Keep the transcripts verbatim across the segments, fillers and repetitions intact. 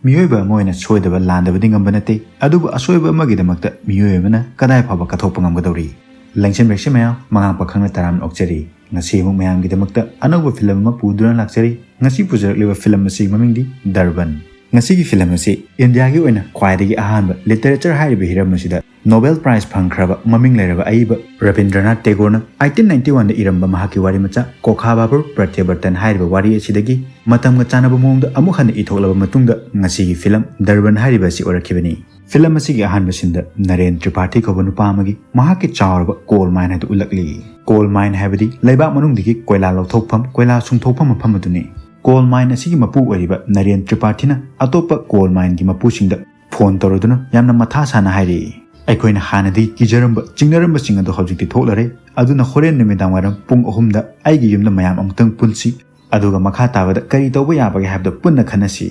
ꯃꯤꯑꯣꯏꯕ ꯑꯃ ꯑꯣꯏꯅ ꯁꯣꯏꯗꯕ ꯂꯥꯟꯗꯕꯗꯤ ꯉꯝꯕ ꯅꯠꯇꯦ, ꯑꯗꯨꯕꯨ ꯑꯁꯣꯏꯕ ꯑꯃꯒꯤꯗꯃꯛꯇ ꯃꯤꯑꯣꯏ ꯑꯃꯅ ꯀꯗꯥꯏ ꯐꯥꯎꯕ ꯀꯠꯊꯣꯛꯄ ꯉꯝꯒꯗꯧꯔꯤ? ꯂꯦꯡꯁꯟꯕꯤꯔꯛꯁꯤ ꯃꯌꯥꯝ, ꯃꯉꯥꯡ ꯄꯥꯈꯪꯅ ꯇꯔꯥꯝꯅ ꯑꯣꯛꯆꯔꯤ꯫ ꯉꯁꯤ ꯑꯃꯨꯛ ꯃꯌꯥꯝꯒꯤꯗꯃꯛꯇ ꯑꯅꯧꯕ ꯐꯤꯂꯝ ꯑꯃ ꯄꯨꯗꯨꯅ ꯂꯥꯛꯆꯔꯤ꯫ ꯉꯁꯤ ꯄꯨꯖꯔꯛꯂꯤꯕ ꯐꯤꯂꯝ ꯑꯁꯤꯒꯤ ꯃꯃꯤꯡꯗꯤ ꯗꯔꯕꯟ꯫ ꯉꯁꯤꯒꯤ ꯐꯤꯂꯝ ꯑꯁꯤ ꯏꯟꯗꯤꯌꯥꯒꯤ ꯑꯣꯏꯅ ꯈ꯭ꯋꯥꯏꯗꯒꯤ ꯑꯍꯥꯟꯕ ꯂꯤꯇꯔꯦꯆꯔ ꯍꯥꯏꯔꯤꯕ ꯍꯤꯔꯝ ꯑꯁꯤꯗ ꯅꯣꯕꯦꯜ ꯄ꯭ꯔꯥꯏꯖ ꯐꯪꯈ꯭ꯔꯕ ꯃꯃꯤꯡ ꯂꯩꯔꯕ ꯑꯏꯕ ꯔꯕꯤꯟꯗ꯭ꯔꯅꯥꯊ ꯇꯦꯒꯣꯔꯅ ꯑꯩꯇꯤꯟ ꯅꯥꯏꯟꯇꯤ ꯋꯥꯟꯗ ꯏꯔꯝꯕ ꯃꯍꯥꯛꯀꯤ ꯋꯥꯔꯤ ꯃꯆꯥ ꯀꯣꯈꯥ ꯕꯥꯕꯨꯔ ꯄ꯭ꯔꯇ꯭ꯌꯕꯔꯇꯟ ꯍꯥꯏꯔꯤꯕ ꯋꯥꯔꯤ ꯑꯁꯤꯗꯒꯤ ꯃꯇꯝꯒ ꯆꯥꯟꯅꯕ ꯃꯑꯣꯡꯗ ꯑꯃꯨꯛ ꯍꯟꯅ ꯏꯊꯣꯛꯂꯕ ꯃꯇꯨꯡꯗ ꯉꯁꯤꯒꯤ ꯐꯤꯂꯝ ꯗꯔꯕꯟ ꯍꯥꯏꯔꯤꯕ ꯑꯁꯤ ꯑꯣꯏꯔꯛꯈꯤꯕꯅꯤ꯫ ꯐꯤꯂꯝ ꯑꯁꯤꯒꯤ ꯑꯍꯥꯟꯕ ꯁꯤꯟꯗ ꯅꯔꯦꯟ ꯇ꯭ꯔꯤꯄꯥꯊꯤ ꯀꯧꯕ ꯅꯨꯄꯥ ꯑꯃꯒꯤ ꯃꯍꯥꯛꯀꯤ ꯆꯥꯎꯔꯕ ꯀꯣꯜ ꯃꯥꯏꯟ ꯑꯗꯨ ꯎꯠꯂꯛꯂꯤ꯫ ꯀꯣꯜ ꯃꯥꯏꯟ ꯍꯥꯏꯕꯗꯤ ꯂꯩꯕꯥꯛ ꯃꯅꯨꯡꯗꯒꯤ ꯀꯣꯏꯂꯥ ꯂꯧꯊꯣꯛꯐꯝ, ꯀꯣꯏꯂꯥ ꯁꯨꯡꯊꯣꯛꯐꯝ ꯃꯐꯝ ꯑꯗꯨꯅꯤ꯫ ꯀꯣꯜ ꯃꯥꯏꯟ ꯑꯁꯤꯒꯤ ꯃꯄꯨ ꯑꯣꯏꯔꯤꯕ ꯅꯔꯦꯟ ꯇ꯭ꯔꯤꯄꯥꯊꯤꯅ ꯑꯇꯣꯞꯄ ꯀꯣꯜ ꯃꯥꯏꯟꯒꯤ ꯃꯄꯨꯁꯤꯡꯗ ꯐꯣꯟ ꯇꯧꯔꯗꯨꯅ ꯌꯥꯝꯅ ꯃꯊꯥ ꯁꯥꯅ ꯍꯥꯏꯔꯛꯏ, "ꯑꯩꯈꯣꯏꯅ ꯍꯥꯟꯅꯗꯤ ꯀꯤꯖꯔꯝꯕ, ꯆꯤꯡꯅꯔꯝꯕꯁꯤꯡ ꯑꯗꯨ ꯍꯧꯖꯤꯛꯇꯤ ꯊꯣꯛꯂꯔꯦ, ꯑꯗꯨꯅ ꯍꯣꯔꯦꯟ ꯅꯨꯃꯤꯗꯥꯡ ꯋꯥꯏꯔꯝ ꯄꯨꯡ ꯑꯍꯨꯝꯗ ꯑꯩꯒꯤ ꯌꯨꯝꯗ ꯃꯌꯥꯝ ꯑꯃꯨꯛꯇꯪ ꯄꯨꯟꯁꯤ, ꯑꯗꯨꯒ ꯃꯈꯥ ꯇꯥꯕꯗ ꯀꯔꯤ ꯇꯧꯕ ꯌꯥꯕꯒꯦ ꯍꯥꯏꯕꯗꯨ ꯄꯨꯟꯅ ꯈꯟꯅꯁꯤ꯫"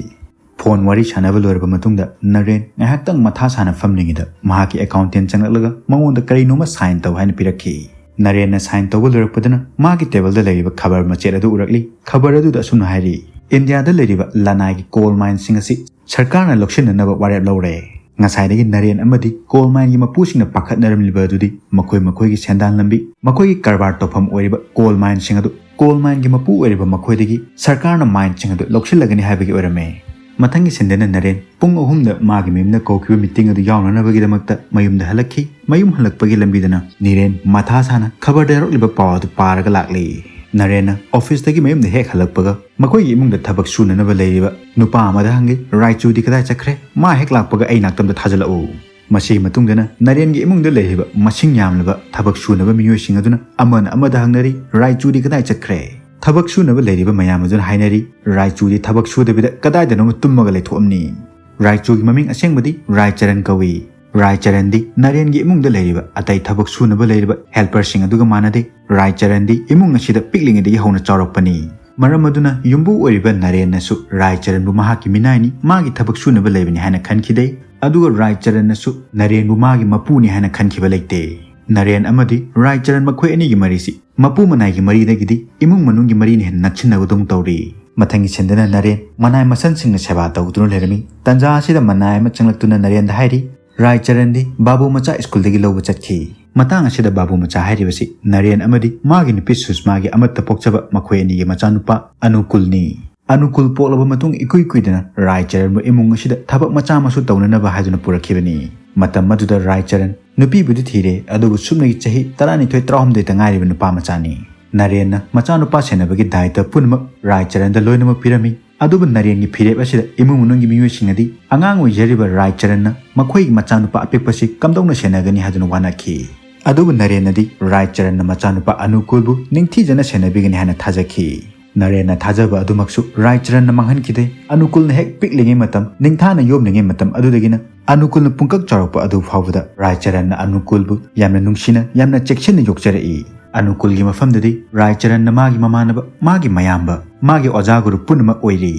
ꯐꯣꯟ ꯋꯥꯔꯤ ꯁꯥꯟꯅꯕ ꯂꯣꯏꯔꯕ ꯃꯇꯨꯡꯗ ꯅꯔꯦꯟ ꯉꯥꯏꯍꯥꯛꯇꯪ ꯃꯊꯥ ꯁꯥꯅ ꯐꯝꯂꯤꯉꯩꯗ ꯃꯍꯥꯛꯀꯤ ꯑꯦꯀꯥꯎꯟꯇꯦꯟ ꯆꯪꯂꯛꯂꯒ ꯃꯉꯣꯟꯗ ꯀꯔꯤꯅꯣꯃ ꯁꯥꯏꯟ ꯇꯧ ꯍꯥꯏꯅ ꯄꯤꯔꯛꯈꯤ꯫ ꯅꯔꯦꯟꯅ ꯁꯥꯏꯟ ꯇꯧꯕ ꯂꯣꯏꯔꯛꯄꯗꯅ ꯃꯥꯒꯤ ꯇꯦꯕꯜꯗ ꯂꯩꯔꯤꯕ ꯈꯕꯔ ꯃꯆꯦꯠ ꯑꯗꯨ ꯎꯔꯛꯂꯤ꯫ ꯈꯕꯔ ꯑꯗꯨꯗ ꯑꯁꯨꯝꯅ ꯍꯥꯏꯔꯤ, "ꯏꯟꯗꯤꯌꯥꯗ ꯂꯩꯔꯤꯕ ꯂꯅꯥꯏꯒꯤ ꯀꯣꯜ ꯃꯥꯏꯟꯁꯤꯡ ꯑꯁꯤ ꯁꯔꯀꯥꯔꯅ ꯂꯧꯁꯤꯟꯅꯅꯕ ꯋꯥꯔꯦꯞ ꯂꯧꯔꯦ꯫ ꯉꯁꯥꯏꯗꯒꯤ ꯅꯔꯦꯟ ꯑꯃꯗꯤ ꯀꯣꯜ ꯃꯥꯏꯟꯒꯤ ꯃꯄꯨꯁꯤꯡꯅ ꯄꯥꯈꯠꯅꯔꯝꯂꯤꯕ ꯑꯗꯨꯗꯤ ꯃꯈꯣꯏ ꯃꯈꯣꯏꯒꯤ ꯁꯦꯟꯗꯥꯟ ꯂꯝꯕꯤ, ꯃꯈꯣꯏꯒꯤ ꯀꯔꯕꯥꯔ ꯇꯧꯐꯝ ꯑꯣꯏꯔꯤꯕ ꯀꯣꯜ ꯃꯥꯏꯟꯁꯤꯡ ꯑꯗꯨ ꯀꯣꯜ ꯃꯥꯏꯟꯒꯤ ꯃꯄꯨ ꯑꯣꯏꯔꯤꯕ ꯃꯈꯣꯏꯗꯒꯤ ꯁꯔꯀꯥꯔꯅ ꯃꯥꯏꯟꯁꯤꯡ ꯑꯗꯨ ꯂꯧꯁꯤꯜꯂꯒꯅꯤ ꯍꯥꯏꯕꯒꯤ ꯑꯣꯏꯔꯝꯃꯦ꯫" ꯃꯊꯪꯒꯤ ꯁꯤꯟꯗꯅ ꯅꯔꯦꯟ ꯄꯨꯡ ꯑꯍꯨꯝꯗ ꯃꯥꯒꯤ ꯃꯌꯨꯝꯗ ꯀꯧꯈꯤꯕ ꯃꯤꯇꯤꯡ ꯑꯗꯨ ꯌꯥꯎꯅꯅꯕꯒꯤꯗꯃꯛꯇ ꯃꯌꯨꯝꯗ ꯍꯜꯂꯛꯈꯤ꯫ ꯃꯌꯨꯝ ꯍꯜꯂꯛꯄꯒꯤ ꯂꯝꯕꯤꯗꯅ ꯅꯤꯔꯦꯟ ꯃꯊꯥ ꯁꯥꯅ ꯈꯕꯔꯗ ꯌꯥꯎꯔꯛꯂꯤꯕ ꯄꯥꯎ ꯑꯗꯨ ꯄꯥꯔꯒ ꯂꯥꯛꯂꯤ꯫ ꯅꯔꯦꯟꯅ ꯑꯣꯐꯤꯁꯇꯒꯤ ꯃꯌꯨꯝꯗ ꯍꯦꯛ ꯍꯜꯂꯛꯄꯒ ꯃꯈꯣꯏꯒꯤ ꯏꯃꯨꯡꯗ ꯊꯕꯛ ꯁꯨꯅꯅꯕ ꯂꯩꯔꯤꯕ ꯅꯨꯄꯥ ꯑꯃꯗ ꯍꯪꯉꯤ, "ꯔꯥꯏꯆꯨꯗꯤ ꯀꯗꯥꯏ ꯆꯠꯈ꯭ꯔꯦ? ꯃꯥ ꯍꯦꯛ ꯂꯥꯛꯄꯒ ꯑꯩ ꯅꯥꯛꯇꯝꯗ ꯊꯥꯖꯤꯜꯂꯛꯎ꯫" ꯃꯁꯤꯒꯤ ꯃꯇꯨꯡꯗꯅ ꯅꯔꯦꯟꯒꯤ ꯏꯃꯨꯡꯗ ꯂꯩꯔꯤꯕ ꯃꯁꯤꯡ ꯌꯥꯝꯂꯕ ꯊꯕꯛ ꯁꯨꯅꯕ ꯃꯤꯑꯣꯏꯁꯤꯡ ꯑꯗꯨꯅ ꯑꯃꯅ ꯑꯃꯗ ꯍꯪꯅꯔꯤ, "ꯔꯥꯏꯆꯨꯗꯤ ꯀꯗꯥꯏ ꯆꯠꯈ꯭ꯔꯦ?" ꯊꯕꯛ ꯁꯨꯅꯕ ꯂꯩꯔꯤꯕ ꯃꯌꯥꯝ ꯑꯗꯨꯅ ꯍꯥꯏꯅꯔꯤ, "ꯔꯥꯏꯆꯨꯗꯤ ꯊꯕꯛ ꯁꯨꯗꯕꯤꯗ ꯀꯗꯥꯏꯗꯅꯣꯃ ꯇꯨꯝꯃꯒ ꯂꯩꯊꯣꯛꯑꯝꯅꯤ꯫" ꯔꯥꯏꯆꯨꯒꯤ ꯃꯃꯤꯡ ꯑꯁꯦꯡꯕꯗꯤ ꯔꯥꯏꯆꯔꯟ ꯀꯧꯏ꯫ ꯔꯥꯏꯆꯔꯟꯗꯤ ꯅꯔꯦꯟꯒꯤ ꯏꯃꯨꯡꯗ ꯂꯩꯔꯤꯕ ꯑꯇꯩ ꯊꯕꯛ ꯁꯨꯅꯕ ꯂꯩꯔꯤꯕ ꯍꯦꯜꯄꯔꯁꯤꯡ ꯑꯗꯨꯒ ꯃꯥꯟꯅꯗꯦ꯫ ꯔꯥꯏꯆꯔꯟꯗꯤ ꯏꯃꯨꯡ ꯑꯁꯤꯗ ꯄꯤꯛꯂꯤꯉꯩꯗꯒꯤ ꯍꯧꯅ ꯆꯥꯎꯔꯛꯄꯅꯤ꯫ ꯃꯔꯝ ꯑꯗꯨꯅ ꯌꯨꯝꯕꯨ ꯑꯣꯏꯔꯤꯕ ꯅꯔꯦꯟꯅꯁꯨ ꯔꯥꯏꯆꯔꯟꯕꯨ ꯃꯍꯥꯛꯀꯤ ꯃꯤꯅꯥꯏꯅꯤ, ꯃꯥꯒꯤ ꯊꯕꯛ ꯁꯨꯅꯕ ꯂꯩꯕꯅꯤ ꯍꯥꯏꯅ ꯈꯟꯈꯤꯗꯦ꯫ ꯑꯗꯨꯒ ꯔꯥꯏꯆꯔꯟꯅꯁꯨ ꯅꯔꯦꯟꯕꯨ ꯃꯥꯒꯤ ꯃꯄꯨꯅꯤ ꯍꯥꯏꯅ ꯈꯟꯈꯤꯕ ꯂꯩꯇꯦ꯫ ꯅꯔꯦꯟ ꯑꯃꯗꯤ ꯔꯥꯏꯆꯔꯟ ꯃꯈꯣꯏ ꯑꯅꯤꯒꯤ ꯃꯔꯤꯁꯤ ꯃꯄꯨ ꯃꯅꯥꯏꯒꯤ ꯃꯔꯤꯗꯒꯤꯗꯤ ꯏꯃꯨꯡ ꯃꯅꯨꯡꯒꯤ ꯃꯔꯤꯅ ꯍꯦꯟꯅ ꯅꯛꯁꯤꯟꯅꯕꯗꯧꯅ ꯇꯧꯔꯤ꯫ ꯃꯊꯪꯒꯤ ꯁꯤꯟꯗꯅ ꯅꯔꯦꯟ ꯃꯅꯥꯏ ꯃꯁꯟꯁꯤꯡꯅ ꯁꯦꯕꯥ ꯇꯧꯗꯨꯅ ꯂꯩꯔꯝꯃꯤ꯫ ꯇꯟꯖꯥ ꯑꯁꯤꯗ ꯃꯅꯥꯏ ꯑꯃ ꯆꯪꯂꯛꯇꯨꯅ ꯅꯔꯦꯟꯗ ꯍꯥꯏꯔꯤ, "ꯔꯥꯏ ꯆꯔꯟꯗꯤ ꯕꯥꯕꯨ ꯃꯆꯥ ꯁ꯭ꯀꯨꯜꯗꯒꯤ ꯂꯧꯕ ꯆꯠꯈꯤ"꯫ ꯃꯇꯥꯡ ꯑꯁꯤꯗ ꯕꯥꯕꯨ ꯃꯆꯥ ꯍꯥꯏꯔꯤꯕꯁꯤ ꯅꯔꯦꯟ ꯑꯃꯗꯤ ꯃꯥꯒꯤ ꯅꯨꯄꯤ ꯁꯨꯁꯃꯥꯒꯤ ꯑꯃꯠꯇ ꯄꯣꯛꯆꯕ ꯃꯈꯣꯏ ꯑꯅꯤꯒꯤ ꯃꯆꯥꯅꯨꯄꯥ ꯑꯅꯨꯀꯨꯜꯅꯤ꯫ ꯑꯅꯨꯀꯨꯜ ꯄꯣꯛꯂꯕ ꯃꯇꯨꯡ ꯏꯀꯨꯏ ꯀꯨꯏꯗꯅ ꯔꯥꯏ ꯆꯔꯟꯕꯨ ꯏꯃꯨꯡ ꯑꯁꯤꯗ ꯊꯕꯛ ꯃꯆꯥ ꯃꯁꯨ ꯇꯧꯅꯅꯕ ꯍꯥꯏꯗꯨꯅ ꯄꯨꯔꯛꯈꯤꯕꯅꯤ꯫ ꯃꯇꯝ ꯑꯗꯨꯗ ꯔꯥꯏ ꯆꯔꯟ ꯅꯨꯄꯤꯕꯨꯗꯤ ꯊꯤꯔꯦ, ꯑꯗꯨꯕꯨ ꯁꯨꯞꯅꯒꯤ ꯆꯍꯤ ꯇꯔꯥꯅꯤꯊꯣꯏ ꯇꯔꯥꯍꯨꯝꯗꯣꯏꯗ ꯉꯥꯏꯔꯤꯕ ꯅꯨꯄꯥ ꯃꯆꯥꯅꯤ꯫ ꯅꯔꯦꯟꯅ ꯃꯆꯥꯅꯨꯄꯥ ꯁꯦꯟꯅꯕꯒꯤ ꯗꯥꯏꯇ ꯄꯨꯝꯅꯃꯛ ꯔꯥꯏ ꯆꯔꯟꯗ ꯂꯣꯏꯅꯃꯛ ꯄꯤꯔꯝꯃꯤ꯫ ꯑꯗꯨꯕꯨ ꯅꯔꯦꯟꯒꯤ ꯐꯤꯔꯦꯞ ꯑꯁꯤꯗ ꯏꯃꯨꯡ ꯃꯅꯨꯡꯒꯤ ꯃꯤꯑꯣꯏꯁꯤꯡꯅꯗꯤ ꯑꯉꯥꯡ ꯑꯣꯏꯖꯔꯤꯕ ꯔꯥꯏ ꯆꯔꯟꯅ ꯃꯈꯣꯏꯒꯤ ꯃꯆꯥꯅꯨꯄꯥ ꯑꯄꯤꯛꯄꯁꯤ ꯀꯝꯗꯧꯅ ꯁꯦꯟꯅꯒꯅꯤ ꯍꯥꯏꯗꯨꯅ ꯋꯥꯅꯈꯤ꯫ ꯑꯗꯨꯕꯨ ꯅꯔꯦꯟꯅꯗꯤ ꯔꯥꯏ ꯆꯔꯟꯅ ꯃꯆꯥꯅꯨꯄꯥ ꯑꯅꯨꯀꯨꯜꯕꯨ ꯅꯤꯡꯊꯤꯖꯅ ꯁꯦꯟꯅꯕꯤꯒꯅꯤ ꯍꯥꯏꯅ ꯊꯥꯖꯈꯤ꯫ ꯅꯔꯦꯟꯅ ꯊꯥꯖꯕ ꯑꯗꯨꯃꯛꯁꯨ ꯔꯥꯏ ꯆꯔꯟꯅ ꯃꯥꯡꯍꯟꯈꯤꯗꯦ꯫ ꯑꯅꯨꯀꯨꯜꯅ ꯍꯦꯛ ꯄꯤꯛꯂꯤꯉꯩ ꯃꯇꯝ, ꯅꯤꯡꯊꯥꯅ ꯌꯣꯝꯂꯤꯉꯩ ꯃꯇꯝ ꯑꯗꯨꯗꯒꯤꯅ ꯑꯅꯨꯀꯨꯜꯅ ꯄꯨꯡꯀꯛ ꯆꯥꯎꯔꯛꯄ ꯑꯗꯨ ꯐꯥꯎꯕꯗ ꯔꯥꯏ ꯆꯔꯟꯅ ꯑꯅꯨꯀꯨꯜꯕꯨ ꯌꯥꯝꯅ ꯅꯨꯡꯁꯤꯅ, ꯌꯥꯝꯅ ꯆꯦꯛꯁꯤꯟꯅ ꯌꯣꯛꯆꯔꯛꯏ꯫ ꯑꯅꯨꯀꯨꯜꯒꯤ ꯃꯐꯝꯗꯗꯤ ꯔꯥꯏ ꯆꯔꯟꯅ ꯃꯥꯒꯤ ꯃꯃꯥꯟꯅꯕ, ꯃꯥꯒꯤ ꯃꯌꯥꯝꯕ, ꯃꯥꯒꯤ ꯑꯣꯖꯥ ꯒꯨꯔꯨ ꯄꯨꯝꯅꯃꯛ ꯑꯣꯏꯔꯤ꯫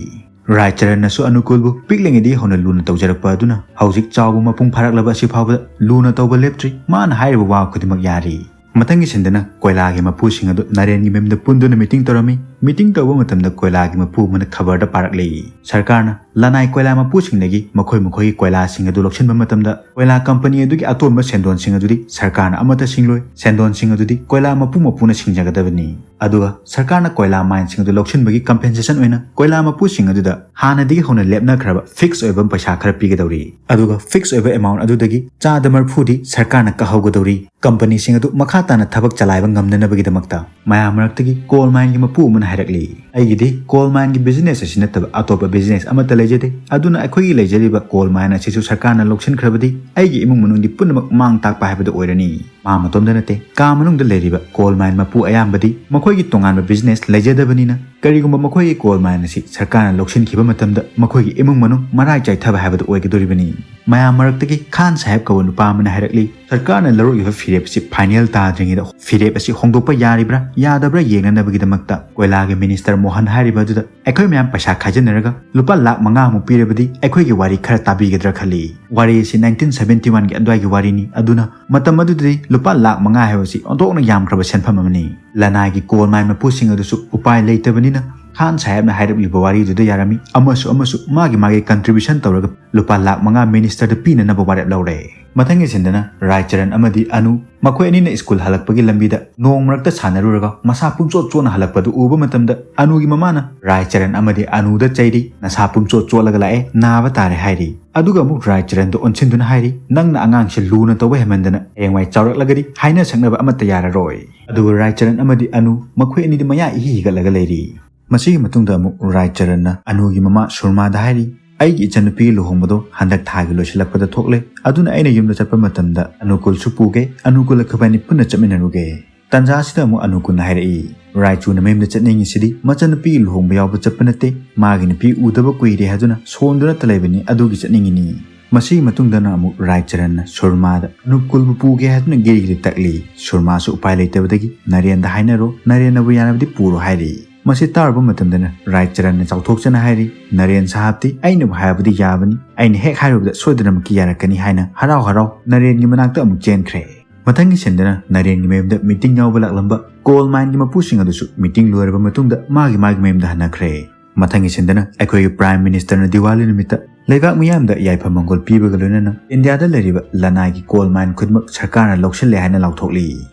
ꯔꯥꯏ ꯆꯔꯟꯅꯁꯨ ꯑꯅꯨꯀꯨꯜꯕꯨ ꯄꯤꯛꯂꯤꯉꯩꯗꯒꯤ ꯍꯧꯅ ꯂꯨꯅ ꯇꯧꯖꯔꯛꯄ ꯑꯗꯨꯅ ꯍꯧꯖꯤꯛ ꯆꯥꯎꯕ ꯃꯄꯨꯡ ꯐꯥꯔꯛꯂꯕ ꯑꯁꯤ ꯐꯥꯎꯕꯗ ꯂꯨꯅ ꯇꯧꯕ ꯂꯦꯞꯇ꯭ꯔꯤ꯫ ꯃꯥꯅ ꯍꯥꯏꯔꯤꯕ ꯋꯥ ꯈꯨꯗꯤꯡꯃꯛ ꯌꯥꯔꯤ꯫ ꯃꯊꯪꯒꯤ ꯁꯤꯟꯗꯅ ꯀꯣꯏꯂꯥꯒꯤ ꯃꯄꯨꯁꯤꯡ ꯑꯗꯨ ꯅꯔꯦꯟꯒꯤ ꯃꯌꯨꯝꯗ ꯄꯨꯟꯗꯨꯅ ꯃꯤꯇꯤꯡ ꯇꯧꯔꯝꯃꯤ꯫ ꯃꯤꯇꯤꯡ ꯇꯧꯕ ꯃꯇꯝꯗ ꯀꯣꯏꯂꯥꯒꯤ ꯃꯄꯨ ꯑꯃꯅ ꯈꯕꯔꯗ ꯄꯥꯔꯛꯂꯤ, ꯁꯔꯀꯥꯔꯅ ꯂꯅꯥꯏ ꯀꯣꯏꯂꯥ ꯃꯄꯨꯁꯤꯡꯗꯒꯤ ꯃꯈꯣꯏ ꯃꯈꯣꯏꯒꯤ ꯀꯣꯏꯂꯥꯁꯤꯡ ꯑꯗꯨ ꯂꯧꯁꯤꯟꯕ ꯃꯇꯝꯗ ꯀꯣꯏꯂꯥ ꯀꯝꯄꯅꯤ ꯑꯗꯨꯒꯤ ꯑꯇꯣꯟꯕ ꯁꯦꯟꯗꯣꯟꯁꯤꯡ ꯑꯗꯨꯗꯤ ꯁꯔꯀꯥꯔꯅ ꯑꯃꯠꯇ ꯁꯤꯡꯂꯣꯏ꯫ ꯁꯦꯟꯗꯣꯟꯁꯤꯡ ꯑꯗꯨꯗꯤ ꯀꯣꯏꯂꯥ ꯃꯄꯨ ꯃꯄꯨꯅ ꯁꯤꯡꯖꯒꯗꯕꯅꯤ꯫ ꯑꯗꯨꯒ ꯁꯔꯀꯥꯔꯅ ꯀꯣꯏꯂꯥ ꯃꯥꯏꯟꯁꯤꯡ ꯑꯗꯨ ꯂꯧꯁꯤꯟꯕꯒꯤ ꯀꯝꯄꯦꯟꯁꯦꯁꯟ ꯑꯣꯏꯅ ꯀꯣꯏꯂꯥ ꯃꯄꯨꯁꯤꯡ ꯑꯗꯨꯗ ꯍꯥꯟꯅꯗꯒꯤ ꯍꯧꯅ ꯂꯦꯞꯅꯈ꯭ꯔꯕ ꯐꯤꯛꯁ ꯑꯣꯏꯕ ꯄꯩꯁꯥ ꯈꯔ ꯄꯤꯒꯗꯧꯔꯤ꯫ ꯑꯗꯨꯒ ꯐꯤꯛꯁ ꯑꯣꯏꯕ ꯑꯦꯃꯥꯎꯟ ꯑꯗꯨꯗꯒꯤ ꯆꯥꯗ ꯃꯔꯤꯐꯨꯗꯤ ꯁꯔꯀꯥꯔꯅ ꯀꯛꯍꯧꯒꯗꯧꯔꯤ꯫ ꯀꯝꯄꯅꯤꯁꯤꯡ ꯑꯗꯨ ꯃꯈꯥ ꯇꯥꯅ ꯊꯕꯛ ꯆꯂꯥꯏꯕ ꯉꯝꯅꯅꯕꯒꯤꯗꯃꯛꯇ꯫ ꯃꯌꯥꯝ ꯃꯔꯛꯇꯒꯤ ꯀꯣꯜ ꯃꯥꯏꯟꯒꯤ ꯃꯄꯨ ꯑꯃꯅ ꯍꯥꯏꯔꯛꯂꯤ, "ꯑꯩꯒꯤꯗꯤ ꯀꯣꯜ ꯃꯥꯏꯟꯒꯤ ꯕꯤꯖꯤꯅꯦꯁ ꯑꯁꯤ ꯅꯠꯇꯕ ꯑꯇꯣꯞꯄ ꯕꯤꯖꯤꯅꯦꯁ ꯑꯃꯠꯇ ꯂꯩꯖꯗꯦ꯫ ꯑꯗꯨꯅ ꯑꯩꯈꯣꯏꯒꯤ ꯂꯩꯖꯔꯤꯕ ꯀꯣꯜ ꯃꯥꯏꯟ ꯑꯁꯤꯁꯨ ꯁꯔꯀꯥꯔꯅ ꯂꯧꯁꯤꯟꯈ꯭ꯔꯕꯗꯤ ꯑꯩꯒꯤ ꯏꯃꯨꯡ ꯃꯅꯨꯡꯗꯤ ꯄꯨꯝꯅꯃꯛ ꯃꯥꯡ ꯇꯥꯛꯄ ꯍꯥꯏꯕꯗꯨ ꯑꯣꯏꯔꯅꯤ"꯫ ꯃꯥ ꯃꯇꯣꯝꯇ ꯅꯠꯇꯦ, ꯀꯥ ꯃꯅꯨꯡꯗ ꯂꯩꯔꯤꯕ ꯀꯣꯜ ꯃꯥꯏꯟ ꯃꯄꯨ ꯑꯌꯥꯝꯕꯗꯤ ꯃꯈꯣꯏꯒꯤ ꯇꯣꯉꯥꯟꯕ ꯕꯤꯖꯤꯅꯦꯁ ꯂꯩꯖꯗꯕꯅꯤꯅ, ꯀꯔꯤꯒꯨꯝꯕ ꯃꯈꯣꯏꯒꯤ ꯀꯣꯜ ꯃꯥꯏꯟ ꯑꯁꯤ ꯁꯔꯀꯥꯔꯅ ꯂꯧꯁꯤꯟꯈꯤꯕ ꯃꯇꯝꯗ ꯃꯈꯣꯏꯒꯤ ꯏꯃꯨꯡ ꯃꯅꯨꯡ ꯃꯔꯥꯏ ꯆꯥꯏꯊꯕ ꯍꯥꯏꯕꯗꯨ ꯑꯣꯏꯒꯗꯧꯔꯤꯕꯅꯤ꯫ ꯃꯌꯥꯝ ꯃꯔꯛꯇꯒꯤ ꯈꯥꯟ ꯁꯥꯍꯦꯕ ꯀꯧꯕ ꯅꯨꯄꯥ ꯑꯃꯅ ꯍꯥꯏꯔꯛꯂꯤ, ꯁꯔꯀꯥꯔꯅ ꯂꯧꯔꯛꯂꯤꯕ ꯐꯤꯔꯦꯞ ꯑꯁꯤ ꯐꯥꯏꯅꯦꯜ ꯇꯥꯗ꯭ꯔꯤꯉꯩꯗ ꯐꯤꯔꯦꯞ ꯑꯁꯤ ꯍꯣꯡꯗꯣꯛꯄ ꯌꯥꯔꯤꯕ꯭ꯔꯥ ꯌꯥꯗꯕ꯭ꯔꯥ ꯌꯦꯡꯅꯅꯕꯒꯤꯗꯃꯛꯇ ꯀꯣꯏꯂꯥꯒꯤ ꯃꯤꯅꯤꯁꯇꯔ ꯃꯣꯍꯟ ꯍꯥꯏꯔꯤꯕ ꯑꯗꯨꯗ ꯑꯩꯈꯣꯏ ꯃꯌꯥꯝ ꯄꯩꯁꯥ ꯈꯥꯏꯖꯤꯟꯅꯔꯒ ꯂꯨꯄꯥ ꯂꯥꯈ ꯃꯉꯥꯃꯨꯛ ꯄꯤꯔꯕꯗꯤ ꯑꯩꯈꯣꯏꯒꯤ ꯋꯥꯔꯤ ꯈꯔ ꯇꯥꯕꯤꯒꯗ꯭ꯔꯥ ꯈꯜꯂꯤ꯫ ꯋꯥꯔꯤ ꯑꯁꯤ ꯅꯥꯏꯟꯇꯤꯟ ꯁꯚꯦꯟꯇꯤ ꯋꯥꯟꯒꯤ ꯑꯗꯨꯋꯥꯏꯒꯤ ꯋꯥꯔꯤꯅꯤ꯫ ꯑꯗꯨꯅ ꯃꯇꯝ ꯑꯗꯨꯗꯗꯤ ꯂꯨꯄꯥ ꯂꯥꯈ ꯃꯉꯥ ꯍꯥꯏꯕꯁꯤ ꯑꯣꯟꯊꯣꯛꯅ ꯌꯥꯝꯈ꯭ꯔꯕ ꯁꯦꯟꯐꯝ ꯑꯃꯅꯤ꯫ ꯂꯅꯥꯏꯒꯤ ꯀꯣꯜ ꯃꯥꯏꯟ ꯃꯄꯨꯁꯤꯡ ꯑꯗꯨꯁꯨ ꯎꯄꯥꯏ ꯂꯩꯇꯕꯅꯤꯅ ꯈꯥꯟ ꯁꯥꯍꯦꯕꯅ ꯍꯥꯏꯔꯛꯂꯤꯕ ꯋꯥꯔꯤꯗꯨꯗ ꯌꯥꯔꯝꯃꯤ꯫ ꯑꯃꯁꯨ ꯑꯃꯁꯨ ꯃꯥꯒꯤ ꯃꯥꯒꯤ contribution ꯇꯧꯔꯒ ꯂꯨꯄꯥ ꯂꯥꯈ ꯃꯉꯥ ministerꯗ ꯄꯤꯅꯅꯕ ꯋꯥꯔꯦꯞ ꯂꯧꯔꯦ꯫ ꯃꯊꯪꯒꯤ ꯁꯤꯟꯗꯅ ꯔꯥꯏ ꯆꯔꯟ ꯑꯃꯗꯤ ꯑꯅꯨ ꯃꯈꯣꯏ ꯑꯅꯤꯅ ꯁ꯭ꯀꯨꯜ ꯍꯜꯂꯛꯄꯒꯤ ꯂꯝꯕꯤꯗ ꯅꯣꯡ ꯃꯔꯛꯇ ꯁꯥꯟꯅꯔꯨꯔꯒ ꯃꯁꯥ ꯄꯨꯝꯆꯣꯠ ꯆꯣꯠꯅ ꯍꯜꯂꯛꯄꯗꯨ ꯎꯕ ꯃꯇꯝꯗ ꯑꯅꯨꯒꯤ ꯃꯃꯥꯅ ꯔꯥꯏ ꯆꯔꯟ ꯑꯃꯗꯤ ꯑꯅꯨꯗ ꯆꯩꯔꯤ, "ꯅꯁꯥ ꯄꯨꯝꯆꯣꯠ ꯆꯣꯠꯂꯒ ꯂꯥꯛꯑꯦ, ꯅꯥꯕ ꯇꯥꯔꯦ" ꯍꯥꯏꯔꯤ꯫ ꯑꯗꯨꯒ ꯑꯃꯨꯛ ꯔꯥꯏ ꯆꯔꯟꯗ ꯑꯣꯟꯁꯤꯟꯗꯨꯅ ꯍꯥꯏꯔꯤ, "ꯅꯪꯅ ꯑꯉꯥꯡꯁꯤ ꯂꯨꯅ ꯇꯧꯕ ꯍꯦꯟꯃꯟꯗꯅ ꯍꯌꯦꯡꯋꯥꯏ ꯆꯥꯎꯔꯛꯂꯒꯗꯤ ꯍꯥꯏꯅ ꯁꯛꯅꯕ ꯑꯃꯠꯇ ꯌꯥꯔꯔꯣꯏ"꯫ ꯑꯗꯨꯕꯨ ꯔꯥꯏ ꯆꯔꯟ ꯑꯃꯗꯤ ꯑꯅꯨ ꯃꯈꯣꯏ ꯑꯅꯤꯗꯤ ꯃꯌꯥ ꯏꯍꯤ ꯍꯤꯒꯠꯂꯒ ꯂꯩꯔꯤ꯫ ꯃꯁꯤꯒꯤ ꯃꯇꯨꯡꯗ ꯑꯃꯨꯛ ꯔꯥꯏ ꯆꯔꯟꯅ ꯑꯅꯨꯒꯤ ꯃꯃꯥ ꯁꯨꯔꯃꯥꯗ ꯍꯥꯏꯔꯤ, "ꯑꯩꯒꯤ ꯏꯆꯟꯅꯨꯄꯤꯒꯤ ꯂꯨꯍꯣꯡꯕꯗꯣ ꯍꯟꯗꯛ ꯊꯥꯒꯤ ꯂꯣꯏꯁꯤꯜꯂꯛꯄꯗ ꯊꯣꯛꯂꯦ, ꯑꯗꯨꯅ ꯑꯩꯅ ꯌꯨꯝꯗ ꯆꯠꯄ ꯃꯇꯝꯗ ꯑꯅꯨꯀꯨꯜꯁꯨ ꯄꯨꯒꯦ, ꯑꯅꯨꯀꯨꯜ ꯑꯩꯈꯣꯏꯕꯥꯅꯤ ꯄꯨꯟꯅ ꯆꯠꯃꯤꯟꯅꯔꯨꯒꯦ"꯫ ꯇꯥꯟꯖꯥꯁꯤꯗ ꯑꯃꯨꯛ ꯑꯅꯨꯀꯨꯜꯅ ꯍꯥꯏꯔꯛꯏ, "ꯔꯥꯏꯆꯨꯅ ꯃꯌꯨꯝꯗ ꯆꯠꯅꯤꯡꯉꯤꯁꯤꯗꯤ ꯃꯆꯟꯅꯨꯄꯤꯒꯤ ꯂꯨꯍꯣꯡꯕ ꯌꯥꯎꯕ ꯆꯠꯄ ꯅꯠꯇꯦ, ꯃꯥꯒꯤ ꯅꯨꯄꯤ ꯎꯗꯕ ꯀꯨꯏꯔꯦ ꯍꯥꯏꯗꯨꯅ ꯁꯣꯟꯗꯨꯅꯇ ꯂꯩꯕꯅꯤ, ꯑꯗꯨꯒꯤ ꯆꯠꯅꯤꯡꯉꯤꯅꯤ"꯫ ꯃꯁꯤꯒꯤ ꯃꯇꯨꯡꯗꯅ ꯑꯃꯨꯛ ꯔꯥꯏ ꯆꯔꯟꯅ ꯁꯨꯔꯃꯥꯗ ꯅꯨꯞꯀꯨꯜꯕꯨ ꯄꯨꯒꯦ ꯍꯥꯏꯗꯨꯅ ꯒꯤꯔꯤ ꯒꯤꯔꯤ ꯇꯛꯂꯤ꯫ ꯁꯨꯔꯃꯥꯁꯨ ꯎꯄꯥꯏ ꯂꯩꯇꯕꯗꯒꯤ ꯅꯔꯦꯟꯗ ꯍꯥꯏꯅꯔꯣ, ꯅꯔꯦꯟꯅꯕꯨ ꯌꯥꯔꯕꯗꯤ ꯄꯨꯔꯣ ꯍꯥꯏꯔꯤ꯫ ꯃꯁꯤ ꯇꯥꯔꯨꯕ ꯃꯇꯝꯗꯅ ꯔꯥꯏ ꯆꯔꯟꯅ ꯆꯥꯎꯊꯣꯛꯆꯅ ꯍꯥꯏꯔꯤ, "ꯅꯔꯦꯟ ꯁꯥꯍꯥꯕꯇꯤ ꯑꯩꯅꯕꯨ ꯍꯥꯏꯕꯗꯤ ꯌꯥꯕꯅꯤ, ꯑꯩꯅ ꯍꯦꯛ ꯍꯥꯏꯔꯨꯕꯗ ꯁꯣꯏꯗꯅꯃꯛꯀꯤ ꯌꯥꯔꯛꯀꯅꯤ" ꯍꯥꯏꯅ ꯍꯔꯥꯎ ꯍꯔꯥꯎ ꯅꯔꯦꯟꯒꯤ ꯃꯅꯥꯛꯇ ꯑꯃꯨꯛ ꯆꯦꯟꯈ꯭ꯔꯦ꯫ ꯃꯊꯪꯒꯤ ꯁꯤꯟꯗꯅ ꯅꯔꯦꯟꯒꯤ ꯃꯌꯨꯝꯗ meeting ꯌꯥꯎꯕ ꯂꯥꯛꯂꯝꯕ coal mineꯒꯤ ꯃꯄꯨꯁꯤꯡ ꯑꯗꯨꯁꯨ meeting ꯂꯣꯏꯔꯕ ꯃꯇꯨꯡꯗ ꯃꯥꯒꯤ ꯃꯥꯒꯤ ꯃꯌꯨꯝꯗ ꯍꯟꯅꯈ꯭ꯔꯦ꯫ ꯃꯊꯪꯒꯤ ꯁꯤꯟꯗꯅ ꯑꯩꯈꯣꯏꯒꯤ Prime Ministerꯅ ꯗꯤꯋꯥꯂꯤ ꯅꯨꯃꯤꯠꯇ ꯂꯩꯕꯥꯛ ꯃꯤꯌꯥꯝꯗ ꯌꯥꯏꯐ ꯃꯪꯒꯣꯜ ꯄꯤꯕꯒ ꯂꯣꯏꯅꯅ ꯏꯟꯗꯤꯌꯥꯗ ꯂꯩꯔꯤꯕ ꯂꯅꯥꯏꯒꯤ coal mine ꯈꯨꯗꯤꯡꯃꯛ ꯁꯔꯀꯥꯔꯅ ꯂꯧꯁꯤꯜꯂꯦ ꯍꯥꯏꯅ ꯂꯥꯎꯊꯣꯛꯂꯤ꯫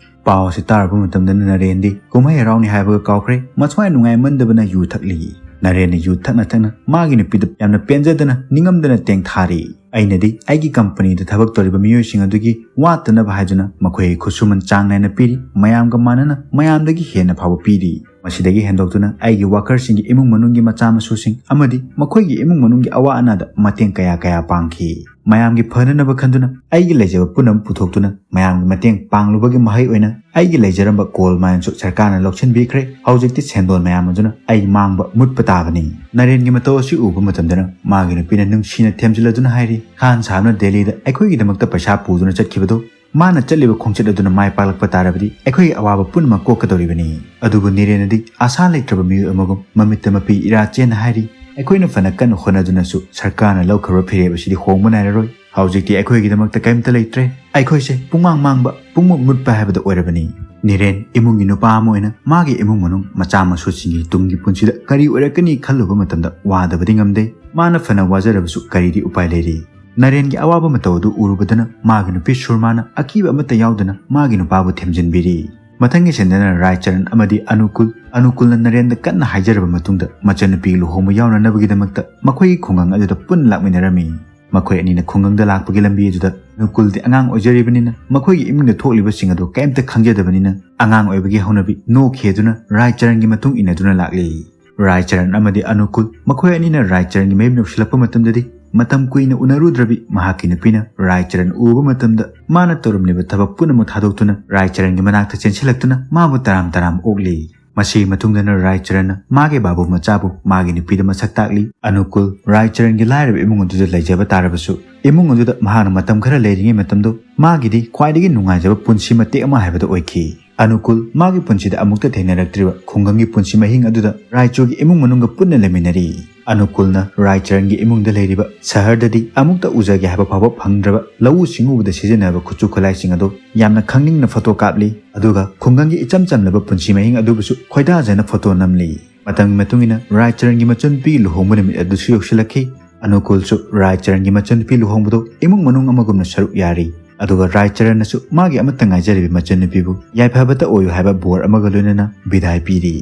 ꯄꯥꯎ ꯑꯁꯤ ꯇꯥꯔꯕ ꯃꯇꯝꯗ ꯅꯔꯦꯟꯗꯤ ꯀꯨꯝꯍꯩ ꯍꯔꯥꯎꯅꯤ ꯍꯥꯏꯕꯒ ꯀꯥꯎꯈ꯭ꯔꯦ꯫ ꯃꯊ꯭ꯋꯥꯏ ꯅꯨꯡꯉꯥꯏꯃꯟꯗꯕꯅ ꯌꯨ ꯊꯛꯂꯤ꯫ ꯅꯔꯦꯟꯅ ꯌꯨ ꯊꯛꯅ ꯊꯛꯅ ꯃꯥꯒꯤ ꯅꯨꯄꯤꯗ ꯌꯥꯝꯅ ꯄꯦꯟꯖꯗꯅ ꯅꯤꯡꯉꯝꯗꯅ ꯇꯦꯡꯊꯥꯔꯤ꯫ ꯑꯩꯅꯗꯤ ꯑꯩꯒꯤ companyꯗ ꯊꯕꯛ ꯇꯧꯔꯤꯕ ꯃꯤꯑꯣꯏꯁꯤꯡ ꯑꯗꯨꯒꯤ ꯋꯥꯠꯇꯅꯕ ꯍꯥꯏꯗꯨꯅ ꯃꯈꯣꯏꯒꯤ ꯈꯨꯠꯁꯨꯃꯟ ꯆꯥꯡ ꯅꯥꯏꯅ ꯄꯤꯔꯤ, ꯃꯌꯥꯝꯒ ꯃꯥꯟꯅꯅ ꯃꯌꯥꯝꯗꯒꯤ ꯍꯦꯟꯅ ꯐꯥꯎꯕ ꯄꯤꯔꯤ꯫ ꯃꯁꯤꯗꯒꯤ ꯍꯦꯟꯗꯣꯛꯇꯨꯅ ꯑꯩꯒꯤ workerꯁꯤꯡꯒꯤ ꯏꯃꯨꯡ ꯃꯅꯨꯡꯒꯤ ꯃꯆꯥ ꯃꯁꯨꯁꯤꯡ ꯑꯃꯗꯤ ꯃꯈꯣꯏꯒꯤ ꯏꯃꯨꯡ ꯃꯅꯨꯡꯒꯤ ꯑꯋꯥ ꯑꯅꯥꯗ ꯃꯇꯦꯡ ꯀꯌꯥ ꯀꯌꯥ ꯄꯥꯡꯈꯤ꯫ ꯃꯌꯥꯝꯒꯤ ꯐꯅꯅꯕ ꯈꯟꯗꯨꯅ ꯑꯩꯒꯤ ꯂꯩꯖꯕ ꯄꯨꯝꯅꯃꯛ ꯄꯨꯊꯣꯛꯇꯨꯅ ꯃꯌꯥꯝꯒꯤ ꯃꯇꯦꯡ ꯄꯥꯡꯂꯨꯕꯒꯤ ꯃꯍꯩ ꯑꯣꯏꯅ ꯑꯩꯒꯤ ꯂꯩꯖꯔꯝꯕ coal mineꯁꯨ ꯁꯔꯀꯥꯔꯅ ꯂꯧꯁꯤꯟꯕꯤꯈ꯭ꯔꯦ꯫ ꯍꯧꯖꯤꯛꯇꯤ ꯁꯦꯟꯗꯣꯟ ꯃꯌꯥꯝ ꯑꯗꯨꯅ ꯑꯩ ꯃꯥꯡꯕ ꯃꯨꯠꯄ ꯇꯥꯕꯅꯤ꯫ ꯅꯔꯦꯟꯒꯤ ꯃꯇꯧ ꯑꯁꯤ ꯎꯕ ꯃꯇꯝꯗꯅ ꯃꯥꯒꯤ ꯅꯨꯄꯤꯅ ꯅꯨꯡꯁꯤꯅ ꯊꯦꯝꯖꯤꯜꯂꯗꯨꯅ ꯍꯥꯏꯔꯤ, "ꯈꯥꯟ ꯁꯥꯍꯕꯅ ꯗꯦꯜꯂꯤꯗ ꯑꯩꯈꯣꯏꯒꯤꯗꯃꯛꯇ ꯄꯩꯁꯥ ꯄꯨꯗꯨꯅ ꯆꯠꯈꯤꯕꯗꯨ ꯃꯥꯅ ꯆꯠꯂꯤꯕ ꯈꯣꯡꯆꯠ ꯑꯗꯨꯅ ꯃꯥꯏ ꯄꯥꯛꯂꯛꯄ ꯇꯥꯔꯕꯗꯤ ꯑꯩꯈꯣꯏꯒꯤ ꯑꯋꯥꯕ ꯄꯨꯝꯅꯃꯛ ꯀꯣꯛꯀꯗꯧꯔꯤꯕꯅꯤ"꯫ ꯑꯗꯨꯕꯨ ꯅꯤꯔꯦꯟꯅꯗꯤ ꯑꯁꯥ ꯂꯩꯇ꯭ꯔꯕ ꯃꯤꯑꯣꯏ ꯑꯃꯒꯨꯝ ꯃꯃꯤꯠꯇ ꯃꯄꯤ ꯏꯔꯥ ꯆꯦꯟꯅ ꯍꯥꯏꯔꯤ, "ꯑꯩꯈꯣꯏꯅ ꯐꯅ ꯀꯟꯅ ꯍꯣꯠꯅꯗꯨꯅꯁꯨ ꯁꯔꯀꯥꯔꯅ ꯂꯧꯈ꯭ꯔꯕ ꯐꯤꯔꯦꯞ ꯑꯁꯤꯗꯤ ꯍꯣꯡꯕ ꯅꯥꯏꯔꯔꯣꯏ꯫ ꯍꯧꯖꯤꯛꯇꯤ ꯑꯩꯈꯣꯏꯒꯤꯗꯃꯛꯇ ꯀꯔꯤꯝꯇ ꯂꯩꯇ꯭ꯔꯦ꯫ ꯑꯩꯈꯣꯏꯁꯦ ꯄꯨꯡꯃꯥꯡ ꯃꯥꯡꯕ, ꯄꯨꯡꯃꯨꯠ ꯃꯨꯠꯄ ꯍꯥꯏꯕꯗꯨ ꯑꯣꯏꯔꯕꯅꯤ"꯫ ꯅꯤꯔꯦꯟ ꯏꯃꯨꯡꯒꯤ ꯅꯨꯄꯥ ꯑꯃ ꯑꯣꯏꯅ ꯃꯥꯒꯤ ꯏꯃꯨꯡ ꯃꯅꯨꯡ ꯃꯆꯥ ꯃꯁꯨꯁꯤꯡꯒꯤ ꯇꯨꯡꯒꯤ ꯄꯨꯟꯁꯤꯗ ꯀꯔꯤ ꯑꯣꯏꯔꯛꯀꯅꯤ ꯈꯜꯂꯨꯕ ꯃꯇꯝꯗ ꯋꯥꯗꯕꯗꯤ ꯉꯝꯗꯦ꯫ ꯃꯥꯅ ꯐꯅ ꯋꯥꯖꯔꯕꯁꯨ ꯀꯔꯤꯗꯤ ꯎꯄꯥꯏ ꯂꯩꯔꯤ? ꯅꯔꯦꯟꯒꯤ ꯑꯋꯥꯕ ꯃꯇꯧ ꯑꯗꯨ ꯎꯔꯨꯕꯗꯅ ꯃꯥꯒꯤ ꯅꯨꯄꯤ ꯁꯨꯔꯃꯥꯅ ꯑꯀꯤꯕ ꯑꯃꯠꯇ ꯌꯥꯎꯗꯅ ꯃꯥꯒꯤ ꯅꯨꯄꯥꯕꯨ ꯊꯦꯝꯖꯤꯟꯕꯤꯔꯤ꯫ ꯃꯊꯪꯒꯤ ꯁꯤꯟꯗꯅ ꯔꯥꯏꯆꯔꯟ ꯑꯃꯗꯤ ꯑꯅꯨꯀꯨꯜ꯫ ꯑꯅꯨꯀꯨꯜꯅ ꯅꯔꯦꯟꯗ ꯀꯟꯅ ꯍꯥꯏꯖꯔꯕ ꯃꯇꯨꯡꯗ ꯃꯆꯟꯅꯨꯄꯤ ꯂꯨꯍꯣꯡꯕ ꯌꯥꯎꯅꯅꯕꯒꯤꯗꯃꯛꯇ ꯃꯈꯣꯏꯒꯤ ꯈꯨꯡꯒꯪ ꯑꯗꯨꯗ ꯄꯨꯟꯅ ꯂꯥꯛꯃꯤꯟꯅꯔꯝꯃꯤ꯫ ꯃꯈꯣꯏ ꯑꯅꯤꯅ ꯈꯨꯡꯒꯪꯗ ꯂꯥꯛꯄꯒꯤ ꯂꯝꯕꯤ ꯑꯗꯨꯗ ꯑꯅꯨꯀꯨꯜꯗꯤ ꯑꯉꯥꯡ ꯑꯣꯏꯖꯔꯤꯕꯅꯤꯅ ꯃꯈꯣꯏꯒꯤ ꯏꯃꯨꯡꯗ ꯊꯣꯛꯂꯤꯕꯁꯤꯡ ꯑꯗꯨ ꯀꯔꯤꯝꯇ ꯈꯪꯖꯗꯕꯅꯤꯅ ꯑꯉꯥꯡ ꯑꯣꯏꯕꯒꯤ ꯍꯧꯅꯕꯤ ꯅꯣꯛꯈꯤ ꯑꯗꯨꯅ ꯔꯥꯏꯆꯔꯟꯒꯤ ꯃꯇꯨꯡ ꯏꯟꯅꯗꯨꯅ ꯂꯥꯛꯂꯤ꯫ ꯔꯥꯏꯆꯔꯟ ꯑꯃꯗꯤ ꯑꯅꯨꯀꯨꯜ ꯃꯈꯣꯏ ꯑꯅꯤꯅ ꯔꯥꯏꯆꯔꯟꯒꯤ ꯃꯌꯨꯝ ꯌꯧꯁꯤꯜꯂꯛꯄ ꯃꯇꯝꯗꯗꯤ ꯃꯇꯝ ꯀꯨꯏꯅ ꯎꯅꯔꯨꯗ꯭ꯔꯕꯤ ꯃꯍꯥꯛꯀꯤ ꯅꯨꯄꯤꯅ ꯔꯥꯏꯆꯔꯟ ꯎꯕ ꯃꯇꯝꯗ ꯃꯥꯅ ꯇꯧꯔꯝꯂꯤꯕ ꯊꯕꯛ ꯄꯨꯝꯅꯃꯛ ꯊꯥꯗꯣꯛꯇꯨꯅ ꯔꯥꯏꯆꯔꯟꯒꯤ ꯃꯅꯥꯛꯇ ꯆꯦꯟꯁꯤꯜꯂꯛꯇꯨꯅ ꯃꯥꯕꯨ ꯇꯔꯥꯝ ꯇꯔꯥꯝ ꯑꯣꯛꯂꯤ꯫ ꯃꯁꯤꯒꯤ ꯃꯇꯨꯡꯗꯅ ꯔꯥꯏꯆꯔꯟꯅ ꯃꯥꯒꯤ ꯕꯥꯕꯨ ꯃꯆꯥꯕꯨ ꯃꯥꯒꯤ ꯅꯨꯄꯤꯗ ꯃꯁꯛ ꯇꯥꯛꯂꯤ꯫ ꯑꯅꯨꯀꯨꯜ ꯔꯥꯏꯆꯔꯟꯒꯤ ꯂꯥꯏꯔꯕ ꯏꯃꯨꯡ ꯑꯗꯨꯗ ꯂꯩꯖꯕ ꯇꯥꯔꯕꯁꯨ ꯏꯃꯨꯡ ꯑꯗꯨꯗ ꯃꯍꯥꯛꯅ ꯃꯇꯝ ꯈꯔ ꯂꯩꯔꯤꯉꯩ ꯃꯇꯝꯗꯣ ꯃꯥꯒꯤꯗꯤ ꯈ꯭ꯋꯥꯏꯗꯒꯤ ꯅꯨꯡꯉꯥꯏꯖꯕ ꯄꯨꯟꯁꯤ ꯃꯇꯦꯛ ꯑꯃ ꯍꯥꯏꯕꯗꯨ ꯑꯣꯏꯈꯤ꯫ ꯑꯅꯨꯀꯨꯜ ꯃꯥꯒꯤ ꯄꯨꯟꯁꯤꯗ ꯑꯃꯨꯛꯇ ꯊꯦꯡꯅꯔꯛꯇ꯭ꯔꯤꯕ ꯈꯨꯡꯒꯪꯒꯤ ꯄꯨꯟꯁꯤ ꯃꯍꯤꯡ ꯑꯗꯨꯗ ꯔꯥꯏꯆꯨꯒꯤ ꯏꯃꯨꯡ ꯃꯅꯨꯡꯒ ꯄꯨꯟꯅ ꯂꯩꯃꯤꯟꯅꯔꯤ꯫ ꯑꯅꯨꯀꯨꯜꯅ ꯔꯥꯏꯆꯔꯟꯒꯤ ꯏꯃꯨꯡꯗ ꯂꯩꯔꯤꯕ ꯁꯍꯔꯗꯗꯤ ꯑꯃꯨꯛꯇ ꯎꯖꯒꯦ ꯍꯥꯏꯕ ꯐꯥꯎꯕ ꯐꯪꯗ꯭ꯔꯕ ꯂꯧꯎ ꯁꯤꯡꯎꯕꯗ ꯁꯤꯖꯤꯟꯅꯕ ꯈꯨꯠꯁꯨ ꯈꯨꯠꯂꯥꯏꯁꯤꯡ ꯑꯗꯨ ꯌꯥꯝꯅ ꯈꯪꯅꯤꯡꯅ ꯐꯣꯇꯣ ꯀꯥꯞꯂꯤ꯫ ꯑꯗꯨꯒ ꯈꯨꯡꯒꯪꯒꯤ ꯏꯆꯝ ꯆꯝꯂꯕ ꯄꯨꯟꯁꯤ ꯃꯍꯤꯡ ꯑꯗꯨꯕꯨꯁꯨ ꯈꯣꯏꯗꯥꯖꯅ ꯐꯣꯇꯣ ꯅꯝꯂꯤ꯫ ꯃꯇꯝꯒꯤ ꯃꯇꯨꯡ ꯏꯟꯅ ꯔꯥꯏꯆꯔꯟꯒꯤ ꯃꯆꯟꯅꯨꯄꯤ ꯂꯨꯍꯣꯡꯕ ꯅꯨꯃꯤꯠ ꯑꯗꯨꯁꯨ ꯌꯧꯁꯤꯜꯂꯛꯈꯤ꯫ ꯑꯅꯨꯀꯨꯜꯁꯨ ꯔꯥꯏꯆꯔꯟꯒꯤ ꯃꯆꯟꯅꯨꯄꯤ ꯂꯨꯍꯣꯡꯕꯗꯨ ꯏꯃꯨꯡ ꯃꯅꯨꯡ ꯑꯃꯒꯨꯝꯅ ꯁꯔꯨꯛ ꯌꯥꯔꯤ꯫ ꯑꯗꯨꯒ ꯔꯥꯏꯆꯔꯟꯅꯁꯨ ꯃꯥꯒꯤ ꯑꯃꯠꯇ ꯉꯥꯏꯖꯔꯤꯕ ꯃꯆꯟꯅꯨꯄꯤꯕꯨ ꯌꯥꯏꯐꯕꯇ ꯑꯣꯏꯌꯨ ꯍꯥꯏꯕ ꯕꯣꯔ ꯑꯃꯒ ꯂꯣꯏꯅꯅ ꯕꯤꯗꯥꯏ ꯄꯤꯔꯤ꯫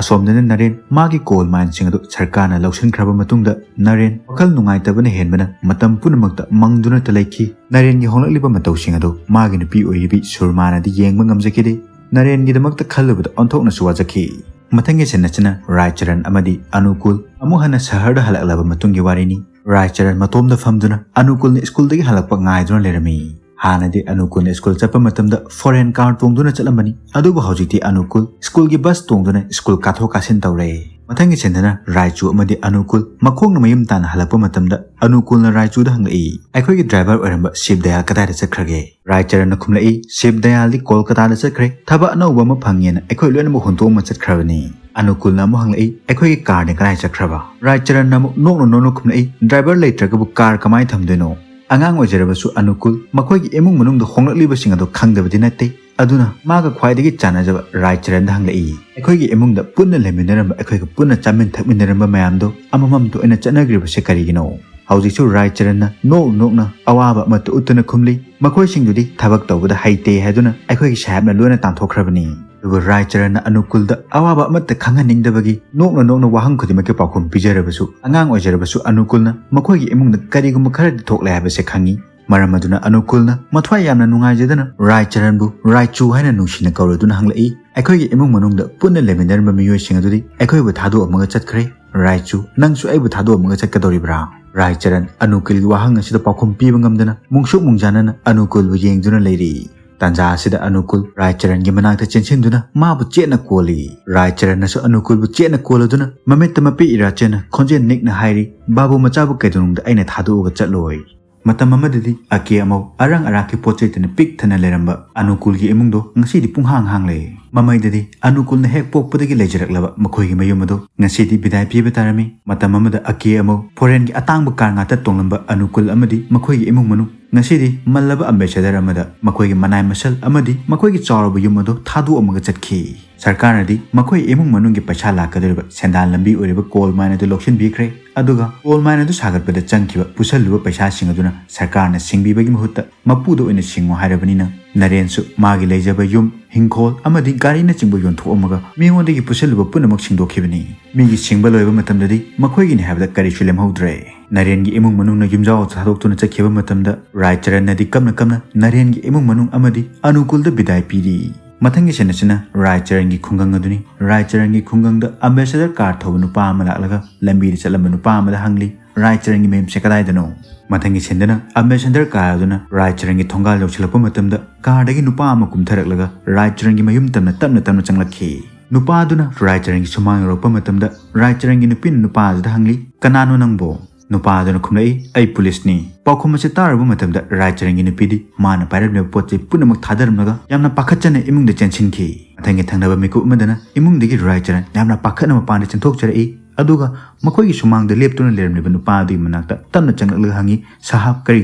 ꯑꯁꯣꯝꯗꯅ ꯅꯔꯦꯟ ꯃꯥꯒꯤ ꯀꯣꯜ ꯃꯥꯏꯟꯁꯤꯡ ꯑꯗꯨ ꯁꯔꯀꯥꯔꯅ ꯂꯧꯁꯤꯟꯈ꯭ꯔꯕ ꯃꯇꯨꯡꯗ ꯅꯔꯦꯟ ꯋꯥꯈꯜ ꯅꯨꯡꯉꯥꯏꯇꯕꯅ ꯍꯦꯟꯕꯅ ꯃꯇꯝ ꯄꯨꯝꯅꯃꯛꯇ ꯃꯪꯗꯨꯅꯇ ꯂꯩꯈꯤ꯫ ꯅꯔꯦꯟꯒꯤ ꯍꯣꯡꯂꯛꯂꯤꯕ ꯃꯇꯧꯁꯤꯡ ꯑꯗꯨ ꯃꯥꯒꯤ ꯅꯨꯄꯤ ꯑꯣꯏꯔꯤꯕꯤ ꯁꯨꯔꯃꯥꯅꯗꯤ ꯌꯦꯡꯕ ꯉꯝꯖꯈꯤꯗꯦ꯫ ꯅꯔꯦꯟꯒꯤꯗꯃꯛꯇ ꯈꯜꯂꯨꯕꯗ ꯑꯣꯟꯊꯣꯛꯅꯁꯨ ꯋꯥꯖꯈꯤ꯫ ꯃꯊꯪꯒꯤ ꯁꯤꯟ ꯑꯁꯤꯅ ꯔꯥꯏꯆꯔꯟ ꯑꯃꯗꯤ ꯑꯅꯨꯀꯨꯜ ꯑꯃꯨꯛ ꯍꯟꯅ ꯁꯍꯔꯗ ꯍꯜꯂꯛꯂꯕ ꯃꯇꯨꯡꯒꯤ ꯋꯥꯔꯤꯅꯤ꯫ ꯔꯥꯏꯆꯔꯟ ꯃꯇꯣꯝꯗ ꯐꯝꯗꯨꯅ ꯑꯅꯨꯀꯨꯜꯅ ꯁ꯭ꯀꯨꯜꯗꯒꯤ ꯍꯜꯂꯛꯄ ꯉꯥꯏꯗꯨꯅ ꯂꯩꯔꯝꯃꯤ꯫ ꯍꯥꯟꯅꯗꯤ ꯑꯅꯨꯀꯨꯜꯅ ꯁ꯭ꯀꯨꯜ ꯆꯠꯄ ꯃꯇꯝꯗ ꯐꯣꯔꯦꯟ ꯀꯥꯔ ꯇꯣꯡꯗꯨꯅ ꯆꯠꯂꯝꯕꯅꯤ, ꯑꯗꯨꯕꯨ ꯍꯧꯖꯤꯛꯇꯤ ꯑꯅꯨꯀꯨꯜ ꯁ꯭ꯀꯨꯜꯒꯤ ꯕꯁ ꯇꯣꯡꯗꯨꯅ ꯁ꯭ꯀꯨꯜ ꯀꯥꯊꯣꯛ ꯀꯥꯁꯤꯟ ꯇꯧꯔꯦ꯫ ꯃꯊꯪꯒꯤ ꯁꯤꯟꯗꯅ ꯔꯥꯏꯆꯨ ꯑꯃꯗꯤ ꯑꯅꯨꯀꯨꯜ ꯃꯈꯣꯡꯅ ꯃꯌꯨꯝ ꯇꯥꯟꯅ ꯍꯜꯂꯛꯄ ꯃꯇꯝꯗ ꯑꯅꯨꯀꯨꯜꯅ ꯔꯥꯏꯆꯨꯗ ꯍꯪꯂꯛꯏ, "ꯑꯩꯈꯣꯏꯒꯤ ꯗ꯭ꯔꯥꯏꯚꯔ ꯑꯣꯏꯔꯝꯕ ꯁꯤꯕ ꯗꯌꯥꯜ ꯀꯗꯥꯏꯗ ꯆꯠꯈ꯭ꯔꯒꯦ?" ꯔꯥꯏꯆꯔꯟꯅ ꯈꯨꯝꯂꯛꯏ, "ꯁꯤꯕ ꯗꯌꯥꯜꯗꯤ ꯀꯣꯜꯀꯇꯥꯗ ꯆꯠꯈ꯭ꯔꯦ, ꯊꯕꯛ ꯑꯅꯧꯕ ꯑꯃ ꯐꯪꯉꯦꯅ ꯑꯩꯈꯣꯏ ꯂꯣꯏꯅꯃꯛ ꯍꯨꯟꯗꯣꯛꯑꯝꯃ ꯆꯠꯈ꯭ꯔꯕꯅꯤ꯫" ꯑꯅꯨꯀꯨꯜꯅ ꯑꯃꯨꯛ ꯍꯪꯂꯛꯏ, "ꯑꯩꯈꯣꯏꯒꯤ ꯀꯥꯔꯗꯤ ꯀꯗꯥꯏ ꯆꯠꯈ꯭ꯔꯕ?" ꯔꯥꯏꯆꯔꯟꯅ ꯑꯃꯨꯛ ꯅꯣꯛꯅ ꯅꯣꯛꯅ ꯈꯨꯝꯂꯛꯏ, "ꯗ꯭ꯔꯥꯏꯚꯔ ꯂꯩꯇ꯭ꯔꯒꯕꯨ ꯀꯥꯔ ꯀꯃꯥꯏꯅ ꯊꯝꯗꯣꯏꯅꯣ?" ꯑꯉꯥꯡ ꯑꯣꯏꯖꯔꯕꯁꯨ ꯑꯅꯨꯀꯨꯜ ꯃꯈꯣꯏꯒꯤ ꯏꯃꯨꯡ ꯃꯅꯨꯡꯗ ꯍꯣꯡꯂꯛꯂꯤꯕꯁꯤꯡ ꯑꯗꯨ ꯈꯪꯗꯕꯗꯤ ꯅꯠꯇꯦ꯫ ꯑꯗꯨꯅ ꯃꯥꯒ ꯈ꯭ꯋꯥꯏꯗꯒꯤ ꯆꯥꯟꯅꯖꯕ ꯔꯥꯏ ꯆꯔꯟꯗ ꯍꯪꯂꯛꯏ, "ꯑꯩꯈꯣꯏꯒꯤ ꯏꯃꯨꯡꯗ ꯄꯨꯟꯅ ꯂꯩꯃꯤꯟꯅꯔꯝꯕ, ꯑꯩꯈꯣꯏꯒ ꯄꯨꯟꯅ ꯆꯥꯃꯤꯟ ꯊꯛꯃꯤꯟꯅꯔꯝꯕ ꯃꯌꯥꯝꯗꯣ ꯑꯃꯃꯝꯇ ꯑꯣꯏꯅ ꯆꯠꯅꯈ꯭ꯔꯤꯕꯁꯦ ꯀꯔꯤꯒꯤꯅꯣ?" ꯍꯧꯖꯤꯛꯁꯨ ꯔꯥꯏ ꯆꯔꯟꯅ ꯅꯣꯛ ꯅꯣꯛꯅ ꯑꯋꯥꯕ ꯑꯃꯠꯇ ꯎꯠꯇꯅ ꯈꯨꯝꯂꯤ, "ꯃꯈꯣꯏꯁꯤꯡꯗꯨꯗꯤ ꯊꯕꯛ ꯇꯧꯕꯗ ꯍꯩꯇꯦ ꯍꯥꯏꯗꯨꯅ ꯑꯩꯈꯣꯏꯒꯤ ꯁꯥꯍꯦꯕꯅ ꯂꯣꯏꯅ ꯇꯥꯟꯊꯣꯛꯈ꯭ꯔꯕꯅꯤ"꯫ ꯑꯗꯨꯕꯨ ꯔꯥꯏ ꯆꯔꯟꯅ ꯑꯅꯨꯀꯨꯜꯗ ꯑꯋꯥꯕ ꯑꯃꯠꯇ ꯈꯪꯍꯟꯅꯤꯡꯗꯕꯒꯤ ꯅꯣꯛꯅ ꯅꯣꯛꯅ ꯋꯥꯍꯪ ꯈꯨꯗꯤꯡꯃꯛꯀꯤ ꯄꯥꯎꯈꯨꯝ ꯄꯤꯖꯔꯕꯁꯨ, ꯑꯉꯥꯡ ꯑꯣꯏꯖꯔꯕꯁꯨ ꯑꯅꯨꯀꯨꯜꯅ ꯃꯈꯣꯏꯒꯤ ꯏꯃꯨꯡꯗ ꯀꯔꯤꯒꯨꯝꯕ ꯈꯔꯗꯤ ꯊꯣꯛꯂꯦ ꯍꯥꯏꯕꯁꯦ ꯈꯪꯉꯤ꯫ ꯃꯔꯝ ꯑꯗꯨꯅ ꯑꯅꯨꯀꯨꯜꯅ ꯃꯊ꯭ꯋꯥꯏ ꯌꯥꯝꯅ ꯅꯨꯡꯉꯥꯏꯖꯗꯅ ꯔꯥꯏ ꯆꯔꯟꯕꯨ ꯔꯥꯏꯆꯨ ꯍꯥꯏꯅ ꯅꯨꯡꯁꯤꯅ ꯀꯧꯔꯗꯨꯅ ꯍꯪꯂꯛꯏ, "ꯑꯩꯈꯣꯏꯒꯤ ꯏꯃꯨꯡ ꯃꯅꯨꯡꯗ ꯄꯨꯟꯅ ꯂꯩꯃꯤꯟꯅꯔꯝꯕ ꯃꯤꯑꯣꯏꯁꯤꯡ ꯑꯗꯨꯗꯤ ꯑꯩꯈꯣꯏꯕꯨ ꯊꯥꯗꯣꯛꯑꯝꯃꯒ ꯆꯠꯈ꯭ꯔꯦ꯫ ꯔꯥꯏꯆꯨ, ꯅꯪꯁꯨ ꯑꯩꯕꯨ ꯊꯥꯗꯣꯛꯑꯝꯃꯒ ꯆꯠꯀꯗꯧꯔꯤꯕ꯭ꯔꯥ?" ꯔꯥꯏ ꯆꯔꯟ ꯑꯅꯨꯀꯨꯜꯒꯤ ꯋꯥꯍꯪ ꯑꯁꯤꯗ ꯄꯥꯎꯈꯨꯝ ꯄꯤꯕ ꯉꯝꯗꯅ ꯃꯨꯛꯁꯨꯛ ꯃꯨꯛꯖꯥꯅꯅ ꯑꯅꯨꯀꯨꯜꯕꯨ ꯌꯦꯡꯗꯨꯅ ꯂꯩꯔꯤ꯫ ꯇꯥꯟꯖꯥ ꯑꯁꯤꯗ ꯑꯅꯨꯀꯨꯜ ꯔꯥꯏ ꯆꯔꯟꯒꯤ ꯃꯅꯥꯛꯇ ꯆꯦꯟꯁꯤꯟꯗꯨꯅ ꯃꯥꯕꯨ ꯆꯦꯠꯅ ꯀꯣꯜꯂꯤ꯫ ꯔꯥꯏ ꯆꯔꯟꯅꯁꯨ ꯑꯅꯨꯀꯨꯜꯕꯨ ꯆꯦꯠꯅ ꯀꯣꯜꯂꯗꯨꯅ ꯃꯃꯤꯠꯇ ꯃꯄꯤ ꯏꯔꯥ ꯆꯦꯟꯅ ꯈꯣꯟꯖꯦꯜ ꯅꯤꯛꯅ ꯍꯥꯏꯔꯤ, "ꯕꯥꯕꯨ ꯃꯆꯥꯕꯨ ꯀꯩꯗꯧꯅꯨꯡꯗ ꯑꯩꯅ ꯊꯥꯗꯣꯛꯑꯒ ꯆꯠꯂꯣꯏ"꯫ ꯃꯇꯝ ꯑꯃꯗꯗꯤ ꯑꯀꯦ ꯑꯃꯧ, ꯑꯔꯥꯡ ꯑꯔꯥꯛꯀꯤ ꯄꯣꯠ ꯆꯩꯇꯅ ꯄꯤꯛ ꯊꯟꯅ ꯂꯩꯔꯝꯕ ꯑꯅꯨꯀꯨꯜꯒꯤ ꯏꯃꯨꯡꯗꯣ ꯉꯁꯤꯗꯤ ꯄꯨꯡꯍꯥꯡ ꯍꯥꯡꯂꯦ꯫ ꯃꯃꯩꯗꯗꯤ ꯑꯅꯨꯀꯨꯜꯅ ꯍꯦꯛ ꯄꯣꯛꯄꯗꯒꯤ ꯂꯩꯖꯔꯛꯂꯕ ꯃꯈꯣꯏꯒꯤ ꯃꯌꯨꯝ ꯑꯗꯣ ꯉꯁꯤꯗꯤ ꯕꯤꯗꯥꯏ ꯄꯤꯕ ꯇꯥꯔꯝꯃꯤ꯫ ꯃꯇꯝ ꯑꯃꯗ ꯑꯀꯦ ꯑꯃꯧ, ꯐꯣꯔꯦꯟꯒꯤ ꯑꯇꯥꯡꯕ ꯀꯥꯔ ꯉꯥꯛꯇ ꯇꯣꯡꯂꯝꯕ ꯑꯅꯨꯀꯨꯜ ꯑꯃꯗꯤ ꯃꯈꯣꯏꯒꯤ ꯏꯃꯨꯡ ꯃꯅꯨꯡ ꯉꯁꯤꯗꯤ ꯃꯜꯂꯕ ꯑꯝꯕꯦꯁꯦꯗꯔ ꯑꯃꯗ ꯃꯈꯣꯏꯒꯤ ꯃꯅꯥꯏ ꯃꯁꯜ ꯑꯃꯗꯤ ꯃꯈꯣꯏꯒꯤ ꯆꯥꯎꯔꯕ ꯌꯨꯝ ꯑꯗꯨ ꯊꯥꯗꯣꯛꯑꯝꯃꯒ ꯆꯠꯈꯤ꯫ ꯁꯔꯀꯥꯔꯅꯗꯤ ꯃꯈꯣꯏ ꯏꯃꯨꯡ ꯃꯅꯨꯡꯒꯤ ꯄꯩꯁꯥ ꯂꯥꯛꯀꯗꯧꯔꯤꯕ ꯁꯦꯟꯗꯥꯟ ꯂꯝꯕꯤ ꯑꯣꯏꯔꯤꯕ ꯀꯣꯜ ꯃꯥꯏꯟ ꯑꯗꯨ ꯂꯧꯁꯤꯟꯕꯤꯈ꯭ꯔꯦ꯫ ꯑꯗꯨꯒ ꯀꯣꯜ ꯃꯥꯏꯟ ꯑꯗꯨ ꯁꯥꯒꯠꯄꯗ ꯆꯪꯈꯤꯕ ꯄꯨꯁꯜꯂꯨꯕ ꯄꯩꯁꯥꯁꯤꯡ ꯑꯗꯨꯅ ꯁꯔꯀꯥꯔꯅ ꯁꯤꯡꯕꯤꯕꯒꯤ ꯃꯍꯨꯠꯇ ꯃꯄꯨꯗ ꯑꯣꯏꯅ ꯁꯤꯡꯉꯨ ꯍꯥꯏꯔꯕꯅꯤꯅ ꯅꯔꯦꯟꯁꯨ ꯃꯥꯒꯤ ꯂꯩꯖꯕ ꯌꯨꯝ, ꯍꯤꯡꯈꯣꯜ ꯑꯃꯗꯤ ꯒꯥꯔꯤꯅꯆꯤꯡꯕ ꯌꯣꯟꯊꯣꯛꯑꯝꯃꯒ ꯃꯤꯉꯣꯟꯗꯒꯤ ꯄꯨꯁꯜꯂꯨꯕ ꯄꯨꯝꯅꯃꯛ ꯁꯤꯡꯗꯣꯛꯈꯤꯕꯅꯤ꯫ ꯃꯤꯒꯤ ꯁꯤꯡꯕ ꯂꯣꯏꯕ ꯃꯇꯝꯗꯗꯤ ꯃꯈꯣꯏꯒꯤꯅꯤ ꯍꯥꯏꯕꯗ ꯀꯔꯤꯁꯨ ꯂꯦꯝꯍꯧꯗ꯭ꯔꯦ꯫ ꯅꯔꯦꯟꯒꯤ ꯏꯃꯨꯡ ꯃꯅꯨꯡꯅ ꯌꯨꯝꯖꯥꯎ ꯊꯥꯗꯣꯛꯇꯨꯅ ꯆꯠꯈꯤꯕ ꯃꯇꯝꯗ ꯔꯥꯏ ꯆꯔꯟꯅꯗꯤ ꯀꯞꯅ ꯀꯞꯅ ꯅꯔꯦꯟꯒꯤ ꯏꯃꯨꯡ ꯃꯅꯨꯡ ꯑꯃꯗꯤ ꯑꯅꯨꯀꯨꯜꯗ ꯕꯤꯗꯥꯏ ꯄꯤꯔꯤ꯫ ꯃꯊꯪꯒꯤ ꯁꯤꯟ ꯑꯁꯤꯅ ꯔꯥꯏ ꯆꯔꯟꯒꯤ ꯈꯨꯡꯒꯪ ꯑꯗꯨꯅꯤ꯫ ꯔꯥꯏ ꯆꯔꯟꯒꯤ ꯈꯨꯡꯒꯪꯗ ꯑꯝꯕꯦꯁꯦꯗꯔ ꯀꯥꯔ ꯊꯧꯕ ꯅꯨꯄꯥ ꯑꯃ ꯂꯥꯛꯂꯒ ꯂꯝꯕꯤꯗ ꯆꯠꯂꯝꯕ ꯅꯨꯄꯥ ꯑꯃꯗ ꯍꯪꯂꯤ, "ꯔꯥꯏ ꯆꯔꯟꯒꯤ ꯃꯌꯨꯝꯁꯦ ꯀꯗꯥꯏꯗꯅꯣ?" ꯃꯊꯪꯒꯤ ꯁꯤꯟꯗꯅ ꯑꯝꯕꯦꯁꯦꯗꯔ ꯀꯥꯔ ꯑꯗꯨꯅ ꯔꯥꯏ ꯆꯔꯟꯒꯤ ꯊꯣꯡꯒꯥꯜ ꯌꯧꯁꯤꯜꯂꯛꯄ ꯃꯇꯝꯗ ꯀꯥꯔꯗꯒꯤ ꯅꯨꯄꯥ ꯑꯃ ꯀꯨꯝꯊꯔꯛꯂꯒ ꯔꯥꯏ ꯆꯔꯟꯒꯤ ꯃꯌꯨꯝ ꯇꯝꯅ ꯇꯞꯅ ꯇꯞꯅ ꯆꯪꯂꯛꯈꯤ꯫ ꯅꯨꯄꯥ ꯑꯗꯨꯅ ꯔꯥꯏ ꯆꯔꯟꯒꯤ ꯁꯨꯃꯥꯡ ꯌꯧꯔꯛꯄ ꯃꯇꯝꯗ ꯔꯥꯏ ꯆꯔꯟꯒꯤ ꯅꯨꯄꯤꯅ ꯅꯨꯄꯥ ꯑꯗꯨꯗ ꯍꯪꯂꯤ, "ꯀꯅꯥꯅꯣ ꯅꯪꯕꯣ?" ꯅꯨꯄꯥ ꯑꯗꯨꯅ ꯈꯨꯝꯂꯛꯏ, "ꯑꯩ ꯄꯨꯂꯤꯁꯅꯤ"꯫ ꯄꯥꯎꯈꯨꯝ ꯑꯁꯤ ꯇꯥꯔꯨꯕ ꯃꯇꯝꯗ ꯔꯥꯏ ꯆꯔꯟꯒꯤ ꯅꯨꯄꯤꯗꯤ ꯃꯥꯅ ꯄꯥꯏꯔꯝꯂꯤꯕ ꯄꯣꯠ ꯆꯩ ꯄꯨꯝꯅꯃꯛ ꯊꯥꯗꯔꯝꯂꯒ ꯌꯥꯝꯅ ꯄꯥꯈꯠꯆꯅ ꯏꯃꯨꯡꯗ ꯆꯦꯟꯁꯤꯟꯈꯤ꯫ ꯃꯊꯪꯒꯤ ꯊꯪꯅꯕ ꯃꯤꯀꯨꯞ ꯑꯃꯗꯅ ꯏꯃꯨꯡꯗꯒꯤ ꯔꯥꯏ ꯆꯔꯟ ꯌꯥꯝꯅ ꯄꯥꯈꯠꯅ ꯃꯄꯥꯟꯗ ꯆꯦꯟꯊꯣꯛꯆꯔꯛꯏ꯫ ꯑꯗꯨꯒ ꯃꯈꯣꯏꯒꯤ ꯁꯨꯃꯥꯡꯗ ꯂꯦꯞꯇꯨꯅ ꯂꯩꯔꯝꯂꯤꯕ ꯅꯨꯄꯥ ꯑꯗꯨꯒꯤ ꯃꯅꯥꯛꯇ ꯇꯞꯅ ꯆꯪꯂꯛꯂꯒ ꯍꯪꯉꯤ, "ꯁꯥꯍꯥꯕ, ꯀꯔꯤ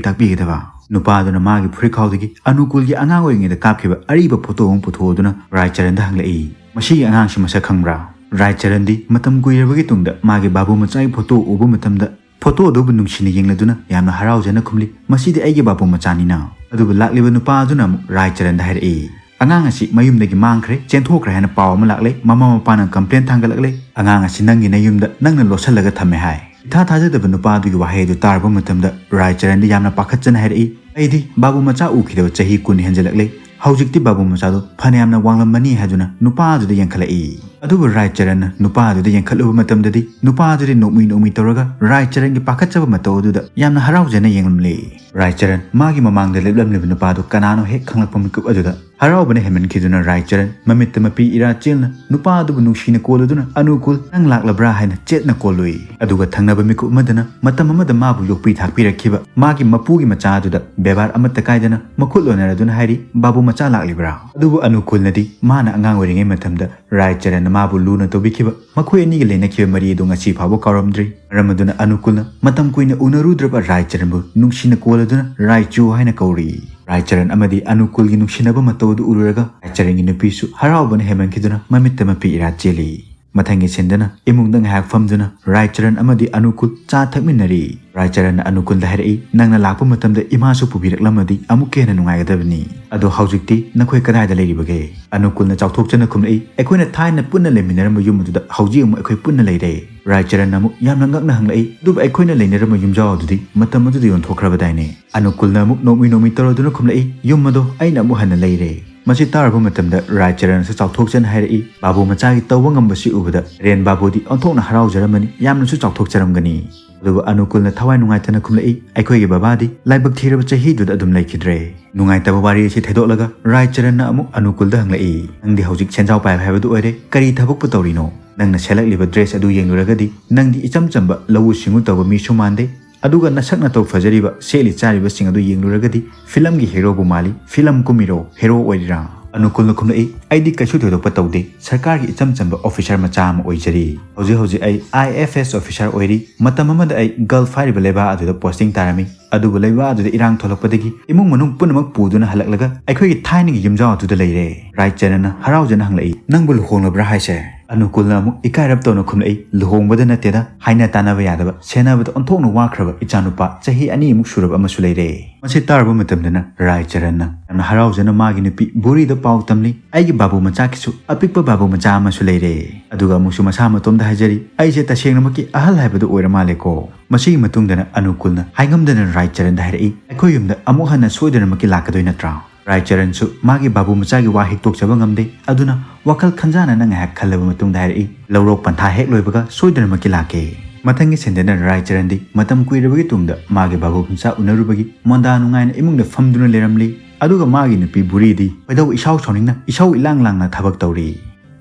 ꯇꯥꯛꯄꯤꯒꯗꯕ?" ꯅꯨꯄꯥꯗꯨꯅ ꯃꯥꯒꯤ ꯐꯨꯔꯤꯠꯈꯥꯎꯗꯒꯤ ꯑꯅꯨꯀꯨꯜꯒꯤ ꯑꯉꯥꯡ ꯑꯣꯏꯔꯤꯉꯩꯗ ꯀꯥꯞꯈꯤꯕ ꯑꯔꯤꯕ ꯐꯣꯇꯣ ꯑꯃ ꯄꯨꯊꯣꯛꯑꯗꯨꯅ ꯔꯥꯏꯆꯔꯟꯗ ꯍꯪꯂꯛꯏ, "ꯃꯁꯤꯒꯤ ꯑꯉꯥꯡꯁꯤ ꯃꯁꯛ ꯈꯪꯕ꯭ꯔꯥ?" ꯔꯥꯏꯆꯔꯟꯗꯤ ꯃꯇꯝ ꯀꯨꯏꯔꯕꯒꯤ ꯇꯨꯡꯗ ꯃꯥꯒꯤ ꯕꯥꯕꯨ ꯃꯆꯥꯒꯤ ꯐꯣꯇꯣ ꯎꯕ ꯃꯇꯝꯗ ꯐꯣꯇꯣ ꯑꯗꯨꯕꯨ ꯅꯨꯡꯁꯤꯅ ꯌꯦꯡꯂꯗꯨꯅ ꯌꯥꯝꯅ ꯍꯔꯥꯎꯖꯅ ꯈꯨꯝꯂꯤ, "ꯃꯁꯤꯗꯤ ꯑꯩꯒꯤ ꯕꯥꯕꯨ ꯃꯆꯥꯅꯤꯅ"꯫ ꯑꯗꯨꯕꯨ ꯂꯥꯛꯂꯤꯕ ꯅꯨꯄꯥ ꯑꯗꯨꯅ ꯑꯃꯨꯛ ꯔꯥꯏꯆꯔꯟꯗ ꯍꯥꯏꯔꯛꯏ, "ꯑꯉꯥꯡ ꯑꯁꯤ ꯃꯌꯨꯝꯗꯒꯤ ꯃꯥꯡꯈ꯭ꯔꯦ, ꯆꯦꯟꯊꯣꯛꯈ꯭ꯔꯦ ꯍꯥꯏꯅ ꯄꯥꯎ ꯑꯃ ꯂꯥꯛꯂꯦ꯫ ꯃꯃꯥ ꯃꯄꯥꯅ ꯀꯝꯄ꯭ꯂꯦꯟ ꯊꯥꯡꯒꯠꯂꯛꯂꯦ, ꯑꯉꯥꯡ ꯑꯁꯤ ꯅꯪꯒꯤ ꯅꯌꯨꯝꯗ ꯅꯪꯅ ꯂꯣꯠꯁꯤꯜꯂꯒ ꯊꯝꯃꯦ ꯍꯥꯏ"꯫ ꯏꯊꯥ ꯊꯥꯖꯗꯕ ꯅꯨꯄꯥ ꯑꯗꯨꯒꯤ ꯋꯥꯍꯩ ꯑꯗꯨ ꯇꯥꯔꯕ ꯃꯇꯝꯗ ꯔꯥꯏꯆꯔꯟꯗ ꯌꯥꯝꯅ ꯄꯥꯈꯠꯆꯅ ꯍꯥꯏꯔꯛꯏ, "ꯑꯩꯗꯤ ꯕꯥꯕꯨ ꯃꯆꯥ ꯎꯈꯤꯗꯕ ꯆꯍꯤ ꯀꯨꯟ ꯍꯦꯟꯖꯜꯂꯛꯂꯦ꯫ ꯍꯧꯖꯤꯛꯇꯤ ꯕꯥꯕꯨ ꯃꯆꯥꯗꯣ ꯐꯅꯌꯥꯝꯅ ꯋꯥꯡꯂꯝꯃꯅꯤ" ꯍꯥꯏꯗꯨꯅ ꯅꯨꯄꯥ ꯑꯗꯨꯗ ꯌꯦꯡꯈꯠꯂꯛꯏ꯫ ꯑꯗꯨꯕꯨ ꯔꯥꯏꯆꯔꯟꯅ ꯅꯨꯄꯥ ꯑꯗꯨꯗ ꯌꯦꯡꯈꯠꯂꯨꯕ ꯃꯇꯝꯗꯗꯤ ꯅꯨꯄꯥ ꯑꯗꯨꯗꯤ ꯅꯣꯛꯃꯤ ꯅꯣꯛꯃꯤ ꯇꯧꯔꯒ ꯔꯥꯏꯆꯔꯟꯒꯤ ꯄꯥꯈꯠꯆꯕ ꯃꯇꯧ ꯑꯗꯨꯗ ꯌꯥꯝꯅ ꯍꯔꯥꯎꯖꯅ ꯌꯦꯡꯂꯝꯂꯦ꯫ ꯔꯥꯏꯆꯔꯟ ꯃꯥꯒꯤ ꯃꯃꯥꯡꯗ ꯂꯦꯞꯂꯝꯂꯤꯕ ꯅꯨꯄꯥꯗꯨ ꯀꯅꯥꯅꯣ ꯍꯦꯛ ꯈꯪꯂꯛꯄ ꯃꯤꯀꯨꯞ ꯑꯗꯨꯗ ꯍꯔꯥꯎꯕꯅ ꯍꯦꯟꯃꯟꯈꯤꯗꯨꯅ ꯔꯥꯏꯆꯔꯟ ꯃꯃꯤꯠꯇ ꯃꯄꯤ ꯏꯔꯥ ꯆꯦꯜꯅ ꯅꯨꯄꯥ ꯑꯗꯨꯕꯨ ꯅꯨꯡꯁꯤꯅ ꯀꯣꯜꯂꯗꯨꯅ, "ꯑꯅꯨꯀꯨꯜ, ꯅꯪ ꯂꯥꯛꯂꯕ꯭ꯔꯥ?" ꯍꯥꯏꯅ ꯆꯦꯠꯅ ꯀꯣꯜꯂꯨꯏ꯫ ꯑꯗꯨꯒ ꯊꯪꯅꯕ ꯃꯤꯀꯨꯞ ꯑꯃꯗꯅ ꯃꯇꯝ ꯑꯃꯗ ꯃꯥꯕꯨ ꯌꯣꯛꯄꯤ ꯊꯥꯛꯄꯤꯔꯛꯈꯤꯕ ꯃꯥꯒꯤ ꯃꯄꯨꯒꯤ ꯃꯆꯥ ꯑꯗꯨꯗ ꯕꯦꯕꯥꯔ ꯑꯃꯠꯇ ꯀꯥꯏꯗꯅ ꯃꯈꯨꯠ ꯂꯣꯟꯅꯔꯗꯨꯅ ꯍꯥꯏꯔꯤ, "ꯕꯥꯕꯨ ꯃꯆꯥ ꯂꯥꯛꯂꯤꯕ꯭ꯔꯥ?" ꯑꯗꯨꯕꯨ ꯑꯅꯨꯀꯨꯜꯅꯗꯤ ꯃꯥꯅ ꯑꯉꯥꯡ ꯑꯣꯏꯔꯤꯉꯩ ꯃꯇꯝꯗ ꯔꯥꯏꯆꯔꯟꯅ ꯃꯥꯕꯨ ꯂꯨꯅ ꯇꯧꯕꯤꯈꯤꯕ, ꯃꯈꯣꯏ ꯑꯅꯤꯒꯤ ꯂꯩꯅꯈꯤꯕ ꯃꯔꯤ ꯑꯗꯨ ꯉꯁꯤ ꯐꯥꯎꯕ ꯀꯥꯎꯔꯝꯗ꯭ꯔꯤ꯫ ꯃꯔꯝ ꯑꯗꯨꯅ ꯑꯅꯨꯀꯨꯜꯅ ꯃꯇꯝ ꯀꯨꯏꯅ ꯎꯅꯔꯨꯗ꯭ꯔꯕ ꯔꯥꯏꯆꯔꯟꯕꯨ ꯅꯨꯡꯁꯤꯅ ꯀꯣꯜꯂꯗꯨꯅ ꯔꯥꯏꯆꯨ ꯍꯥꯏꯅ ꯀꯧꯔꯤ꯫ ꯔꯥꯏꯆꯔꯟ ꯑꯃꯗꯤ ꯑꯅꯨꯀꯨꯜꯒꯤ ꯅꯨꯡꯁꯤꯅꯕ ꯃꯇꯧ ꯑꯗꯨ ꯎꯔꯨꯔꯒ ꯔꯥꯏꯆꯔꯟꯒꯤ ꯅꯨꯄꯤꯁꯨ ꯍꯔꯥꯎꯕꯅ ꯍꯦꯟꯃꯟꯈꯤꯗꯨꯅ ꯃꯃꯤꯠꯇ ꯃꯄꯤ ꯏꯔꯥ ꯆꯦꯜꯂꯤ꯫ ꯃꯊꯪꯒꯤ ꯁꯤꯟꯗꯅ ꯏꯃꯨꯡꯗ ꯉꯥꯏꯍꯥꯛ ꯐꯝꯗꯨꯅ ꯔꯥꯏꯆꯔꯟ ꯑꯃꯗꯤ ꯑꯅꯨꯀꯨꯜ ꯆꯥ ꯊꯛꯃꯤꯟꯅꯔꯤ꯫ ꯔꯥꯏꯆꯔꯟꯅ ꯑꯅꯨꯀꯨꯜꯗ ꯍꯥꯏꯔꯛꯏ, "ꯅꯪꯅ ꯂꯥꯛꯄ ꯃꯇꯝꯗ ꯏꯃꯥꯁꯨ ꯄꯨꯕꯤꯔꯛꯂꯝꯃꯗꯤ ꯑꯃꯨꯛꯀ ꯍꯦꯟꯅ ꯅꯨꯡꯉꯥꯏꯒꯗꯕꯅꯤ꯫ ꯑꯗꯣ ꯍꯧꯖꯤꯛꯇꯤ ꯅꯈꯣꯏ ꯀꯗꯥꯏꯗ ꯂꯩꯔꯤꯕꯒꯦ?" ꯑꯅꯨꯀꯨꯜꯅ ꯆꯥꯎꯊꯣꯛꯆꯅ ꯈꯨꯝꯂꯛꯏ, "ꯑꯩꯈꯣꯏꯅ ꯊꯥꯏꯅ ꯄꯨꯟꯅ ꯂꯩꯃꯤꯟꯅꯔꯝꯕ ꯌꯨꯝ ꯑꯗꯨꯗ ꯍꯧꯖꯤꯛ ꯑꯃꯨꯛ ꯑꯩꯈꯣꯏ ꯄꯨꯟꯅ ꯂꯩꯔꯦ"꯫ ꯔꯥꯏꯆꯔꯟꯅ ꯑꯃꯨꯛ ꯌꯥꯝꯅ ꯉꯛꯅ ꯍꯪꯂꯛꯏ, "ꯑꯗꯨꯕꯨ ꯑꯩꯈꯣꯏꯅ ꯂꯩꯅꯔꯝꯕ ꯌꯨꯝꯖꯥꯎ ꯑꯗꯨꯗꯤ ꯃꯇꯝ ꯑꯗꯨꯗ ꯌꯣꯟꯊꯣꯛꯈ꯭ꯔꯕꯗꯥꯏꯅꯦ?" ꯑꯅꯨꯀꯨꯜꯅ ꯑꯃꯨꯛ ꯅꯣꯛꯃꯤ ꯅꯣꯛꯃꯤ ꯇꯧꯔꯗꯨꯅ ꯈꯨꯝꯂꯛꯏ, "ꯌꯨꯝ ꯑꯗꯣ ꯑꯩꯅ ꯑꯃꯨꯛ ꯍꯟꯅ ꯂꯩꯔꯦ"꯫ ꯃꯁꯤ ꯇꯥꯔꯕ ꯃꯇꯝꯗ ꯔꯥꯏꯆꯔꯟꯁꯨ ꯆꯥꯎꯊꯣꯛꯆꯅ ꯍꯥꯏꯔꯛꯏ, "ꯕꯥꯕꯨ ꯃꯆꯥꯒꯤ ꯇꯧꯕ ꯉꯝꯕꯁꯤ ꯎꯕꯗ ꯔꯦꯟ ꯕꯥꯕꯨꯗꯤ ꯑꯣꯟꯊꯣꯛꯅ ꯍꯔꯥꯎꯖꯔꯝꯃꯅꯤ, ꯌꯥꯝꯅꯁꯨ ꯆꯥꯎꯊꯣꯛꯆꯔꯝꯒꯅꯤ"꯫ ꯑꯗꯨꯕꯨ ꯑꯅꯨꯀꯨꯜꯅ ꯊꯋꯥꯏ ꯅꯨꯡꯉꯥꯏꯇꯅ ꯈꯨꯝꯂꯛꯏ, "ꯑꯩꯈꯣꯏꯒꯤ ꯕꯕꯥꯗꯤ ꯂꯥꯏꯕꯛ ꯊꯤꯔꯕ ꯆꯍꯤꯗꯨꯗ ꯑꯗꯨꯝ ꯂꯩꯈꯤꯗ꯭ꯔꯦ"꯫ ꯅꯨꯡꯉꯥꯏꯇꯕ ꯋꯥꯔꯤ ꯑꯁꯤ ꯊꯩꯗꯣꯛꯂꯒ ꯔꯥꯏꯆꯔꯟꯅ ꯑꯃꯨꯛ ꯑꯅꯨꯀꯨꯜꯗ ꯍꯪꯂꯛꯏ, "ꯅꯪꯗꯤ ꯍꯧꯖꯤꯛ ꯁꯦꯟꯖꯥꯎ ꯄꯥꯏꯕ ꯍꯥꯏꯕꯗꯨ ꯑꯣꯏꯔꯦ, ꯀꯔꯤ ꯊꯕꯛꯄꯨ ꯇꯧꯔꯤꯅꯣ? ꯅꯪꯅ ꯁꯦꯠꯂꯛꯂꯤꯕ ꯗ꯭ꯔꯦꯁ ꯑꯗꯨ ꯌꯦꯡꯂꯨꯔꯒꯗꯤ ꯅꯪꯗꯤ ꯏꯆꯝ ꯆꯝꯕ ꯂꯧꯎ ꯁꯤꯡꯎ ꯇꯧꯕ ꯃꯤꯁꯨ ꯃꯥꯟꯗꯦ꯫ ꯑꯗꯨꯒ ꯅꯁꯛ ꯅꯇꯧ ꯐꯖꯔꯤꯕ, ꯁꯦꯠꯂꯤ ꯆꯥꯔꯤꯕꯁꯤꯡ ꯑꯗꯨ ꯌꯦꯡꯂꯨꯔꯒꯗꯤ ꯐꯤꯂꯝꯒꯤ ꯍꯦꯔꯣꯕꯨ ꯃꯥꯜꯂꯤ꯫ ꯐꯤꯂꯝ ꯀꯨꯝꯃꯤꯔꯣ? ꯍꯦꯔꯣ ꯑꯣꯏꯔꯤꯔꯥ?" ꯑꯅꯨꯀꯨꯜꯅ ꯈꯨꯝꯂꯛꯏ, "ꯑꯩꯗꯤ ꯀꯩꯁꯨ ꯊꯣꯏꯗꯣꯛꯄ ꯇꯧꯗꯦ, ꯁꯔꯀꯥꯔꯒꯤ ꯏꯆꯝ ꯆꯝꯕ ꯑꯣꯐꯤꯁꯥꯔ ꯃꯆꯥ ꯑꯃ ꯑꯣꯏꯖꯔꯤ꯫ ꯍꯧꯖꯤꯛ ꯍꯧꯖꯤꯛ ꯑꯩ ꯑꯥꯏ ꯑꯦꯐ ꯑꯦꯁ ꯑꯣꯐꯤꯁꯥꯔ ꯑꯣꯏꯔꯤ꯫ ꯃꯇꯝ ꯑꯃꯗ ꯑꯩ ꯒꯜꯐ ꯍꯥꯏꯔꯤꯕ ꯂꯩꯕꯥꯛ ꯑꯗꯨꯗ ꯄꯣꯁꯇꯤꯡ ꯇꯥꯔꯝꯃꯤ꯫ ꯑꯗꯨꯕꯨ ꯂꯩꯕꯥꯛ ꯑꯗꯨꯗ ꯏꯔꯥꯡ ꯊꯣꯛꯂꯛꯄꯗꯒꯤ ꯏꯃꯨꯡ ꯃꯅꯨꯡ ꯄꯨꯝꯅꯃꯛ ꯄꯨꯗꯨꯅ ꯍꯜꯂꯛꯂꯒ ꯑꯩꯈꯣꯏꯒꯤ ꯊꯥꯏꯅꯒꯤ ꯌꯨꯝꯖꯥꯎ ꯑꯗꯨꯗ ꯂꯩꯔꯦ꯫" ꯔꯥꯏꯆꯔꯟꯅ ꯍꯔꯥꯎꯖꯅ ꯍꯪꯂꯛꯏ, "ꯅꯪꯕꯨ ꯂꯨꯍꯣꯡꯂꯕ꯭ꯔꯥ ꯍꯥꯏꯁꯦ?" ꯑꯅꯨꯀꯨꯜꯅ ꯑꯃꯨꯛ ꯏꯀꯥꯏꯔꯞ ꯇꯧꯅ ꯈꯨꯝꯂꯛꯏ, "ꯂꯨꯍꯣꯡꯕꯗ ꯅꯠꯇꯦꯗ, ꯍꯥꯏꯅ ꯇꯥꯅꯕ ꯌꯥꯗꯕ, ꯁꯦꯟꯅꯕꯗ ꯑꯣꯟꯊꯣꯛꯅ ꯋꯥꯈ꯭ꯔꯕ ꯏꯆꯥꯅꯨꯄꯥ ꯆꯍꯤ ꯑꯅꯤꯃꯨꯛ ꯁꯨꯔꯕ ꯑꯃꯁꯨ ꯂꯩꯔꯦ꯫" ꯃꯁꯤ ꯇꯥꯔꯨꯕ ꯃꯇꯝꯗꯅ ꯔꯥꯏꯆꯔꯟꯅ ꯌꯥꯝꯅ ꯍꯔꯥꯎꯖꯅ ꯃꯥꯒꯤ ꯅꯨꯄꯤ ꯕꯨꯔꯤꯗ ꯄꯥꯎ ꯇꯝꯂꯤ, "ꯑꯩꯒꯤ ꯕꯥꯕꯨ ꯃꯆꯥꯒꯤꯁꯨ ꯑꯄꯤꯛꯄ ꯕꯥꯕꯨ ꯃꯆꯥ ꯑꯃꯁꯨ ꯂꯩꯔꯦ꯫" ꯑꯗꯨꯒ ꯑꯃꯨꯛꯁꯨ ꯃꯁꯥ ꯃꯇꯣꯝꯗ ꯍꯥꯏꯖꯔꯤ, "ꯑꯩꯁꯦ ꯇꯁꯦꯡꯅꯃꯛꯀꯤ ꯑꯍꯜ ꯍꯥꯏꯕꯗꯨ ꯑꯣꯏꯔ ꯃꯥꯜꯂꯦꯀꯣ꯫" ꯃꯁꯤꯒꯤ ꯃꯇꯨꯡꯗꯅ ꯑꯅꯨꯀꯨꯜꯅ ꯍꯥꯏꯉꯝꯗꯅ ꯔꯥꯏꯆꯔꯟꯗ ꯍꯥꯏꯔꯛꯏ, "ꯑꯩꯈꯣꯏ ꯌꯨꯝꯗ ꯑꯃꯨꯛ ꯍꯟꯅ ꯁꯣꯏꯗꯅꯃꯛꯀꯤ ꯂꯥꯛꯀꯗꯣꯏ ꯅꯠꯇ꯭ꯔꯥ?" ꯔꯥꯏꯆꯔꯟꯁꯨ ꯃꯥꯒꯤ ꯕꯥꯕꯨ ꯃꯆꯥꯒꯤ ꯋꯥ ꯍꯤꯛꯇꯣꯛꯆꯕ ꯉꯝꯗꯦ꯫ ꯑꯗꯨꯅ ꯋꯥꯈꯜ ꯈꯟꯖꯥꯟꯅꯅ ꯉꯥꯏꯍꯥꯛ ꯈꯜꯂꯕ ꯃꯇꯨꯡꯗ ꯍꯥꯏꯔꯛꯏ, "ꯂꯧꯔꯣꯛ ꯄꯟꯊꯥ ꯍꯦꯛ ꯂꯣꯏꯕꯒ ꯁꯣꯏꯗꯅꯃꯛꯀꯤ ꯂꯥꯛꯀꯦ꯫" ꯃꯊꯪꯒꯤ ꯁꯤꯟꯗꯅ ꯔꯥꯏꯆꯔꯟꯗꯤ ꯃꯇꯝ ꯀꯨꯏꯔꯕꯒꯤ ꯇꯨꯡꯗ ꯃꯥꯒꯤ ꯕꯥꯕꯨ ꯃꯆꯥ ꯎꯅꯔꯨꯕꯒꯤ ꯃꯣꯟꯗꯥ ꯅꯨꯡꯉꯥꯏꯅ ꯏꯃꯨꯡꯗ ꯐꯝꯗꯨꯅ ꯂꯩꯔꯝꯂꯤ꯫ ꯑꯗꯨꯒ ꯃꯥꯒꯤ ꯅꯨꯄꯤ ꯕꯨꯔꯤꯗꯤ ꯈꯣꯏꯗꯧ ꯏꯁꯥꯎ ꯁꯥꯎꯅꯤꯡꯅ ꯏꯁꯧ ꯏꯂꯥꯡ ꯂꯥꯡꯅ ꯊꯕꯛ ꯇꯧꯔꯤ꯫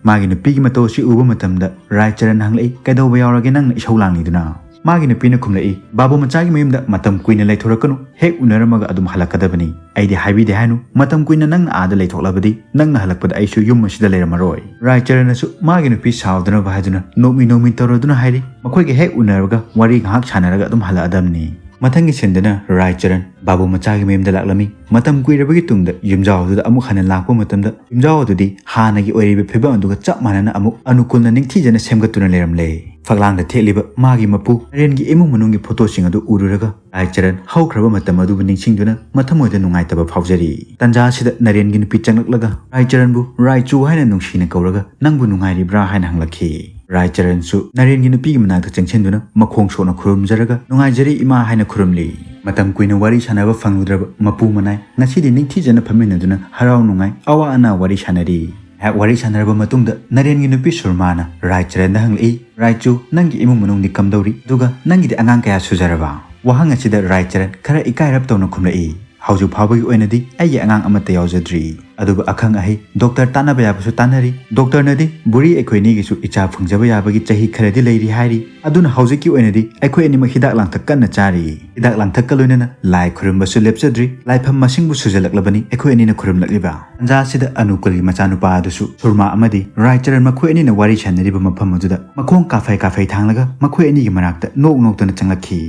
ꯃꯥꯒꯤ ꯅꯨꯄꯤꯒꯤ ꯃꯇꯧ ꯑꯁꯤ ꯎꯕ ꯃꯇꯝꯗ ꯔꯥꯏꯆꯔꯟ ꯍꯪꯂꯛꯏ, "ꯀꯩꯗꯧꯕ ꯌꯥꯎꯔꯒꯦ ꯅꯪꯅ ꯏꯁꯧ ꯂꯥꯡꯂꯤꯗꯨꯅ?" ꯃꯥꯒꯤ ꯅꯨꯄꯤꯅ ꯈꯨꯝꯂꯛꯏ, "ꯕꯥꯕꯨ ꯃꯆꯥꯒꯤ ꯃꯌꯨꯝꯗ ꯃꯇꯝ ꯀꯨꯏꯅ ꯂꯩꯊꯣꯔꯛꯀꯅꯨ, ꯍꯦꯛ ꯎꯅꯔꯝꯃꯒ ꯑꯗꯨꯝ ꯍꯜꯂꯛꯀꯗꯕꯅꯤ꯫ ꯑꯩꯗꯤ ꯍꯥꯏꯕꯤꯗꯦ ꯍꯥꯏꯅꯨ, ꯃꯇꯝ ꯀꯨꯏꯅ ꯅꯪꯅ ꯑꯥꯗ ꯂꯩꯊꯣꯛꯂꯕꯗꯤ ꯅꯪꯅ ꯍꯜꯂꯛꯄꯗ ꯑꯩꯁꯨ ꯌꯨꯝ ꯑꯁꯤꯗ ꯂꯩꯔꯝꯃꯔꯣꯏ꯫" ꯔꯥꯏꯆꯔꯟꯅꯁꯨ ꯃꯥꯒꯤ ꯅꯨꯄꯤ ꯁꯥꯎꯗꯅꯕ ꯍꯥꯏꯗꯨꯅ ꯅꯣꯛꯃꯤ ꯅꯣꯛꯃꯤ ꯇꯧꯔꯗꯨꯅ ꯍꯥꯏꯔꯤ, "ꯃꯈꯣꯏꯒ ꯍꯦꯛ ꯎꯅꯔꯒ ꯋꯥꯔꯤ ꯉꯥꯏꯍꯥꯛ ꯁꯥꯟꯅꯔꯒ ꯑꯗꯨꯝ ꯍꯜꯂꯛꯑꯗꯕꯅꯤ꯫" ꯃꯊꯪꯒꯤ ꯁꯤꯟꯗꯅ ꯔꯥꯏꯆꯔꯟ ꯕꯥꯕꯨ ꯃꯆꯥꯒꯤ ꯃꯌꯨꯝꯗ ꯂꯥꯛꯂꯝꯃꯤ꯫ ꯃꯇꯝ ꯀꯨꯏꯔꯕꯒꯤ ꯇꯨꯡꯗ ꯌꯨꯝꯖꯥꯎ ꯑꯗꯨꯗ ꯑꯃꯨꯛ ꯍꯟꯅ ꯂꯥꯛꯄ ꯃꯇꯝꯗ ꯌꯨꯝꯖꯥꯎ ꯑꯗꯨꯗꯤ ꯍꯥꯟꯅꯒꯤ ꯑꯣꯏꯔꯤꯕ ꯐꯤꯕꯝ ꯑꯗꯨꯒ ꯆꯞ ꯃꯥꯟꯅꯅ ꯑꯃꯨꯛ ꯑꯅꯨꯀꯨꯜꯅ ꯅꯤꯡꯊꯤꯖꯅ ꯁꯦꯝꯒꯠꯇꯨꯅ ꯂꯩꯔꯝꯂꯦ꯫ ꯐꯛꯂꯥꯡꯗ ꯊꯦꯠꯂꯤꯕ ꯃꯥꯒꯤ ꯃꯄꯨ ꯅꯔꯦꯟꯒꯤ ꯏꯃꯨꯡ ꯃꯅꯨꯡꯒꯤ ꯐꯣꯇꯣꯁꯤꯡ ꯑꯗꯨ ꯎꯔꯨꯔꯒ ꯔꯥꯏꯆꯔꯟ ꯍꯧꯈ꯭ꯔꯕ ꯃꯇꯝ ꯑꯗꯨꯕꯨ ꯅꯤꯡꯁꯤꯡꯗꯨꯅ ꯃꯊꯃꯣꯏꯗ ꯅꯨꯡꯉꯥꯏꯇꯕ ꯐꯥꯎꯖꯔꯤ꯫ ꯇꯟꯖꯥ ꯑꯁꯤꯗ ꯅꯔꯦꯟꯒꯤ ꯅꯨꯄꯤ ꯆꯪꯂꯛꯂꯒ ꯔꯥꯏꯆꯔꯟꯕꯨ ꯔꯥꯏꯆꯨ ꯍꯥꯏꯅ ꯅꯨꯡꯁꯤꯅ ꯀꯧꯔꯒ, "ꯅꯪꯕꯨ ꯅꯨꯡꯉꯥꯏꯔꯤꯕ꯭ꯔꯥ?" ꯍꯥꯏꯅ ꯍꯪꯂꯛꯈꯤ꯫ ꯔꯥꯏꯆꯔꯟꯁꯨ ꯅꯔꯦꯟꯒꯤ ꯅꯨꯄꯤꯒꯤ ꯃꯅꯥꯛꯇ ꯆꯪꯁꯤꯟꯗꯨꯅ ꯃꯈꯣꯡ ꯁꯣꯛꯅ ꯈꯨꯔꯨꯝꯖꯔꯒ, "ꯅꯨꯡꯉꯥꯏꯖꯔꯤ ꯏꯃꯥ" ꯍꯥꯏꯅ ꯈꯨꯔꯨꯝꯂꯤ꯫ ꯃꯇꯝ ꯀꯨꯏꯅ ꯋꯥꯔꯤ ꯁꯥꯟꯅꯕ ꯐꯪꯂꯨꯗ꯭ꯔꯕ ꯃꯄꯨ ꯃꯅꯥꯏ ꯉꯁꯤꯗꯤ ꯅꯤꯡꯊꯤꯖꯅ ꯐꯝꯃꯤꯟꯅꯗꯨꯅ ꯍꯔꯥꯎ ꯅꯨꯡꯉꯥꯏ, ꯑꯋꯥ ꯑꯅꯥ ꯋꯥꯔꯤ ꯁꯥꯟꯅꯔꯤ꯫ ꯉꯥꯏꯍꯥꯛ ꯋꯥꯔꯤ ꯁꯥꯟꯅꯔꯕ ꯃꯇꯨꯡꯗ ꯅꯔꯦꯟꯒꯤ ꯅꯨꯄꯤ ꯁꯨꯔꯃꯥꯅ ꯔꯥꯏꯆꯔꯟꯗ ꯍꯪꯂꯛꯏ, "ꯔꯥꯏꯆꯨ, ꯅꯪꯒꯤ ꯏꯃꯨꯡ ꯃꯅꯨꯡꯗꯤ ꯀꯝꯗꯧꯔꯤ? ꯑꯗꯨꯒ ꯅꯪꯒꯤꯗꯤ ꯑꯉꯥꯡ ꯀꯌꯥ ꯁꯨꯖꯔꯕ?" ꯋꯥꯍꯪ ꯑꯁꯤꯗ ꯔꯥꯏꯆꯔꯟ ꯈꯔ ꯏꯀꯥꯏꯔꯞ ꯇꯧꯅ ꯈꯨꯝꯂꯛꯏ, ꯍꯧꯖꯤꯛ ꯐꯥꯎꯕꯒꯤ ꯑꯣꯏꯅꯗꯤ ꯑꯩꯒꯤ ꯑꯉꯥꯡ ꯑꯃꯠꯇ ꯌꯥꯎꯖꯗ꯭ꯔꯤ꯫ ꯑꯗꯨꯕꯨ ꯑꯈꯪ ꯑꯍꯩ ꯗꯣꯛꯇꯔ ꯇꯥꯟꯅꯕ ꯌꯥꯕꯁꯨ ꯇꯥꯟꯅꯔꯤ꯫ ꯗꯣꯛꯇꯔꯅꯗꯤ ꯕꯨꯔꯤ ꯑꯩꯈꯣꯏ ꯑꯅꯤꯒꯤꯁꯨ ꯏꯆꯥ ꯐꯪꯖꯕ ꯌꯥꯕꯒꯤ ꯆꯍꯤ ꯈꯔꯗꯤ ꯂꯩꯔꯤ ꯍꯥꯏꯔꯤ꯫ ꯑꯗꯨꯅ ꯍꯧꯖꯤꯛꯀꯤ ꯑꯣꯏꯅꯗꯤ ꯑꯩꯈꯣꯏ ꯑꯅꯤꯃꯛ ꯍꯤꯗꯥꯛ ꯂꯥꯡꯊꯛ ꯀꯟꯅ ꯆꯥꯔꯤ꯫ ꯍꯤꯗꯥꯛ ꯂꯥꯡꯊꯛꯀ ꯂꯣꯏꯅꯅ ꯂꯥꯏ ꯈꯨꯔꯨꯝꯕꯁꯨ ꯂꯦꯞꯆꯗ꯭ꯔꯤ꯫ ꯂꯥꯏꯐꯝ ꯃꯁꯤꯡꯕꯨ ꯁꯨꯖꯜꯂꯛꯂꯕꯅꯤ ꯑꯩꯈꯣꯏ ꯑꯅꯤꯅ ꯈꯨꯔꯨꯝꯂꯛꯂꯤꯕ꯫ ꯇꯟꯖꯥꯁꯤꯗ ꯑꯅꯨꯀꯨꯜꯒꯤ ꯃꯆꯥꯅꯨꯄꯥ ꯑꯗꯨꯁꯨ ꯁꯨꯔꯃꯥ ꯑꯃꯗꯤ ꯔꯥꯏꯆꯔꯟ ꯃꯈꯣꯏ ꯑꯅꯤꯅ ꯋꯥꯔꯤ ꯁꯥꯟꯅꯔꯤꯕ ꯃꯐꯝ ꯑꯗꯨꯗ ꯃꯈꯣꯡ ꯀꯥꯐꯩ ꯀꯥꯐꯩ ꯊꯥꯡꯂꯒ ꯃꯈꯣꯏ ꯑꯅꯤꯒꯤ ꯃꯅꯥꯛꯇ ꯅꯣꯛ ꯅꯣꯛꯇꯅ ꯆꯪꯂꯛꯈꯤ꯫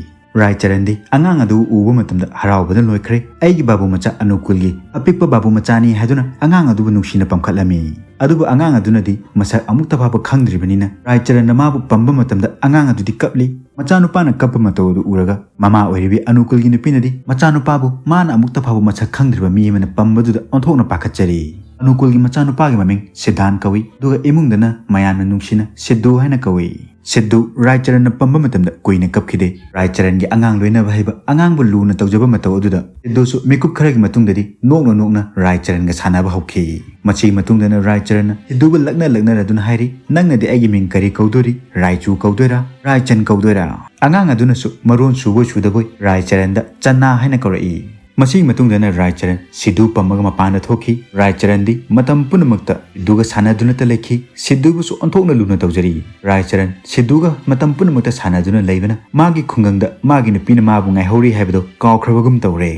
ꯔꯥꯏꯆꯔꯟꯗꯤ ꯑꯉꯥꯡ ꯑꯗꯨ ꯎꯕ ꯃꯇꯝꯗ ꯍꯔꯥꯎꯕꯅ ꯂꯣꯏꯈ꯭ꯔꯦ꯫ "ꯑꯩꯒꯤ ꯕꯥꯕꯨ ꯃꯆꯥ ꯑꯅꯨꯀꯨꯜꯒꯤ ꯑꯄꯤꯛꯄ ꯕꯥꯕꯨ ꯃꯆꯥꯅꯤ" ꯍꯥꯏꯗꯨꯅ ꯑꯉꯥꯡ ꯑꯗꯨꯕꯨ ꯅꯨꯡꯁꯤꯅ ꯄꯝꯈꯠꯂꯝꯃꯤ꯫ ꯑꯗꯨꯕꯨ ꯑꯉꯥꯡ ꯑꯗꯨꯅꯗꯤ ꯃꯁꯛ ꯑꯃꯨꯛꯇ ꯐꯥꯎꯕ ꯈꯪꯗ꯭ꯔꯤꯕꯅꯤꯅ ꯔꯥꯏꯆꯔꯟꯅ ꯃꯥꯕꯨ ꯄꯝꯕ ꯃꯇꯝꯗ ꯑꯉꯥꯡ ꯑꯗꯨꯗꯤ ꯀꯞꯂꯤ꯫ ꯃꯆꯥꯅꯨꯄꯥꯅ ꯀꯞꯄ ꯃꯇꯧ ꯑꯗꯨ ꯎꯔꯒ ꯃꯃꯥ ꯑꯣꯏꯔꯤꯕꯤ ꯑꯅꯨꯀꯨꯜꯒꯤ ꯅꯨꯄꯤꯅꯗꯤ ꯃꯆꯥꯅꯨꯄꯥꯕꯨ ꯃꯥꯅ ꯑꯃꯨꯛꯇ ꯐꯥꯎꯕ ꯃꯁꯛ ꯈꯪꯗ꯭ꯔꯤꯕ ꯃꯤ ꯑꯃꯅ ꯄꯝꯕꯗꯨꯗ ꯑꯣꯟꯊꯣꯛꯅ ꯄꯥꯈꯠꯆꯔꯤ꯫ ꯑꯅꯨꯀꯨꯜꯒꯤ ꯃꯆꯥꯅꯨꯄꯥꯒꯤ ꯃꯃꯤꯡ ꯁꯤꯗꯥꯟ ꯀꯧꯏ, ꯑꯗꯨꯒ ꯏꯃꯨꯡꯗꯅ ꯃꯌꯥꯝꯅ ꯅꯨꯡꯁꯤꯅ ꯁꯤꯗꯨ ꯍꯥꯏꯅ ꯀꯧꯏ꯫ ꯁꯤꯗꯨ ꯔꯥꯏꯆꯔꯟꯅ ꯄꯝꯕ ꯃꯇꯝꯗ ꯀꯨꯏꯅ ꯀꯞꯈꯤꯗꯦ꯫ ꯔꯥꯏꯆꯔꯟꯒꯤ ꯑꯉꯥꯡ ꯂꯣꯏꯅꯕ ꯍꯩꯕ, ꯑꯉꯥꯡꯕꯨ ꯂꯨꯅ ꯇꯧꯖꯕ ꯃꯇꯧ ꯑꯗꯨꯗ ꯁꯤꯗꯨꯁꯨ ꯃꯤꯀꯨꯞ ꯈꯔꯒꯤ ꯃꯇꯨꯡꯗꯗꯤ ꯅꯣꯛꯅ ꯅꯣꯛꯅ ꯔꯥꯏꯆꯔꯟꯒ ꯁꯥꯟꯅꯕ ꯍꯧꯈꯤ꯫ ꯃꯁꯤꯒꯤ ꯃꯇꯨꯡꯗꯅ ꯔꯥꯏꯆꯔꯟꯅ ꯁꯤꯗꯨꯕꯨ ꯂꯛꯅ ꯂꯛꯅꯔꯗꯨꯅ ꯍꯥꯏꯔꯤ, "ꯅꯪꯅꯗꯤ ꯑꯩꯒꯤ ꯃꯤꯡ ꯀꯔꯤ ꯀꯧꯗꯣꯔꯤ? ꯔꯥꯏꯆꯨ ꯀꯧꯗꯣꯏꯔꯥ? ꯔꯥꯏꯆꯟ ꯀꯧꯗꯣꯏꯔꯥ?" ꯑꯉꯥꯡ ꯑꯗꯨꯅꯁꯨ ꯃꯔꯣꯟ ꯁꯨꯕꯣꯏ ꯁꯨꯗꯕꯣꯏ ꯔꯥꯏꯆꯔꯟꯗ ꯆꯅꯥ ꯍꯥꯏꯅ ꯀꯧꯔꯛꯏ꯫ ꯃꯁꯤꯒꯤ ꯃꯇꯨꯡꯗꯅ ꯔꯥꯏꯆꯔꯟ ꯁꯤꯗꯨ ꯄꯝꯃꯒ ꯃꯄꯥꯟꯗ ꯊꯣꯛꯈꯤ꯫ ꯔꯥꯏꯆꯔꯟꯗꯤ ꯃꯇꯝ ꯄꯨꯝꯅꯃꯛꯇ ꯁꯤꯗꯨꯒ ꯁꯥꯟꯅꯗꯨꯅꯇ ꯂꯩꯈꯤ꯫ ꯁꯤꯗꯨꯕꯨꯁꯨ ꯑꯣꯟꯊꯣꯛꯅ ꯂꯨꯅ ꯇꯧꯖꯔꯤ꯫ ꯔꯥꯏꯆꯔꯟ ꯁꯤꯗꯨꯒ ꯃꯇꯝ ꯄꯨꯝꯅꯃꯛꯇ ꯁꯥꯟꯅꯗꯨꯅ ꯂꯩꯕꯅ ꯃꯥꯒꯤ ꯈꯨꯡꯒꯪꯗ ꯃꯥꯒꯤ ꯅꯨꯄꯤꯅ ꯃꯥꯕꯨ ꯉꯥꯏꯍꯧꯔꯤ ꯍꯥꯏꯕꯗꯨ ꯀꯥꯎꯈ꯭ꯔꯕꯒꯨꯝ ꯇꯧꯔꯦ꯫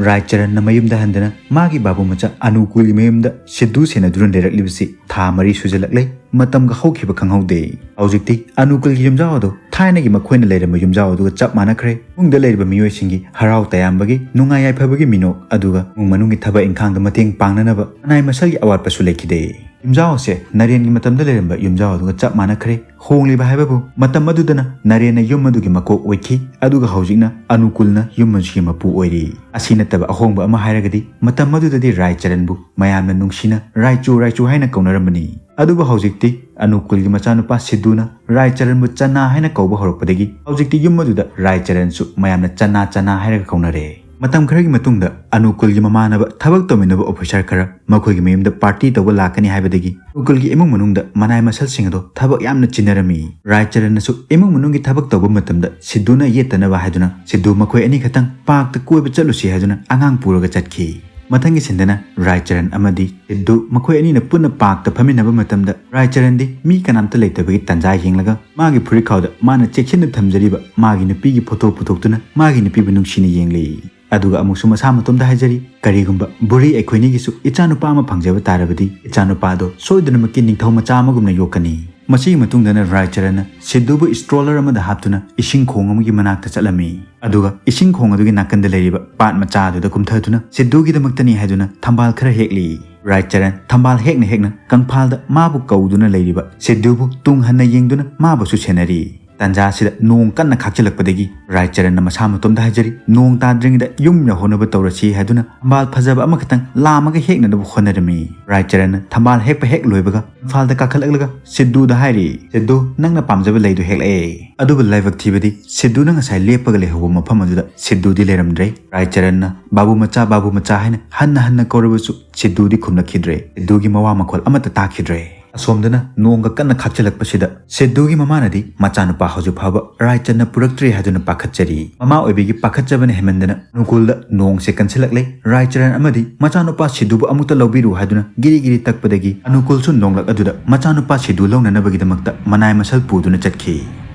ꯔꯥꯏꯆꯔꯟꯅ ꯃꯌꯨꯝꯗ ꯍꯟꯗꯅ ꯃꯥꯒꯤ ꯕꯥꯕꯨ ꯃꯆꯥ ꯑꯅꯨꯀꯨꯜꯒꯤ ꯃꯌꯨꯝꯗ ꯁꯤꯗꯨ ꯁꯦꯟꯅꯗꯨꯅ ꯂꯩꯔꯛꯂꯤꯕꯁꯤ ꯊꯥ ꯃꯔꯤ ꯁꯨꯖꯜꯂꯛꯂꯦ꯫ ꯃꯇꯝꯒ ꯍꯧꯈꯤꯕ ꯈꯪꯍꯧꯗꯦ꯫ ꯍꯧꯖꯤꯛꯇꯤ ꯑꯅꯨꯀꯨꯜꯒꯤ ꯌꯨꯝꯖꯥꯎ ꯑꯗꯨ ꯊꯥꯏꯅꯒꯤ ꯃꯈꯣꯏꯅ ꯂꯩꯔꯝꯕ ꯌꯨꯝꯖꯥꯎ ꯑꯗꯨꯒ ꯆꯞ ꯃꯥꯟꯅꯈ꯭ꯔꯦ꯫ ꯏꯃꯨꯡꯗ ꯂꯩꯔꯤꯕ ꯃꯤꯑꯣꯏꯁꯤꯡꯒꯤ ꯍꯔꯥꯎ ꯇꯌꯥꯝꯕꯒꯤ, ꯅꯨꯡꯉꯥꯏ ꯌꯥꯏꯐꯕꯒꯤ ꯃꯤꯅꯣꯛ, ꯑꯗꯨꯒ ꯏꯃꯨꯡ ꯃꯅꯨꯡꯒꯤ ꯊꯕꯛ ꯏꯪꯈꯥꯡꯗ ꯃꯇꯦꯡ ꯄꯥꯡꯅꯅꯕ ꯑꯅꯥꯏ ꯃꯁꯜꯒꯤ ꯑꯋꯥꯠꯄꯁꯨ ꯂꯩꯈꯤꯗꯦ꯫ ꯌꯨꯝꯖꯥꯎ ꯑꯁꯦ ꯅꯔꯦꯟꯒꯤ ꯃꯇꯝꯗ ꯂꯩꯔꯝꯕ ꯌꯨꯝꯖꯥꯎ ꯑꯗꯨꯒ ꯆꯞ ꯃꯥꯟꯅꯈ꯭ꯔꯦ꯫ ꯍꯣꯡꯂꯤꯕ ꯍꯥꯏꯕꯕꯨ ꯃꯇꯝ ꯑꯗꯨꯗꯅ ꯅꯔꯦꯟꯅ ꯌꯨꯝ ꯑꯗꯨꯒꯤ ꯃꯀꯣꯛ ꯑꯣꯏꯈꯤ, ꯑꯗꯨꯒ ꯍꯧꯖꯤꯛꯅ ꯑꯅꯨꯀꯨꯜꯅ ꯌꯨꯝ ꯑꯁꯤꯒꯤ ꯃꯄꯨ ꯑꯣꯏꯔꯤ꯫ ꯑꯁꯤ ꯅꯠꯇꯕ ꯑꯍꯣꯡꯕ ꯑꯃ ꯍꯥꯏꯔꯒꯗꯤ ꯃꯇꯝ ꯑꯗꯨꯗꯗꯤ ꯔꯥꯏꯆꯔꯟꯕꯨ ꯃꯌꯥꯝꯅ ꯅꯨꯡꯁꯤꯅ ꯔꯥꯏꯆꯨ ꯔꯥꯏꯆꯨ ꯍꯥꯏꯅ ꯀꯧꯅꯔꯝꯕꯅꯤ꯫ ꯑꯗꯨꯕꯨ ꯍꯧꯖꯤꯛꯇꯤ ꯑꯅꯨꯀꯨꯜꯒꯤ ꯃꯆꯥꯅꯨꯄꯥ ꯁꯤꯗꯨꯅ ꯔꯥꯏꯆꯔꯟꯕꯨ ꯆꯅꯥ ꯍꯥꯏꯅ ꯀꯧꯕ ꯍꯧꯔꯛꯄꯗꯒꯤ ꯍꯧꯖꯤꯛꯇꯤ ꯌꯨꯝ ꯑꯗꯨꯗ ꯔꯥꯏꯆꯔꯟꯁꯨ ꯃꯌꯥꯝꯅ ꯆꯅꯥ ꯆꯅꯥ ꯍꯥꯏꯔꯒ ꯀꯧꯅꯔꯦ꯫ ꯃꯇꯝ ꯈꯔꯒꯤ ꯃꯇꯨꯡꯗ ꯑꯅꯨꯀꯨꯜꯒꯤ ꯃꯃꯥꯟꯅꯕ ꯊꯕꯛ ꯇꯧꯃꯤꯟꯅꯕ ꯑꯣꯐꯤꯁꯥꯔ ꯈꯔ ꯃꯈꯣꯏꯒꯤ ꯃꯌꯨꯝꯗ ꯄꯥꯔꯇꯤ ꯇꯧꯕ ꯂꯥꯛꯀꯅꯤ ꯍꯥꯏꯕꯗꯒꯤ ꯑꯅꯨꯀꯨꯜꯒꯤ ꯏꯃꯨꯡ ꯃꯅꯨꯡꯗ ꯃꯅꯥꯏ ꯃꯁꯜꯁꯤꯡ ꯑꯗꯣ ꯊꯕꯛ ꯌꯥꯝꯅ ꯆꯤꯟꯅꯔꯝꯃꯤ꯫ ꯔꯥꯏꯆꯔꯟꯅꯁꯨ ꯏꯃꯨꯡ ꯃꯅꯨꯡꯒꯤ ꯊꯕꯛ ꯇꯧꯕ ꯃꯇꯝꯗ ꯁꯤꯗꯨꯅ ꯌꯦꯠꯇꯅꯕ ꯍꯥꯏꯗꯨꯅ ꯁꯤꯗꯨ ꯃꯈꯣꯏ ꯑꯅꯤ ꯈꯛꯇꯪ ꯄꯥꯔꯛꯇ ꯀꯣꯏꯕ ꯆꯠꯂꯨꯁꯤ ꯍꯥꯏꯗꯨꯅ ꯑꯉꯥꯡ ꯄꯨꯔꯒ ꯆꯠꯈꯤ꯫ ꯃꯊꯪꯒꯤ ꯁꯤꯟꯗꯅ ꯔꯥꯏꯆꯔꯟ ꯑꯃꯗꯤ ꯁꯤꯗꯨ ꯃꯈꯣꯏ ꯑꯅꯤꯅ ꯄꯨꯟꯅ ꯄꯥꯔꯛꯇ ꯐꯝꯃꯤꯟꯅꯕ ꯃꯇꯝꯗ ꯔꯥꯏꯆꯔꯟꯗꯤ ꯃꯤ ꯀꯅꯥꯝꯇ ꯂꯩꯇꯕꯒꯤ ꯇꯥꯟꯖꯥ ꯌꯦꯡꯂꯒ ꯃꯥꯒꯤ ꯐꯨꯔꯤꯠꯈꯥꯎꯗ ꯃꯥꯅ ꯆꯦꯛꯁꯤꯟꯅ ꯊꯝꯖꯔꯤꯕ ꯃꯥꯒꯤ ꯅꯨꯄꯤꯒꯤ ꯐꯣꯇꯣ ꯄꯨꯊꯣꯛꯇꯨꯅ ꯃꯥꯒꯤ ꯅꯨꯄꯤꯕꯨ ꯅꯨꯡꯁꯤꯅ ꯌꯦꯡꯂꯤ꯫ ꯑꯗꯨꯒ ꯑꯃꯨꯛꯁꯨ ꯃꯁꯥ ꯃꯇꯣꯝꯗ ꯍꯥꯏꯖꯔꯤ, "ꯀꯔꯤꯒꯨꯝꯕ ꯕꯨꯔꯤ ꯑꯩꯈꯣꯏꯅꯤꯒꯤꯁꯨ ꯏꯆꯥꯅꯨꯄꯥ ꯑꯃ ꯐꯪꯖꯕ ꯇꯥꯔꯕꯗꯤ ꯏꯆꯥꯅꯨꯄꯥꯗꯣ ꯁꯣꯏꯗꯅꯃꯛꯀꯤ ꯅꯤꯡꯊꯧ ꯃꯆꯥ ꯑꯃꯒꯨꯝꯅ ꯌꯣꯛꯀꯅꯤ"꯫ ꯃꯁꯤꯒꯤ ꯃꯇꯨꯡꯗꯅ ꯔꯥꯏꯆꯔꯟꯅ ꯁꯤꯗꯨꯕꯨ ꯁ꯭ꯇ꯭ꯔꯣꯂꯔ ꯑꯃꯗ ꯍꯥꯞꯇꯨꯅ ꯏꯁꯤꯡ ꯈꯣꯡ ꯑꯃꯒꯤ ꯃꯅꯥꯛꯇ ꯆꯠꯂꯝꯃꯤ꯫ ꯑꯗꯨꯒ ꯏꯁꯤꯡ ꯈꯣꯡ ꯑꯗꯨꯒꯤ ꯅꯥꯀꯟꯗ ꯂꯩꯔꯤꯕ ꯄꯥꯠ ꯃꯆꯥ ꯑꯗꯨꯗ ꯀꯨꯝꯊꯗꯨꯅ ꯁꯤꯗꯨꯒꯤꯗꯃꯛꯇꯅꯤ ꯍꯥꯏꯗꯨꯅ ꯊꯝꯕꯥꯜ ꯈꯔ ꯍꯦꯛꯂꯤ꯫ ꯔꯥꯏꯆꯔꯟ ꯊꯝꯕꯥꯜ ꯍꯦꯛꯅ ꯍꯦꯛꯅ ꯀꯪꯐꯥꯜꯗ ꯃꯥꯕꯨ ꯀꯧꯗꯨꯅ ꯂꯩꯔꯤꯕ ꯁꯤꯗꯨꯕꯨ ꯇꯨꯡ ꯍꯟꯅ ꯌꯦꯡꯗꯨꯅ ꯃꯥꯕꯨꯁꯨ ꯁꯦꯟꯅꯔꯤ꯫ ꯇꯥꯟꯖꯥ ꯑꯁꯤꯗ ꯅꯣꯡ ꯀꯟꯅ ꯈꯥꯛꯆꯤꯜꯂꯛꯄꯗꯒꯤ ꯔꯥꯏꯆꯔꯟꯅ ꯃꯁꯥ ꯃꯇꯣꯝꯗ ꯍꯥꯏꯖꯔꯤ, "ꯅꯣꯡ ꯇꯥꯗ꯭ꯔꯤꯉꯩꯗ ꯌꯨꯝ ꯌꯧꯍꯧꯅꯕ ꯇꯧꯔꯁꯤ" ꯍꯥꯏꯗꯨꯅ ꯊꯝꯕꯥꯜ ꯐꯖꯕ ꯑꯃꯈꯛꯇꯪ ꯂꯥꯝꯃꯒ ꯍꯦꯛꯅꯅꯕ ꯍꯣꯠꯅꯔꯝꯃꯤ꯫ ꯔꯥꯏꯆꯔꯟꯅ ꯊꯝꯕꯥꯜ ꯍꯦꯛꯄ ꯍꯦꯛ ꯂꯣꯏꯕꯒ ꯏꯝꯐꯥꯜꯗ ꯀꯥꯈꯠꯂꯛꯂꯒ ꯁꯤꯗꯨꯗ ꯍꯥꯏꯔꯤ, "ꯁꯤꯗꯨ, ꯅꯪꯅ ꯄꯥꯝꯖꯕ ꯂꯩꯗꯨ ꯍꯦꯛꯂꯛꯑꯦ"꯫ ꯑꯗꯨꯕꯨ ꯂꯥꯏꯕꯛ ꯊꯤꯕꯗꯤ ꯁꯤꯗꯨꯅ ꯉꯁꯥꯏ ꯂꯦꯞꯄꯒ ꯂꯩꯍꯧꯕ ꯃꯐꯝ ꯑꯗꯨꯗ ꯁꯤꯗꯨꯗꯤ ꯂꯩꯔꯝꯗ꯭ꯔꯦ꯫ ꯔꯥꯏꯆꯔꯟꯅ "ꯕꯥꯕꯨ ꯃꯆꯥ, ꯕꯥꯕꯨ ꯃꯆꯥ" ꯍꯥꯏꯅ ꯍꯟꯅ ꯍꯟꯅ ꯀꯧꯔꯕꯁꯨ ꯁꯤꯗꯨꯗꯤ ꯈꯨꯝꯂꯛꯈꯤꯗ꯭ꯔꯦ꯫ ꯁꯤꯗꯨꯒꯤ ꯃꯋꯥ ꯃꯈꯣꯜ ꯑꯃꯠꯇ ꯇꯥꯈꯤꯗ꯭ꯔꯦ꯫ ꯑꯁꯣꯝꯗꯅ ꯅꯣꯡꯒ ꯀꯟꯅ ꯈꯥꯛꯆꯤꯜꯂꯛꯄꯁꯤꯗ ꯁꯤꯗꯨꯒꯤ ꯃꯃꯥꯅꯗꯤ ꯃꯆꯥꯅꯨꯄꯥ ꯍꯧꯖꯤꯛ ꯐꯥꯎꯕ ꯔꯥꯏꯆꯟꯅ ꯄꯨꯔꯛꯇ꯭ꯔꯤ ꯍꯥꯏꯗꯨꯅ ꯄꯥꯈꯠꯆꯔꯤ꯫ ꯃꯃꯥ ꯑꯣꯏꯕꯤꯒꯤ ꯄꯥꯈꯠꯆꯕꯅ ꯍꯦꯟꯃꯟꯗꯅ ꯑꯅꯨꯀꯨꯜꯗ ꯅꯣꯡꯁꯦ ꯀꯟꯁꯤꯜꯂꯛꯂꯦ꯫ ꯔꯥꯏꯆꯔꯟ ꯑꯃꯗꯤ ꯃꯆꯥꯅꯨꯄꯥ ꯁꯤꯗꯨꯕꯨ ꯑꯃꯨꯛꯇ ꯂꯧꯕꯤꯔꯨ ꯍꯥꯏꯗꯨꯅ ꯒꯤꯔꯤ ꯒꯤꯔꯤ ꯇꯛꯄꯗꯒꯤ ꯑꯅꯨꯀꯨꯜꯁꯨ ꯅꯣꯡꯂꯛ ꯑꯗꯨꯗ ꯃꯆꯥꯅꯨꯄꯥ ꯁꯤꯗꯨ ꯂꯧꯅꯅꯕꯒꯤꯗꯃꯛꯇ ꯃꯅꯥꯏ ꯃꯁꯜ ꯄꯨꯗꯨꯅ ꯆꯠꯈꯤ꯫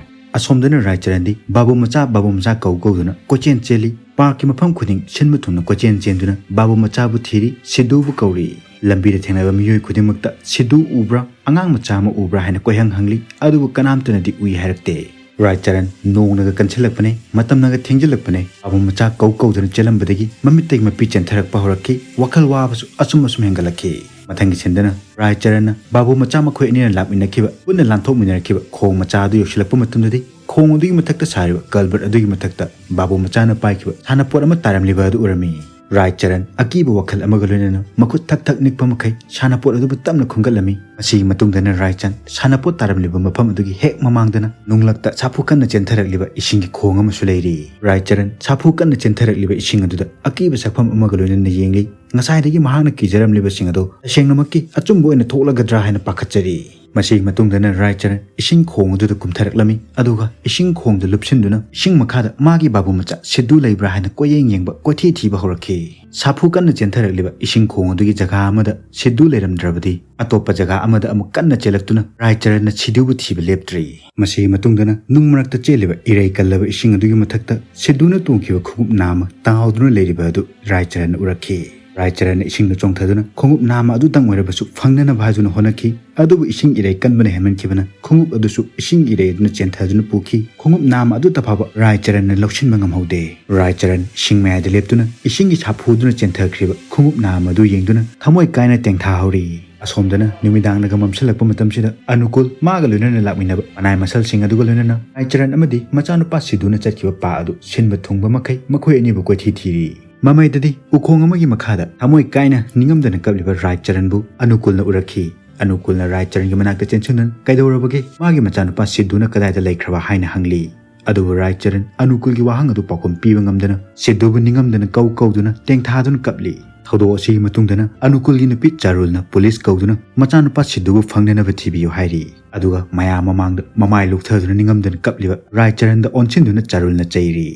ꯑꯁꯣꯝꯗꯅ ꯔꯥꯏꯆꯔꯟꯗꯤ ꯕꯥꯕꯨ ꯃꯆꯥ, ꯕꯥꯕꯨ ꯃꯆꯥ ꯀꯧ ꯀꯧꯗꯨꯅ ꯀꯣꯏꯆꯦꯟ ꯆꯦꯜꯂꯤ꯫ ꯄꯥꯔꯛꯀꯤ ꯃꯐꯝ ꯈꯨꯗꯤꯡ ꯁꯤꯟꯕ ꯊꯨꯡꯅ ꯀꯣꯏꯆꯦꯟ ꯆꯦꯟꯗꯨꯅ ꯕꯥꯕꯨ ꯃꯆꯥꯕꯨ ꯊꯤꯔꯤ, ꯁꯤꯗꯨꯕꯨ ꯀꯧꯔꯤ꯫ ꯂꯝꯕꯤꯗ ꯊꯦꯡꯅꯕ ꯃꯤꯑꯣꯏ ꯈꯨꯗꯤꯡꯃꯛꯇ "ꯁꯤꯗꯨ ꯎꯕ꯭ꯔꯥ? ꯑꯉꯥꯡ ꯃꯆꯥ ꯑꯃ ꯎꯕ꯭ꯔꯥ?" ꯍꯥꯏꯅ ꯀꯣꯏꯍꯪ ꯍꯪꯂꯤ, ꯑꯗꯨꯕꯨ ꯀꯅꯥꯝꯇꯅꯗꯤ ꯎꯏ ꯍꯥꯏꯔꯛꯇꯦ꯫ ꯔꯥꯏꯆꯔꯟ ꯅꯣꯡꯅꯒ ꯀꯟꯁꯤꯜꯂꯛꯄꯅꯦ, ꯃꯇꯝꯅꯒ ꯊꯦꯡꯖꯤꯜꯂꯛꯄꯅꯦ꯫ ꯕꯥꯕꯨ ꯃꯆꯥ ꯀꯧ ꯀꯧꯗꯨꯅ ꯆꯦꯜꯂꯝꯕꯗꯒꯤ ꯃꯃꯤꯠꯇꯒꯤ ꯃꯄꯤ ꯆꯦꯟꯊꯔꯛꯄ ꯍꯧꯔꯛꯈꯤ꯫ ꯋꯥꯈꯜ ꯋꯥꯕꯁꯨ ꯑꯁꯨꯝ ꯑꯁꯨꯝ ꯍꯦꯟꯒꯠꯂꯛꯈꯤ꯫ ꯃꯊꯪꯒꯤ ꯁꯤꯟꯗꯅ ꯔꯥꯏꯆꯔꯟꯅ ꯕꯥꯕꯨ ꯃꯆꯥ ꯃꯈꯣꯏ ꯑꯅꯤꯅ ꯂꯥꯛꯃꯤꯟꯅꯈꯤꯕ, ꯄꯨꯟꯅ ꯂꯥꯟꯊꯣꯛꯃꯤꯟꯅꯔꯛꯈꯤꯕ ꯈꯣꯡ ꯃꯆꯥ ꯑꯗꯨ ꯌꯧꯁꯤꯜꯂꯛꯄ ꯃꯇꯝꯗꯗꯤ ꯈꯣꯡ ꯑꯗꯨꯒꯤ ꯃꯊꯛꯇ ꯁꯥꯔꯤꯕ ꯀꯜꯕꯔꯠ ꯑꯗꯨꯒꯤ ꯃꯊꯛꯇ ꯕꯥꯕꯨ ꯃꯆꯥꯅ ꯄꯥꯏꯈꯤꯕ ꯁꯥꯟꯅꯄꯣꯠ ꯑꯃ ꯇꯥꯔꯝꯂꯤꯕ ꯑꯗꯨ ꯎꯔꯝꯃꯤ꯫ ꯔꯥꯏ ꯆꯔꯟ ꯑꯀꯤꯕ ꯋꯥꯈꯜ ꯑꯃꯒ ꯂꯣꯏꯅꯅ ꯃꯈꯨꯠ ꯊꯛ ꯊꯛ ꯅꯤꯛꯄ ꯃꯈꯩ ꯁꯥꯟꯅꯄꯣꯠ ꯑꯗꯨꯕꯨ ꯇꯞꯅ ꯈꯨꯟꯒꯠꯂꯝꯃꯤ꯫ ꯃꯁꯤꯒꯤ ꯃꯇꯨꯡꯗꯅ ꯔꯥꯏ ꯆꯔꯟ ꯁꯥꯟꯅꯄꯣꯠ ꯇꯥꯔꯝꯂꯤꯕ ꯃꯐꯝ ꯑꯗꯨꯒꯤ ꯍꯦꯛ ꯃꯃꯥꯡꯗꯅ ꯅꯨꯡꯂꯛꯇ ꯁꯥꯐꯨ ꯀꯟꯅ ꯆꯦꯟꯊꯔꯛꯂꯤꯕ ꯏꯁꯤꯡꯒꯤ ꯈꯣꯡ ꯑꯃꯁꯨ ꯂꯩꯔꯤ꯫ ꯔꯥꯏ ꯆꯔꯟ ꯁꯥꯐꯨ ꯀꯟꯅ ꯆꯦꯟꯊꯔꯛꯂꯤꯕ ꯏꯁꯤꯡ ꯑꯗꯨꯗ ꯑꯀꯤꯕ ꯁꯛꯐꯝ ꯑꯃꯒ ꯂꯣꯏꯅꯅ ꯌꯦꯡꯂꯤ꯫ ꯉꯁꯥꯏꯗꯒꯤ ꯃꯍꯥꯛꯅ ꯀꯤꯖꯔꯝꯂꯤꯕꯁꯤꯡ ꯑꯗꯨ ꯇꯁꯦꯡꯅꯃꯛꯀꯤ ꯑꯆꯨꯝꯕ ꯑꯣꯏꯅ ꯊꯣꯛꯂꯒꯗ꯭ꯔꯥ ꯍꯥꯏꯅ ꯄꯥꯈꯠꯆꯔꯤ꯫ ꯃꯁꯤꯒꯤ ꯃꯇꯨꯡꯗꯅ ꯔꯥꯏ ꯆꯔꯟ ꯏꯁꯤꯡ ꯈꯣꯡ ꯑꯗꯨꯗ ꯀꯨꯝꯊꯔꯛꯂꯝꯃꯤ, ꯑꯗꯨꯒ ꯏꯁꯤꯡ ꯈꯣꯡꯗ ꯂꯨꯞꯁꯤꯟꯗꯨꯅ ꯏꯁꯤꯡ ꯃꯈꯥꯗ ꯃꯥꯒꯤ ꯕꯥꯕꯨ ꯃꯆꯥ ꯁꯤꯗꯨ ꯂꯩꯕ꯭ꯔꯥ ꯍꯥꯏꯅ ꯀꯣꯏꯌꯦꯡ ꯌꯦꯡꯕ, ꯀꯣꯏꯊꯤ ꯊꯤꯕ ꯍꯧꯔꯛꯈꯤ꯫ ꯁꯥꯐꯨ ꯀꯟꯅ ꯆꯦꯟꯊꯔꯛꯂꯤꯕ ꯏꯁꯤꯡ ꯈꯣꯡ ꯑꯗꯨꯒꯤ ꯖꯒꯥ ꯑꯃꯗ ꯁꯤꯗꯨ ꯂꯩꯔꯝꯗ꯭ꯔꯕꯗꯤ ꯑꯇꯣꯞꯄ ꯖꯒꯥ ꯑꯃꯗ ꯑꯃꯨꯛ ꯀꯟꯅ ꯆꯦꯜꯂꯛꯇꯨꯅ ꯔꯥꯏ ꯆꯔꯟꯅ ꯁꯤꯗꯨꯕꯨ ꯊꯤꯕ ꯂꯦꯞꯇ꯭ꯔꯤ꯫ ꯃꯁꯤꯒꯤ ꯃꯇꯨꯡꯗꯅ ꯅꯨꯡ ꯃꯔꯛꯇ ꯆꯦꯜꯂꯤꯕ ꯏꯔꯩ ꯀꯜꯂꯕ ꯏꯁꯤꯡ ꯑꯗꯨꯒꯤ ꯃꯊꯛꯇ ꯁꯤꯗꯨꯅ ꯇꯣꯡꯈꯤꯕ ꯈꯣꯡꯎꯞ ꯅꯥꯝꯃ ꯇꯥꯎꯗꯨꯅ ꯂꯩꯔꯤꯕ ꯑꯗꯨ ꯔꯥꯏ ꯆꯔꯟꯅ ꯎꯔꯛꯈꯤ꯫ ꯔꯥꯏ ꯆꯔꯟꯅ ꯏꯁꯤꯡꯗ ꯆꯣꯡꯊꯗꯨꯅ ꯈꯣꯡꯎꯞ ꯅꯥꯝꯃ ꯑꯗꯨꯇꯪ ꯑꯣꯏꯔꯕꯁꯨ ꯐꯪꯅꯅꯕ ꯍꯥꯏꯗꯨꯅ ꯍꯣꯠꯅꯈꯤ꯫ ꯑꯗꯨꯕꯨ ꯏꯁꯤꯡ ꯏꯔꯩ ꯀꯟꯕꯅ ꯍꯦꯟꯃꯟꯈꯤꯕꯅ ꯈꯣꯡꯎꯞ ꯑꯗꯨꯁꯨ ꯏꯁꯤꯡ ꯏꯔꯩ ꯑꯗꯨꯅ ꯆꯦꯟꯊꯗꯨꯅ ꯄꯨꯈꯤ꯫ ꯈꯣꯡꯎꯞ ꯅꯥꯝꯃ ꯑꯗꯨꯇ ꯐꯥꯎꯕ ꯔꯥꯏ ꯆꯔꯟꯅ ꯂꯧꯁꯤꯟꯕ ꯉꯝꯍꯧꯗꯦ꯫ ꯔꯥꯏ ꯆꯔꯟ ꯏꯁꯤꯡ ꯃꯌꯥꯏꯗ ꯂꯦꯞꯇꯨꯅ ꯏꯁꯤꯡꯒꯤ ꯁꯥꯐꯨꯗꯨꯅ ꯆꯦꯟꯊꯈ꯭ꯔꯤꯕ ꯈꯣꯡꯎꯞ ꯅꯥꯝꯃ ꯑꯗꯨ ꯌꯦꯡꯗꯨꯅ ꯊꯃꯣꯏ ꯀꯥꯏꯅ ꯇꯦꯡꯊꯥꯍꯧꯔꯤ꯫ ꯑꯁꯣꯝꯗꯅ ꯅꯨꯃꯤꯗꯥꯡꯅꯒ ꯃꯝꯁꯤꯜꯂꯛꯄ ꯃꯇꯝꯁꯤꯗ ꯑꯅꯨꯀꯨꯜ ꯃꯥꯒ ꯂꯣꯏꯅꯅ ꯂꯥꯛꯃꯤꯟꯅꯕ ꯃꯅꯥꯏ ꯃꯁꯜꯁꯤꯡ ꯑꯗꯨꯒ ꯂꯣꯏꯅꯅ ꯔꯥꯏ ꯆꯔꯟ ꯑꯃꯗꯤ ꯃꯆꯥꯅꯨꯄꯥ ꯁꯤꯗꯨꯅ ꯆꯠꯈꯤꯕ ꯄꯥ ꯑꯗꯨ ꯁꯤꯟꯕ ꯊꯨꯡꯕ ꯃꯈꯩ ꯃꯈꯣꯏ ꯑꯅꯤꯕꯨ ꯀꯣꯏꯊꯤ ꯊꯤꯔꯤ꯫ ꯃꯃꯩꯗꯗꯤ ꯎꯈꯣꯡ ꯑꯃꯒꯤ ꯃꯈꯥꯗ ꯊꯃꯣꯏ ꯀꯥꯏꯅ ꯅꯤꯡꯉꯝꯗꯅ ꯀꯞꯂꯤꯕ ꯔꯥꯏ ꯆꯔꯟꯕꯨ ꯑꯅꯨꯀꯨꯜꯅ ꯎꯔꯛꯈꯤ꯫ ꯑꯅꯨꯀꯨꯜꯅ ꯔꯥꯏ ꯆꯔꯟꯒꯤ ꯃꯅꯥꯛꯇ ꯆꯦꯟꯁꯤꯟꯗꯨꯅ "ꯀꯩꯗꯧꯔꯕꯒꯦ? ꯃꯥꯒꯤ ꯃꯆꯥꯅꯨꯄꯥ ꯁꯤꯗꯨꯅ ꯀꯗꯥꯏꯗ ꯂꯩꯈ꯭ꯔꯕ?" ꯍꯥꯏꯅ ꯍꯪꯂꯤ꯫ ꯑꯗꯨꯕꯨ ꯔꯥꯏ ꯆꯔꯟ ꯑꯅꯨꯀꯨꯜꯒꯤ ꯋꯥꯍꯪ ꯑꯗꯨ ꯄꯥꯎꯈꯨꯝ ꯄꯤꯕ ꯉꯝꯗꯅ ꯁꯤꯗꯨꯕꯨ ꯅꯤꯡꯉꯝꯗꯅ ꯀꯧ ꯀꯧꯗꯨꯅ ꯇꯦꯡꯊꯥꯗꯨꯅ ꯀꯞꯂꯤ꯫ ꯊꯧꯗꯣꯛ ꯑꯁꯤꯒꯤ ꯃꯇꯨꯡꯗꯅ ꯑꯅꯨꯀꯨꯜꯒꯤ ꯅꯨꯄꯤ ꯆꯥꯔꯨꯜꯅ ꯄꯨꯂꯤꯁ ꯀꯧꯗꯨꯅ ꯃꯆꯥꯅꯨꯄꯥ ꯁꯤꯗꯨꯕꯨ ꯐꯪꯅꯅꯕ ꯊꯤꯕꯤꯌꯨ ꯍꯥꯏꯔꯤ꯫ ꯑꯗꯨꯒ ꯃꯌꯥꯝ ꯃꯃꯥꯡꯗ ꯃꯃꯥꯏ ꯂꯨꯛꯊꯗꯨꯅ ꯅꯤꯡꯉꯝꯗꯅ ꯀꯞꯂꯤꯕ ꯔꯥꯏ ꯆꯔꯟꯗ ꯑꯣꯟꯁꯤꯟꯗꯨꯅ ꯆꯥꯔꯨꯜꯅ ꯆꯩꯔꯤ꯫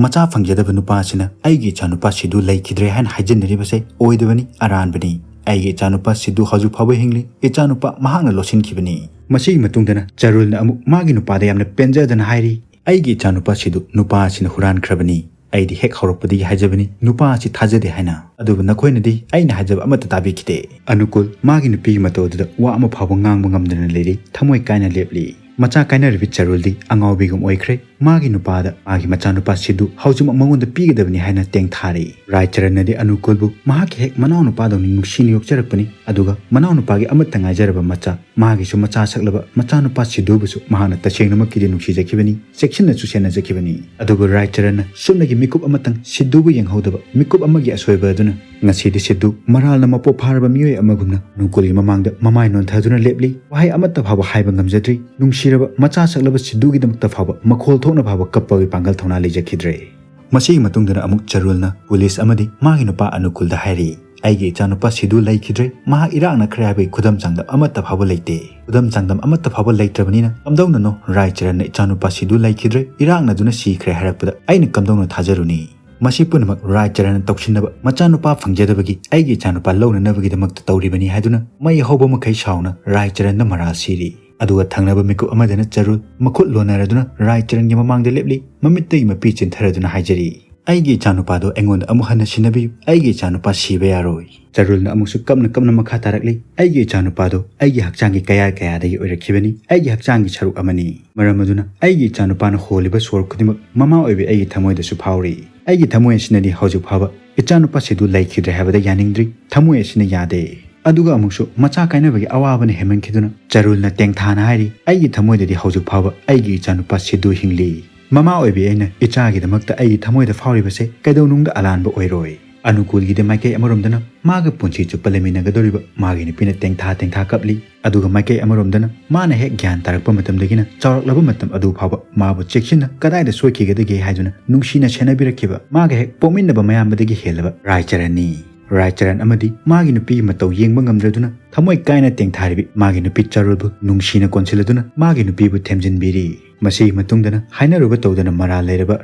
"ꯃꯆꯥ ꯐꯪꯖꯗꯕ ꯅꯨꯄꯥ ꯑꯁꯤꯅ ꯑꯩꯒꯤ ꯏꯆꯥꯅꯨꯄꯥ ꯁꯤꯗꯨ ꯂꯩꯈꯤꯗ꯭ꯔꯦ ꯍꯥꯏꯅ ꯍꯥꯏꯖꯤꯟꯅꯔꯤꯕꯁꯦ ꯑꯣꯏꯗꯕꯅꯤ, ꯑꯔꯥꯟꯕꯅꯤ꯫ ꯑꯩꯒꯤ ꯏꯆꯥꯅꯨꯄꯥ ꯁꯤꯗꯨ ꯍꯧꯖꯤꯛ ꯐꯥꯎꯕ ꯍꯤꯡꯂꯤ꯫ ꯏꯆꯥꯅꯨꯄꯥ ꯃꯍꯥꯛꯅ ꯂꯣꯠꯁꯤꯟꯈꯤꯕꯅꯤ꯫" ꯃꯁꯤꯒꯤ ꯃꯇꯨꯡꯗꯅ ꯆꯥꯔꯨꯜꯅ ꯑꯃꯨꯛ ꯃꯥꯒꯤ ꯅꯨꯄꯥꯗ ꯌꯥꯝꯅ ꯄꯦꯟꯖꯗꯅ ꯍꯥꯏꯔꯤ, "ꯑꯩꯒꯤ ꯏꯆꯥꯅꯨꯄꯥ ꯁꯤꯗꯨ ꯅꯨꯄꯥ ꯑꯁꯤꯅ ꯍꯨꯔꯥꯟꯈ꯭ꯔꯕꯅꯤ꯫ ꯑꯩꯗꯤ ꯍꯦꯛ ꯍꯧꯔꯛꯄꯗꯒꯤ ꯍꯥꯏꯖꯕꯅꯤ, ꯅꯨꯄꯥ ꯑꯁꯤ ꯊꯥꯖꯗꯦ ꯍꯥꯏꯅ꯫ ꯑꯗꯨꯕꯨ ꯅꯈꯣꯏꯅꯗꯤ ꯑꯩꯅ ꯍꯥꯏꯖꯕ ꯑꯃꯠꯇ ꯇꯥꯕꯤꯈꯤꯗꯦ꯫" ꯑꯅꯨꯀꯨꯜ ꯃꯥꯒꯤ ꯅꯨꯄꯤꯒꯤ ꯃꯇꯧ ꯑꯗꯨꯗ ꯋꯥ ꯑꯃ ꯐꯥꯎꯕ ꯉꯥꯡꯕ ꯉꯝꯗꯅ ꯂꯩꯔꯤ꯫ ꯊꯃꯣꯏ ꯀꯥꯏꯅ ꯂꯦꯞꯂꯤ꯫ ꯃꯆꯥ ꯀꯥꯏꯅꯔꯤꯕꯤ ꯆꯥꯔꯨꯜꯗꯤ ꯑꯉꯥꯎꯕꯤꯒꯨꯝ ꯑꯣꯏꯈ꯭ꯔꯦ꯫ ꯃꯥꯒꯤ ꯅꯨꯄꯥꯗ ꯃꯥꯒꯤ ꯃꯆꯥꯅꯨꯄꯥ ꯁꯤꯗꯨ ꯍꯧꯖꯤꯛꯃꯛ ꯃꯉꯣꯟꯗ ꯄꯤꯒꯗꯕꯅꯤ ꯍꯥꯏꯅ ꯇꯦꯡꯊꯥꯔꯤ꯫ ꯔꯥꯏ ꯆꯔꯟꯅꯗꯤ ꯑꯅꯨꯀꯨꯜꯕꯨ ꯃꯍꯥꯛꯀꯤ ꯍꯦꯛ ꯃꯅꯥꯎꯅꯨꯄꯥꯗꯧꯅ ꯅꯨꯡꯁꯤꯅ ꯌꯣꯛꯆꯔꯛꯄꯅꯤ, ꯑꯗꯨꯒ ꯃꯅꯥꯎꯅꯨꯄꯥꯒꯤ ꯑꯃꯠꯇ ꯉꯥꯏꯖꯔꯕ ꯃꯆꯥ, ꯃꯥꯒꯤꯁꯨ ꯃꯆꯥ ꯁꯛꯂꯕ ꯃꯆꯥꯅꯨꯄꯥ ꯁꯤꯗꯨꯕꯨꯁꯨ ꯃꯍꯥꯛꯅ ꯇꯁꯦꯡꯅꯃꯛꯀꯤꯗꯤ ꯅꯨꯡꯁꯤꯖꯈꯤꯕꯅꯤ, ꯆꯦꯛꯁꯤꯟꯅꯁꯨ ꯁꯦꯟꯅꯖꯈꯤꯕꯅꯤ꯫ ꯑꯗꯨꯕꯨ ꯔꯥꯏ ꯆꯔꯟꯅ ꯁꯨꯞꯅꯒꯤ ꯃꯤꯀꯨꯞ ꯑꯃꯇꯪ ꯁꯤꯗꯨꯕꯨ ꯌꯦꯡꯍꯧꯗꯕ ꯃꯤꯀꯨꯞ ꯑꯃꯒꯤ ꯑꯁꯣꯏꯕ ꯑꯗꯨꯅ ꯉꯁꯤꯗꯤ ꯁꯤꯗꯨ ꯃꯔꯥꯜꯅ ꯃꯄꯣꯞ ꯐꯥꯔꯕ ꯃꯤꯑꯣꯏ ꯑꯃꯒꯨꯝꯅ ꯅꯨꯡꯀꯨꯜꯒꯤ ꯃꯃꯥꯡꯗ ꯃꯃꯥꯏ ꯅꯣꯟꯊꯗꯨꯅ ꯂꯦꯞꯂꯤ꯫ ꯋꯥꯍꯩ ꯑꯃꯠꯇ ꯐꯥꯎꯕ ꯍꯥꯏꯕ ꯉꯝꯖꯗ꯭ꯔꯤ꯫ ꯅꯨꯡꯁꯤꯔꯕ ꯃꯆꯥ ꯁꯛꯂꯕ ꯁꯤꯗꯨꯒꯤꯗꯃꯛꯇ ꯐꯥꯎꯕ ꯃꯈꯣꯜ ꯊꯣꯛꯅ ꯐꯥꯎꯕ ꯀꯞꯄꯒꯤ ꯄꯥꯡꯒꯜ ꯊꯧꯅꯥ ꯂꯩꯖꯈꯤꯗ꯭ꯔꯦ꯫ ꯃꯁꯤꯒꯤ ꯃꯇꯨꯡꯗꯅ ꯑꯃꯨꯛ ꯆꯔꯨꯜꯅ ꯄꯨꯂꯤꯁ ꯑꯃꯗꯤ ꯃꯥꯒꯤ ꯅꯨꯄꯥ ꯑꯅꯨꯀꯨꯜꯗ ꯍꯥꯏꯔꯤ, "ꯑꯩꯒꯤ ꯏꯆꯥꯅꯨꯄꯥ ꯁꯤꯗꯨ ꯂꯩꯈꯤꯗ꯭ꯔꯦ, ꯃꯍꯥꯛ ꯏꯔꯥꯛꯅꯈ꯭ꯔꯦ ꯍꯥꯏꯕꯒꯤ ꯈꯨꯗꯝ ꯆꯥꯡꯗꯝ ꯑꯃꯠꯇ ꯐꯥꯎꯕ ꯂꯩꯇꯦ꯫ ꯈꯨꯗꯝ ꯆꯥꯡꯗꯝ ꯑꯃꯠꯇ ꯐꯥꯎꯕ ꯂꯩꯇ꯭ꯔꯕꯅꯤꯅ ꯀꯝꯗꯧꯅꯅꯣ ꯔꯥꯏ ꯆꯔꯟꯅ ꯏꯆꯥꯅꯨꯄꯥ ꯁꯤꯗꯨ ꯂꯩꯈꯤꯗ꯭ꯔꯦ, ꯏꯔꯥꯛꯅꯗꯨꯅ ꯁꯤꯈ꯭ꯔꯦ ꯍꯥꯏꯔꯛꯄꯗ ꯑꯩꯅ ꯀꯝꯗꯧꯅ ꯊꯥꯖꯔꯨꯅꯤ?" ꯃꯁꯤ ꯄꯨꯝꯅꯃꯛ ꯔꯥꯏ ꯆꯔꯟꯅ ꯇꯧꯁꯤꯟꯅꯕ ꯃꯆꯥꯅꯨꯄꯥ ꯐꯪꯖꯗꯕꯒꯤ ꯑꯩꯒꯤ ꯏꯆꯥꯅꯨꯄꯥ ꯂꯧꯅꯅꯕꯒꯤꯗꯃꯛꯇ ꯇꯧꯔꯤꯕꯅꯤ ꯍꯥꯏꯗꯨꯅ ꯃꯩ ꯍꯧꯕ ꯃꯈꯩ ꯁꯥꯎꯅ ꯔꯥꯏ ꯆꯔꯟꯗ ꯃꯔꯥꯜ ꯁꯤꯔꯤ꯫ ꯑꯗꯨꯒ ꯊꯪꯅꯕ ꯃꯤꯀꯨꯞ ꯑꯃꯗꯅ ꯆꯔꯨꯜ ꯃꯈꯨꯠ ꯂꯣꯟꯅꯔꯗꯨꯅ ꯔꯥꯏ ꯆꯔꯟꯒꯤ ꯃꯃꯥꯡꯗ ꯂꯦꯞꯂꯤ꯫ ꯃꯃꯤꯠꯇꯒꯤ ꯃꯄꯤ ꯆꯤꯟꯊꯔꯗꯨꯅ ꯍꯥꯏꯖꯔꯤ, "ꯑꯩꯒꯤ ꯏꯆꯥꯅꯨꯄꯥꯗꯣ ꯑꯩꯉꯣꯟꯗ ꯑꯃꯨꯛ ꯍꯟꯅ ꯁꯤꯟꯅꯕꯤꯌꯨ, ꯑꯩꯒꯤ ꯏꯆꯥꯅꯨꯄꯥ ꯁꯤꯕ ꯌꯥꯔꯣꯏ"꯫ ꯆꯔꯨꯜꯅ ꯑꯃꯨꯛꯁꯨ ꯀꯞꯅ ꯀꯞꯅ ꯃꯈꯥ ꯇꯥꯔꯛꯂꯤ, "ꯑꯩꯒꯤ ꯏꯆꯥꯅꯨꯄꯥꯗꯣ ꯑꯩꯒꯤ ꯍꯛꯆꯥꯡꯒꯤ ꯀꯌꯥ ꯀꯌꯥꯗꯒꯤ ꯑꯣꯏꯔꯛꯈꯤꯕꯅꯤ, ꯑꯩꯒꯤ ꯍꯛꯆꯥꯡꯒꯤ ꯁꯔꯨꯛ ꯑꯃꯅꯤ꯫ ꯃꯔꯝ ꯑꯗꯨꯅ ꯑꯩꯒꯤ ꯏꯆꯥꯅꯨꯄꯥꯅ ꯍꯣꯜꯂꯤꯕ ꯁꯣꯔ ꯈꯨꯗꯤꯡꯃꯛ ꯃꯃꯥ ꯑꯣꯏꯕꯤ ꯑꯩꯒꯤ ꯊꯃꯣꯏꯗꯁꯨ ꯐꯥꯎꯔꯤ꯫ ꯑꯩꯒꯤ ꯊꯃꯣꯏ ꯑꯁꯤꯅꯗꯤ ꯍꯧꯖꯤꯛ ꯐꯥꯎꯕ ꯏꯆꯥꯅꯨꯄꯥ ꯁꯤꯗꯨ ꯂꯩꯈꯤꯗ꯭ꯔꯦ ꯍꯥꯏꯕꯗ ꯌꯥꯅꯤꯡꯗ꯭ꯔꯤ꯫ ꯊꯃꯣꯏ ꯑꯁꯤꯅ ꯌꯥꯗꯦ"꯫ ꯑꯗꯨꯒ ꯑꯃꯨꯛꯁꯨ ꯃꯆꯥ ꯀꯥꯏꯅꯕꯒꯤ ꯑꯋꯥꯕꯅ ꯍꯦꯟꯃꯟꯈꯤꯗꯨꯅ ꯆꯔꯨꯜꯅ ꯇꯦꯡꯊꯥꯅ ꯍꯥꯏꯔꯤ, "ꯑꯩꯒꯤ ꯊꯃꯣꯏꯗꯗꯤ ꯍꯧꯖꯤꯛ ꯐꯥꯎꯕ ꯑꯩꯒꯤ ꯏꯆꯥꯅꯨꯄꯥ ꯁꯤꯗꯨ ꯍꯤꯡꯂꯤ꯫ ꯃꯃꯥ ꯑꯣꯏꯕꯤ ꯑꯩꯅ ꯏꯆꯥꯒꯤꯗꯃꯛꯇ ꯑꯩꯒꯤ ꯊꯃꯣꯏꯗ ꯐꯥꯎꯔꯤꯕꯁꯦ ꯀꯩꯗꯧꯅꯨꯡꯗ ꯑꯂꯥꯟꯕ ꯑꯣꯏꯔꯣꯏ"꯫ ꯑꯅꯨꯀꯨꯜꯒꯤꯗꯤ ꯃꯥꯏꯀꯩ ꯑꯃꯔꯣꯝꯗꯅ ꯃꯥꯒ ꯄꯨꯟꯁꯤ ꯆꯨꯞꯄ ꯂꯩꯃꯤꯟꯅꯒꯗꯧꯔꯤꯕ ꯃꯥꯒꯤ ꯅꯨꯄꯤꯅ ꯇꯦꯡꯊꯥ ꯇꯦꯡꯊꯥ ꯀꯞꯂꯤ꯫ ꯑꯗꯨꯒ ꯃꯥꯏꯀꯩ ꯑꯃꯔꯣꯝꯗꯅ ꯃꯥꯅ ꯍꯦꯛ ꯒ꯭ꯌꯥꯟ ꯇꯥꯔꯛꯄ ꯃꯇꯝꯗꯒꯤꯅ ꯆꯥꯎꯔꯛꯂꯕ ꯃꯇꯝ ꯑꯗꯨ ꯐꯥꯎꯕ ꯃꯥꯕꯨ ꯆꯦꯛꯁꯤꯟꯅ ꯀꯗꯥꯏꯗ ꯁꯣꯏꯈꯤꯒꯗꯒꯦ ꯍꯥꯏꯗꯨꯅ ꯅꯨꯡꯁꯤꯅ ꯁꯦꯟꯅꯕꯤꯔꯛꯈꯤꯕ ꯃꯥꯒ ꯍꯦꯛ ꯄꯣꯛꯃꯤꯟꯅꯕ ꯃꯌꯥꯝꯕꯗꯒꯤ ꯍꯦꯜꯂꯕ ꯔꯥꯏ ꯆꯔꯟꯅꯤ꯫ ꯔꯥꯏ ꯆꯔꯟ ꯑꯃꯗꯤ ꯃꯥꯒꯤ ꯅꯨꯄꯤꯒꯤ ꯃꯇꯧ ꯌꯦꯡꯕ ꯉꯝꯗ꯭ꯔꯗꯨꯅ ꯊꯃꯣꯏ ꯀꯥꯏꯅ ꯇꯦꯡꯊꯥꯔꯤꯕꯤ ꯃꯥꯒꯤ ꯅꯨꯄꯤ ꯆꯔꯨꯜꯕꯨ ꯅꯨꯡꯁꯤꯅ ꯀꯣꯟꯁꯤꯜꯂꯗꯨꯅ ꯃꯥꯒꯤ ꯅꯨꯄꯤꯕꯨ ꯊꯦꯝꯖꯤꯟꯕꯤꯔꯤ꯫ ꯃꯁꯤꯒꯤ ꯃꯇꯨꯡꯗꯅ ꯍꯥꯏꯅꯔꯨꯕ ꯇꯧꯗꯅ ꯃꯔꯥꯜ ꯂꯩꯔꯕ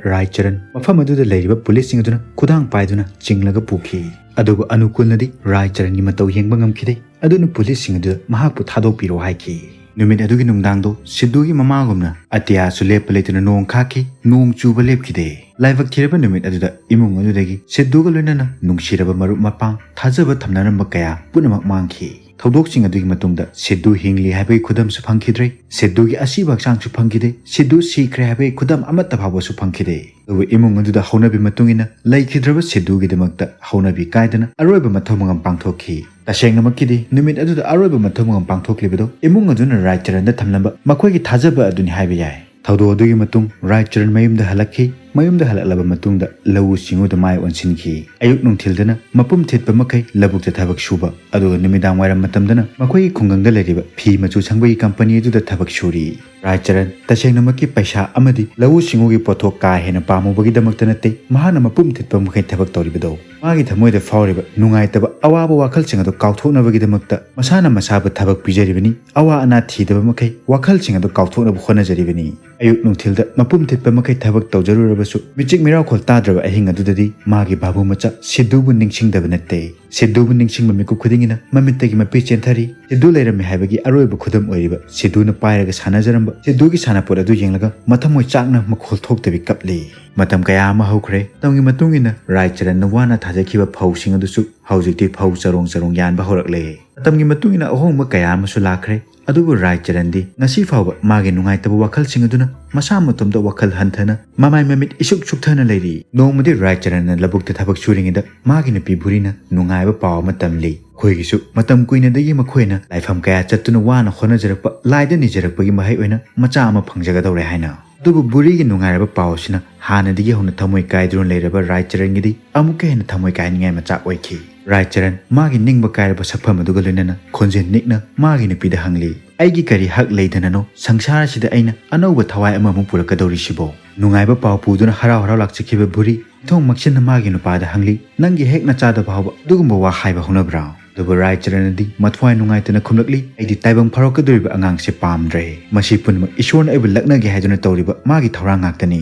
ꯔꯥꯏ ꯆꯔꯟ ꯃꯐꯝ ꯑꯗꯨꯗ ꯂꯩꯔꯤꯕ ꯄꯨꯂꯤꯁꯁꯤꯡ ꯑꯗꯨꯅ ꯈꯨꯗꯥꯡ ꯄꯥꯏꯗꯨꯅ ꯆꯤꯡꯂꯒ ꯄꯨꯈꯤ꯫ ꯑꯗꯨꯕꯨ ꯑꯅꯨꯀꯨꯜꯅꯗꯤ ꯔꯥꯏ ꯆꯔꯟꯒꯤ ꯃꯇꯧ ꯌꯦꯡꯕ ꯉꯝꯈꯤꯗꯦ꯫ ꯑꯗꯨꯅ ꯄꯨꯂꯤꯁꯁꯤꯡ ꯑꯗꯨꯗ ꯃꯍꯥꯛꯄꯨ ꯊꯥꯗꯣꯛꯄꯤꯔꯣ ꯍꯥꯏꯈꯤ꯫ ꯅꯨꯃꯤꯠ ꯑꯗꯨꯒꯤ ꯅꯨꯡꯗꯥꯡꯗꯣ ꯁꯤꯗꯨꯒꯤ ꯃꯃꯥꯒꯨꯝꯅ ꯑꯇꯤꯌꯥꯁꯨ ꯂꯦꯞꯄ ꯂꯩꯇꯅ ꯅꯣꯡ ꯈꯥꯛꯈꯤ꯫ ꯅꯣꯡ ꯆꯨꯕ ꯂꯦꯞꯈꯤꯗꯦ꯫ ꯂꯥꯏꯕꯛ ꯊꯤꯔꯕ ꯅꯨꯃꯤꯠ ꯑꯗꯨꯗ ꯏꯃꯨꯡ ꯑꯗꯨꯗꯒꯤ ꯁꯤꯗꯨꯒ ꯂꯣꯏꯅꯅ ꯅꯨꯡꯁꯤꯔꯕ ꯃꯔꯨꯞ ꯃꯄꯥꯡ, ꯊꯥꯖꯕ ꯊꯝꯅꯔꯝꯕ ꯀꯌꯥ ꯄꯨꯝꯅꯃꯛ ꯃꯥꯡꯈꯤ꯫ ꯊꯧꯗꯣꯛꯁꯤꯡ ꯑꯗꯨꯒꯤ ꯃꯇꯨꯡꯗ ꯁꯤꯗꯨ ꯍꯤꯡꯂꯤ ꯍꯥꯏꯕꯒꯤ ꯈꯨꯗꯝꯁꯨ ꯐꯪꯈꯤꯗ꯭ꯔꯦ, ꯁꯤꯗꯨꯒꯤ ꯑꯁꯤꯕ ꯍꯛꯆꯥꯡꯁꯨ ꯐꯪꯈꯤꯗꯦ, ꯁꯤꯗꯨ ꯁꯤꯈ꯭ꯔꯦ ꯍꯥꯏꯕꯒꯤ ꯈꯨꯗꯝ ꯑꯃꯠꯇ ꯐꯥꯎꯕꯁꯨ ꯐꯪꯈꯤꯗꯦ꯫ ꯑꯗꯨꯕꯨ ꯏꯃꯨꯡ ꯑꯗꯨꯗ ꯍꯧꯅꯕꯤ ꯃꯇꯨꯡ ꯏꯟꯅ ꯂꯩꯈꯤꯗ꯭ꯔꯕ ꯁꯤꯗꯨꯒꯤꯗꯃꯛꯇ ꯍꯧꯅꯕꯤ ꯀꯥꯏꯗꯅ ꯑꯔꯣꯏꯕ ꯃꯊꯧ ꯃꯉꯝ ꯄꯥꯡꯊꯣꯛꯈꯤ꯫ ꯇꯁꯦꯡꯅꯃꯛꯀꯤꯗꯤ ꯅꯨꯃꯤꯠ ꯑꯗꯨꯗ ꯑꯔꯣꯏꯕ ꯃꯊꯧ ꯃꯉꯝ ꯄꯥꯡꯊꯣꯛꯂꯤꯕꯗꯨ ꯏꯃꯨꯡ ꯑꯗꯨꯅ ꯔꯥꯏꯆꯔꯟꯗ ꯊꯝꯂꯝꯕ ꯃꯈꯣꯏꯒꯤ ꯊꯥꯖꯕ ꯑꯗꯨꯅꯤ ꯍꯥꯏꯕ ꯌꯥꯏ꯫ ꯊꯧꯗꯣꯛ ꯑꯗꯨꯒꯤ ꯃꯇꯨꯡ ꯔꯥꯏꯆꯔꯟ ꯃꯌꯨꯝꯗ ꯍꯜꯂꯛꯈꯤ꯫ ꯃꯌꯨꯝꯗ ꯍꯜꯂꯛꯂꯕ ꯃꯇꯨꯡꯗ ꯂꯧꯎ ꯁꯤꯡꯎꯗ ꯃꯥꯏ ꯑꯣꯟꯁꯤꯟꯈꯤ꯫ ꯑꯌꯨꯛ ꯅꯨꯡꯊꯤꯜꯗꯅ ꯃꯄꯨꯝ ꯊꯤꯠꯄ ꯃꯈꯩ ꯂꯧꯕꯨꯛꯇ ꯊꯕꯛ ꯁꯨꯕ, ꯑꯗꯨꯒ ꯅꯨꯃꯤꯗꯥꯡ ꯋꯥꯏꯔꯝ ꯃꯇꯝꯗꯅ ꯃꯈꯣꯏꯒꯤ ꯈꯨꯡꯒꯪꯗ ꯂꯩꯔꯤꯕ ꯐꯤ ꯃꯆꯨ ꯁꯪꯕꯒꯤ ꯀꯝꯄꯅꯤ ꯑꯗꯨꯗ ꯊꯕꯛ ꯁꯨꯔꯤ꯫ ꯔꯥꯏꯆꯔꯟ ꯇꯁꯦꯡꯅꯃꯛꯀꯤ ꯄꯩꯁꯥ ꯑꯃꯗꯤ ꯂꯧꯎ ꯁꯤꯡꯎꯒꯤ ꯄꯣꯠꯊꯣꯛ ꯀꯥ ꯍꯦꯟꯅ ꯄꯥꯝꯃꯨꯕꯒꯤꯗꯃꯛꯇ ꯅꯠꯇꯦ, ꯃꯍꯥꯛꯅ ꯃꯄꯨꯝ ꯊꯤꯠꯄ ꯃꯈꯩ ꯊꯕꯛ ꯇꯧꯔꯤꯕꯗꯣ꯫ ꯃꯥꯒꯤ ꯊꯃꯣꯏꯗ ꯐꯥꯎꯔꯤꯕ ꯅꯨꯡꯉꯥꯏꯇꯕ ꯑꯋꯥꯕ ꯋꯥꯈꯜꯁꯤꯡ ꯑꯗꯨ ꯀꯥꯎꯊꯣꯛꯅꯕꯒꯤꯗꯃꯛꯇ ꯃꯁꯥꯅ ꯃꯁꯥꯕꯨ ꯊꯕꯛ ꯄꯤꯖꯔꯤꯕꯅꯤ꯫ ꯑꯋꯥ ꯑꯅꯥ ꯊꯤꯗꯕ ꯃꯈꯩ ꯋꯥꯈꯜꯁꯤꯡ ꯑꯗꯨ ꯀꯥꯎꯊꯣꯛꯅꯕ ꯍꯣꯠꯅꯖꯔꯤꯕꯅꯤ꯫ ꯑꯌꯨꯛ ꯅꯨꯡꯊꯤꯜꯗ ꯃꯄꯨꯝ ꯊꯤꯠꯄ ꯃꯈꯩ ꯊꯕꯛ ꯇꯧꯖꯔꯨꯔꯕꯁꯨ, ꯃꯤꯆꯤꯛ ꯃꯤꯔꯥꯎꯈꯣꯜ ꯇꯥꯗ꯭ꯔꯕ ꯑꯍꯤꯡ ꯑꯗꯨꯗꯗꯤ ꯃꯥꯒꯤ ꯚꯥꯕꯨ ꯃꯆꯥ ꯁꯤꯗꯨꯕꯨ ꯅꯤꯡꯁꯤꯡꯗꯕ ꯅꯠꯇꯦ꯫ ꯁꯤꯗꯨꯕꯨ ꯅꯤꯡꯁꯤꯡꯕ ꯃꯤꯀꯨꯞ ꯈꯨꯗꯤꯡꯒꯤꯅ ꯃꯃꯤꯠꯇꯒꯤ ꯃꯄꯤ ꯆꯦꯟꯊꯔꯤ꯫ ꯁꯤꯗꯨ ꯂꯩꯔꯝꯃꯤ ꯍꯥꯏꯕꯒꯤ ꯑꯔꯣꯏꯕ ꯈꯨꯗꯝ ꯑꯣꯏꯔꯤꯕ ꯁꯤꯗꯨꯅ ꯄꯥꯏꯔꯒ ꯁꯥꯟꯅꯖꯔꯝꯕ ꯁꯤꯗꯨꯒꯤ ꯁꯥꯟꯅꯄꯣꯠ ꯑꯗꯨ ꯌꯦꯡꯂꯒ ꯃꯊꯃꯣꯏ ꯆꯥꯛꯅ ꯃꯈꯣꯜ ꯊꯣꯛꯇꯕꯤ ꯀꯞꯂꯤ꯫ ꯃꯇꯝ ꯀꯌꯥ ꯑꯃ ꯍꯧꯈ꯭ꯔꯦ꯫ ꯃꯇꯝꯒꯤ ꯃꯇꯨꯡ ꯏꯟꯅ ꯔꯥꯏꯆꯔꯟꯅ ꯋꯥꯅ ꯊꯥꯖꯈꯤꯕ ꯐꯧꯁꯤꯡ ꯑꯗꯨꯁꯨ ꯍꯧꯖꯤꯛꯇꯤ ꯐꯧ ꯆꯔꯣꯡ ꯆꯔꯣꯡ ꯌꯥꯟꯕ ꯍꯧꯔꯛꯂꯦ꯫ ꯃꯇꯝꯒꯤ ꯃꯇꯨꯡ ꯏꯟꯅ ꯑꯍꯣꯡꯕ ꯀꯌꯥ ꯑꯃꯁꯨ ꯂꯥꯛꯈ꯭ꯔꯦ꯫ ꯑꯗꯨꯕꯨ ꯔꯥꯏꯆꯔꯟꯗꯤ ꯉꯁꯤ ꯐꯥꯎꯕ ꯃꯥꯒꯤ ꯅꯨꯡꯉꯥꯏꯇꯕ ꯋꯥꯈꯜꯁꯤꯡ ꯑꯗꯨꯅ ꯃꯁꯥ ꯃꯇꯣꯝꯇ ꯋꯥꯈꯜ ꯍꯟꯊꯅ ꯃꯃꯥꯏ ꯃꯃꯤꯠ ꯏꯁꯨꯛ ꯁꯨꯛꯊꯅ ꯂꯩꯔꯤ꯫ ꯅꯣꯡꯃꯗꯤ ꯔꯥꯏꯆꯔꯟꯅ ꯂꯧꯕꯨꯛꯇ ꯊꯕꯛ ꯁꯨꯔꯤꯉꯩꯗ ꯃꯥꯒꯤ ꯅꯨꯄꯤ ꯚꯨꯔꯤꯅ ꯅꯨꯡꯉꯥꯏꯕ ꯄꯥꯎ ꯑꯃ ꯇꯝꯂꯤ꯫ ꯑꯩꯈꯣꯏꯒꯤꯁꯨ ꯃꯇꯝ ꯀꯨꯏꯅꯗꯒꯤ ꯃꯈꯣꯏꯅ ꯂꯥꯏꯐꯝ ꯀꯌꯥ ꯆꯠꯇꯨꯅ ꯋꯥꯅ ꯍꯣꯠꯅꯖꯔꯛꯄ, ꯂꯥꯏꯗ ꯅꯤꯖꯔꯛꯄꯒꯤ ꯃꯍꯩ ꯑꯣꯏꯅ ꯃꯆꯥ ꯑꯃ ꯐꯪꯖꯒꯗꯧꯔꯦ ꯍꯥꯏꯅ꯫ ꯑꯗꯨꯕꯨ ꯚꯨꯔꯤꯒꯤ ꯅꯨꯡꯉꯥꯏꯔꯕ ꯄꯥꯎ ꯑꯁꯤꯅ ꯍꯥꯟꯅꯗꯒꯤ ꯍꯧꯅ ꯊꯃꯣꯏ ꯀꯥꯏꯗꯨꯅ ꯂꯩꯔꯕ ꯔꯥꯏꯆꯔꯟꯒꯤꯗꯤ ꯑꯃꯨꯛꯀ ꯍꯦꯟꯅ ꯊꯃꯣꯏ ꯀꯥꯏꯅꯤꯡꯉꯥꯏ ꯃꯆꯥꯛ ꯑꯣꯏꯈꯤ꯫ ꯔꯥꯏꯆꯔꯟ ꯃꯥꯒꯤ ꯅꯤꯡꯕ ꯀꯥꯏꯔꯕ ꯁꯛꯐꯝ ꯑꯗꯨꯒ ꯂꯣꯏꯅꯅ ꯈꯣꯟꯖꯦꯜ ꯅꯤꯛꯅ ꯃꯥꯒꯤ ꯅꯨꯄꯤꯗ ꯍꯪꯂꯤ, "ꯑꯩꯒꯤ ꯀꯔꯤ ꯍꯛ ꯂꯩꯗꯅꯅꯣ ꯁꯪꯁꯥꯔ ꯑꯁꯤꯗ ꯑꯩꯅ ꯑꯅꯧꯕ ꯊꯋꯥꯏ ꯑꯃꯃꯨꯛ ꯄꯨꯔꯛꯀꯗꯧꯔꯤꯁꯤꯕꯣ?" ꯅꯨꯡꯉꯥꯏꯕ ꯄꯥꯎ ꯄꯨꯗꯨꯅ ꯍꯔꯥꯎ ꯍꯔꯥꯎ ꯂꯥꯛꯆꯈꯤꯕ ꯚꯨꯔꯤ ꯃꯊꯣꯡ ꯃꯛꯁꯤꯟꯅ ꯃꯥꯒꯤ ꯅꯨꯄꯥꯗ ꯍꯪꯂꯤ, "ꯅꯪꯒꯤ ꯍꯦꯛ ꯅꯆꯥꯗ ꯐꯥꯎꯕ ꯑꯗꯨꯒꯨꯝꯕ ꯋꯥ ꯍꯥꯏꯕ ꯍꯧꯅꯕ꯭ꯔꯥ?" ꯑꯗꯨꯕꯨ ꯔꯥꯏꯆꯔꯟꯅꯗꯤ ꯃꯊ꯭ꯋꯥꯏ ꯅꯨꯡꯉꯥꯏꯇꯅ ꯈꯨꯝꯂꯛꯂꯤ, "ꯑꯩꯗꯤ ꯇꯥꯏꯕꯪ ꯐꯥꯎꯔꯛꯀꯗꯧꯔꯤꯕ ꯑꯉꯥꯡꯁꯦ ꯄꯥꯝꯗ꯭ꯔꯦ꯫ ꯃꯁꯤ ꯄꯨꯝꯅꯃꯛ ꯏꯁꯣꯔꯅ ꯑꯩꯕꯨ ꯂꯛꯅꯒꯦ ꯍꯥꯏꯗꯨꯅ ꯇꯧꯔꯤꯕ ꯃꯥꯒꯤ ꯊꯧꯔꯥꯡ ꯉꯥꯛꯇꯅꯤ"꯫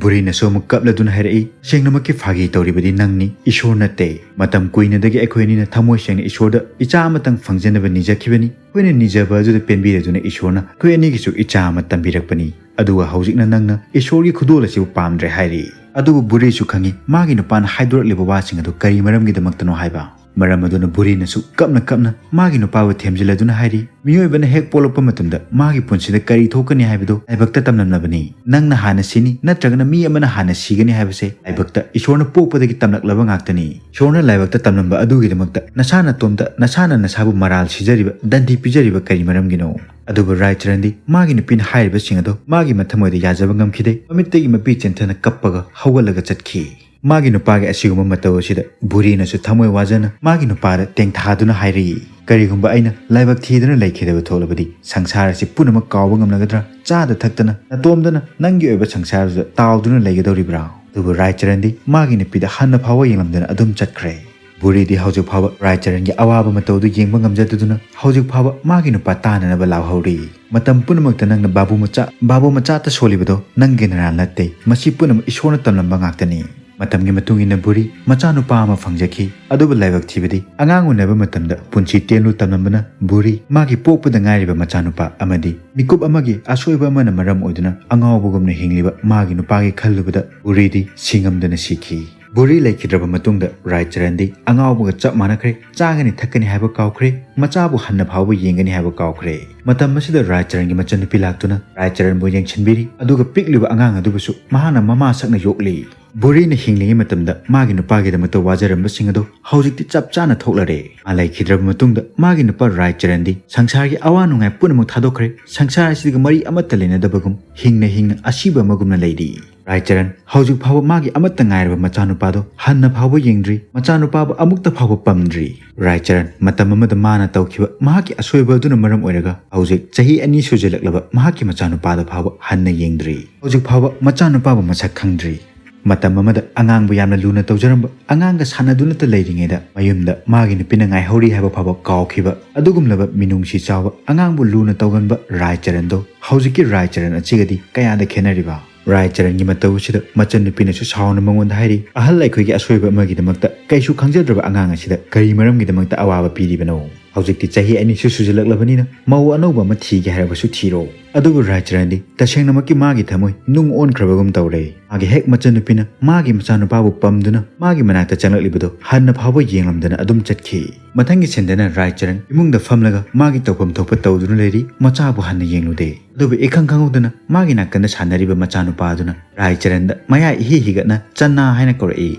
ꯚꯨꯔꯤꯅꯁꯨ ꯑꯃꯨꯛ ꯀꯞꯂꯗꯨꯅ ꯍꯥꯏꯔꯛꯏ, "ꯁꯦꯡꯅꯃꯛꯀꯤ ꯐꯥꯒꯤ ꯇꯧꯔꯤꯕꯗꯤ ꯅꯪꯅꯤ, ꯏꯁꯣꯔ ꯅꯠꯇꯦ꯫ ꯃꯇꯝ ꯀꯨꯏꯅꯗꯒꯤ ꯑꯩꯈꯣꯏ ꯑꯅꯤꯅ ꯊꯃꯣꯏ ꯁꯦꯡꯅ ꯏꯁꯣꯔꯗ ꯏꯆꯥ ꯑꯃꯇꯪ ꯐꯪꯖꯅꯕ ꯅꯤꯖꯈꯤꯕꯅꯤ꯫ ꯑꯩꯈꯣꯏꯅ ꯅꯤꯖꯕ ꯑꯗꯨꯗ ꯄꯦꯟꯕꯤꯔꯗꯨꯅ ꯏꯁꯣꯔꯅ ꯑꯩꯈꯣꯏ ꯑꯅꯤꯒꯤꯁꯨ ꯏꯆꯥ ꯑꯃ ꯇꯝꯕꯤꯔꯛꯄꯅꯤ꯫ ꯑꯗꯨꯒ ꯍꯧꯖꯤꯛꯅ ꯅꯪꯅ ꯏꯁꯣꯔꯒꯤ ꯈꯨꯗꯣꯜ ꯑꯁꯤꯕꯨ ꯄꯥꯝꯗ꯭ꯔꯦ ꯍꯥꯏꯔꯤ"꯫ ꯑꯗꯨꯕꯨ ꯚꯨꯔꯤꯁꯨ ꯈꯪꯏ ꯃꯥꯒꯤ ꯅꯨꯄꯥꯅ ꯍꯥꯏꯗꯣꯔꯛꯂꯤꯕ ꯋꯥꯁꯤꯡ ꯑꯗꯨ ꯀꯔꯤ ꯃꯔꯝꯒꯤꯗꯃꯛꯇꯅꯣ ꯍꯥꯏꯕ꯫ ꯃꯔꯝ ꯑꯗꯨꯅ ꯕꯨꯔꯤꯅꯁꯨ ꯀꯞꯅ ꯀꯞꯅ ꯃꯥꯒꯤ ꯅꯨꯄꯥꯕꯨ ꯊꯦꯝꯖꯤꯜꯂꯗꯨꯅ ꯍꯥꯏꯔꯤ, "ꯃꯤꯑꯣꯏꯕꯅ ꯍꯦꯛ ꯄꯣꯛꯂꯛꯄ ꯃꯇꯝꯗ ꯃꯥꯒꯤ ꯄꯨꯟꯁꯤꯗ ꯀꯔꯤ ꯊꯣꯛꯀꯅꯤ ꯍꯥꯏꯕꯗꯨ ꯂꯥꯏꯕꯛꯇ ꯇꯝꯂꯝꯂꯕꯅꯤ꯫ ꯅꯪꯅ ꯍꯥꯟꯅ ꯁꯤꯅꯤ, ꯅꯠꯇ꯭ꯔꯒꯅ ꯃꯤ ꯑꯃꯅ ꯍꯥꯟꯅ ꯁꯤꯒꯅꯤ ꯍꯥꯏꯕꯁꯦ ꯂꯥꯏꯕꯛꯇ ꯏꯁꯣꯔꯅ ꯄꯣꯛꯄꯗꯒꯤ ꯇꯝꯂꯛꯂꯕ ꯉꯥꯛꯇꯅꯤ꯫ ꯏꯁꯣꯔꯅ ꯂꯥꯏꯕꯛꯇ ꯇꯝꯂꯝꯕ ꯑꯗꯨꯒꯤꯗꯃꯛꯇ ꯅꯁꯥ ꯅꯇꯣꯝꯇ ꯅꯁꯥꯅ ꯅꯁꯥꯕꯨ ꯃꯔꯥꯜ ꯁꯤꯖꯔꯤꯕ, ꯗꯟꯗꯤ ꯄꯤꯖꯔꯤꯕ ꯀꯔꯤ ꯃꯔꯝꯒꯤꯅꯣ?" ꯑꯗꯨꯕꯨ ꯔꯥꯏꯆꯔꯟꯗꯤ ꯃꯥꯒꯤ ꯅꯨꯄꯤꯅ ꯍꯥꯏꯔꯤꯕꯁꯤꯡ ꯑꯗꯣ ꯃꯥꯒꯤ ꯃꯊꯃꯣꯏꯗ ꯌꯥꯖꯕ ꯉꯝꯈꯤꯗꯦ꯫ ꯃꯃꯤꯠꯇꯒꯤ ꯃꯄꯤ ꯆꯦꯟꯊꯅ ꯀꯞꯄꯒ ꯍꯧꯒꯠꯂꯒ ꯆꯠꯈꯤ꯫ ꯃꯥꯒꯤ ꯅꯨꯄꯥꯒꯤ ꯑꯁꯤꯒꯨꯝꯕ ꯃꯇꯧ ꯑꯁꯤꯗ ꯕꯨꯔꯤꯅꯁꯨ ꯊꯃꯣꯏ ꯋꯥꯖꯅ ꯃꯥꯒꯤ ꯅꯨꯄꯥꯗ ꯇꯦꯡꯊꯥꯗꯨꯅ ꯍꯥꯏꯔꯛꯏ, "ꯀꯔꯤꯒꯨꯝꯕ ꯑꯩꯅ ꯂꯥꯏꯕꯛ ꯊꯤꯗꯨꯅ ꯂꯩꯈꯤꯗꯕ ꯊꯣꯛꯂꯕꯗꯤ ꯁꯪꯁꯥꯔ ꯑꯁꯤ ꯄꯨꯝꯅꯃꯛ ꯀꯥꯎꯕ ꯉꯝꯂꯒꯗ꯭ꯔꯥ? ꯆꯥꯗ ꯊꯛꯇꯅ ꯅꯇꯣꯝꯗꯅ ꯅꯪꯒꯤ ꯑꯣꯏꯕ ꯁꯪꯁꯥꯔꯗꯨꯗ ꯇꯥꯎꯗꯨꯅ ꯂꯩꯒꯗꯧꯔꯤꯕ꯭ꯔꯥ?" ꯑꯗꯨꯕꯨ ꯔꯥꯏꯆꯔꯟꯗꯤ ꯃꯥꯒꯤ ꯅꯨꯄꯤꯗ ꯍꯟꯅ ꯐꯥꯎꯕ ꯌꯦꯡꯂꯝꯗꯅ ꯑꯗꯨꯝ ꯆꯠꯈ꯭ꯔꯦ꯫ ꯕꯨꯔꯤꯗꯤ ꯍꯧꯖꯤꯛ ꯐꯥꯎꯕ ꯔꯥꯏꯆꯔꯟꯒꯤ ꯑꯋꯥꯕ ꯃꯇꯧꯗꯨ ꯌꯦꯡꯕ ꯉꯝꯖꯗꯗꯨꯅ ꯍꯧꯖꯤꯛ ꯐꯥꯎꯕ ꯃꯥꯒꯤ ꯅꯨꯄꯥ ꯇꯥꯅꯅꯕ ꯂꯥꯎꯍꯧꯔꯤ꯫ "ꯃꯇꯝ ꯄꯨꯝꯅꯃꯛꯇ ꯅꯪꯅ ꯕꯥꯕꯨ ꯃꯆꯥ, ꯕꯥꯕꯨ ꯃꯆꯥꯇ ꯁꯣꯜꯂꯤꯕꯗꯣ ꯅꯪꯒꯤ ꯅꯔꯥꯜ ꯅꯠꯇꯦ꯫ ꯃꯁꯤ ꯄꯨꯝꯅꯃꯛ ꯏꯁꯣꯔꯅ ꯇꯝꯂꯝꯕ ꯉꯥꯛꯇꯅꯤ꯫" ꯃꯇꯝꯒꯤ ꯃꯇꯨꯡ ꯏꯟꯅ ꯕꯨꯔꯤ ꯃꯆꯥꯅꯨꯄꯥ ꯑꯃ ꯐꯪꯖꯈꯤ꯫ ꯑꯗꯨꯕꯨ ꯂꯥꯏꯕꯛ ꯊꯤꯕꯗꯤ ꯑꯉꯥꯡ ꯎꯅꯕ ꯃꯇꯝꯗ ꯄꯨꯟꯁꯤ ꯇꯦꯟꯂꯨ ꯇꯝꯂꯝꯕꯅ ꯕꯨꯔꯤ ꯃꯥꯒꯤ ꯄꯣꯛꯄꯗ ꯉꯥꯏꯔꯤꯕ ꯃꯆꯥꯅꯨꯄꯥ ꯑꯃꯗꯤ ꯃꯤꯀꯨꯞ ꯑꯃꯒꯤ ꯑꯁꯣꯏꯕ ꯑꯃꯅ ꯃꯔꯝ ꯑꯣꯏꯗꯨꯅ ꯑꯉꯥꯎꯕꯒꯨꯝꯅ ꯍꯤꯡꯂꯤꯕ ꯃꯥꯒꯤ ꯅꯨꯄꯥꯒꯤ ꯈꯜꯂꯨꯕꯗ ꯕꯨꯔꯤꯗꯤ ꯁꯤꯉꯝꯗꯅ ꯁꯤꯈꯤ꯫ ꯕꯨꯔꯤ ꯂꯩꯈꯤꯗ꯭ꯔꯕ ꯃꯇꯨꯡꯗ ꯔꯥꯏꯆꯔꯟꯗꯤ ꯑꯉꯥꯎꯕꯒ ꯆꯞ ꯃꯥꯟꯅꯈ꯭ꯔꯦ꯫ ꯆꯥꯒꯅꯤ ꯊꯛꯀꯅꯤ ꯍꯥꯏꯕ ꯀꯥꯎꯈ꯭ꯔꯦ꯫ ꯃꯆꯥꯕꯨ ꯍꯟꯅ ꯐꯥꯎꯕ ꯌꯦꯡꯒꯅꯤ ꯍꯥꯏꯕ ꯀꯥꯎꯈ꯭ꯔꯦ꯫ ꯃꯇꯝ ꯑꯁꯤꯗ ꯔꯥꯏꯆꯔꯟꯒꯤ ꯃꯆꯟꯅꯨꯄꯤ ꯂꯥꯛꯇꯨꯅ ꯔꯥꯏꯆꯔꯟꯕꯨ ꯌꯦꯡꯁꯤꯟꯕꯤꯔꯤ, ꯑꯗꯨꯒ ꯄꯤꯛꯂꯤꯕ ꯑꯉꯥꯡ ꯑꯗꯨꯕꯨꯁꯨ ꯃꯍꯥꯛꯅ ꯃꯃꯥ ꯁꯛꯅ ꯌꯣꯛꯂꯤ꯫ ꯕꯨꯔꯤꯅ ꯍꯤꯡꯂꯤꯉꯩ ꯃꯇꯝꯗ ꯃꯥꯒꯤ ꯅꯨꯄꯥꯒꯤꯗꯃꯛꯇ ꯋꯥꯖꯔꯝꯕꯁꯤꯡ ꯑꯗꯨ ꯍꯧꯖꯤꯛꯇꯤ ꯆꯞ ꯆꯥꯅ ꯊꯣꯛꯂꯔꯦ꯫ ꯃꯥ ꯂꯩꯈꯤꯗ꯭ꯔꯕ ꯃꯇꯨꯡꯗ ꯃꯥꯒꯤ ꯅꯨꯄꯥ ꯔꯥꯏꯆꯔꯟꯗꯤ ꯁꯪꯁꯥꯔꯒꯤ ꯑꯋꯥ ꯅꯨꯡꯉꯥꯏ ꯄꯨꯝꯅꯃꯛ ꯊꯥꯗꯣꯛꯈ꯭ꯔꯦ꯫ ꯁꯪꯁꯥꯔ ꯑꯁꯤꯒ ꯃꯔꯤ ꯑꯃꯠꯇ ꯂꯩꯅꯗꯕꯒꯨꯝ ꯍꯤꯡꯅ ꯍꯤꯡꯅ ꯑꯁꯤꯕ ꯑꯃꯒꯨꯝꯅ ꯂꯩꯔꯤ꯫ ꯔꯥꯏꯆꯔꯟ ꯍꯧꯖꯤꯛ ꯐꯥꯎꯕ ꯃꯥꯒꯤ ꯑꯃꯠꯇ ꯉꯥꯏꯔꯕ ꯃꯆꯥꯅꯨꯄꯥꯗꯣ ꯍꯟꯅ ꯐꯥꯎꯕ ꯌꯦꯡꯗ꯭ꯔꯤ, ꯃꯆꯥꯅꯨꯄꯥꯕꯨ ꯑꯃꯨꯛꯇ ꯐꯥꯎꯕ ꯄꯝꯗ꯭ꯔꯤ꯫ ꯔꯥꯏꯆꯔꯟ ꯃꯇꯝ ꯑꯃꯗ ꯃꯥꯅ ꯇꯧꯈꯤꯕ ꯃꯍꯥꯛꯀꯤ ꯑꯁꯣꯏꯕ ꯑꯗꯨꯅ ꯃꯔꯝ ꯑꯣꯏꯔꯒ ꯍꯧꯖꯤꯛ ꯆꯍꯤ ꯑꯅꯤ ꯁꯨꯖꯜꯂꯛꯂꯕ ꯃꯍꯥꯛꯀꯤ ꯃꯆꯥꯅꯨꯄꯥꯗ ꯐꯥꯎꯕ ꯍꯟꯅ ꯌꯦꯡꯗ꯭ꯔꯤ꯫ ꯍꯧꯖꯤꯛ ꯐꯥꯎꯕ ꯃꯆꯥꯅꯨꯄꯥꯕꯨ ꯃꯁꯛ ꯈꯪꯗ꯭ꯔꯤ꯫ ꯃꯇꯝ ꯑꯃꯗ ꯑꯉꯥꯡꯕꯨ ꯌꯥꯝꯅ ꯂꯨꯅ ꯇꯧꯖꯔꯝꯕ, ꯑꯉꯥꯡꯒ ꯁꯥꯟꯅꯗꯨꯅꯇ ꯂꯩꯔꯤꯉꯩꯗ ꯃꯌꯨꯝꯗ ꯃꯥꯒꯤ ꯅꯨꯄꯤꯅ ꯉꯥꯏꯍꯧꯔꯤ ꯍꯥꯏꯕ ꯐꯥꯎꯕ ꯀꯥꯎꯈꯤꯕ ꯑꯗꯨꯒꯨꯝꯂꯕ ꯃꯤꯅꯨꯡꯁꯤ ꯆꯥꯎꯕ ꯑꯉꯥꯡꯕꯨ ꯂꯨꯅ ꯇꯧꯒꯟꯕ ꯔꯥꯏꯆꯔꯟꯗꯣ ꯍꯧꯖꯤꯛꯀꯤ ꯔꯥꯏꯆꯔꯟ ꯑꯁꯤꯒꯗꯤ ꯀꯌꯥꯗ ꯈꯦꯠꯅꯔꯤꯕ? ꯔꯥꯏꯆꯔꯟꯒꯤ ꯃꯇꯧ ꯑꯁꯤꯗ ꯃꯆꯟꯅꯨꯄꯤꯅꯁꯨ ꯁꯥꯎꯅ ꯃꯉꯣꯟꯗ ꯍꯥꯏꯔꯤ, "ꯑꯍꯜ ꯑꯩꯈꯣꯏꯒꯤ ꯑꯁꯣꯏꯕ ꯑꯃꯒꯤꯗꯃꯛꯇ ꯀꯩꯁꯨ ꯈꯪꯖꯗ꯭ꯔꯕ ꯑꯉꯥꯡ ꯑꯁꯤꯗ ꯀꯔꯤ ꯃꯔꯝꯒꯤꯗꯃꯛꯇ ꯑꯋꯥꯕ ꯄꯤꯔꯤꯕꯅꯣ?" ꯍꯧꯖꯤꯛꯇꯤ ꯆꯍꯤ ꯑꯅꯤꯁꯨ ꯁꯨꯖꯤꯜꯂꯛꯂꯕꯅꯤꯅ ꯃꯧ ꯑꯅꯧꯕ ꯑꯃ ꯊꯤꯒꯦ ꯍꯥꯏꯔꯕꯁꯨ ꯊꯤꯔꯣ꯫ ꯑꯗꯨꯕꯨ ꯔꯥꯏꯆꯔꯟꯗꯤ ꯇꯁꯦꯡꯅꯃꯛꯀꯤ ꯃꯥꯒꯤ ꯊꯃꯣꯏ ꯅꯨꯡ ꯑꯣꯟꯈ꯭ꯔꯕꯒꯨꯝ ꯇꯧꯔꯦ꯫ ꯃꯥꯒꯤ ꯍꯦꯛ ꯃꯆꯟꯅꯨꯄꯤꯅ ꯃꯥꯒꯤ ꯃꯆꯥꯅꯨꯄꯥꯕꯨ ꯄꯝꯗꯨꯅ ꯃꯥꯒꯤ ꯃꯅꯥꯛꯇ ꯆꯪꯂꯛꯂꯤꯕꯗꯨ ꯍꯟꯅ ꯐꯥꯎꯕ ꯌꯦꯡꯂꯝꯗꯅ ꯑꯗꯨꯝ ꯆꯠꯈꯤ꯫ ꯃꯊꯪꯒꯤ ꯁꯤꯟꯗꯅ ꯔꯥꯏꯆꯔꯟ ꯏꯃꯨꯡꯗ ꯐꯝꯂꯒ ꯃꯥꯒꯤ ꯇꯧꯐꯝ ꯊꯣꯛꯄ ꯇꯧꯗꯨꯅ ꯂꯩꯔꯤ, ꯃꯆꯥꯕꯨ ꯍꯟꯅ ꯌꯦꯡꯂꯨꯗꯦ꯫ ꯑꯗꯨꯕꯨ ꯏꯈꯪ ꯈꯪꯍꯧꯗꯅ ꯃꯥꯒꯤ ꯅꯥꯀꯟꯗ ꯁꯥꯟꯅꯔꯤꯕ ꯃꯆꯥꯅꯨꯄꯥ ꯑꯗꯨꯅ ꯔꯥꯏꯆꯔꯟꯗ ꯃꯌꯥ ꯏꯍꯤ ꯍꯤꯒꯠꯅ "ꯆꯅꯥ" ꯍꯥꯏꯅ ꯀꯧꯔꯛꯏ꯫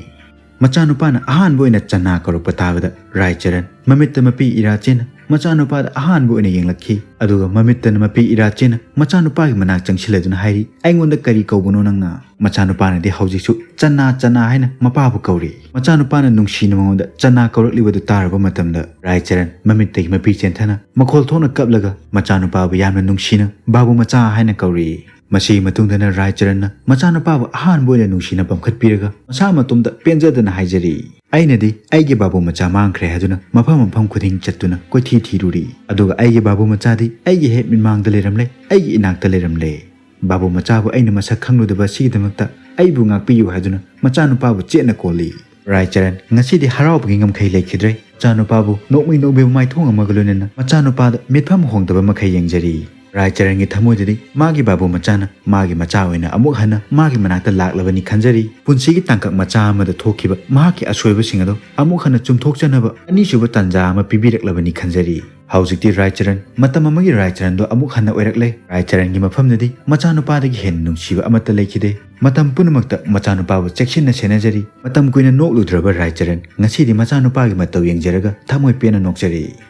ꯃꯆꯥꯅꯨꯄꯥꯅ ꯑꯍꯥꯟꯕ ꯑꯣꯏꯅ "ꯆꯅꯥ" ꯀꯧꯔꯛꯄ ꯇꯥꯕꯗ ꯔꯥꯏꯆꯔꯟ ꯃꯃꯤꯠꯇ ꯃꯄꯤ ꯏꯔꯥ ꯆꯦꯟꯅ ꯃꯆꯥꯅꯨꯄꯥꯗ ꯑꯍꯥꯟꯕ ꯑꯣꯏꯅ ꯌꯦꯡꯂꯛꯈꯤ꯫ ꯑꯗꯨꯒ ꯃꯃꯤꯠꯇꯅ ꯃꯄꯤ ꯏꯔꯥ ꯆꯦꯟꯅ ꯃꯆꯥꯅꯨꯄꯥꯒꯤ ꯃꯅꯥꯛ ꯆꯪꯁꯤꯜꯂꯗꯨꯅ ꯍꯥꯏꯔꯤ, "ꯑꯩꯉꯣꯟꯗ ꯀꯔꯤ ꯀꯧꯕꯅꯣ ꯅꯪꯅ?" ꯃꯆꯥꯅꯨꯄꯥꯅꯗꯤ ꯍꯧꯖꯤꯛꯁꯨ "ꯆꯅꯥ, ꯆꯅꯥ" ꯍꯥꯏꯅ ꯃꯄꯥꯕꯨ ꯀꯧꯔꯤ꯫ ꯃꯆꯥꯅꯨꯄꯥꯅ ꯅꯨꯡꯁꯤꯅ ꯃꯉꯣꯟꯗ "ꯆꯅꯥ" ꯀꯧꯔꯛꯂꯤꯕꯗꯨ ꯇꯥꯔꯕ ꯃꯇꯝꯗ ꯔꯥꯏꯆꯔꯟ ꯃꯃꯤꯠꯇꯒꯤ ꯃꯄꯤ ꯆꯦꯟꯊꯅ ꯃꯈꯣꯜ ꯊꯣꯛꯅ ꯀꯞꯂꯒ ꯃꯆꯥꯅꯨꯄꯥꯕꯨ ꯌꯥꯝꯅ ꯅꯨꯡꯁꯤꯅ "ꯕꯥꯕꯨ ꯃꯆꯥ" ꯍꯥꯏꯅ ꯀꯧꯔꯤ꯫ ꯃꯁꯤꯒꯤ ꯃꯇꯨꯡꯗꯅ ꯔꯥꯏꯆꯔꯟꯅ ꯃꯆꯥꯅꯨꯄꯥꯕꯨ ꯑꯍꯥꯟꯕ ꯑꯣꯏꯅ ꯅꯨꯡꯁꯤꯅ ꯄꯝꯈꯠꯄꯤꯔꯒ ꯃꯁꯥ ꯃꯇꯣꯝꯇ ꯄꯦꯟꯖꯗꯅ ꯍꯥꯏꯖꯔꯤ, "ꯑꯩꯅꯗꯤ ꯑꯩꯒꯤ ꯕꯥꯕꯨ ꯃꯆꯥ ꯃꯥꯡꯈ꯭ꯔꯦ ꯍꯥꯏꯗꯨꯅ ꯃꯐꯝ ꯃꯐꯝ ꯈꯨꯗꯤꯡ ꯆꯠꯇꯨꯅ ꯀꯣꯏꯊꯤ ꯊꯤꯔꯨꯔꯤ꯫ ꯑꯗꯨꯒ ꯑꯩꯒꯤ ꯕꯥꯕꯨ ꯃꯆꯥꯗꯤ ꯑꯩꯒꯤ ꯍꯦꯛ ꯃꯤꯠꯃꯥꯡꯗ ꯂꯩꯔꯝꯂꯦ, ꯑꯩꯒꯤ ꯏꯅꯥꯛꯇ ꯂꯩꯔꯝꯂꯦ꯫ ꯕꯥꯕꯨ ꯃꯆꯥꯕꯨ ꯑꯩꯅ ꯃꯁꯛ ꯈꯪꯂꯨꯗꯕ ꯑꯁꯤꯒꯤꯗꯃꯛꯇ ꯑꯩꯕꯨ ꯉꯥꯛꯄꯤꯌꯨ" ꯍꯥꯏꯗꯨꯅ ꯃꯆꯥꯅꯨꯄꯥꯕꯨ ꯆꯦꯠꯅ ꯀꯣꯜꯂꯤ꯫ ꯔꯥꯏꯆꯔꯟ ꯉꯁꯤꯗꯤ ꯍꯔꯥꯎꯕꯒꯤ ꯉꯝꯈꯩ ꯂꯩꯈꯤꯗ꯭ꯔꯦ꯫ ꯃꯆꯥꯅꯨꯄꯥꯕꯨ ꯅꯣꯛꯃꯤ ꯅꯣꯛꯃꯤ ꯃꯥꯏꯊꯣꯡ ꯑꯃꯒ ꯂꯣꯏꯅꯅ ꯃꯆꯥꯅꯨꯄꯥꯗ ꯃꯤꯠꯐꯝ ꯍꯣꯡꯗꯕ ꯃꯈꯩ ꯌꯦꯡꯖꯔꯤ꯫ ꯔꯥꯏꯆꯔꯟꯒꯤ ꯊꯃꯣꯏꯗꯗꯤ ꯃꯥꯒꯤ ꯕꯥꯕꯨ ꯃꯆꯥꯅ ꯃꯥꯒꯤ ꯃꯆꯥ ꯑꯣꯏꯅ ꯑꯃꯨꯛ ꯍꯟꯅ ꯃꯥꯒꯤ ꯃꯅꯥꯛꯇ ꯂꯥꯛꯂꯕꯅꯤ ꯈꯟꯖꯔꯤ꯫ ꯄꯨꯟꯁꯤꯒꯤ ꯇꯥꯡꯀꯛ ꯃꯆꯥ ꯑꯃꯗ ꯊꯣꯛꯈꯤꯕ ꯃꯍꯥꯛꯀꯤ ꯑꯁꯣꯏꯕꯁꯤꯡ ꯑꯗꯨ ꯑꯃꯨꯛ ꯍꯟꯅ ꯆꯨꯝꯊꯣꯛꯆꯅꯕ ꯑꯅꯤꯁꯨꯕ ꯇꯥꯟꯖꯥ ꯑꯃ ꯄꯤꯕꯤꯔꯛꯂꯕꯅꯤ ꯈꯟꯖꯔꯤ꯫ ꯍꯧꯖꯤꯛꯇꯤ ꯔꯥꯏꯆꯔꯟ ꯃꯇꯝ ꯑꯃꯒꯤ ꯔꯥꯏꯆꯔꯟꯗꯣ ꯑꯃꯨꯛ ꯍꯟꯅ ꯑꯣꯏꯔꯛꯂꯦ꯫ ꯔꯥꯏꯆꯔꯟꯒꯤ ꯃꯐꯝꯗꯗꯤ ꯃꯆꯥꯅꯨꯄꯥꯗꯒꯤ ꯍꯦꯟꯅ ꯅꯨꯡꯁꯤꯕ ꯑꯃꯠꯇ ꯂꯩꯈꯤꯗꯦ꯫ ꯃꯇꯝ ꯄꯨꯝꯅꯃꯛꯇ ꯃꯆꯥꯅꯨꯄꯥꯕꯨ ꯆꯦꯛꯁꯤꯟꯅ ꯁꯦꯟꯅꯖꯔꯤ꯫ ꯃꯇꯝ ꯀꯨꯏꯅ ꯅꯣꯛꯂꯨꯗ꯭ꯔꯕ ꯔꯥꯏꯆꯔꯟ ꯉꯁꯤꯗꯤ ꯃꯆꯥꯅꯨꯄꯥꯒꯤ ꯃꯇꯧ ꯌꯦꯡꯖꯔꯒ ꯊꯃꯣꯏ ꯄꯦꯟꯅ ꯅꯣꯛꯆꯔꯤ꯫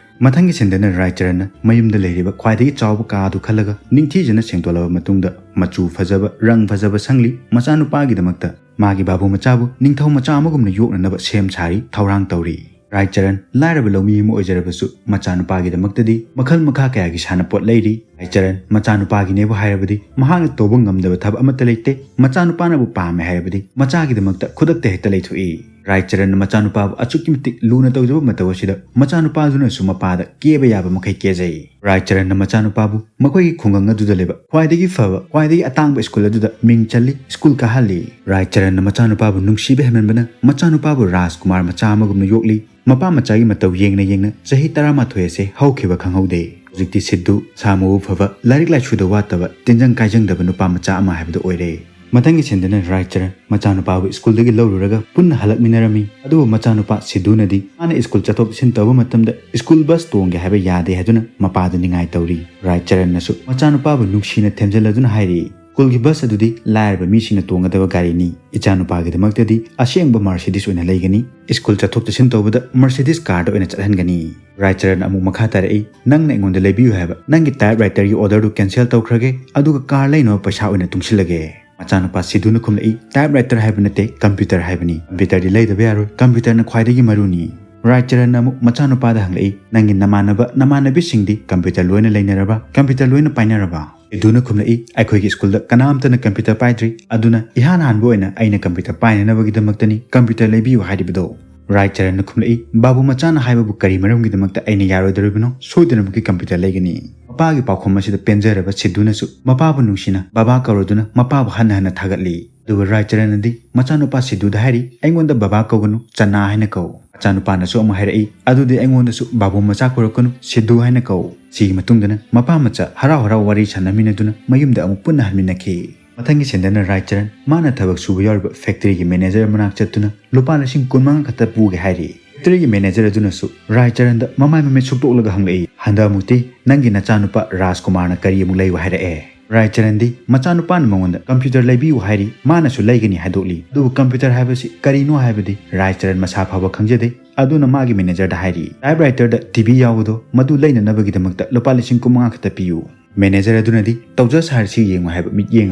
ꯃꯊꯪꯒꯤ ꯁꯤꯟꯗꯅ ꯔꯥꯏꯆꯔꯟꯅ ꯃꯌꯨꯝꯗ ꯂꯩꯔꯤꯕ ꯈ꯭ꯋꯥꯏꯗꯒꯤ ꯆꯥꯎꯕ ꯀꯥ ꯑꯗꯨ ꯈꯜꯂꯒ ꯅꯤꯡꯊꯤꯖꯅ ꯁꯦꯡꯗꯣꯛꯂꯕ ꯃꯇꯨꯡꯗ ꯃꯆꯨ ꯐꯖꯕ, ꯔꯪ ꯐꯖꯕ ꯁꯪꯂꯤ꯫ ꯃꯆꯥꯅꯨꯄꯥꯒꯤꯗꯃꯛꯇ ꯃꯥꯒꯤ ꯕꯥꯕꯨ ꯃꯆꯥꯕꯨ ꯅꯤꯡꯊꯧ ꯃꯆꯥ ꯑꯃꯒꯨꯝꯅ ꯌꯣꯛꯅꯅꯕ ꯁꯦꯝ ꯁꯥꯔꯤ, ꯊꯧꯔꯥꯡ ꯇꯧꯔꯤ꯫ ꯔꯥꯏꯆꯔꯟ ꯂꯥꯏꯔꯕ ꯂꯧꯃꯤ ꯑꯃ ꯑꯣꯏꯖꯔꯕꯁꯨ ꯃꯆꯥꯅꯨꯄꯥꯒꯤꯗꯃꯛꯇꯗꯤ ꯃꯈꯜ ꯃꯈꯥ ꯀꯌꯥꯒꯤ ꯁꯥꯟꯅꯄꯣꯠ ꯂꯩꯔꯤ꯫ ꯔꯥꯏꯆꯔꯟ ꯃꯆꯥꯅꯨꯄꯥꯒꯤꯅꯦꯕꯨ ꯍꯥꯏꯔꯕꯗꯤ ꯃꯍꯥꯛꯅ ꯇꯧꯕ ꯉꯝꯗꯕ ꯊꯕꯛ ꯑꯃꯠꯇ ꯂꯩꯇꯦ꯫ ꯃꯆꯥꯅꯨꯄꯥꯅꯕꯨ ꯄꯥꯝꯃꯦ ꯍꯥꯏꯔꯕꯗꯤ ꯃꯆꯥꯒꯤꯗꯃꯛꯇ ꯈꯨꯗꯛꯇ ꯍꯦꯛꯇ ꯂꯩꯊꯣꯛꯏ꯫ ꯔꯥꯏ ꯆꯔꯟꯅ ꯃꯆꯥꯅꯨꯄꯥꯕꯨ ꯑꯁꯨꯛꯀꯤ ꯃꯇꯤꯛ ꯂꯨꯅ ꯇꯧꯖꯕ ꯃꯇꯧ ꯑꯁꯤꯗ ꯃꯆꯥꯅꯨꯄꯥꯗꯨꯅꯁꯨ ꯃꯄꯥꯗ ꯀꯦꯕ ꯌꯥꯕ ꯃꯈꯩ ꯀꯦꯖꯩ꯫ ꯔꯥꯏ ꯆꯔꯟꯅ ꯃꯆꯥꯅꯨꯄꯥꯕꯨ ꯃꯈꯣꯏꯒꯤ ꯈꯨꯡꯒꯪ ꯑꯗꯨꯗ ꯂꯩꯕ ꯈ꯭ꯋꯥꯏꯗꯒꯤ ꯐꯕ, ꯈ꯭ꯋꯥꯏꯗꯒꯤ ꯑꯇꯥꯡꯕ ꯁ꯭ꯀꯨꯜ ꯑꯗꯨꯗ ꯃꯤꯡ ꯆꯜꯂꯤ, ꯁ꯭ꯀꯨꯜ ꯀꯥꯍꯜꯂꯤ꯫ ꯔꯥꯏ ꯆꯔꯟꯅ ꯃꯆꯥꯅꯨꯄꯥꯕꯨ ꯅꯨꯡꯁꯤꯕ ꯍꯦꯟꯃꯟꯕꯅ ꯃꯆꯥꯅꯨꯄꯥꯕꯨ ꯔꯥꯖꯀꯨꯃꯥꯔ ꯃꯆꯥ ꯑꯃꯒꯨꯝꯅ ꯌꯣꯛꯂꯤ꯫ ꯃꯄꯥ ꯃꯆꯥꯒꯤ ꯃꯇꯧ ꯌꯦꯡꯅ ꯌꯦꯡꯅ ꯆꯍꯤ ꯇꯔꯥꯃꯥꯊꯣꯏ ꯑꯁꯦ ꯍꯧꯈꯤꯕ ꯈꯪꯍꯧꯗꯦ꯫ ꯍꯧꯖꯤꯛꯇꯤ ꯁꯤꯗꯨ ꯃꯁꯥ ꯃꯎ ꯐꯕ, ꯂꯥꯏꯔꯤꯛ ꯂꯥꯏꯁꯨꯗ ꯋꯥꯠꯇꯕ, ꯇꯤꯟꯖꯪ ꯀꯥꯏꯖꯪꯗꯕ ꯅꯨꯄꯥ ꯃꯆꯥ ꯑꯃ ꯍꯥꯏꯕꯗꯨ ꯑꯣꯏꯔꯦ꯫ ꯃꯊꯪꯒꯤ ꯁꯤꯟꯗꯅ ꯔꯥꯏ ꯆꯔꯟ ꯃꯆꯥꯅꯨꯄꯥꯕꯨ ꯁ꯭ꯀꯨꯜꯗꯒꯤ ꯂꯧꯔꯨꯔꯒ ꯄꯨꯟꯅ ꯍꯜꯂꯛꯃꯤꯟꯅꯔꯝꯃꯤ꯫ ꯑꯗꯨꯕꯨ ꯃꯆꯥꯅꯨꯄꯥ ꯁꯤꯗꯨꯅꯗꯤ ꯃꯥꯅ ꯁ꯭ꯀꯨꯜ ꯆꯠꯊꯣꯛ ꯆꯠꯁꯤꯟ ꯇꯧꯕ ꯃꯇꯝꯗ ꯁ꯭ꯀꯨꯜ ꯕꯁ ꯇꯣꯡꯒꯦ ꯍꯥꯏꯕ ꯌꯥꯗꯦ ꯍꯥꯏꯗꯨꯅ ꯃꯄꯥꯗ ꯅꯤꯡꯉꯥꯏ ꯇꯧꯔꯤ꯫ ꯔꯥꯏ ꯆꯔꯟꯅꯁꯨ ꯃꯆꯥꯅꯨꯄꯥꯕꯨ ꯅꯨꯡꯁꯤꯅ ꯊꯦꯝꯖꯤꯜꯂꯗꯨꯅ ꯍꯥꯏꯔꯤ, "ꯁ꯭ꯀꯨꯜꯒꯤ ꯕꯁ ꯑꯗꯨꯗꯤ ꯂꯥꯏꯔꯕ ꯃꯤꯁꯤꯡꯅ ꯇꯣꯡꯒꯗꯕ ꯒꯥꯔꯤꯅꯤ꯫ ꯏꯆꯥꯅꯨꯄꯥꯒꯤꯗꯃꯛꯇꯗꯤ ꯑꯁꯦꯡꯕ ꯃꯔꯁꯤꯗꯤꯁ ꯑꯣꯏꯅ ꯂꯩꯒꯅꯤ꯫ ꯁ꯭ꯀꯨꯜ ꯆꯠꯊꯣꯛ ꯆꯠꯁꯤꯟ ꯇꯧꯕꯗ ꯃꯔꯁꯤꯗꯤꯁ ꯀꯥꯔꯗ ꯑꯣꯏꯅ ꯆꯠꯍꯟꯒꯅꯤ"꯫ ꯔꯥꯏ ꯆꯔꯟ ꯑꯃꯨꯛ ꯃꯈꯥ ꯇꯥꯔꯛꯏ, "ꯅꯪꯅ ꯑꯩꯉꯣꯟꯗ ꯂꯩꯕꯤꯌꯨ ꯍꯥꯏꯕ ꯅꯪꯒꯤ ꯇꯥꯏꯞ ꯔꯥꯏꯇꯔꯒꯤ ꯑꯣꯔꯗꯔꯗꯨ ꯀꯦꯟꯁꯦꯜ ꯇꯧꯈ꯭ꯔꯒꯦ, ꯑꯗꯨꯒ ꯀꯥꯔ ꯂꯩꯅꯕ ꯄꯩꯁꯥ ꯑꯣꯏꯅ ꯇꯨꯡꯁꯤꯜꯂꯒꯦ"꯫ ꯃꯆꯥꯅꯨꯄꯥ ꯁꯤꯗꯨꯅ ꯈꯨꯝꯂꯛꯏ, "ꯇꯥꯏꯞ ꯔꯥꯏꯇꯔ ꯍꯥꯏꯕ ꯅꯠꯇꯦ, ꯀꯝꯄ꯭ꯌꯨꯇꯔ ꯍꯥꯏꯕꯅꯤ꯫ ꯀꯝꯄ꯭ꯌꯨꯇꯔꯗꯤ ꯂꯩꯗꯕ ꯌꯥꯔꯣꯏ, ꯀꯝꯄ꯭ꯌꯨꯇꯔꯅ ꯈ꯭ꯋꯥꯏꯗꯒꯤ ꯃꯔꯨꯅꯤ"꯫ ꯔꯥꯏ ꯆꯔꯟꯅ ꯑꯃꯨꯛ ꯃꯆꯥꯅꯨꯄꯥꯗ ꯍꯪꯂꯛꯏ, "ꯅꯪꯒꯤ ꯅꯃꯥꯟꯅꯕ, ꯅꯃꯥꯟꯅꯕꯤꯁꯤꯡꯗꯤ ꯀꯝꯄ꯭ꯌꯨꯇꯔ ꯂꯣꯏꯅ ꯂꯩꯅꯔꯕ, ꯀꯝꯄ꯭ꯌꯨꯇꯔ ꯂꯣꯏꯅ ꯄꯥꯏꯅꯔꯕ?" ꯁꯤꯗꯨꯅ ꯈꯨꯝꯂꯛꯏ, "ꯑꯩꯈꯣꯏꯒꯤ ꯁ꯭ꯀꯨꯜꯗ ꯀꯅꯥꯝꯇꯅ ꯀꯝꯄ꯭ꯌꯨꯇꯔ ꯄꯥꯏꯗ꯭ꯔꯤ, ꯑꯗꯨꯅ ꯏꯍꯥꯟ ꯍꯥꯟꯕ ꯑꯣꯏꯅ ꯑꯩꯅ ꯀꯝꯄ꯭ꯌꯨꯇꯔ ꯄꯥꯏꯅꯅꯕꯒꯤꯗꯃꯛꯇꯅꯤ ꯀꯝꯄ꯭ꯌꯨꯇꯔ ꯂꯩꯕꯤꯌꯨ ꯍꯥꯏꯔꯤꯕꯗꯣ"꯫ ꯔꯥꯏ ꯆꯔꯟꯅ ꯈꯨꯝꯂꯛꯏ, "ꯕꯥꯕꯨ ꯃꯆꯥꯅ ꯍꯥꯏꯕꯕꯨ ꯀꯔꯤ ꯃꯔꯝꯒꯤꯗꯃꯛꯇ ꯑꯩꯅ ꯌꯥꯔꯣꯏꯗꯧꯔꯤꯕꯅꯣ? ꯁꯣꯏꯗꯅꯃꯛꯀꯤ ꯀꯝꯄ꯭ꯌꯨꯇꯔ ꯂꯩꯒꯅꯤ"꯫ ꯃꯄꯥꯒꯤ ꯄꯥꯎꯈꯨꯝ ꯑꯁꯤꯗ ꯄꯦꯟꯖꯔꯕ ꯁꯤꯗꯨꯅꯁꯨ ꯃꯄꯥꯕꯨ ꯅꯨꯡꯁꯤꯅ ꯕꯥꯕꯥ ꯀꯧꯔꯗꯨꯅ ꯃꯄꯥꯕꯨ ꯍꯟꯅ ꯍꯟꯅ ꯊꯥꯒꯠꯂꯤ꯫ ꯑꯗꯨꯒ ꯔꯥꯏ ꯆꯔꯟꯅꯗꯤ ꯃꯆꯥꯅꯨꯄꯥ ꯁꯤꯗꯨꯗ ꯍꯥꯏꯔꯤ, "ꯑꯩꯉꯣꯟꯗ ꯕꯥꯕꯥ ꯀꯧꯒꯅꯨ, ꯆꯅꯥ ꯍꯥꯏꯅ ꯀꯧ"꯫ ꯃꯆꯥꯅꯨꯄꯥꯅꯁꯨ ꯑꯃꯨꯛ ꯍꯥꯏꯔꯛꯏ, "ꯑꯗꯨꯗꯤ ꯑꯩꯉꯣꯟꯗꯁꯨ ꯕꯥꯕꯨ ꯃꯆꯥ ꯀꯧꯔꯛꯀꯅꯨ, ꯁꯤꯗꯨ ꯍꯥꯏꯅ ꯀꯧ"꯫ ꯁꯤꯒꯤ ꯃꯇꯨꯡꯗꯅ ꯃꯄꯥ ꯃꯆꯥ ꯍꯔꯥꯎ ꯍꯔꯥꯎ ꯋꯥꯔꯤ ꯁꯥꯟꯅꯃꯤꯟꯅꯗꯨꯅ ꯃꯌꯨꯝꯗ ꯑꯃꯨꯛ ꯄꯨꯟꯅ ꯍꯟꯃꯤꯟꯅꯈꯤ꯫ ꯃꯊꯪꯒꯤ ꯁꯤꯟꯗꯅ ꯔꯥꯏ ꯆꯔꯟ ꯃꯥꯅ ꯊꯕꯛ ꯁꯨꯕ ꯌꯥꯎꯔꯤꯕ ꯐꯦꯛꯇꯔꯤꯒꯤ ꯃꯦꯅꯦꯖꯔ ꯃꯅꯥꯛ ꯆꯠꯇꯨꯅ ꯂꯨꯄꯥ ꯂꯤꯁꯤꯡ ꯀꯨꯟꯃꯉꯥ ꯈꯛꯇ ꯄꯨꯒꯦ ꯍꯥꯏꯔꯤ꯫ ꯐꯦꯛꯇꯔꯤꯒꯤ ꯃꯦꯅꯦꯖꯔ ꯑꯗꯨꯅꯁꯨ ꯔꯥꯏ ꯆꯔꯟꯗ ꯃꯃꯥꯏ ꯃꯃꯤꯠ ꯁꯨꯛꯇꯣꯛꯂꯒ ꯍꯪꯂꯛꯏ, "ꯍꯟꯗꯛ ꯑꯃꯨꯛꯇꯤ ꯅꯪꯒꯤ ꯅꯆꯥꯅꯨꯄꯥ ꯔꯥꯖꯀꯨꯃꯥꯔꯅ ꯀꯔꯤ ꯑꯃꯨꯛ ꯂꯩꯌꯨ ꯍꯥꯏꯔꯛꯑꯦ?" ꯔꯥꯏ ꯆꯔꯟꯗꯤ ꯃꯆꯥꯅꯨꯄꯥꯅ ꯃꯉꯣꯟꯗ ꯀꯝꯄ꯭ꯌꯨꯇꯔ ꯂꯩꯕꯤꯌꯨ ꯍꯥꯏꯔꯤ, ꯃꯥꯅꯁꯨ ꯂꯩꯒꯅꯤ ꯍꯥꯏꯗꯣꯛꯂꯤ꯫ ꯑꯗꯨꯕꯨ ꯀꯝꯄ꯭ꯌꯨꯇꯔ ꯍꯥꯏꯕꯁꯤ ꯀꯔꯤꯅꯣ ꯍꯥꯏꯕꯗꯤ ꯔꯥꯏ ꯆꯔꯟ ꯃꯁꯥ ꯐꯥꯎꯕ ꯈꯪꯖꯗꯦ꯫ ꯑꯗꯨꯅ ꯃꯥꯒꯤ ꯃꯦꯅꯦꯖꯔꯗ ꯍꯥꯏꯔꯤ, "ꯇꯥꯏꯞ ꯔꯥꯏꯇꯔꯗ ꯇꯤꯚꯤ ꯌꯥꯎꯕꯗꯣ, ꯃꯗꯨ ꯂꯩꯅꯅꯕꯒꯤꯗꯃꯛꯇ ꯂꯨꯄꯥ ꯂꯤꯁꯤꯡ ꯀꯨꯟꯃꯉꯥ ꯈꯛꯇ ꯄꯤꯌꯨ"꯫ ꯃꯦꯅꯦꯖꯔ ꯑꯗꯨꯅꯗꯤ ꯇꯧꯖ ꯁꯥꯔꯤꯁꯤ ꯌꯦꯡꯉꯨ ꯍꯥꯏꯕ ꯃꯤꯠꯌꯦꯡ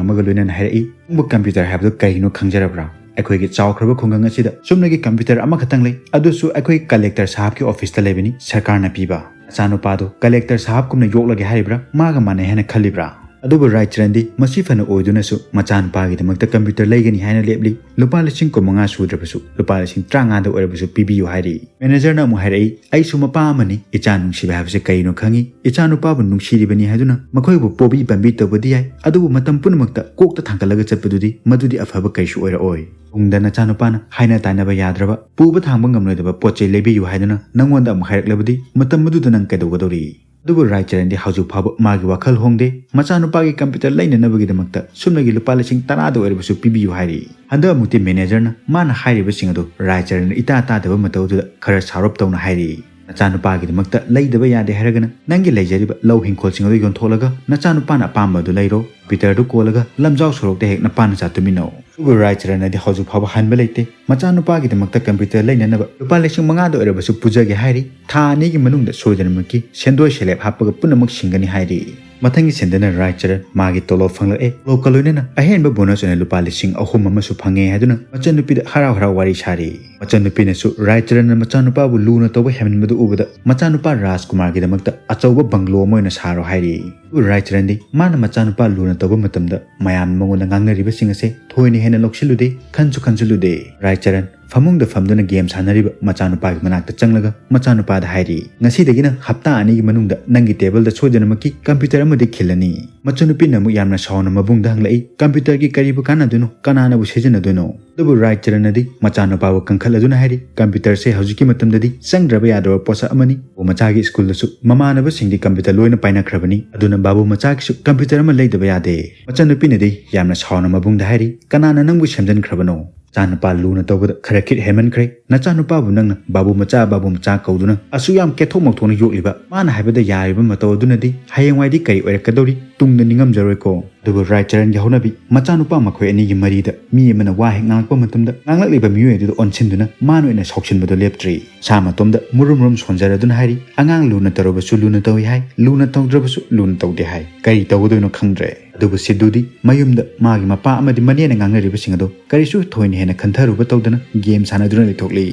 ꯑꯃꯒ ꯂꯣꯏꯅꯅ ꯍꯥꯏꯔꯛꯏ, "ꯅꯪꯕꯨ ꯀꯝꯄ꯭ꯌꯨꯇꯔ ꯍꯥꯏꯕꯗꯨ ꯀꯔꯤꯅꯣ ꯈꯪꯖꯔꯕ꯭ꯔꯥ? ꯑꯩꯈꯣꯏꯒꯤ ꯆꯥꯎꯈ꯭ꯔꯕ ꯈꯨꯡꯒꯪ ꯑꯁꯤꯗ ꯆꯨꯝꯅꯒꯤ ꯀꯝꯄ꯭ꯌꯨꯇꯔ ꯑꯃꯈꯛꯇꯪ ꯂꯩ, ꯑꯗꯨꯁꯨ ꯑꯩꯈꯣꯏ ꯀꯂꯦꯛꯇꯔ ꯁꯥꯍꯕꯀꯤ ꯑꯣꯐꯤꯁꯇ ꯂꯩꯕꯅꯤ, ꯁꯔꯀꯥꯔꯅ ꯄꯤꯕ"꯫ ꯃꯆꯥꯅꯨꯄꯥꯗꯨ ꯀꯂꯦꯛꯇꯔ ꯁꯥꯍꯕꯀꯨꯝꯅ ꯌꯣꯛꯂꯒꯦ ꯍꯥꯏꯔꯤꯕ꯭ꯔꯥ, ꯃꯥꯒ ꯃꯥꯟꯅꯩ ꯍꯥꯏꯅ ꯈꯜꯂꯤꯕ꯭ꯔꯥ? ꯑꯗꯨꯕꯨ ꯔꯥꯏ ꯆꯔꯟꯗꯤ ꯃꯁꯤ ꯐꯅ ꯑꯣꯏꯗꯨꯅꯁꯨ ꯃꯆꯥꯅꯨꯄꯥꯒꯤꯗꯃꯛꯇ ꯀꯝꯄ꯭ꯌꯨꯇꯔ ꯂꯩꯒꯅꯤ ꯍꯥꯏꯅ ꯂꯦꯞꯂꯤ꯫ ꯂꯨꯄꯥ ꯂꯤꯁꯤꯡ ꯀꯨꯟꯃꯉꯥ ꯁꯨꯗ꯭ꯔꯕꯁꯨ ꯂꯨꯄꯥ ꯂꯤꯁꯤꯡ ꯇꯔꯥꯃꯉꯥꯗ ꯑꯣꯏꯔꯕꯁꯨ ꯄꯤꯕꯤꯌꯨ ꯍꯥꯏꯔꯤ꯫ ꯃꯦꯅꯦꯖꯔꯅ ꯑꯃꯨꯛ ꯍꯥꯏꯔꯛꯏ, "ꯑꯩꯁꯨ ꯃꯄꯥ ꯑꯃꯅꯤ, ꯏꯆꯥ ꯅꯨꯡꯁꯤꯕ ꯍꯥꯏꯕꯁꯦ ꯀꯔꯤꯅꯣ ꯈꯪꯉꯤ꯫ ꯏꯆꯥꯅꯨꯄꯥꯕꯨ ꯅꯨꯡꯁꯤꯔꯤꯕꯅꯤ ꯍꯥꯏꯗꯨꯅ ꯃꯈꯣꯏꯕꯨ ꯄꯣꯕꯤ ꯄꯥꯝꯕꯤ ꯇꯧꯕꯗꯤ ꯌꯥꯏ, ꯑꯗꯨꯕꯨ ꯃꯇꯝ ꯄꯨꯝꯅꯃꯛꯇ ꯀꯣꯛꯇ ꯊꯥꯡꯒꯠꯂꯒ ꯆꯠꯄꯗꯨꯗꯤ ꯃꯗꯨꯗꯤ ꯑꯐꯕ ꯀꯩꯁꯨ ꯑꯣꯏꯔꯛꯑꯣꯏ꯫ ꯇꯨꯡꯗ ꯅꯆꯥꯅꯨꯄꯥꯅ ꯍꯥꯏꯅ ꯇꯥꯅꯕ ꯌꯥꯗ꯭ꯔꯕ, ꯄꯨꯕ ꯊꯥꯡꯕ ꯉꯝꯂꯣꯏꯗꯕ ꯄꯣꯠ ꯆꯩ ꯂꯩꯕꯤꯌꯨ ꯍꯥꯏꯗꯨꯅ ꯅꯪꯉꯣꯟꯗ ꯑꯃꯨꯛ ꯍꯥꯏꯔꯛꯂꯕꯗꯤ ꯃꯇꯝ ꯑꯗꯨꯗ ꯅꯪ ꯀꯩꯗꯧꯒꯗꯧꯔꯤ?" ꯑꯗꯨꯕꯨ ꯔꯥꯏ ꯆꯔꯟꯗꯤ ꯍꯧꯖꯤꯛ ꯐꯥꯎꯕ ꯃꯥꯒꯤ ꯋꯥꯈꯜ ꯍꯣꯡꯗꯦ꯫ ꯃꯆꯥꯅꯨꯄꯥꯒꯤ ꯀꯝꯄ꯭ꯌꯨꯇꯔ ꯂꯩꯅꯅꯕꯒꯤꯗꯃꯛꯇ ꯁꯨꯞꯅꯒꯤ ꯂꯨꯄꯥ ꯂꯤꯁꯤꯡ ꯇꯔꯥꯗ ꯑꯣꯏꯔꯕꯁꯨ ꯄꯤꯕꯤꯌꯨ ꯍꯥꯏꯔꯤ꯫ ꯍꯟꯗꯛ ꯑꯃꯨꯛꯇꯤ ꯃꯦꯅꯦꯖꯔꯅ ꯃꯥꯅ ꯍꯥꯏꯔꯤꯕꯁꯤꯡ ꯑꯗꯨ ꯔꯥꯏ ꯆꯔꯟꯅ ꯏꯇꯥ ꯇꯥꯗꯕ ꯃꯇꯧ ꯑꯗꯨꯗ ꯈꯔ ꯁꯥꯎꯔꯞ ꯇꯧꯅ ꯍꯥꯏꯔꯤ꯫ "ꯅꯆꯥꯅꯨꯄꯥꯒꯤꯗꯃꯛꯇ ꯂꯩꯗꯕ ꯌꯥꯗꯦ ꯍꯥꯏꯔꯒꯅ ꯅꯪꯒꯤ ꯂꯩꯖꯔꯤꯕ ꯂꯧ ꯍꯤꯡꯈꯣꯜꯁꯤꯡ ꯑꯗꯨ ꯌꯣꯟꯊꯣꯛꯂꯒ ꯅꯆꯥꯅꯨꯄꯥꯅ ꯑꯄꯥꯝꯕ ꯑꯗꯨ ꯂꯩꯔꯣ꯫ ꯀꯝꯄ꯭ꯌꯨꯇꯔꯗꯨ ꯀꯣꯜꯂꯒ ꯂꯝꯖꯥꯎ ꯁꯣꯔꯣꯛꯇ ꯍꯦꯛ ꯅꯄꯥ ꯅꯆꯥ ꯇꯨꯃꯤꯟꯅꯧ꯫" ꯑꯗꯨꯕꯨ ꯔꯥꯏ ꯆꯔꯟꯅꯗꯤ ꯍꯧꯖꯤꯛ ꯐꯥꯎꯕ ꯍꯟꯕ ꯂꯩꯇꯦ꯫ ꯃꯆꯥꯅꯨꯄꯥꯒꯤꯗꯃꯛꯇ ꯀꯝꯄ꯭ꯌꯨꯇꯔ ꯂꯩꯅꯅꯕ ꯂꯨꯄꯥ ꯂꯤꯁꯤꯡ ꯃꯉꯥꯗ ꯑꯣꯏꯔꯕꯁꯨ ꯄꯨꯖꯒꯦ ꯍꯥꯏꯔꯤ꯫ ꯊꯥ ꯑꯅꯤꯒꯤ ꯃꯅꯨꯡꯗ ꯁꯣꯏꯗꯅꯃꯛꯀꯤ ꯁꯦꯟꯗꯣꯏ ꯁꯦꯂꯦꯞ ꯍꯥꯞꯄꯒ ꯄꯨꯝꯅꯃꯛ ꯁꯤꯡꯒꯅꯤ ꯍꯥꯏꯔꯤ꯫ ꯃꯊꯪꯒꯤ ꯁꯤꯟꯗꯅ ꯔꯥꯏ ꯆꯔꯟ ꯃꯥꯒꯤ ꯇꯣꯂꯣꯞ ꯐꯪꯂꯛꯑꯦ꯫ ꯇꯣꯂꯣꯞꯀ ꯂꯣꯏꯅꯅ ꯑꯍꯦꯟꯕ ꯕꯣꯅꯁ ꯑꯣꯏꯅ ꯂꯨꯄꯥ ꯂꯤꯁꯤꯡ ꯑꯍꯨꯝ ꯑꯃꯁꯨ ꯐꯪꯉꯦ ꯍꯥꯏꯗꯨꯅ ꯃꯆꯟꯅꯨꯄꯤꯗ ꯍꯔꯥꯎ ꯍꯔꯥꯎ ꯋꯥꯔꯤ ꯁꯥꯔꯤ꯫ ꯃꯆꯟꯅꯨꯄꯤꯅꯁꯨ ꯔꯥꯏ ꯆꯔꯟꯅ ꯃꯆꯥꯅꯨꯄꯥꯕꯨ ꯂꯨꯅ ꯇꯧꯕ ꯍꯦꯟꯃꯟꯕꯗꯨ ꯎꯕꯗ ꯃꯆꯥꯅꯨꯄꯥ ꯔꯥꯖꯀꯨꯃꯥꯔꯒꯤꯗꯃꯛꯇ ꯑꯆꯧꯕ ꯕꯪꯒ꯭ꯂꯣ ꯑꯃ ꯑꯣꯏꯅ ꯁꯥꯔꯣ ꯍꯥꯏꯔꯤ꯫ ꯑꯗꯨꯕꯨ ꯔꯥꯏ ꯆꯔꯟꯗꯤ ꯃꯥꯅ ꯃꯆꯥꯅꯨꯄꯥ ꯂꯨꯅ ꯇꯧꯕ ꯃꯇꯝꯗ ꯃꯌꯥꯝꯅ ꯃꯉꯣꯟꯗ ꯉꯥꯡꯅꯔꯤꯕꯁꯤꯡ ꯑꯁꯦ ꯊꯣꯏꯅ ꯍꯦꯟꯅ ꯂꯧꯁꯤꯜꯂꯨꯗꯦ, ꯈꯟꯁꯨ ꯈꯟꯖꯤꯜꯂꯨꯗꯦ꯫ ꯔꯥꯏ ꯆꯔꯟ ꯐꯃꯨꯡꯗ ꯐꯝꯗꯨꯅ ꯒꯦꯝ ꯁꯥꯟꯅꯔꯤꯕ ꯃꯆꯥꯅꯨꯄꯥꯒꯤ ꯃꯅꯥꯛꯇ ꯆꯪꯂꯒ ꯃꯆꯥꯅꯨꯄꯥꯗ ꯍꯥꯏꯔꯤ, "ꯉꯁꯤꯗꯒꯤꯅ ꯍꯞꯇꯥ ꯑꯅꯤꯒꯤ ꯃꯅꯨꯡꯗ ꯅꯪꯒꯤ ꯇꯦꯕꯜꯗ ꯁꯣꯏꯗꯅꯃꯛꯀꯤ ꯀꯝꯄ꯭ꯌꯨꯇꯔ ꯑꯃꯗꯤ ꯈꯤꯜꯂꯅꯤ꯫" ꯃꯆꯟꯅꯨꯄꯤꯅ ꯑꯃꯨꯛ ꯌꯥꯝꯅ ꯁꯥꯎꯅ ꯃꯕꯨꯡꯗ ꯍꯪꯂꯛꯏ, "ꯀꯝꯄ꯭ꯌꯨꯇꯔꯒꯤ ꯀꯔꯤꯕꯨ ꯀꯥꯟꯅꯗꯣꯏꯅꯣ? ꯀꯅꯥꯅꯕꯨ ꯁꯤꯖꯤꯟꯅꯗꯣꯏꯅꯣ?" ꯑꯗꯨꯕꯨ ꯔꯥꯏ ꯆꯔꯟꯅꯗꯤ ꯃꯆꯥꯅꯨꯄꯥꯕꯨ ꯀꯟꯈꯠꯂꯗꯨꯅ ꯍꯥꯏꯔꯤ, "ꯀꯝꯄ꯭ꯌꯨꯇꯔꯁꯦ ꯍꯧꯖꯤꯛꯀꯤ ꯃꯇꯝꯗꯗꯤ ꯆꯪꯗ꯭ꯔꯕ ꯌꯥꯗ꯭ꯔꯕ ꯄꯣꯠꯁꯛ ꯑꯃꯅꯤ꯫ ꯕꯥꯕꯨ ꯃꯆꯥꯒꯤ ꯁ꯭ꯀꯨꯜꯗꯁꯨ ꯃꯃꯥꯟꯅꯕꯁꯤꯡꯗꯤ ꯀꯝꯄ꯭ꯌꯨꯇꯔ ꯂꯣꯏꯅ ꯄꯥꯏꯅꯈ꯭ꯔꯕꯅꯤ, ꯑꯗꯨꯅ ꯕꯥꯕꯨ ꯃꯆꯥꯒꯤꯁꯨ ꯀꯝꯄ꯭ꯌꯨꯇꯔ ꯑꯃ ꯂꯩꯗꯕ ꯌꯥꯗꯦ꯫" ꯃꯆꯟꯅꯨꯄꯤꯅꯗꯤ ꯌꯥꯝꯅ ꯁꯥꯎꯅ ꯃꯕꯨꯡꯗ ꯍꯥꯏꯔꯤ, "ꯀꯅꯥꯅ ꯅꯪꯕꯨ ꯁꯦꯝꯖꯤꯟꯈ꯭ꯔꯕꯅꯣ? ꯅꯆꯥꯅꯨꯄꯥ ꯂꯨꯅ ꯇꯧꯕꯗ ꯈꯔ ꯈꯤꯠ ꯍꯦꯟꯃꯟꯈ꯭ꯔꯦ꯫ ꯅꯆꯥꯅꯨꯄꯥꯕꯨ ꯅꯪꯅ ꯕꯥꯕꯨ ꯃꯆꯥ, ꯕꯥꯕꯨ ꯃꯆꯥ ꯀꯧꯗꯨꯅ ꯑꯁꯨꯛ ꯌꯥꯝ ꯀꯦꯊꯣꯛ ꯃꯧꯊꯣꯛꯅ ꯌꯣꯛꯂꯤꯕ, ꯃꯥꯅ ꯍꯥꯏꯕꯗ ꯌꯥꯔꯤꯕ ꯃꯇꯧ ꯑꯗꯨꯅꯗꯤ ꯍꯌꯦꯡꯋꯥꯏꯗꯤ ꯀꯔꯤ ꯑꯣꯏꯔꯛꯀꯗꯧꯔꯤ? ꯇꯨꯡꯗ ꯅꯤꯡꯉꯝꯖꯔꯣꯏꯀꯣ꯫" ꯑꯗꯨꯕꯨ ꯔꯥꯏ ꯆꯔꯟꯒꯤ ꯍꯧꯅꯕꯤ, ꯃꯆꯥꯅꯨꯄꯥ ꯃꯈꯣꯏ ꯑꯅꯤꯒꯤ ꯃꯔꯤꯗ ꯃꯤ ꯑꯃꯅ ꯋꯥ ꯍꯦꯛ ꯉꯥꯡꯂꯛꯄ ꯃꯇꯝꯗ ꯉꯥꯡꯂꯛꯂꯤꯕ ꯃꯤꯑꯣꯏ ꯑꯗꯨꯗ ꯑꯣꯟꯁꯤꯟꯗꯨꯅ ꯃꯥꯅ ꯑꯣꯏꯅ ꯁꯥꯎꯁꯤꯟꯕꯗꯨ ꯂꯦꯞꯇ꯭ꯔꯤ꯫ ꯁꯥ ꯃꯇꯣꯝꯗ ꯃꯨꯔꯨꯝ ꯃꯨꯔꯨꯝ ꯁꯣꯟꯖꯔꯗꯨꯅ ꯍꯥꯏꯔꯤ, "ꯑꯉꯥꯡ ꯂꯨꯅ ꯇꯧꯔꯕꯁꯨ ꯂꯨꯅ ꯇꯧꯏ ꯍꯥꯏ, ꯂꯨꯅ ꯇꯧꯗ꯭ꯔꯕꯁꯨ ꯂꯨꯅ ꯇꯧꯗꯦ ꯍꯥꯏ꯫ ꯀꯔꯤ ꯇꯧꯒꯗꯣꯏꯅꯣ ꯈꯪꯗ꯭ꯔꯦ꯫" ꯑꯗꯨꯕꯨ ꯁꯤꯗꯨꯗꯤ ꯃꯌꯨꯝꯗ ꯃꯥꯒꯤ ꯃꯄꯥ ꯑꯃꯗꯤ ꯃꯅꯦꯅ ꯉꯥꯡꯅꯔꯤꯕꯁꯤꯡ ꯑꯗꯨ ꯀꯔꯤꯁꯨ ꯊꯣꯏꯅ ꯍꯦꯟꯅ ꯈꯟꯊꯔꯨꯕ ꯇꯧꯗꯅ ꯒꯦꯝ ꯁꯥꯟꯅꯗꯨꯅ ꯂꯩꯊꯣꯛꯂꯤ꯫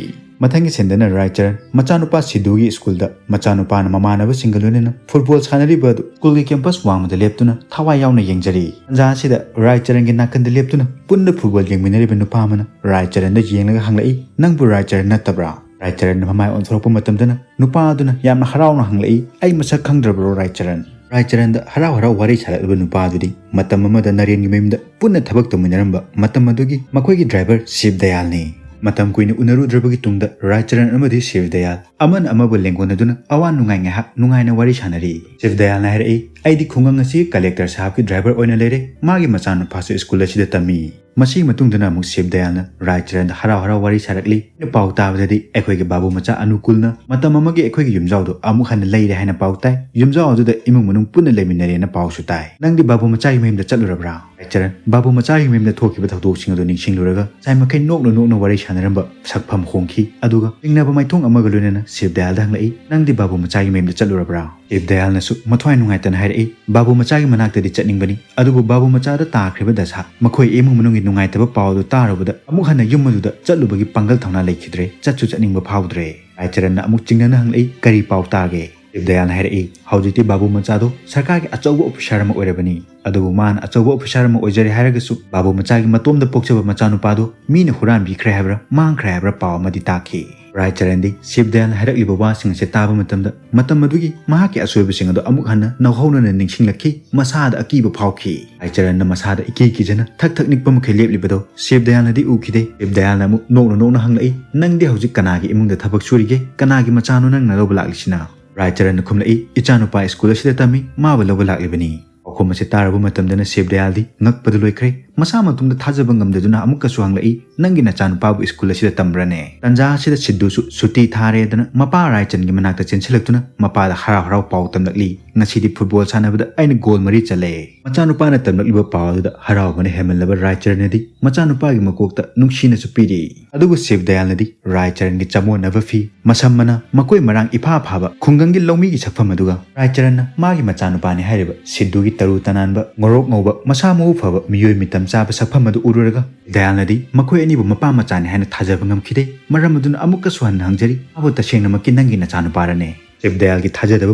ꯃꯊꯪꯒꯤ ꯁꯤꯟꯗꯅ ꯔꯥꯏꯆꯔꯟ ꯃꯆꯥꯅꯨꯄꯥ ꯁꯤꯗꯨꯒꯤ ꯁ꯭ꯀꯨꯜꯗ ꯃꯆꯥꯅꯨꯄꯥꯅ ꯃꯃꯥꯟꯅꯕꯁꯤꯡꯒ ꯂꯣꯏꯅꯅ ꯐꯨꯠꯕꯣꯜ ꯁꯥꯟꯅꯔꯤꯕ ꯑꯗꯨ ꯁ꯭ꯀꯨꯜꯒꯤ ꯀꯦꯝꯄꯁ ꯋꯥꯡꯃꯗ ꯂꯦꯞꯇꯨꯅ ꯊꯋꯥꯏ ꯌꯥꯎꯅ ꯌꯦꯡꯖꯔꯤ꯫ ꯇꯟꯖꯥ ꯑꯁꯤꯗ ꯔꯥꯏꯆꯔꯟꯒꯤ ꯅꯥꯀꯟꯗ ꯂꯦꯞꯇꯨꯅ ꯄꯨꯟꯅ ꯐꯨꯠꯕꯣꯜ ꯌꯦꯡꯃꯤꯟꯅꯔꯤꯕ ꯅꯨꯄꯥ ꯑꯃꯅ ꯔꯥꯏꯆꯔꯟꯗ ꯌꯦꯡꯂꯒ ꯍꯪꯂꯛꯏ, "ꯅꯪꯕꯨ ꯔꯥꯏꯆꯔꯟ ꯅꯠꯇꯕ꯭ꯔꯥ?" ꯔꯥꯏꯆꯔꯟꯅ ꯃꯃꯥꯏ ꯑꯣꯟꯊꯣꯔꯛꯄ ꯃꯇꯝꯗꯅ ꯅꯨꯄꯥ ꯑꯗꯨꯅ ꯌꯥꯝꯅ ꯍꯔꯥꯎꯅ ꯍꯪꯂꯛꯏ, "ꯑꯩ ꯃꯁꯛ ꯈꯪꯗ꯭ꯔꯕ꯭ꯔꯣ ꯔꯥꯏꯆꯔꯟ?" ꯔꯥꯏꯆꯔꯟꯗ ꯍꯔꯥꯎ ꯍꯔꯥꯎ ꯋꯥꯔꯤ ꯁꯥꯔꯛꯂꯤꯕ ꯅꯨꯄꯥ ꯑꯗꯨꯗꯤ ꯃꯇꯝ ꯑꯃꯗ ꯅꯔꯦꯟꯒꯤ ꯃꯌꯨꯝꯗ ꯄꯨꯟꯅ ꯊꯕꯛ ꯇꯧꯃꯤꯟꯅꯔꯝꯕ ꯃꯇꯝ ꯑꯗꯨꯒꯤ ꯃꯈꯣꯏꯒꯤ ꯗ꯭ꯔꯥꯏꯚꯔ ꯁꯤꯕ ꯗꯌꯥꯜꯅꯤ꯫ ꯃꯇꯝ ꯀꯨꯏꯅ ꯎꯅꯔꯨꯗ꯭ꯔꯕꯒꯤ ꯇꯨꯡꯗ ꯔꯥꯏꯆꯔꯟ ꯑꯃꯗꯤ ꯁꯤꯕ ꯗꯌꯥꯜ ꯑꯃꯅ ꯑꯃꯕꯨ ꯂꯦꯡꯒꯣꯟꯅꯗꯨꯅ ꯑꯋꯥ ꯅꯨꯡꯉꯥꯏ ꯉꯥꯏꯍꯥꯛ ꯅꯨꯡꯉꯥꯏꯅ ꯋꯥꯔꯤ ꯁꯥꯟꯅꯔꯤ꯫ ꯁꯤꯕ ꯗꯌꯥꯜꯅ ꯍꯥꯏꯔꯛꯏ, "ꯑꯩꯗꯤ ꯈꯨꯡꯒꯪ ꯑꯁꯤꯒꯤ ꯀꯂꯦꯛꯇꯔ ꯁꯥꯍꯕꯀꯤ ꯗ꯭ꯔꯥꯏꯚꯔ ꯑꯣꯏꯅ ꯂꯩꯔꯦ꯫ ꯃꯥꯒꯤ ꯃꯆꯥꯅꯨꯄꯥꯁꯨ ꯁ꯭ꯀꯨꯜ ꯑꯁꯤꯗ ꯇꯝꯃꯤ꯫" ꯃꯁꯤꯒꯤ ꯃꯇꯨꯡꯗꯅ ꯑꯃꯨꯛ ꯁꯤꯕ ꯗꯌꯥꯜꯅ ꯔꯥꯏꯆꯔꯟꯗ ꯍꯔꯥꯎ ꯍꯔꯥꯎ ꯋꯥꯔꯤ ꯁꯥꯔꯛꯂꯤ꯫ ꯑꯩꯅ ꯄꯥꯎ ꯇꯥꯕꯗꯗꯤ ꯑꯩꯈꯣꯏꯒꯤ ꯕꯥꯕꯨ ꯃꯆꯥ ꯑꯅꯨꯀꯨꯜꯅ ꯃꯇꯝ ꯑꯃꯒꯤ ꯑꯩꯈꯣꯏꯒꯤ ꯌꯨꯝꯖꯥꯎꯗꯣ ꯑꯃꯨꯛ ꯍꯟꯅ ꯂꯩꯔꯦ ꯍꯥꯏꯅ ꯄꯥꯎ ꯇꯥꯏ꯫ ꯌꯨꯝꯖꯥꯎ ꯑꯗꯨꯗ ꯏꯃꯨꯡ ꯃꯅꯨꯡ ꯄꯨꯟꯅ ꯂꯩꯃꯤꯟꯅꯔꯦꯅ ꯄꯥꯎꯁꯨ ꯇꯥꯏ꯫ ꯅꯪꯗꯤ ꯕꯥꯕꯨ ꯃꯆꯥꯒꯤ ꯃꯌꯨꯝꯗ ꯆꯠꯂꯨꯔꯕ꯭ꯔꯥ? ꯔꯥꯏꯆꯔꯟ ꯕꯥꯕꯨ ꯃꯆꯥꯒꯤ ꯃꯌꯨꯝꯗ ꯊꯣꯛꯈꯤꯕ ꯊꯧꯗꯣꯛꯁꯤꯡ ꯑꯗꯨ ꯅꯤꯡꯁꯤꯡꯂꯨꯔꯒ ꯁꯥꯏꯃꯛꯈꯩ ꯅꯣꯛꯅ ꯅꯣꯛꯅ ꯋꯥꯔꯤ ꯁꯥꯟꯅꯔꯝꯕ ꯁꯛꯐꯝ ꯍꯣꯡꯈꯤ꯫ ꯑꯗꯨꯒ ꯆꯤꯡꯅꯕ ꯃꯥꯏꯊꯣꯡ ꯑꯃꯒ ꯂꯣꯏꯅꯅ ꯁꯤꯕ ꯗꯌꯥꯜꯗ ꯍꯪꯂꯛꯏ, "ꯅꯪꯗꯤ ꯕꯥꯕꯨ ꯃꯆꯥꯒꯤ ꯃꯌꯨꯝꯗ ꯆꯠꯂꯨꯔꯕ꯭ꯔꯥ?" ꯁꯤꯕ ꯗꯌꯥꯜꯅꯁꯨ ꯃꯊ꯭ꯋꯥꯏ ꯅꯨꯡꯉꯥꯏꯇꯅ ꯍꯥꯏꯔꯛꯏ, "ꯕꯥꯕꯨ ꯃꯆꯥꯒꯤ ꯃꯅꯥꯛꯇꯗꯤ ꯆꯠꯅꯤꯡꯕꯅꯤ, ꯑꯗꯨꯕꯨ ꯕꯥꯕꯨ ꯃꯆꯥꯗ ꯇꯥꯈ꯭ꯔꯤꯕ ꯗꯁꯥ, ꯃꯈꯣꯏ ꯏꯃꯨꯡ ꯃꯅꯨꯡꯒꯤ ꯅꯨꯡꯉꯥꯏꯇꯕ ꯄꯥꯎ ꯑꯗꯨ ꯇꯥꯔꯨꯕꯗ ꯑꯃꯨꯛ ꯍꯟꯅ ꯌꯨꯝ ꯑꯗꯨꯗ ꯆꯠꯂꯨꯕꯒꯤ ꯄꯥꯡꯒꯜ ꯊꯧꯅꯥ ꯂꯩꯈꯤꯗ꯭ꯔꯦ, ꯆꯠꯁꯨ ꯆꯠꯅꯤꯡꯕ ꯐꯥꯎꯗ꯭ꯔꯦ꯫" ꯔꯥꯏꯆꯔꯟꯅ ꯑꯃꯨꯛ ꯆꯤꯡꯅꯅ ꯍꯪꯂꯛꯏ, "ꯀꯔꯤ ꯄꯥꯎ ꯇꯥꯒꯦ?" ꯁꯤꯕ ꯗꯌꯥꯜꯅ ꯍꯥꯏꯔꯛꯏ, "ꯍꯧꯖꯤꯛꯇꯤ ꯕꯥꯕꯨ ꯃꯆꯥꯗꯣ ꯁꯔꯀꯥꯔꯒꯤ ꯑꯆꯧꯕ ꯑꯣꯐꯤꯁꯥꯔ ꯑꯃ ꯑꯣꯏꯔꯕꯅꯤ꯫ ꯑꯗꯨꯕꯨ ꯃꯥꯅ ꯑꯆꯧꯕ ꯑꯣꯐꯤꯁꯥꯔ ꯑꯃ ꯑꯣꯏꯖꯔꯦ ꯍꯥꯏꯔꯒꯁꯨ ꯕꯥꯕꯨ ꯃꯆꯥꯒꯤ ꯃꯇꯣꯝꯗ ꯄꯣꯛꯆꯕ ꯃꯆꯥꯅꯨꯄꯥꯗꯣ ꯃꯤꯅ ꯍꯨꯔꯥꯟꯕꯤꯈ꯭ꯔꯦ ꯍꯥꯏꯕ꯭ꯔꯥ, ꯃꯥꯡꯈ꯭ꯔꯦ ꯍꯥꯏꯕ꯭ꯔꯥ ꯄꯥꯎ ꯑꯃꯗꯤ ꯇꯥꯈꯤ꯫" ꯔꯥꯏꯆꯔꯟꯗꯤ ꯁꯤꯕ ꯗꯌꯥꯜꯅ ꯍꯥꯏꯔꯛꯂꯤꯕ ꯋꯥꯁꯤꯡ ꯑꯁꯤ ꯇꯥꯕ ꯃꯇꯝꯗ ꯃꯇꯝ ꯑꯗꯨꯒꯤ ꯃꯍꯥꯛꯀꯤ ꯑꯁꯣꯏꯕꯁꯤꯡ ꯑꯗꯨ ꯑꯃꯨꯛ ꯍꯟꯅ ꯅꯧꯍꯧꯅꯅ ꯅꯤꯡꯁꯤꯡꯂꯛꯈꯤ꯫ ꯃꯁꯥꯗ ꯑꯀꯤꯕ ꯐꯥꯎꯈꯤ꯫ ꯔꯥꯏꯆꯔꯟꯅ ꯃꯁꯥꯗ ꯏꯀꯤ ꯀꯤꯖꯅ ꯊꯛ ꯊꯛ ꯅꯤꯛꯄ ꯃꯈꯩ ꯂꯦꯞꯂꯤꯕꯗꯣ ꯁꯤꯕ ꯗꯌꯥꯜꯅꯗꯤ ꯎꯈꯤꯗꯦ꯫ ꯁꯤꯕ ꯗꯌꯥꯜꯅ ꯑꯃꯨꯛ ꯅꯣꯛꯅ ꯅꯣꯛꯅ ꯍꯪꯂꯛꯏ, "ꯅꯪꯗꯤ ꯍꯧꯖꯤꯛ ꯀꯅꯥꯒꯤ ꯏꯃꯨꯡꯗ ꯊꯕꯛ ꯁꯨꯔꯤꯒꯦ? ꯀꯅꯥꯒꯤ ꯃꯆꯥꯅꯣ ꯅꯪꯅ ꯂꯧꯕ ꯂꯥꯛꯂꯤꯁꯤꯅ?" ꯔꯥꯏꯆꯔꯟꯅ ꯈꯨꯝꯂꯛꯏ, "ꯏꯆꯥꯅꯨꯄꯥ ꯁ꯭ꯀꯨꯜ ꯑꯁꯤꯗ ꯇꯝꯃꯤ, ꯃꯥꯕꯨ ꯂꯧꯕ ꯂꯥꯛꯂꯤꯕꯅꯤ꯫" ꯄꯥꯎꯈꯨꯝ ꯑꯁꯤ ꯇꯥꯔꯕ ꯃꯇꯝꯗꯅ ꯁꯤꯕ ꯗꯌꯥꯜꯗꯤ ꯉꯛꯄꯗ ꯂꯣꯏꯈ꯭ꯔꯦ꯫ ꯃꯁꯥ ꯃꯇꯣꯝꯗ ꯊꯥꯖꯕ ꯉꯝꯗꯗꯨꯅ ꯑꯃꯨꯛꯀꯁꯨ ꯍꯪꯂꯛꯏ, "ꯅꯪꯒꯤ ꯅꯆꯥꯅꯨꯄꯥꯕꯨ ꯁ꯭ꯀꯨꯜ ꯑꯁꯤꯗ ꯇꯝꯕ꯭ꯔꯅꯦ?" ꯇꯟꯖꯥ ꯑꯁꯤꯗ ꯁꯤꯗꯨꯁꯨ ꯁꯨꯇꯤ ꯊꯥꯔꯦꯗꯅ ꯃꯄꯥ ꯔꯥꯏꯆꯟꯒꯤ ꯃꯅꯥꯛꯇ ꯆꯦꯟꯁꯤꯜꯂꯛꯇꯨꯅ ꯃꯄꯥꯗ ꯍꯔꯥꯎ ꯍꯔꯥꯎ ꯄꯥꯎ ꯇꯝꯂꯛꯂꯤ, "ꯉꯁꯤꯗꯤ ꯐꯨꯠꯕꯣꯜ ꯁꯥꯟꯅꯕꯗ ꯑꯩꯅ ꯒꯣꯜ ꯃꯔꯤ ꯆꯜꯂꯦ꯫" ꯃꯆꯥꯅꯨꯄꯥꯅ ꯇꯝꯂꯛꯂꯤꯕ ꯄꯥꯎ ꯑꯗꯨꯗ ꯍꯔꯥꯎꯕꯅ ꯍꯦꯟꯃꯜꯂꯕ ꯔꯥꯏꯆꯔꯟꯅꯗꯤ ꯃꯆꯥꯅꯨꯄꯥꯒꯤ ꯃꯀꯣꯛꯇ ꯅꯨꯡꯁꯤꯅꯁꯨ ꯄꯤꯔꯤ꯫ ꯑꯗꯨꯕꯨ ꯁꯤꯕ ꯗꯌꯥꯜꯅꯗꯤ ꯔꯥꯏꯆꯔꯟꯒꯤ ꯆꯃꯣꯠꯅꯕ ꯐꯤ, ꯃꯁꯝ ꯃꯅꯥ, ꯃꯀꯣꯏ ꯃꯔꯥꯡ ꯏꯐꯥ ꯐꯥꯕ ꯈꯨꯡꯒꯪꯒꯤ ꯂꯧꯃꯤꯒꯤ ꯁꯛꯐꯝ ꯑꯗꯨꯒ ꯔꯥꯏꯆꯔꯟꯅ ꯃꯥꯒꯤ ꯃꯆꯥꯅꯨꯄꯥꯅꯤ ꯍꯥꯏꯔꯤꯕ ꯁꯤꯗꯨꯒꯤ ꯇꯔꯨ ꯇꯅꯥꯟꯕ, ꯉꯧꯔꯣꯛ ꯉꯧꯕ, ꯃꯁꯥ ꯃꯎ ꯐꯕ ꯃꯤꯑꯣꯏ ꯃꯤꯇꯝ ꯆꯥꯕ ꯁꯛꯐꯝ ꯑꯗꯨ ꯎꯔꯨꯔꯒ ꯗꯌꯥꯜꯅꯗꯤ ꯃꯈꯣꯏ ꯑꯅꯤꯕꯨ ꯃꯄꯥ ꯃꯆꯥꯅꯤ ꯍꯥꯏꯅ ꯊꯥꯖꯕ ꯉꯝꯈꯤꯗꯦ꯫ ꯃꯔꯝ ꯑꯗꯨꯅ ꯑꯃꯨꯛꯀꯁꯨ ꯍꯟꯅ ꯍꯪꯖꯔꯤ, ꯃꯥꯕꯨ ꯇꯁꯦꯡꯅꯃꯛꯀꯤ ꯅꯪꯒꯤ ꯅꯆꯥꯅꯨꯄꯥꯔꯅꯦ? ꯁꯤꯕ ꯗꯌꯥꯜꯒꯤ ꯊꯥꯖꯗꯕ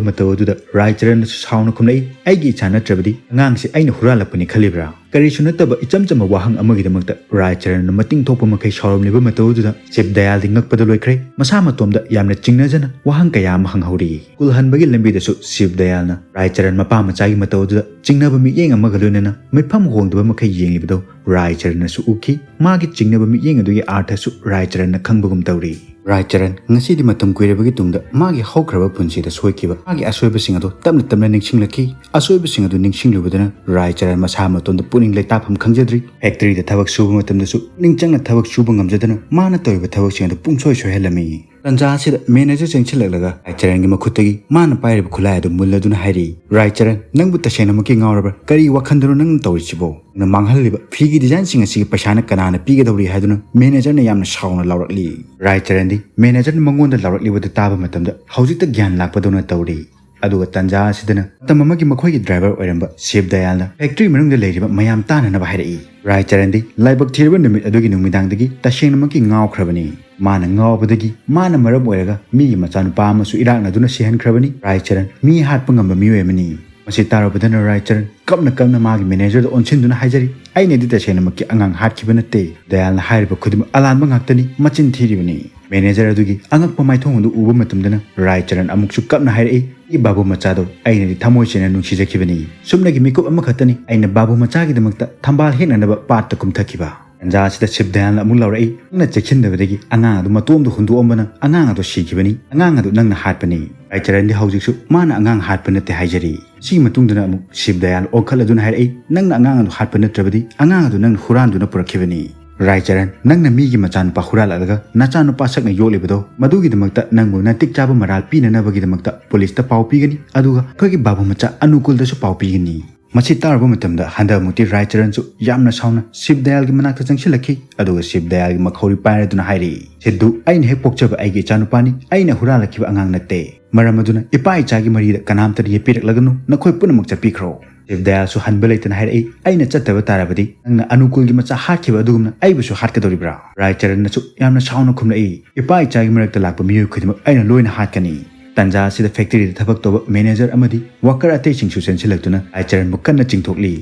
ꯃꯇꯧ ꯑꯗꯨꯗ ꯔꯥꯏ ꯆꯔꯟꯅꯁꯨ ꯁꯥꯎꯅ ꯈꯨꯝꯂꯛꯏ, "ꯑꯩꯒꯤ ꯏꯆꯥ ꯅꯠꯇ꯭ꯔꯕꯗꯤ ꯑꯉꯥꯡꯁꯤ ꯑꯩꯅ ꯍꯨꯔꯥꯜꯂꯛꯄꯅꯤ ꯈꯜꯂꯤꯕ꯭ꯔꯥ?" ꯀꯔꯤꯁꯨ ꯅꯠꯇꯕ ꯏꯆꯝ ꯆꯝꯕ ꯋꯥꯍꯪ ꯑꯃꯒꯤꯗꯃꯛꯇ ꯔꯥꯏ ꯆꯔꯟꯅ ꯃꯇꯤꯡ ꯊꯣꯛꯄ ꯃꯈꯩ ꯁꯥꯎꯔꯝꯂꯤꯕ ꯃꯇꯧ ꯑꯗꯨꯗ ꯁꯤꯕ ꯗꯌꯥꯜꯗꯤ ꯉꯛꯄꯗ ꯂꯣꯏꯈ꯭ꯔꯦ꯫ ꯃꯁꯥ ꯃꯇꯣꯝꯗ ꯌꯥꯝꯅ ꯆꯤꯡꯅꯖꯅ ꯋꯥꯍꯪ ꯀꯌꯥ ꯑꯃ ꯍꯪꯍꯧꯔꯤ꯫ ꯁ꯭ꯀꯨꯜ ꯍꯟꯕꯒꯤ ꯂꯝꯕꯤꯗꯁꯨ ꯁꯤꯕ ꯗꯌꯥꯜꯅ ꯔꯥꯏ ꯆꯔꯟ ꯃꯄꯥ ꯃꯆꯥꯒꯤ ꯃꯇꯧ ꯑꯗꯨꯗ ꯆꯤꯡꯅꯕ ꯃꯤꯠꯌꯦꯡ ꯑꯃꯒ ꯂꯣꯏꯅꯅ ꯃꯤꯐꯝ ꯍꯣꯡꯗꯕ ꯃꯈꯩ ꯌꯦꯡꯂꯤꯕꯗꯨ ꯔꯥꯏ ꯆꯔꯟꯅꯁꯨ ꯎꯈꯤ꯫ ꯃꯥꯒꯤ ꯆꯤꯡꯅꯕ ꯃꯤꯠꯌꯦꯡ ꯑꯗꯨꯒꯤ ꯑꯥꯔꯊꯁꯨ ꯔꯥꯏ ꯆꯔꯟꯅ ꯈꯪꯕꯒꯨꯝ ꯇꯧꯔꯤ꯫ ꯔꯥꯏ ꯆꯔꯟ, ꯉꯁꯤꯗꯤ ꯃꯇꯝ ꯀꯨꯏꯔꯕꯒꯤ ꯇꯨꯡꯗ ꯃꯥꯒꯤ ꯍꯧꯈ꯭ꯔꯕ ꯄꯨꯟꯁꯤꯗ ꯁꯣꯏꯈꯤꯕ ꯃꯥꯒꯤ ꯑꯁꯣꯏꯕꯁꯤꯡ ꯑꯗꯨ ꯇꯞꯅ ꯇꯞꯅ ꯅꯤꯡꯁꯤꯡꯂꯛꯈꯤ꯫ ꯑꯁꯣꯏꯕꯁꯤꯡ ꯑꯗꯨ ꯅꯤꯡꯁꯤꯡꯂꯨꯕꯗꯅ ꯔꯥꯏ ꯆꯔꯟ ꯃꯁꯥ ꯃꯇꯣꯝꯗ ꯄꯨꯛꯅꯤꯡ ꯂꯩꯇꯥꯐꯝ ꯈꯪꯖꯗ꯭ꯔꯤ꯫ ꯐꯦꯛꯇꯔꯤꯗ ꯊꯕꯛ ꯁꯨꯕ ꯃꯇꯝꯗꯁꯨ ꯄꯨꯛꯅꯤꯡ ꯆꯪꯅ ꯊꯕꯛ ꯁꯨꯕ ꯉꯝꯖꯗꯅ ꯃꯥꯅ ꯇꯧꯔꯤꯕ ꯊꯕꯛꯁꯤꯡ ꯑꯗꯨ ꯄꯨꯡꯁꯣꯏ ꯁꯣꯏꯍꯜꯂꯝꯃꯤ꯫ ꯇꯟꯖꯥ ꯑꯁꯤꯗ ꯃꯦꯅꯦꯖꯔ ꯆꯪꯁꯤꯜꯂꯛꯂꯒ ꯔꯥꯏ ꯆꯔꯟꯒꯤ ꯃꯈꯨꯠꯇꯒꯤ ꯃꯥꯅ ꯄꯥꯏꯔꯤꯕ ꯈꯨꯠꯂꯥꯏ ꯑꯗꯨ ꯃꯨꯜꯂꯗꯨꯅ ꯍꯥꯏꯔꯤ, "ꯔꯥꯏ ꯆꯔꯟ, ꯅꯪꯕꯨ ꯇꯁꯦꯡꯅꯃꯛꯀꯤ ꯉꯥꯎꯔꯕ꯭ꯔꯥ? ꯀꯔꯤ ꯋꯥꯈꯜꯗꯅꯣ ꯅꯪꯅ ꯇꯧꯔꯤꯁꯤꯕꯣ? ꯅꯪꯅ ꯃꯥꯡꯍꯜꯂꯤꯕ ꯐꯤꯒꯤ ꯗꯤꯖꯥꯏꯟꯁꯤꯡ ꯑꯁꯤꯒꯤ ꯄꯩꯁꯥꯅ ꯀꯅꯥꯅ ꯄꯤꯒꯗꯧꯔꯤ?" ꯍꯥꯏꯗꯨꯅ ꯃꯦꯅꯦꯖꯔꯅ ꯌꯥꯝꯅ ꯁꯥꯎꯅ ꯂꯥꯎꯔꯛꯂꯤ꯫ ꯔꯥꯏ ꯆꯔꯟꯗꯤ ꯃꯦꯅꯦꯖꯔꯅ ꯃꯉꯣꯟꯗ ꯂꯥꯎꯔꯛꯂꯤꯕꯗꯨ ꯇꯥꯕ ꯃꯇꯝꯗ ꯍꯧꯖꯤꯛꯇ ꯒ꯭ꯌꯥꯟ ꯂꯥꯛꯄꯗꯧꯅ ꯇꯧꯔꯤ꯫ ꯑꯗꯨꯒ ꯇꯟꯖꯥ ꯑꯁꯤꯗꯅ ꯃꯇꯝ ꯑꯃꯒꯤ ꯃꯈꯣꯏꯒꯤ ꯗ꯭ꯔꯥꯏꯚꯔ ꯑꯣꯏꯔꯝꯕ ꯁꯤꯕ ꯗꯌꯥꯜꯅ ꯐꯦꯛꯇ꯭ꯔꯤ ꯃꯅꯨꯡꯗ ꯂꯩꯔꯤꯕ ꯃꯌꯥꯝ ꯇꯥꯅꯅꯕ ꯍꯥꯏꯔꯛꯏ꯫ ꯔꯥꯏ ꯆꯔꯟꯗꯤ ꯂꯥꯏꯕꯛ ꯊꯤꯔꯕ ꯅꯨꯃꯤꯠ ꯑꯗꯨꯒꯤ ꯅꯨꯃꯤꯗꯥꯡꯗꯒꯤ ꯇꯁꯦꯡꯅꯃꯛꯀꯤ ꯉꯥꯎꯈ꯭ꯔꯕꯅꯤ꯫ ꯃꯥꯅ ꯉꯥꯎꯕꯗꯒꯤ ꯃꯥꯅ ꯃꯔꯝ ꯑꯣꯏꯔꯒ ꯃꯤꯒꯤ ꯃꯆꯥꯅꯨꯄꯥ ꯑꯃꯁꯨ ꯏꯔꯥꯛꯅꯗꯨꯅ ꯁꯤꯍꯟꯈ꯭ꯔꯕꯅꯤ꯫ ꯔꯥꯏ ꯆꯔꯟ ꯃꯤ ꯍꯥꯠꯄ ꯉꯝꯕ ꯃꯤꯑꯣꯏ ꯑꯃꯅꯤ꯫ ꯃꯁꯤ ꯇꯥꯔꯨꯕꯗꯅ ꯔꯥꯏ ꯆꯔꯟ ꯀꯞꯅ ꯀꯞꯅ ꯃꯥꯒꯤ ꯃꯦꯅꯦꯖꯔꯗ ꯑꯣꯟꯁꯤꯟꯗꯨꯅ ꯍꯥꯏꯖꯔꯤ, "ꯑꯩꯅꯗꯤ ꯇꯁꯦꯡꯅꯃꯛꯀꯤ ꯑꯉꯥꯡ ꯍꯥꯠꯈꯤꯕ ꯅꯠꯇꯦ꯫ ꯗꯌꯥꯜꯅ ꯍꯥꯏꯔꯤꯕ ꯈꯨꯗꯤꯡꯃꯛ ꯑꯂꯥꯟꯕ ꯉꯥꯛꯇꯅꯤ, ꯃꯆꯤꯟ ꯊꯤꯔꯤꯕꯅꯤ"꯫ ꯃꯦꯅꯦꯖꯔ ꯑꯗꯨꯒꯤ ꯑꯉꯛꯄ ꯃꯥꯏꯊꯣꯡ ꯑꯗꯨ ꯎꯕ ꯃꯇꯝꯗꯅ ꯔꯥꯏ ꯆꯔꯟ ꯑꯃꯨꯛꯁꯨ ꯀꯞꯅ ꯍꯥꯏꯔꯛꯏ, "ꯑꯩꯒꯤ ꯕꯥꯕꯨ ꯃꯆꯥꯗꯣ ꯑꯩꯅꯗꯤ ꯊꯃꯣꯏ ꯁꯦꯡꯅ ꯅꯨꯡꯁꯤꯖꯈꯤꯕꯅꯤ꯫ ꯁꯨꯞꯅꯒꯤ ꯃꯤꯀꯨꯞ ꯑꯃꯈꯛꯇꯅꯤ ꯑꯩꯅ ꯕꯥꯕꯨ ꯃꯆꯥꯒꯤꯗꯃꯛꯇ ꯊꯝꯕꯥꯜ ꯍꯦꯛꯅꯅꯕ ꯄꯥꯠꯇ ꯀꯨꯝꯊꯈꯤꯕ"꯫ ꯇꯟꯖꯥ ꯑꯁꯤꯗ ꯁꯤꯕ ꯗꯌꯥꯜꯅ ꯑꯃꯨꯛ ꯂꯥꯎꯔꯛꯏ, "ꯅꯪꯅ ꯆꯦꯛꯁꯤꯟꯗꯕꯗꯒꯤ ꯑꯉꯥꯡ ꯑꯗꯨ ꯃꯇꯣꯝꯗ ꯍꯨꯟꯗꯣꯛꯑꯝꯕꯅ ꯑꯉꯥꯡ ꯑꯗꯨ ꯁꯤꯈꯤꯕꯅꯤ꯫ ꯑꯉꯥꯡ ꯑꯗꯨ ꯅꯪꯅ ꯍꯥꯠꯄꯅꯤ"꯫ ꯔꯥꯏ ꯆꯔꯟꯗꯤ ꯍꯧꯖꯤꯛꯁꯨ ꯃꯥꯅ ꯑꯉꯥꯡ ꯍꯥꯠꯄ ꯅꯠꯇꯦ ꯍꯥꯏꯖꯔꯤ꯫ ꯁꯤꯒꯤ ꯃꯇꯨꯡꯗꯅ ꯑꯃꯨꯛ ꯁꯤꯕ ꯗꯌꯥꯜ ꯑꯣꯟꯈꯠꯂꯗꯨꯅ ꯍꯥꯏꯔꯛꯏ, "ꯅꯪꯅ ꯑꯉꯥꯡ ꯑꯗꯨ ꯍꯥꯠꯄ ꯅꯠꯇ꯭ꯔꯕꯗꯤ ꯑꯉꯥꯡ ꯑꯗꯨ ꯅꯪꯅ ꯍꯨꯔꯥꯟꯗꯨꯅ ꯄꯨꯔꯛꯈꯤꯕꯅꯤ꯫ ꯔꯥꯏ ꯆꯔꯟ, ꯅꯪꯅ ꯃꯤꯒꯤ ꯃꯆꯥꯅꯨꯄꯥ ꯍꯨꯔꯥꯜꯂꯛꯂꯒ ꯅꯆꯥꯅꯨꯄꯥ ꯁꯛꯅ ꯌꯣꯛꯂꯤꯕꯗꯣ, ꯃꯗꯨꯒꯤꯗꯃꯛꯇ ꯅꯪꯕꯨ ꯅꯇꯤꯛ ꯆꯥꯕ ꯃꯔꯥꯜ ꯄꯤꯅꯅꯕꯒꯤꯗꯃꯛꯇ ꯄꯨꯂꯤꯁꯇ ꯄꯥꯎ ꯄꯤꯒꯅꯤ, ꯑꯗꯨꯒ ꯑꯩꯈꯣꯏꯒꯤ ꯕꯥꯕꯨ ꯃꯆꯥ ꯑꯅꯨꯀꯨꯜꯗꯁꯨ ꯄꯥꯎ ꯄꯤꯒꯅꯤ"꯫ ꯃꯁꯤ ꯇꯥꯔꯨꯕ ꯃꯇꯝꯗ ꯍꯟꯗꯃꯨꯛꯇꯤ ꯔꯥꯏ ꯆꯔꯟꯁꯨ ꯌꯥꯝꯅ ꯁꯥꯎꯅ ꯁꯤꯕ ꯗꯌꯥꯜꯒꯤ ꯃꯅꯥꯛꯇ ꯆꯪꯁꯤꯜꯂꯛꯈꯤ, ꯑꯗꯨꯒ ꯁꯤꯕ ꯗꯌꯥꯜꯒꯤ ꯃꯈꯧꯔꯤ ꯄꯥꯏꯔꯗꯨꯅ ꯍꯥꯏꯔꯛꯏ, "ꯁꯤꯗꯨ ꯑꯩꯅ ꯍꯦꯛ ꯄꯣꯛꯆꯕ ꯑꯩꯒꯤ ꯏꯆꯥꯅꯨꯄꯥꯅꯤ, ꯑꯩꯅ ꯍꯨꯔꯥꯜꯂꯛꯈꯤꯕ ꯑꯉꯥꯡ ꯅꯠꯇꯦ꯫ ꯃꯔꯝ ꯑꯗꯨꯅ ꯏꯄꯥ ꯏꯆꯥꯒꯤ ꯃꯔꯤꯗ ꯀꯅꯥꯝꯇꯅ ꯌꯦꯠꯄꯤꯔꯛꯂꯒꯅꯨ, ꯅꯈꯣꯏ ꯄꯨꯝꯅꯃꯛ ꯆꯠꯄꯤꯈ꯭ꯔꯣ"꯫ ꯁꯤꯕ ꯗꯌꯥꯜꯁꯨ ꯍꯟꯕ ꯂꯩꯇꯅ ꯍꯥꯏꯔꯛꯏ, "ꯑꯩꯅ ꯆꯠꯇꯕ ꯇꯥꯔꯕꯗꯤ ꯅꯪꯅ ꯑꯅꯨꯀꯨꯜꯒꯤ ꯃꯆꯥ ꯍꯥꯠꯈꯤꯕ ꯑꯗꯨꯒꯨꯝꯅ ꯑꯩꯕꯨꯁꯨ ꯍꯥꯠꯀꯗꯧꯔꯤꯕ꯭ꯔꯥ?" ꯔꯥꯏ ꯆꯔꯟꯅꯁꯨ ꯌꯥꯝꯅ ꯁꯥꯎꯅ ꯈꯨꯝꯂꯛꯏ, "ꯏꯄꯥ ꯏꯆꯥꯒꯤ ꯃꯔꯛꯇ ꯂꯥꯛꯄ ꯃꯤꯑꯣꯏ ꯈꯨꯗꯤꯡꯃꯛ ꯑꯩꯅ ꯂꯣꯏꯅ ꯍꯥꯠꯀꯅꯤ"꯫ ꯇꯥꯟꯖꯥ ꯑꯁꯤꯗ ꯐꯦꯛꯇꯔꯤꯗ ꯊꯕꯛ ꯇꯧꯕ ꯃꯦꯅꯦꯖꯔ ꯑꯃꯗꯤ ꯋꯥꯀꯔ ꯑꯇꯩꯁꯤꯡꯁꯨ ꯆꯦꯟꯁꯤꯜꯂꯛꯇꯨꯅ ꯔꯥꯏ ꯆꯔꯟꯕꯨ ꯀꯟꯅ ꯆꯤꯡꯊꯣꯛꯂꯤ꯫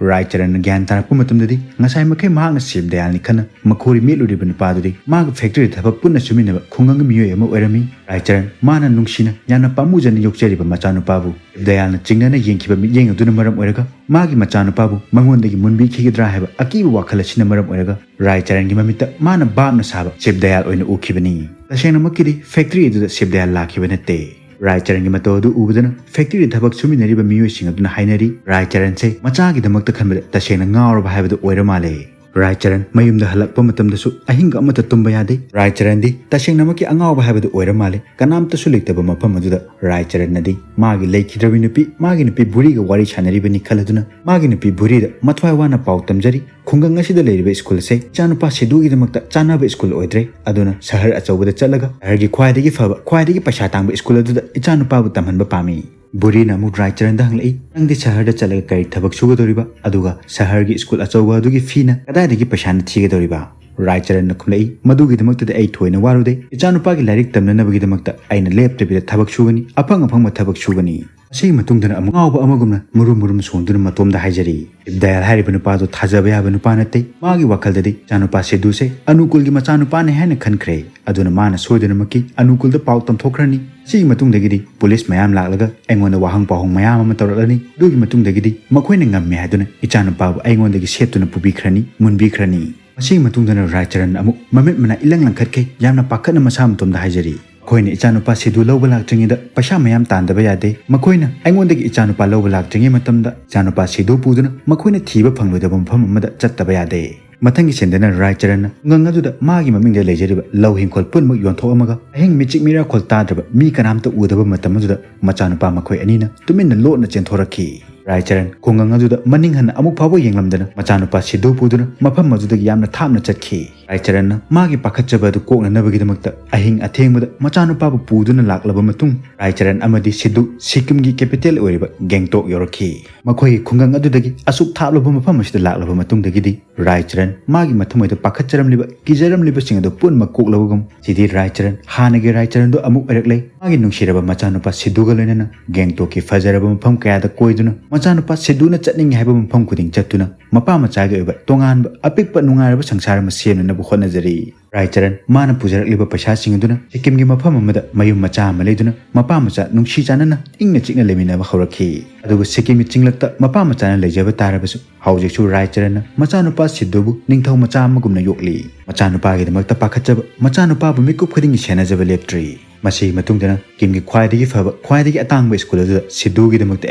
ꯔꯥꯏ ꯆꯔꯟꯅ ꯒ꯭ꯌꯥꯟ ꯇꯥꯔꯛꯄ ꯃꯇꯝꯗꯗꯤ ꯉꯁꯥꯏ ꯃꯈꯩ ꯃꯍꯥꯛꯅ ꯁꯤꯕ ꯗꯌꯥꯜꯅꯤ ꯈꯟꯅ ꯃꯈꯣꯔꯤ ꯃꯦꯠꯂꯨꯔꯤꯕ ꯅꯨꯄꯥꯗꯨꯗꯤ ꯃꯥꯒ ꯐꯦꯛꯇꯔꯤꯗ ꯊꯕꯛ ꯄꯨꯟꯅ ꯁꯨꯃꯤꯟꯅꯕ ꯈꯨꯡꯒꯪꯒꯤ ꯃꯤꯑꯣꯏ ꯑꯃ ꯑꯣꯏꯔꯝꯃꯤ꯫ ꯔꯥꯏ ꯆꯔꯟ ꯃꯥꯅ ꯅꯨꯡꯁꯤꯅ ꯌꯥꯝꯅ ꯄꯥꯝꯃꯨꯖꯅ ꯌꯣꯛꯆꯔꯤꯕ ꯃꯆꯥꯅꯨꯄꯥꯕꯨ ꯁꯤꯕ ꯗꯌꯥꯜꯅ ꯆꯤꯡꯅꯅ ꯌꯦꯡꯈꯤꯕ ꯃꯤꯠꯌꯦꯡ ꯑꯗꯨꯅ ꯃꯔꯝ ꯑꯣꯏꯔꯒ ꯃꯥꯒꯤ ꯃꯆꯥꯅꯨꯄꯥꯕꯨ ꯃꯉꯣꯟꯗꯒꯤ ꯃꯨꯟꯕꯤꯈꯤꯒꯗ꯭ꯔꯥ ꯍꯥꯏꯕ ꯑꯀꯤꯕ ꯋꯥꯈꯜ ꯑꯁꯤꯅ ꯃꯔꯝ ꯑꯣꯏꯔꯒ ꯔꯥꯏ ꯆꯔꯟꯒꯤ ꯃꯃꯤꯠꯇ ꯃꯥꯅ ꯚꯥꯞꯅ ꯁꯥꯕ ꯁꯤꯕ ꯗꯌꯥꯜ ꯑꯣꯏꯅ ꯎꯈꯤꯕꯅꯤ꯫ ꯇꯁꯦꯡꯅꯃꯛꯀꯤꯗꯤ ꯐꯦꯛꯇꯔꯤ ꯑꯗꯨꯗ ꯁꯤꯕ ꯗꯌꯥꯜ ꯂꯥꯛꯈꯤꯕ ꯅꯠꯇꯦ꯫ ꯔꯥꯏ ꯆꯔꯟꯒꯤ ꯃꯇꯧ ꯑꯗꯨ ꯎꯕꯗꯅ ꯐꯦꯛꯇꯔꯤꯗ ꯊꯕꯛ ꯁꯨꯃꯤꯟꯅꯔꯤꯕ ꯃꯤꯑꯣꯏꯁꯤꯡ ꯑꯗꯨꯅ ꯍꯥꯏꯅꯔꯤ, "ꯔꯥꯏ ꯆꯔꯟꯁꯦ ꯃꯆꯥꯒꯤꯗꯃꯛꯇ ꯈꯟꯕꯗ ꯇꯁꯦꯡꯅ ꯉꯥꯎꯔꯕ ꯍꯥꯏꯕꯗꯨ ꯑꯣꯏꯔ ꯃꯥꯜꯂꯦ"꯫ ꯔꯥꯏ ꯆꯔꯟ ꯃꯌꯨꯝꯗ ꯍꯜꯂꯛꯄ ꯃꯇꯝꯗꯁꯨ ꯑꯍꯤꯡꯒ ꯑꯃꯠꯇ ꯇꯨꯝꯕ ꯌꯥꯗꯦ꯫ ꯔꯥꯏ ꯆꯔꯟꯗꯤ ꯇꯁꯦꯡꯅꯃꯛꯀꯤ ꯑꯉꯥꯎꯕ ꯍꯥꯏꯕꯗꯨ ꯑꯣꯏꯔ ꯃꯥꯜꯂꯦ꯫ ꯀꯅꯥꯝꯇꯁꯨ ꯂꯩꯇꯕ ꯃꯐꯝ ꯑꯗꯨꯗ ꯔꯥꯏ ꯆꯔꯟꯅꯗꯤ ꯃꯥꯒꯤ ꯂꯩꯈꯤꯗ꯭ꯔꯕꯤ ꯅꯨꯄꯤ, ꯃꯥꯒꯤ ꯅꯨꯄꯤ ꯕꯨꯔꯤꯒ ꯋꯥꯔꯤ ꯁꯥꯟꯅꯔꯤꯕꯅꯤ ꯈꯜꯂꯗꯨꯅ ꯃꯥꯒꯤ ꯅꯨꯄꯤ ꯕꯨꯔꯤꯗ ꯃꯊ꯭ꯋꯥꯏ ꯋꯥꯅ ꯄꯥꯎ ꯇꯝꯖꯔꯤ꯫ "ꯈꯨꯡꯒꯪ ꯑꯁꯤꯗ ꯂꯩꯔꯤꯕ ꯁ꯭ꯀꯨꯜ ꯑꯁꯦ ꯏꯆꯥꯅꯨꯄꯥ ꯁꯤꯙꯨꯒꯤꯗꯃꯛꯇ ꯆꯥꯅꯕ ꯁ꯭ꯀꯨꯜ ꯑꯣꯏꯗ꯭ꯔꯦ, ꯑꯗꯨꯅ ꯁꯍꯔ ꯑꯆꯧꯕꯗ ꯆꯠꯂꯒ ꯁꯍꯔꯒꯤ ꯈ꯭ꯋꯥꯏꯗꯒꯤ ꯐꯕ, ꯈ꯭ꯋꯥꯏꯗꯒꯤ ꯄꯩꯁꯥ ꯇꯥꯡꯕ ꯁ꯭ꯀꯨꯜ ꯑꯗꯨꯗ ꯏꯆꯥꯅꯨꯄꯥꯕꯨ ꯇꯝꯍꯟꯕ ꯄꯥꯝꯃꯤ"꯫ ꯕꯨꯔꯤꯅ ꯑꯃꯨꯛ ꯔꯥꯏ ꯆꯔꯟꯗ ꯍꯪꯂꯛꯏ, "ꯅꯪꯗꯤ ꯁꯍꯔꯗ ꯆꯠꯂꯒ ꯀꯔꯤ ꯊꯕꯛ ꯁꯨꯒꯗꯧꯔꯤꯕ? ꯑꯗꯨꯒ ꯁꯍꯔꯒꯤ ꯁ꯭ꯀꯨꯜ ꯑꯆꯧꯕ ꯑꯗꯨꯒꯤ ꯐꯤꯅ ꯀꯗꯥꯏꯗꯒꯤ ꯄꯩꯁꯥꯅ ꯊꯤꯒꯗꯧꯔꯤꯕ?" ꯔꯥꯏ ꯆꯔꯟꯅ ꯈꯨꯝꯂꯛꯏ, "ꯃꯗꯨꯒꯤꯗꯃꯛꯇꯗꯤ ꯑꯩ ꯊꯣꯏꯅ ꯋꯥꯔꯨꯗꯦ꯫ ꯏꯆꯥꯅꯨꯄꯥꯒꯤ ꯂꯥꯏꯔꯤꯛ ꯇꯝꯅꯅꯕꯒꯤꯗꯃꯛꯇ ꯑꯩꯅ ꯂꯦꯞꯇꯕꯤꯗ ꯊꯕꯛ ꯁꯨꯒꯅꯤ, ꯑꯐꯪ ꯑꯐꯪꯕ ꯊꯕꯛ ꯁꯨꯒꯅꯤ"꯫ ꯑꯁꯤꯒꯤ ꯃꯇꯨꯡꯗꯅ ꯑꯃꯨꯛ ꯉꯥꯎꯕ ꯑꯃꯒꯨꯝꯅ ꯃꯨꯔꯨꯝ ꯃꯨꯔꯨꯝ ꯁꯣꯟꯗꯨꯅ ꯃꯇꯣꯝꯗ ꯍꯥꯏꯖꯔꯤ꯫ ꯗꯌꯥꯜ ꯍꯥꯏꯔꯤꯕ ꯅꯨꯄꯥꯗꯣ ꯊꯥꯖꯕ ꯌꯥꯕ ꯅꯨꯄꯥ ꯅꯠꯇꯦ꯫ ꯃꯥꯒꯤ ꯋꯥꯈꯜꯗꯗꯤ ꯏꯆꯥꯅꯨꯄꯥ ꯁꯤꯙꯨꯁꯦ ꯑꯅꯨꯀꯨꯜꯒꯤ ꯃꯆꯥꯅꯨꯄꯥꯅꯦ ꯍꯥꯏꯅ ꯈꯟꯈ꯭ꯔꯦ꯫ ꯑꯗꯨꯅ ꯃꯥꯅ ꯁꯣꯏꯗꯅꯃꯛꯀꯤ ꯑꯅꯨꯀꯨꯜꯗ ꯄꯥꯎ ꯇꯝꯊꯣꯛꯈ꯭ꯔꯅꯤ꯫ ꯁꯤꯒꯤ ꯃꯇꯨꯡꯗꯒꯤꯗꯤ ꯄꯨꯂꯤꯁ ꯃꯌꯥꯝ ꯂꯥꯛꯂꯒ ꯑꯩꯉꯣꯟꯗ ꯋꯥꯍꯪ ꯄꯥꯎꯍꯪ ꯃꯌꯥꯝ ꯑꯃ ꯇꯧꯔꯛꯂꯅꯤ꯫ ꯑꯗꯨꯒꯤ ꯃꯇꯨꯡꯗꯒꯤꯗꯤ ꯃꯈꯣꯏꯅ ꯉꯝꯃꯦ ꯍꯥꯏꯗꯨꯅ ꯏꯆꯥꯅꯨꯄꯥꯕꯨ ꯑꯩꯉꯣꯟꯗꯒꯤ ꯁꯦꯠꯇꯨꯅ ꯄꯨꯕꯤꯈ꯭ꯔꯅꯤ, ꯃꯨꯟꯕꯤꯈ꯭ꯔꯅꯤ꯫ ꯃꯁꯤꯒꯤ ꯃꯇꯨꯡꯗꯅ ꯔꯥꯏꯆꯔꯟ ꯑꯃꯨꯛ ꯃꯃꯤꯠ ꯃꯅꯥ ꯏꯂꯪ ꯂꯪꯈꯠꯈꯩ ꯌꯥꯝꯅ ꯄꯥꯈꯠꯅ ꯃꯁꯥ ꯃꯇꯣꯝꯗ ꯍꯥꯏꯖꯔꯤ, "ꯃꯈꯣꯏꯅ ꯏꯆꯥꯅꯨꯄꯥ ꯁꯤꯙꯨ ꯂꯧꯕ ꯂꯥꯛꯇ꯭ꯔꯤꯉꯩꯗ ꯄꯩꯁꯥ ꯃꯌꯥꯝ ꯇꯥꯟꯗꯕ ꯌꯥꯗꯦ꯫ ꯃꯈꯣꯏꯅ ꯑꯩꯉꯣꯟꯗꯒꯤ ꯏꯆꯥꯅꯨꯄꯥ ꯂꯧꯕ ꯂꯥꯛꯇ꯭ꯔꯤꯉꯩ ꯃꯇꯝꯗ ꯏꯆꯥꯅꯨꯄꯥ ꯁꯤꯙꯨ ꯄꯨꯗꯨꯅ ꯃꯈꯣꯏꯅ ꯊꯤꯕ ꯐꯪꯂꯣꯏꯗꯕ ꯃꯐꯝ ꯑꯃꯗ ꯆꯠꯇꯕ ꯌꯥꯗꯦ"꯫ ꯃꯊꯪꯒꯤ ꯁꯤꯟꯗꯅ ꯔꯥꯏꯆꯔꯟꯅ ꯈꯨꯡꯒꯪ ꯑꯗꯨꯗ ꯃꯥꯒꯤ ꯃꯃꯤꯡꯗ ꯂꯩꯖꯔꯤꯕ ꯂꯧ ꯍꯤꯡꯈꯣꯜ ꯄꯨꯝꯅꯃꯛ ꯌꯣꯟꯊꯣꯛꯑꯝꯃꯒ ꯑꯍꯤꯡ ꯃꯤꯆꯤꯛ ꯃꯤꯔꯥꯈꯣꯜ ꯇꯥꯗ꯭ꯔꯕ ꯃꯤ ꯀꯅꯥꯝꯇ ꯎꯗꯕ ꯃꯇꯝ ꯑꯗꯨꯗ ꯃꯆꯥꯅꯨꯄꯥ ꯃꯈꯣꯏ ꯑꯅꯤꯅ ꯇꯨꯃꯤꯟꯅ ꯂꯣꯠꯅ ꯆꯦꯟꯊꯣꯔꯛꯈꯤ꯫ ꯔꯥꯏꯆꯔꯟ ꯈꯨꯡꯒꯪ ꯑꯗꯨꯗ ꯃꯅꯤꯡ ꯍꯟꯅ ꯑꯃꯨꯛ ꯐꯥꯎꯕ ꯌꯦꯡꯂꯝꯗꯅ ꯃꯆꯥꯅꯨꯄꯥ ꯁꯤꯙꯨ ꯄꯨꯗꯨꯅ ꯃꯐꯝ ꯑꯗꯨꯗꯒꯤ ꯌꯥꯝꯅ ꯊꯥꯞꯅ ꯆꯠꯈꯤ꯫ ꯔꯥꯏꯆꯔꯟꯅ ꯃꯥꯒꯤ ꯄꯥꯈꯠꯆꯕ ꯑꯗꯨ ꯀꯣꯛꯅꯅꯕꯒꯤꯗꯃꯛꯇ ꯑꯍꯤꯡ ꯑꯊꯦꯡꯕꯗ ꯃꯆꯥꯅꯨꯄꯥꯕꯨ ꯄꯨꯗꯨꯅ ꯂꯥꯛꯂꯕ ꯃꯇꯨꯡ, ꯔꯥꯏꯆꯔꯟ ꯑꯃꯗꯤ ꯁꯤꯙꯨ ꯁꯤꯛꯀꯤꯝꯒꯤ capital ꯑꯣꯏꯔꯤꯕ ꯒꯦꯡꯇꯣꯛ ꯌꯧꯔꯛꯈꯤ꯫ ꯃꯈꯣꯏꯒꯤ ꯈꯨꯡꯒꯪ ꯑꯗꯨꯗꯒꯤ ꯑꯁꯨꯛ ꯊꯥꯞꯂꯕ ꯃꯐꯝ ꯑꯁꯤꯗ ꯂꯥꯛꯂꯕ ꯃꯇꯨꯡꯗꯒꯤꯗꯤ, ꯔꯥꯏꯆꯔꯟ ꯃꯥꯒꯤ ꯃꯊꯃꯣꯏꯗ ꯄꯥꯈꯠꯆꯔꯝꯂꯤꯕ, ꯀꯤꯖꯔꯝꯂꯤꯕꯁꯤꯡ ꯑꯗꯨ ꯄꯨꯝꯅꯃꯛ ꯀꯣꯛꯂꯕꯒꯨꯝ, ꯁꯤꯗꯤ ꯔꯥꯏꯆꯔꯟ ꯍꯥꯟꯅꯒꯤ ꯔꯥꯏꯆꯔꯟꯗꯨ ꯑꯃꯨꯛ ꯑꯣꯏꯔꯛꯂꯦ꯫ ꯃꯥꯒꯤ ꯅꯨꯡꯁꯤꯔꯕ ꯃꯆꯥꯅꯨꯄꯥ ꯁꯤꯙꯨꯒ ꯂꯣꯏꯅꯅ ꯒꯦꯡꯇꯣꯛꯀꯤ ꯐꯖꯔꯕ ꯃꯐꯝ ꯀꯌꯥꯗ ꯀꯣꯏꯗꯨꯅ, ꯃꯆꯥꯅꯨꯄꯥ ꯁꯤꯙꯨꯅ ꯆꯠꯅꯤꯡꯉꯤ ꯍꯥꯏꯕ ꯃꯐꯝ ꯈꯨꯗꯤꯡ ꯆꯠꯇꯨꯅ, ꯃꯄꯥ ꯃꯆꯥꯒꯤ ꯑꯣꯏꯕ ꯇꯣꯉꯥꯟꯕ ꯑꯄꯤꯛꯄ ꯅꯨꯡꯉꯥꯏꯔꯕ ꯁꯪꯁꯥꯔ ꯑꯃ ꯁꯦꯝꯅꯅꯕ ꯍꯣꯠꯅꯖꯔꯤ꯫ ꯔꯥꯏꯆꯔꯟ ꯃꯥꯅ ꯄꯨꯖꯔꯛꯂꯤꯕ ꯄꯩꯁꯥꯁꯤꯡ ꯑꯗꯨꯅ ꯁꯤꯛꯀꯤꯝꯒꯤ ꯃꯐꯝ ꯑꯃꯗ ꯃꯌꯨꯝ ꯃꯆꯥ ꯑꯃ ꯂꯩꯗꯨꯅ, ꯃꯄꯥ ꯃꯆꯥ ꯅꯨꯡꯁꯤ ꯆꯥꯟꯅꯅ ꯏꯪꯅ ꯆꯤꯛꯅ ꯂꯩꯃꯤꯟꯅꯕ ꯍꯧꯔꯛꯈꯤ꯫ ꯑꯗꯨꯕꯨ ꯁꯤꯛꯀꯤꯝꯒꯤ ꯆꯤꯡꯂꯛꯇ ꯃꯄꯥ ꯃꯆꯥꯅ ꯂꯩꯖꯕ ꯇꯥꯔꯕꯁꯨ, ꯍꯧꯖꯤꯛꯁꯨ ꯔꯥꯏꯆꯔꯟꯅ ꯃꯆꯥꯅꯨꯄꯥ ꯁꯤꯙꯨꯕꯨ ꯅꯤꯡꯊꯧ ꯃꯆꯥ ꯑꯃꯒꯨꯝꯅ ꯌꯣꯛꯂꯤ꯫ ꯃꯆꯥꯅꯨꯄꯥꯒꯤꯗꯃꯛꯇ ꯄꯥꯈꯠꯆꯕ, ꯃꯆꯥꯅꯨꯄꯥꯕꯨ ꯃꯤꯀꯨꯞ ꯈꯨꯗꯤꯡꯒꯤ ꯁꯦꯟꯅꯖꯕ ꯂꯦꯞꯇ꯭ꯔꯤ꯫ ꯃꯁꯤꯒꯤ ꯃꯇꯨꯡꯗꯅ ꯁꯤꯛꯀꯤꯝꯒꯤ ꯈ꯭ꯋꯥꯏꯗꯒꯤ ꯐꯕ, ꯈ꯭ꯋꯥꯏꯗꯒꯤ ꯑꯇꯥꯡꯕ ꯁ꯭ꯀꯨꯜ ꯑꯗꯨꯗ ꯁꯤꯙꯨꯒꯤꯗꯃꯛꯇ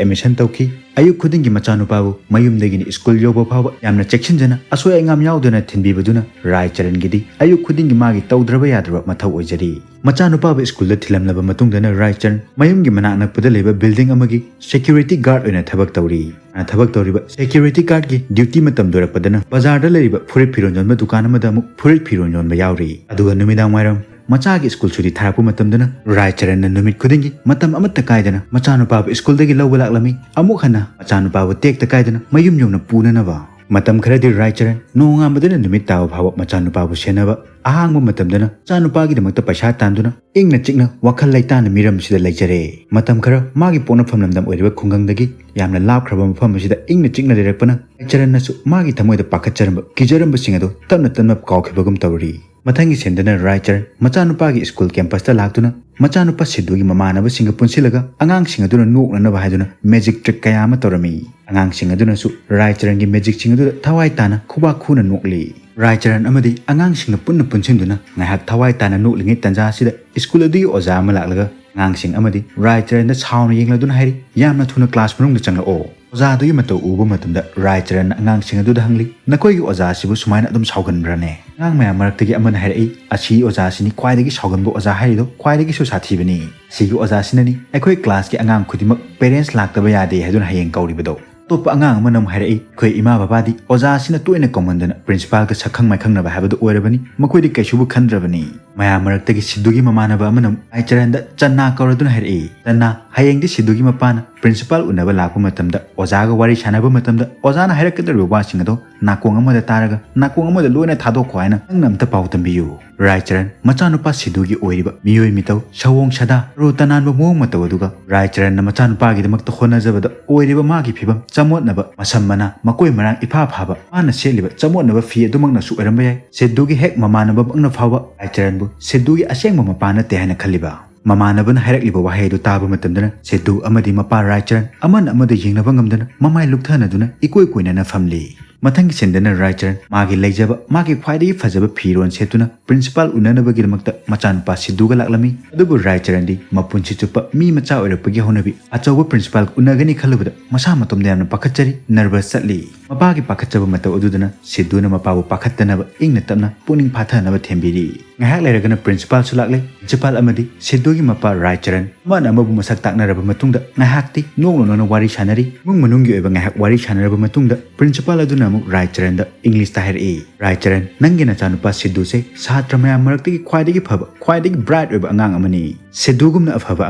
admission ꯇꯧꯈꯤ꯫ ꯑꯌꯨꯛ ꯈꯨꯗꯤꯡꯒꯤ ꯃꯆꯥꯅꯨꯄꯥꯕꯨ ꯃꯌꯨꯝꯗꯒꯤꯅ ꯁ꯭ꯀꯨꯜ ꯌꯧꯕ ꯐꯥꯎꯕ ꯌꯥꯝꯅ ꯆꯦꯛꯁꯤꯟꯖꯅ, ꯑꯁꯣꯏ ꯑꯉꯥꯝ ꯌꯥꯎꯗꯅ ꯊꯤꯟꯕꯤꯕꯗꯨꯅ ꯔꯥꯏꯆꯔꯟꯒꯤꯗꯤ ꯑꯌꯨꯛ ꯈꯨꯗꯤꯡꯒꯤ ꯃꯥꯒꯤ ꯇꯧꯗ꯭ꯔꯕ ꯌꯥꯗ꯭ꯔꯕ ꯃꯊꯧ ꯑꯣꯏꯖꯔꯤ꯫ ꯃꯆꯥꯅꯨꯄꯥꯕꯨ ꯁ꯭ꯀꯨꯜꯗ ꯊꯤꯜꯂꯝꯂꯕ ꯃꯇꯨꯡꯗꯅ ꯔꯥꯏꯆꯔꯟ ꯃꯌꯨꯝꯒꯤ ꯃꯅꯥꯛ ꯅꯛꯄꯗ ꯂꯩꯕ building ꯑꯃꯒꯤ security guard ꯑꯣꯏꯅ ꯊꯕꯛ ꯇꯧꯔꯤ꯫ ꯃꯥꯅ ꯊꯕꯛ ꯇꯧꯔꯤꯕ security guardꯀꯤ duty ꯃꯇꯝ ꯂꯣꯏꯔꯛꯄꯗꯅ ꯕꯖꯥꯔꯗ ꯂꯩꯔꯤꯕ ꯐꯨꯔꯤꯠ ꯐꯤꯔꯣꯜ ꯌꯣꯟꯕ ꯗꯨꯀꯥꯟ ꯑꯃꯗ ꯑꯃꯨꯛ ꯐꯨꯔꯤꯠ ꯐꯤꯔꯣꯜ ꯌꯣꯟꯕ ꯌꯥꯎꯔꯤ꯫ ꯑꯗꯨꯒ ꯅꯨꯃꯤꯗꯥꯡ ꯋꯥꯏꯔꯝ ꯃꯆꯥꯒꯤ ꯁ꯭ꯀꯨꯜ ꯁꯨꯇꯤ ꯊꯥꯔꯛꯄ ꯃꯇꯝꯗꯅ ꯔꯥꯏꯆꯔꯟꯅ ꯅꯨꯃꯤꯠ ꯈꯨꯗꯤꯡꯒꯤ ꯃꯇꯝ ꯑꯃꯠꯇ ꯀꯥꯏꯗꯅ ꯃꯆꯥꯅꯨꯄꯥꯕꯨ ꯁ꯭ꯀꯨꯜꯗꯒꯤ ꯂꯧꯕ ꯂꯥꯛꯂꯝꯃꯤ꯫ ꯑꯃꯨꯛ ꯍꯟꯅ ꯃꯆꯥꯅꯨꯄꯥꯕꯨ ꯇꯦꯛꯇ ꯀꯥꯏꯗꯅ ꯃꯌꯨꯝ ꯌꯧꯅ ꯄꯨꯅꯅꯕ꯫ ꯃꯇꯝ ꯈꯔꯗꯤ ꯔꯥꯏꯆꯔꯟ ꯅꯣꯡꯉꯥꯟꯕꯗꯅ ꯅꯨꯃꯤꯠ ꯇꯥꯕ ꯐꯥꯎꯕ ꯃꯆꯥꯅꯨꯄꯥꯕꯨ ꯁꯦꯟꯅꯕ, ꯑꯍꯥꯡꯕ ꯃꯇꯝꯗꯅ ꯃꯆꯥꯅꯨꯄꯥꯒꯤꯗꯃꯛꯇ ꯄꯩꯁꯥ ꯇꯥꯟꯗꯨꯅ ꯏꯪꯅ ꯆꯤꯛꯅ ꯋꯥꯈꯜ ꯂꯩꯇꯥꯅ ꯃꯤꯔꯝꯁꯤꯗ ꯂꯩꯖꯔꯦ꯫ ꯃꯇꯝ ꯈꯔ ꯃꯥꯒꯤ ꯄꯣꯛꯅꯐꯝ ꯂꯝꯗꯝ ꯑꯣꯏꯔꯤꯕ ꯈꯨꯡꯒꯪꯗꯒꯤ ꯌꯥꯝꯅ ꯂꯥꯞꯈ꯭ꯔꯕ ꯃꯐꯝ ꯑꯁꯤꯗ ꯏꯪꯅ ꯆꯤꯛꯅ ꯂꯩꯔꯛꯄꯅ ꯔꯥꯏꯆꯔꯟꯅꯁꯨ ꯃꯥꯒꯤ ꯊꯃꯣꯏꯗ ꯄꯥꯈꯠꯆꯔꯝꯕ, ꯀꯤꯖꯔꯝꯕꯁꯤꯡ ꯑꯗꯨ ꯇꯞꯅ ꯇꯞꯅ ꯀꯥꯎꯈꯤꯕꯒꯨꯝ ꯇꯧꯔꯤ꯫ ꯃꯊꯪꯒꯤ ꯁꯤꯟꯗꯅ ꯔꯥꯏꯆꯔꯟ ꯃꯆꯥꯅꯨꯄꯥꯒꯤ ꯁ꯭ꯀꯨꯜ campusꯇ ꯂꯥꯛꯇꯨꯅ ꯃꯆꯥꯅꯨꯄꯥ ꯁꯤꯙꯨꯒꯤ ꯃꯃꯥꯟꯅꯕꯁꯤꯡꯒ ꯄꯨꯟꯁꯤꯜꯂꯒ ꯑꯉꯥꯡꯁꯤꯡ ꯑꯗꯨꯅ ꯅꯣꯛꯅꯅꯕ ꯍꯥꯏꯗꯨꯅ magic trick ꯀꯌꯥ ꯑꯃ ꯇꯧꯔꯝꯃꯤ꯫ ꯑꯉꯥꯡꯁꯤꯡ ꯑꯗꯨꯅꯁꯨ ꯔꯥꯏꯆꯔꯟꯒꯤ magicꯁꯤꯡ ꯑꯗꯨꯗ ꯊꯋꯥꯏ ꯇꯥꯅ ꯈꯨꯕꯥꯛ ꯈꯨꯅ ꯅꯣꯛꯂꯤ꯫ ꯔꯥꯏꯆꯔꯟ ꯑꯃꯗꯤ ꯑꯉꯥꯡꯁꯤꯡꯅ ꯄꯨꯟꯅ ꯄꯨꯟꯁꯤꯟꯗꯨꯅ ꯉꯥꯏꯍꯥꯛ ꯊꯋꯥꯏ ꯇꯥꯅ ꯅꯣꯛꯂꯤꯉꯩ ꯇꯟꯖꯥ ꯑꯁꯤꯗ ꯁ꯭ꯀꯨꯜ ꯑꯗꯨꯒꯤ ꯑꯣꯖꯥ ꯑꯃ ꯂꯥꯛꯂꯒ ꯑꯉꯥꯡꯁꯤꯡ ꯑꯃꯗꯤ ꯔꯥꯏꯆꯔꯟꯗ ꯁꯥꯎꯅ ꯌꯦꯡꯂꯗꯨꯅ ꯍꯥꯏꯔꯤ, "ꯌꯥꯝꯅ ꯊꯨꯅ class ꯃꯅꯨꯡꯗ ꯆꯪꯂꯛꯑꯣ"꯫ ꯑꯣꯖꯥꯗꯨꯒꯤ ꯃꯇꯧ ꯎꯕ ꯃꯇꯝꯗ ꯔꯥꯏꯆꯔꯟꯅ ꯑꯉꯥꯡꯁꯤꯡ ꯑꯗꯨꯗ ꯍꯪꯂꯤ, "ꯅꯈꯣꯏꯒꯤ ꯑꯣꯖꯥ ꯑꯁꯤꯕꯨ ꯁꯨꯃꯥꯏꯅ ꯑꯗꯨꯝ ꯁꯥꯎꯒꯟꯕ꯭ꯔꯅꯦ?" ꯑꯉꯥꯡ ꯃꯌꯥꯝ ꯃꯔꯛꯇꯒꯤ ꯑꯃꯅ ꯍꯥꯏꯔꯛꯏ, "ꯑꯁꯤ ꯑꯣꯖꯥ ꯑꯁꯤꯅꯤ ꯈ꯭ꯋꯥꯏꯗꯒꯤ ꯁꯥꯎꯒꯟꯕ ꯑꯣꯖꯥ ꯍꯥꯏꯔꯤꯗꯣ, ꯈ꯭ꯋꯥꯏꯗꯒꯤꯁꯨ ꯁꯥꯊꯤꯕꯅꯤ꯫ ꯑꯁꯤꯒꯤ ꯑꯣꯖꯥꯁꯤꯅꯅꯤ ꯑꯩꯈꯣꯏ classꯀꯤ ꯑꯉꯥꯡ ꯈꯨꯗꯤꯡꯃꯛ parents ꯂꯥꯛꯇꯕ ꯌꯥꯗꯦ ꯍꯥꯏꯗꯨꯅ ꯍꯌꯦꯡ ꯀꯧꯔꯤꯕꯗꯣ"꯫ ꯑꯇꯣꯞꯄ ꯑꯉꯥꯡ ꯑꯃꯅ ꯑꯃꯨꯛ ꯍꯥꯏꯔꯛꯏ, "ꯑꯩꯈꯣꯏ ꯏꯃꯥ ꯕꯕꯥꯗꯤ ꯑꯣꯖꯥꯁꯤꯅ ꯇꯣꯏꯅ ꯀꯧꯃꯟꯗꯅ ꯄ꯭ꯔꯤꯟꯁꯤꯄꯥꯜꯒ ꯁꯛꯈꯪ ꯃꯥꯏꯈꯪꯅꯕ ꯍꯥꯏꯕꯗꯨ ꯑꯣꯏꯔꯕꯅꯤ, ꯃꯈꯣꯏꯗꯤ ꯀꯩꯁꯨꯕꯨ ꯈꯟꯗ꯭ꯔꯕꯅꯤ"꯫ ꯃꯌꯥꯝ ꯃꯔꯛꯇꯒꯤ ꯁꯤꯗꯨꯒꯤ ꯃꯃꯥꯟꯅꯕ ꯑꯃꯅ ꯑꯃꯨꯛ ꯔꯥꯏꯆꯔꯟꯗ ꯆꯟꯅꯥ ꯀꯧꯔꯗꯨꯅ ꯍꯥꯏꯔꯛꯏ, "ꯆꯟꯅꯥ, ꯍꯌꯦꯡꯗꯤ ꯁꯤꯗꯨꯒꯤ ꯃꯄꯥꯅ ꯄ꯭ꯔꯤꯟꯁꯤꯄꯥꯜ ꯎꯅꯕ ꯂꯥꯛꯄ ꯃꯇꯝꯗ, ꯑꯣꯖꯥꯒ ꯋꯥꯔꯤ ꯁꯥꯟꯅꯕ ꯃꯇꯝꯗ, ꯑꯣꯖꯥꯅ ꯍꯥꯏꯔꯛꯀꯗꯧꯔꯤꯕ ꯋꯥꯁꯤꯡ ꯑꯗꯣ ꯅꯥꯀꯣꯡ ꯑꯃꯗ ꯇꯥꯔꯒ ꯅꯥꯀꯣꯡ ꯑꯃꯗ ꯂꯣꯏꯅ ꯊꯥꯗꯣꯛꯈꯣ ꯍꯥꯏꯅ ꯅꯪꯅ ꯑꯝꯇ ꯄꯥꯎ ꯇꯝꯕꯤꯌꯨ"꯫ ꯔꯥꯏꯆꯔꯟ ꯃꯆꯥꯅꯨꯄꯥ ꯁꯤꯗꯨꯒꯤ ꯑꯣꯏꯔꯤꯕ ꯃꯤꯑꯣꯏ ꯃꯤꯇꯧ, ꯁꯑꯣꯡ ꯁꯥꯗꯥ, ꯇꯔꯨ ꯇꯅꯥꯟꯕ ꯃꯑꯣꯡ ꯃꯇꯧ ꯑꯗꯨꯒ ꯔꯥꯏꯆꯔꯟꯅ ꯃꯆꯥꯅꯨꯄꯥꯒꯤꯗꯃꯛꯇ ꯍꯣꯠꯅꯖꯕꯗ ꯑꯣꯏꯔꯤꯕ ꯃꯥꯒꯤ ꯐꯤꯕꯝ, ꯆꯃꯣꯠꯅꯕ, ꯃꯁꯝ ꯃꯅꯥ ꯃꯀꯣꯏ ꯃꯔꯥꯡ ꯏꯐꯥ ꯐꯥꯕ, ꯃꯥꯅ ꯁꯦꯠꯂꯤꯕ ꯆꯃꯣꯠꯅꯕ ꯐꯤ ꯑꯗꯨꯃꯛꯅꯁꯨ ꯑꯣꯏꯔꯝꯕ ꯌꯥꯏ꯫ ꯁꯤꯗꯨꯒꯤ ꯍꯦꯛ ꯃꯃꯥꯟꯅꯕꯃꯛꯅ ꯐꯥꯎꯕ ꯔꯥꯏꯆꯔꯟꯕꯨ ꯁꯤꯗꯨꯒꯤ ꯑꯁꯦꯡꯕ ꯃꯄꯥ ꯅꯠꯇꯦ ꯍꯥꯏꯅ ꯈꯜꯂꯤꯕ꯫ ꯃꯃꯥꯟꯅꯕꯅ ꯍꯥꯏꯔꯛꯂꯤꯕ ꯋꯥꯍꯩ ꯑꯗꯨ ꯇꯥꯕ ꯃꯇꯝꯗꯅ ꯁꯤꯗꯨ ꯑꯃꯗꯤ ꯃꯄꯥ ꯔꯥꯏꯆꯔꯟ ꯑꯃꯅ ꯑꯃꯗ ꯌꯦꯡꯅꯕ ꯉꯝꯗꯅ ꯃꯃꯥꯏ ꯂꯨꯞꯊꯅꯗꯨꯅ ꯏꯀꯣꯏ ꯀꯣꯏꯅꯅ ꯐꯝꯂꯤ꯫ ꯃꯊꯪꯒꯤ ꯁꯤꯟꯗꯅ ꯔꯥꯏꯆꯔꯟ ꯃꯥꯒꯤ ꯂꯩꯖꯕ, ꯃꯥꯒꯤ ꯈ꯭ꯋꯥꯏꯗꯒꯤ ꯐꯖꯕ ꯐꯤꯔꯣꯜ ꯁꯦꯠꯇꯨꯅ ꯄ꯭ꯔꯤꯟꯁꯤꯄꯥꯜ ꯎꯅꯅꯕꯒꯤꯗꯃꯛꯇ ꯃꯆꯥꯅꯨꯄꯥ ꯁꯤꯗꯨꯒ ꯂꯥꯛꯂꯝꯃꯤ꯫ ꯑꯗꯨꯕꯨ ꯔꯥꯏꯆꯔꯟꯗꯤ ꯃꯄꯨꯟꯁꯤ ꯆꯨꯞꯄ ꯃꯤ ꯃꯆꯥ ꯑꯣꯏꯔꯛꯄꯒꯤ ꯍꯧꯅꯕꯤ, ꯑꯆꯧꯕ ꯄ꯭ꯔꯤꯟꯁꯤꯄꯥꯜ ꯎꯅꯒꯅꯤ ꯈꯜꯂꯨꯕꯗ ꯃꯁꯥ ꯃꯇꯣꯝꯗ ꯌꯥꯝꯅ ꯄꯥꯈꯠꯆꯔꯤ, ꯅꯔꯚꯁ ꯆꯠꯂꯤ꯫ ꯃꯄꯥꯒꯤ ꯄꯥꯈꯠꯆꯕ ꯃꯇꯧ ꯑꯗꯨꯗꯅ ꯁꯤꯗꯨꯅ ꯃꯄꯥꯕꯨ ꯄꯥꯈꯠꯇꯅꯕ ꯏꯪꯅ ꯇꯞꯅ ꯄꯨꯛꯅꯤꯡ ꯐꯥꯊꯅꯕ ꯊꯦꯝꯕꯤꯔꯤ꯫ ꯉꯥꯏꯍꯥꯛ ꯂꯩꯔꯒꯅ ꯄ꯭ꯔꯤꯟꯁꯤꯄꯥꯜꯁꯨ ꯂꯥꯛꯂꯦ꯫ ꯄ꯭ꯔꯤꯟꯁꯤꯄꯥꯜ ꯑꯃꯗꯤ ꯁꯤꯗꯨꯒꯤ ꯃꯄꯥ ꯔꯥꯏꯆꯔꯟ ꯑꯃꯅ ꯑꯃꯕꯨ ꯃꯁꯛ ꯇꯥꯛꯅꯔꯕ ꯃꯇꯨꯡꯗ ꯉꯥꯏꯍꯥꯛꯇꯤ ꯅꯣꯛ ꯅꯣꯛꯅꯅ ꯋꯥꯔꯤ ꯁꯥꯟꯅꯔꯤ꯫ ꯏꯃꯨꯡ ꯃꯅꯨꯡꯒꯤ ꯑꯣꯏꯕ ꯉꯥꯏꯍꯥꯛ ꯋꯥꯔꯤ ꯁꯥꯟꯅꯔꯕ ꯃꯇꯨꯡꯗ ꯄ꯭ꯔꯤꯟꯁꯤꯄꯥꯜ ꯑꯗꯨꯅ ꯑꯃꯨꯛ ꯔꯥꯏꯆꯔꯟꯗ ꯏꯪꯂꯤꯁꯇ ꯍꯥꯏꯔꯛꯏ, "ꯔꯥꯏꯆꯔꯟ, ꯅꯪꯒꯤ ꯅꯆꯥꯅꯨꯄꯥ ꯁꯤꯗꯨꯁꯦ ꯁꯥꯇ꯭ꯔ ꯃꯌꯥꯝ ꯃꯔꯛꯇꯒꯤ ꯈ꯭ꯋꯥꯏꯗꯒꯤ ꯐꯕ, ꯈ꯭ꯋꯥꯏꯗꯒꯤ ꯕ꯭ꯔꯥꯏꯠ ꯑꯣꯏꯕ ꯑꯉꯥꯡ ꯑꯃꯅꯤ꯫ ꯁꯤꯗꯨꯒꯨꯝꯅ ꯑꯐꯕ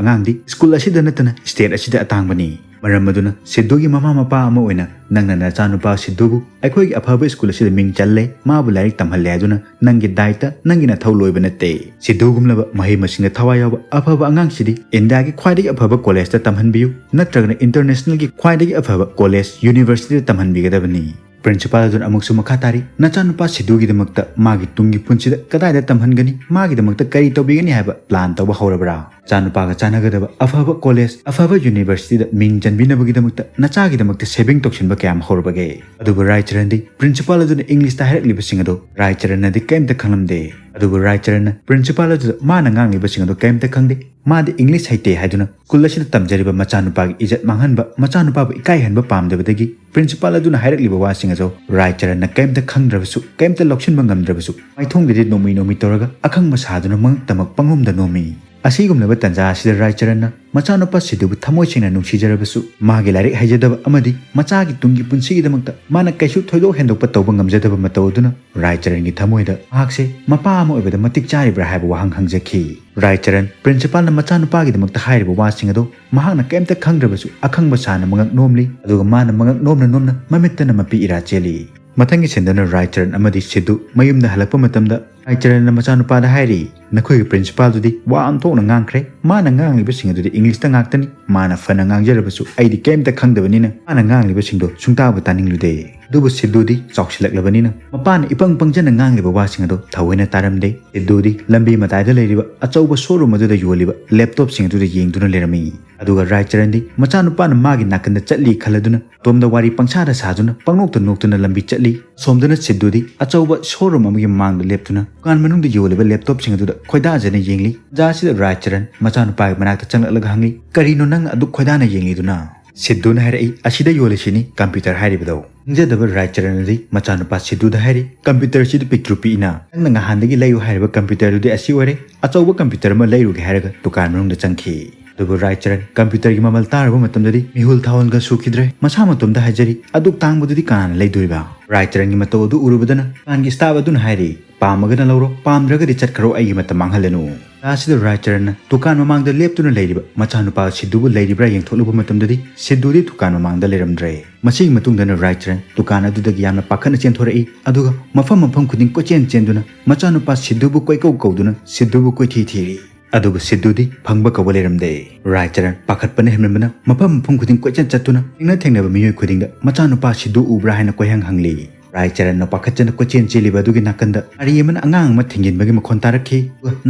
ꯑꯉꯥꯡꯗꯤ ꯁ꯭ꯀꯨꯜ ꯑꯁꯤꯗ ꯅꯠꯇꯅ ꯁ꯭ꯇꯦꯠ ꯑꯁꯤꯗ ꯑꯇꯥꯡꯕꯅꯤ꯫ ꯃꯔꯝ ꯑꯗꯨꯅ ꯁꯤꯗꯨꯒꯤ ꯃꯃꯥ ꯃꯄꯥ ꯑꯃ ꯑꯣꯏꯅ ꯅꯪꯅ ꯅꯆꯥꯅꯨꯄꯥ ꯁꯤꯗꯨꯕꯨ ꯑꯩꯈꯣꯏꯒꯤ ꯑꯐꯕ ꯁ꯭ꯀꯨꯜ ꯑꯁꯤꯗ ꯃꯤꯡ ꯆꯜꯂꯦ, ꯃꯥꯕꯨ ꯂꯥꯏꯔꯤꯛ ꯇꯝꯍꯜꯂꯦ ꯍꯥꯏꯗꯨꯅ ꯅꯪꯒꯤ ꯗꯥꯏꯇ, ꯅꯪꯒꯤ ꯅꯊꯧ ꯂꯣꯏꯕ ꯅꯠꯇꯦ꯫ ꯁꯤꯗꯨꯒꯨꯝꯂꯕ ꯃꯍꯩ ꯃꯁꯤꯡꯗ ꯊꯋꯥꯏ ꯌꯥꯎꯕ ꯑꯐꯕ ꯑꯉꯥꯡꯁꯤꯗꯤ ꯏꯟꯗꯤꯌꯥꯒꯤ ꯈ꯭ꯋꯥꯏꯗꯒꯤ ꯑꯐꯕ ꯀꯣꯂꯦꯖꯇ ꯇꯝꯍꯟꯕꯤꯌꯨ, ꯅꯠꯇ꯭ꯔꯒꯅ ꯏꯟꯇꯔꯅꯦꯁꯅꯦꯜꯒꯤ ꯈ꯭ꯋꯥꯏꯗꯒꯤ ꯑꯐꯕ ꯀꯣꯂꯦꯖ, ꯌꯨꯅꯤꯚꯔꯁꯤꯇꯤꯗ ꯇꯝꯍꯟꯕꯤꯒꯗꯕꯅꯤ"꯫ ꯄ꯭ꯔꯤꯟꯁꯤꯄꯥꯜ ꯑꯗꯨꯅ ꯑꯃꯨꯛꯁꯨ ꯃꯈꯥ ꯇꯥꯔꯤ, "ꯅꯆꯥꯅꯨꯄꯥ ꯁꯤꯗꯨꯒꯤꯗꯃꯛꯇ ꯃꯥꯒꯤ ꯇꯨꯡꯒꯤ ꯄꯨꯟꯁꯤꯗ ꯀꯗꯥꯏꯗ ꯇꯝꯍꯟꯒꯅꯤ, ꯃꯥꯒꯤꯗꯃꯛꯇ ꯀꯔꯤ ꯇꯧꯕꯤꯒꯅꯤ ꯍꯥꯏꯕ ꯄ꯭ꯂꯥꯟ ꯇꯧꯕ ꯍꯧꯔꯕ꯭ꯔꯥ? ꯅꯆꯥꯅꯨꯄꯥꯒ ꯆꯥꯟꯅꯒꯗꯕ ꯑꯐꯕ ꯀꯣꯂꯦꯖ, ꯑꯐꯕ ꯌꯨꯅꯤꯚꯔꯁꯤꯇꯤꯗ ꯃꯤꯡ ꯆꯟꯕꯤꯅꯕꯒꯤꯗꯃꯛꯇ ꯅꯆꯥꯒꯤꯗꯃꯛꯇ ꯁꯦꯚꯤꯡ ꯇꯧꯁꯤꯟꯕ ꯀꯌꯥꯝ ꯍꯧꯔꯕꯒꯦ?" ꯑꯗꯨꯕꯨ ꯔꯥꯏꯆꯔꯟꯗꯤ ꯄ꯭ꯔꯤꯟꯁꯤꯄꯥꯜ ꯑꯗꯨꯅ ꯏꯪꯂꯤꯁꯇ ꯍꯥꯏꯔꯛꯂꯤꯕꯁꯤꯡ ꯑꯗꯨ ꯔꯥꯏꯆꯔꯟꯅꯗꯤ ꯀꯔꯤꯝꯇ ꯈꯪꯂꯝꯗꯦ꯫ ꯑꯗꯨꯕꯨ ꯔꯥꯏꯆꯔꯟꯅ ꯄ꯭ꯔꯤꯟꯁꯤꯄꯥꯜ ꯑꯗꯨꯗ ꯃꯥꯅ ꯉꯥꯡꯂꯤꯕꯁꯤꯡ ꯑꯗꯨ ꯀꯔꯤꯝꯇ ꯈꯪꯗꯦ꯫ ꯃꯥꯗꯤ ꯏꯪꯂꯤꯁ ꯍꯩꯇꯦ ꯍꯥꯏꯗꯨꯅ ꯁ꯭ꯀꯨꯜ ꯑꯁꯤꯗ ꯇꯝꯖꯔꯤꯕ ꯃꯆꯥꯅꯨꯄꯥꯒꯤ ꯏꯖꯠ ꯃꯥꯡꯍꯟꯕ, ꯃꯆꯥꯅꯨꯄꯥꯕꯨ ꯏꯀꯥꯏꯍꯟꯕ ꯄꯥꯝꯗꯕꯗꯒꯤ ꯄ꯭ꯔꯤꯟꯁꯤꯄꯥꯜ ꯑꯗꯨꯅ ꯍꯥꯏꯔꯛꯂꯤꯕ ꯋꯥꯁꯤꯡ ꯑꯗꯨ ꯔꯥꯏꯆꯔꯟꯅ ꯀꯔꯤꯝꯇ ꯈꯪꯗ꯭ꯔꯕꯁꯨ, ꯀꯔꯤꯝꯇ ꯂꯧꯁꯤꯟꯕ ꯉꯝꯗ꯭ꯔꯕꯁꯨ, ꯃꯥꯏꯊꯣꯡꯗꯗꯤ ꯅꯣꯡꯃꯤ ꯅꯣꯡꯃꯤ ꯇꯧꯔꯒ ꯑꯈꯪꯕ ꯁꯥꯗꯨꯅ ꯃꯉꯛꯇꯃꯛ ꯄꯪꯂꯣꯝꯗ ꯅꯣꯝꯃꯤ꯫ ꯑꯁꯤꯒꯨꯝꯂꯕ ꯇꯥꯟꯖꯥ ꯑꯁꯤꯗ ꯔꯥꯏꯆꯔꯟꯅ ꯃꯆꯥꯅꯨꯄꯥ ꯁꯤꯗꯨꯕꯨ ꯊꯃꯣꯏ ꯁꯦꯡꯅ ꯅꯨꯡꯁꯤꯖꯔꯕꯁꯨ, ꯃꯥꯒꯤ ꯂꯥꯏꯔꯤꯛ ꯍꯩꯖꯗꯕ ꯑꯃꯗꯤ ꯃꯆꯥꯒꯤ ꯇꯨꯡꯒꯤ ꯄꯨꯟꯁꯤꯒꯤꯗꯃꯛꯇ ꯃꯥꯅ ꯀꯩꯁꯨ ꯊꯣꯏꯗꯣꯛ ꯍꯦꯟꯗꯣꯛꯄ ꯇꯧꯕ ꯉꯝꯖꯗꯕ ꯃꯇꯧ ꯑꯗꯨꯅ ꯔꯥꯏꯆꯔꯟꯒꯤ ꯊꯃꯣꯏꯗ ꯃꯍꯥꯛꯁꯦ ꯃꯄꯥ ꯑꯃ ꯑꯣꯏꯕꯗ ꯃꯇꯤꯛ ꯆꯥꯔꯤꯕ꯭ꯔꯥ ꯍꯥꯏꯕ ꯋꯥꯍꯪ ꯍꯪꯖꯈꯤ꯫ ꯔꯥꯏꯆꯔꯟ ꯄ꯭ꯔꯤꯟꯁꯤꯄꯥꯜꯅ ꯃꯆꯥꯅꯨꯄꯥꯒꯤꯗꯃꯛꯇ ꯍꯥꯏꯔꯤꯕ ꯋꯥꯁꯤꯡ ꯑꯗꯨ ꯃꯍꯥꯛꯅ ꯀꯔꯤꯝꯇ ꯈꯪꯗ꯭ꯔꯕꯁꯨ ꯑꯈꯪꯕ ꯁꯥꯅ ꯃꯉꯛ ꯅꯣꯝꯂꯤ, ꯑꯗꯨꯒ ꯃꯥꯅ ꯃꯉꯛ ꯅꯣꯝꯅ ꯅꯣꯝꯅ ꯃꯃꯤꯠꯇꯅ ꯃꯄꯤ ꯏꯔꯥ ꯆꯦꯜꯂꯤ꯫ ꯃꯊꯪꯒꯤ ꯁꯤꯟꯗꯅ ꯔꯥꯏꯆꯔꯟ ꯑꯃꯗꯤ ꯁꯤꯗꯨ ꯃꯌꯨꯝꯗ ꯍꯜꯂꯛꯄ ꯃꯇꯝꯗ ꯔꯥꯏꯆꯔꯟꯅ ꯃꯆꯥꯅꯨꯄꯥꯗ ꯍꯥꯏꯔꯤ, "ꯅꯈꯣꯏꯒꯤ ꯄ꯭ꯔꯤꯟꯁꯤꯄꯥꯜꯗꯨꯗꯤ ꯋꯥ ꯑꯣꯟꯊꯣꯛꯅ ꯉꯥꯡꯈ꯭ꯔꯦ꯫ ꯃꯥꯅ ꯉꯥꯡꯂꯤꯕꯁꯤꯡ ꯑꯗꯨꯗꯤ ꯏꯪꯂꯤꯁꯇ ꯉꯥꯛꯇꯅꯤ꯫ ꯃꯥꯅ ꯐꯅ ꯉꯥꯡꯖꯔꯕꯁꯨ ꯑꯩꯗꯤ ꯀꯔꯤꯝꯇ ꯈꯪꯗꯕꯅꯤꯅ ꯃꯥꯅ ꯉꯥꯡꯂꯤꯕꯁꯤꯡꯗꯣ ꯁꯨꯡꯇꯥꯕꯨ ꯇꯥꯅꯤꯡꯂꯨꯗꯦ꯫" ꯑꯗꯨꯕꯨ ꯁꯤꯗꯨꯗꯤ ꯆꯥꯎꯁꯤꯜꯂꯛꯂꯕꯅꯤꯅ ꯃꯄꯥꯅ ꯏꯄꯪ ꯄꯪꯖꯅ ꯉꯥꯡꯂꯤꯕ ꯋꯥꯁꯤꯡ ꯑꯗꯨ ꯊꯑꯣꯏꯅ ꯇꯥꯔꯝꯗꯦ꯫ ꯁꯤꯗꯨꯗꯤ ꯂꯝꯕꯤ ꯃꯇꯥꯏꯗ ꯂꯩꯔꯤꯕ ꯑꯆꯧꯕ ꯁꯣꯔꯨꯝ ꯑꯗꯨꯗ ꯌꯣꯜꯂꯤꯕ ꯂꯦꯞꯇꯣꯞꯁꯤꯡ ꯑꯗꯨꯗ ꯌꯦꯡꯗꯨꯅ ꯂꯩꯔꯝꯃꯤ꯫ ꯑꯗꯨꯒ ꯔꯥꯏꯆꯔꯟꯗꯤ ꯃꯆꯥꯅꯨꯄꯥꯅ ꯃꯥꯒꯤ ꯅꯥꯀꯟꯗ ꯆꯠꯂꯤ ꯈꯜꯂꯗꯨꯅ ꯇꯣꯝꯗ ꯋꯥꯔꯤ ꯄꯪꯁꯥꯗ ꯁꯥꯗꯨꯅ ꯄꯪꯅꯣꯛꯇ ꯅꯣꯛꯇꯨꯅ ꯂꯝꯕꯤ ꯆꯠꯂꯤ꯫ ꯑꯁꯣꯝꯗꯅ ꯁꯤꯗꯨꯗꯤ ꯑꯆꯧꯕ ꯁꯣꯔꯨꯝ ꯑꯃꯒꯤ ꯃꯥꯡꯗ ꯂꯦꯞꯇꯨꯅ ꯗꯨꯀꯥꯟ ꯃꯅꯨꯡꯗ ꯌꯣꯜꯂꯤꯕ ꯂꯦꯞꯇꯣꯞꯁꯤꯡ ꯑꯗꯨꯗ ꯈꯣꯏꯗꯥꯖꯅ ꯌꯦꯡꯂꯤ꯫ ꯇꯥꯟꯖꯥꯁꯤꯗ ꯔꯥꯏꯆꯔꯟ ꯃꯆꯥꯅꯨꯄꯥꯒꯤ ꯃꯅꯥꯛꯇ ꯆꯪꯂꯛꯂꯒ ꯍꯪꯂꯤ, "ꯀꯔꯤꯅꯣ ꯅꯪꯅ ꯑꯗꯨꯛ ꯈꯣꯏꯗꯥꯅ ꯌꯦꯡꯂꯤꯗꯨꯅ?" ꯁꯤꯗꯨꯅ ꯍꯥꯏꯔꯛꯏ, "ꯑꯁꯤꯗ ꯌꯣꯜꯂꯤꯁꯤꯅꯤ ꯀꯝꯄ꯭ꯌꯨꯇꯔ ꯍꯥꯏꯔꯤꯕꯗꯣ꯫" ꯈꯪꯖꯗꯕ ꯔꯥꯏꯆꯔꯟ ꯑꯗꯨꯗꯤ ꯃꯆꯥꯅꯨꯄꯥ ꯁꯤꯗꯨꯗ ꯍꯥꯏꯔꯤ, "ꯀꯝꯄ꯭ꯌꯨꯇꯔꯁꯤꯗꯤ ꯄꯤꯛꯇ꯭ꯔꯨ ꯄꯤꯛꯏꯅ, ꯅꯪꯅ ꯉꯍꯥꯟꯗꯒꯤ ꯂꯩꯌꯨ ꯍꯥꯏꯔꯤꯕ ꯀꯝꯄ꯭ꯌꯨꯇꯔꯗꯨꯗꯤ ꯑꯁꯤ ꯑꯣꯏꯔꯦ꯫ ꯑꯆꯧꯕ ꯀꯝꯄ꯭ꯌꯨꯇꯔ ꯑꯃ ꯂꯩꯔꯨꯒꯦ" ꯍꯥꯏꯔꯒ ꯗꯨꯀꯥꯟ ꯃꯅꯨꯡꯗ ꯆꯪꯈꯤ꯫ ꯑꯗꯨꯕꯨ ꯔꯥꯏꯆꯔꯟ ꯀꯝꯄ꯭ꯌꯨꯇꯔꯒꯤ ꯃꯃꯜ ꯇꯥꯔꯨꯕ ꯃꯇꯝꯗꯗꯤ ꯃꯤꯍꯨꯜ ꯊꯥꯋꯜꯒ ꯁꯨꯈꯤꯗ꯭ꯔꯦ꯫ ꯃꯁꯥ ꯃꯇꯣꯝꯗ ꯍꯥꯏꯖꯔꯤ, "ꯑꯗꯨꯛ ꯇꯥꯡꯕꯗꯨꯗꯤ ꯀꯅꯥꯅ ꯂꯩꯗꯣꯔꯤꯕ?" ꯔꯥꯏꯆꯔꯟꯒꯤ ꯃꯇꯧ ꯑꯗꯨ ꯎꯔꯨꯕꯗꯅ ꯗꯨꯀꯥꯟꯒꯤ ꯁ꯭ꯇꯥꯐ ꯑꯗꯨꯅ ꯍꯥꯏꯔꯤ, "ꯄꯥꯝꯃꯒꯅ ꯂꯧꯔꯣ, ꯄꯥꯝꯗ꯭ꯔꯒꯗꯤ ꯆꯠꯈ꯭ꯔꯣ, ꯑꯩꯒꯤ ꯃꯇꯝ ꯃꯥꯡꯍꯜꯂꯅꯨ꯫" ꯇꯥꯁꯤꯗ ꯔꯥꯏꯆꯔꯟꯅ ꯗꯨꯀꯥꯟ ꯃꯃꯥꯡꯗ ꯂꯦꯞꯇꯨꯅ ꯂꯩꯔꯤꯕ ꯃꯆꯥꯅꯨꯄꯥ ꯁꯤꯗꯨꯕꯨ ꯂꯩꯔꯤꯕ꯭ꯔꯥ ꯌꯦꯡꯊꯣꯛꯂꯨꯕ ꯃꯇꯝꯗꯗꯤ ꯁꯤꯗꯨꯗꯤ ꯗꯨꯀꯥꯟ ꯃꯃꯥꯡꯗ ꯂꯩꯔꯝꯗ꯭ꯔꯦ꯫ ꯃꯁꯤꯒꯤ ꯃꯇꯨꯡꯗꯅ ꯔꯥꯏꯆꯔꯟ ꯗꯨꯀꯥꯟ ꯑꯗꯨꯗꯒꯤ ꯌꯥꯝꯅ ꯄꯥꯈꯠꯅ ꯆꯦꯟꯊꯣꯔꯛꯏ, ꯑꯗꯨꯒ ꯃꯐꯝ ꯃꯐꯝ ꯈꯨꯗꯤꯡ ꯀꯣꯏꯆꯦꯟ ꯆꯦꯟꯗꯨꯅ ꯃꯆꯥꯅꯨꯄꯥ ꯁꯤꯗꯨꯕꯨ ꯀꯣꯏꯀꯧ ꯀꯧꯗꯨꯅ ꯁꯤꯗꯨꯕꯨ ꯀꯣꯏꯊꯤ ꯊꯤꯔꯤ꯫ ꯑꯗꯨꯕꯨ ꯁꯤꯗꯨꯗꯤ ꯐꯪꯕ ꯀꯧꯕ ꯂꯩꯔꯝꯗꯦ꯫ ꯔꯥꯏꯆꯔꯟ ꯄꯥꯈꯠꯄꯅ ꯍꯦꯟꯃꯟꯕꯅ ꯃꯐꯝ ꯃꯐꯝ ꯈꯨꯗꯤꯡ ꯀꯣꯏꯆꯠ ꯆꯠꯇꯨꯅ ꯊꯦꯡꯅ ꯊꯦꯡꯅꯕ ꯃꯤꯑꯣꯏ ꯈꯨꯗꯤꯡꯗ ꯃꯆꯥꯅꯨꯄꯥ ꯁꯤꯗꯨ ꯎꯕ꯭ꯔꯥ ꯍꯥꯏꯅ ꯀꯣꯏꯍꯪ ꯍꯪꯂꯤ꯫ ꯔꯥꯏꯆꯔꯟꯅ ꯄꯥꯈꯠꯆꯅ ꯀꯣꯏꯆꯦꯟ ꯆꯦꯜꯂꯤꯕ ꯑꯗꯨꯒꯤ ꯅꯥꯀꯟꯗ ꯒꯥꯔꯤ ꯑꯃꯅ ꯑꯉꯥꯡ ꯑꯃ ꯊꯤꯡꯖꯤꯟꯕꯒꯤ ꯃꯈꯣꯟ ꯇꯥꯔꯛꯈꯤ꯫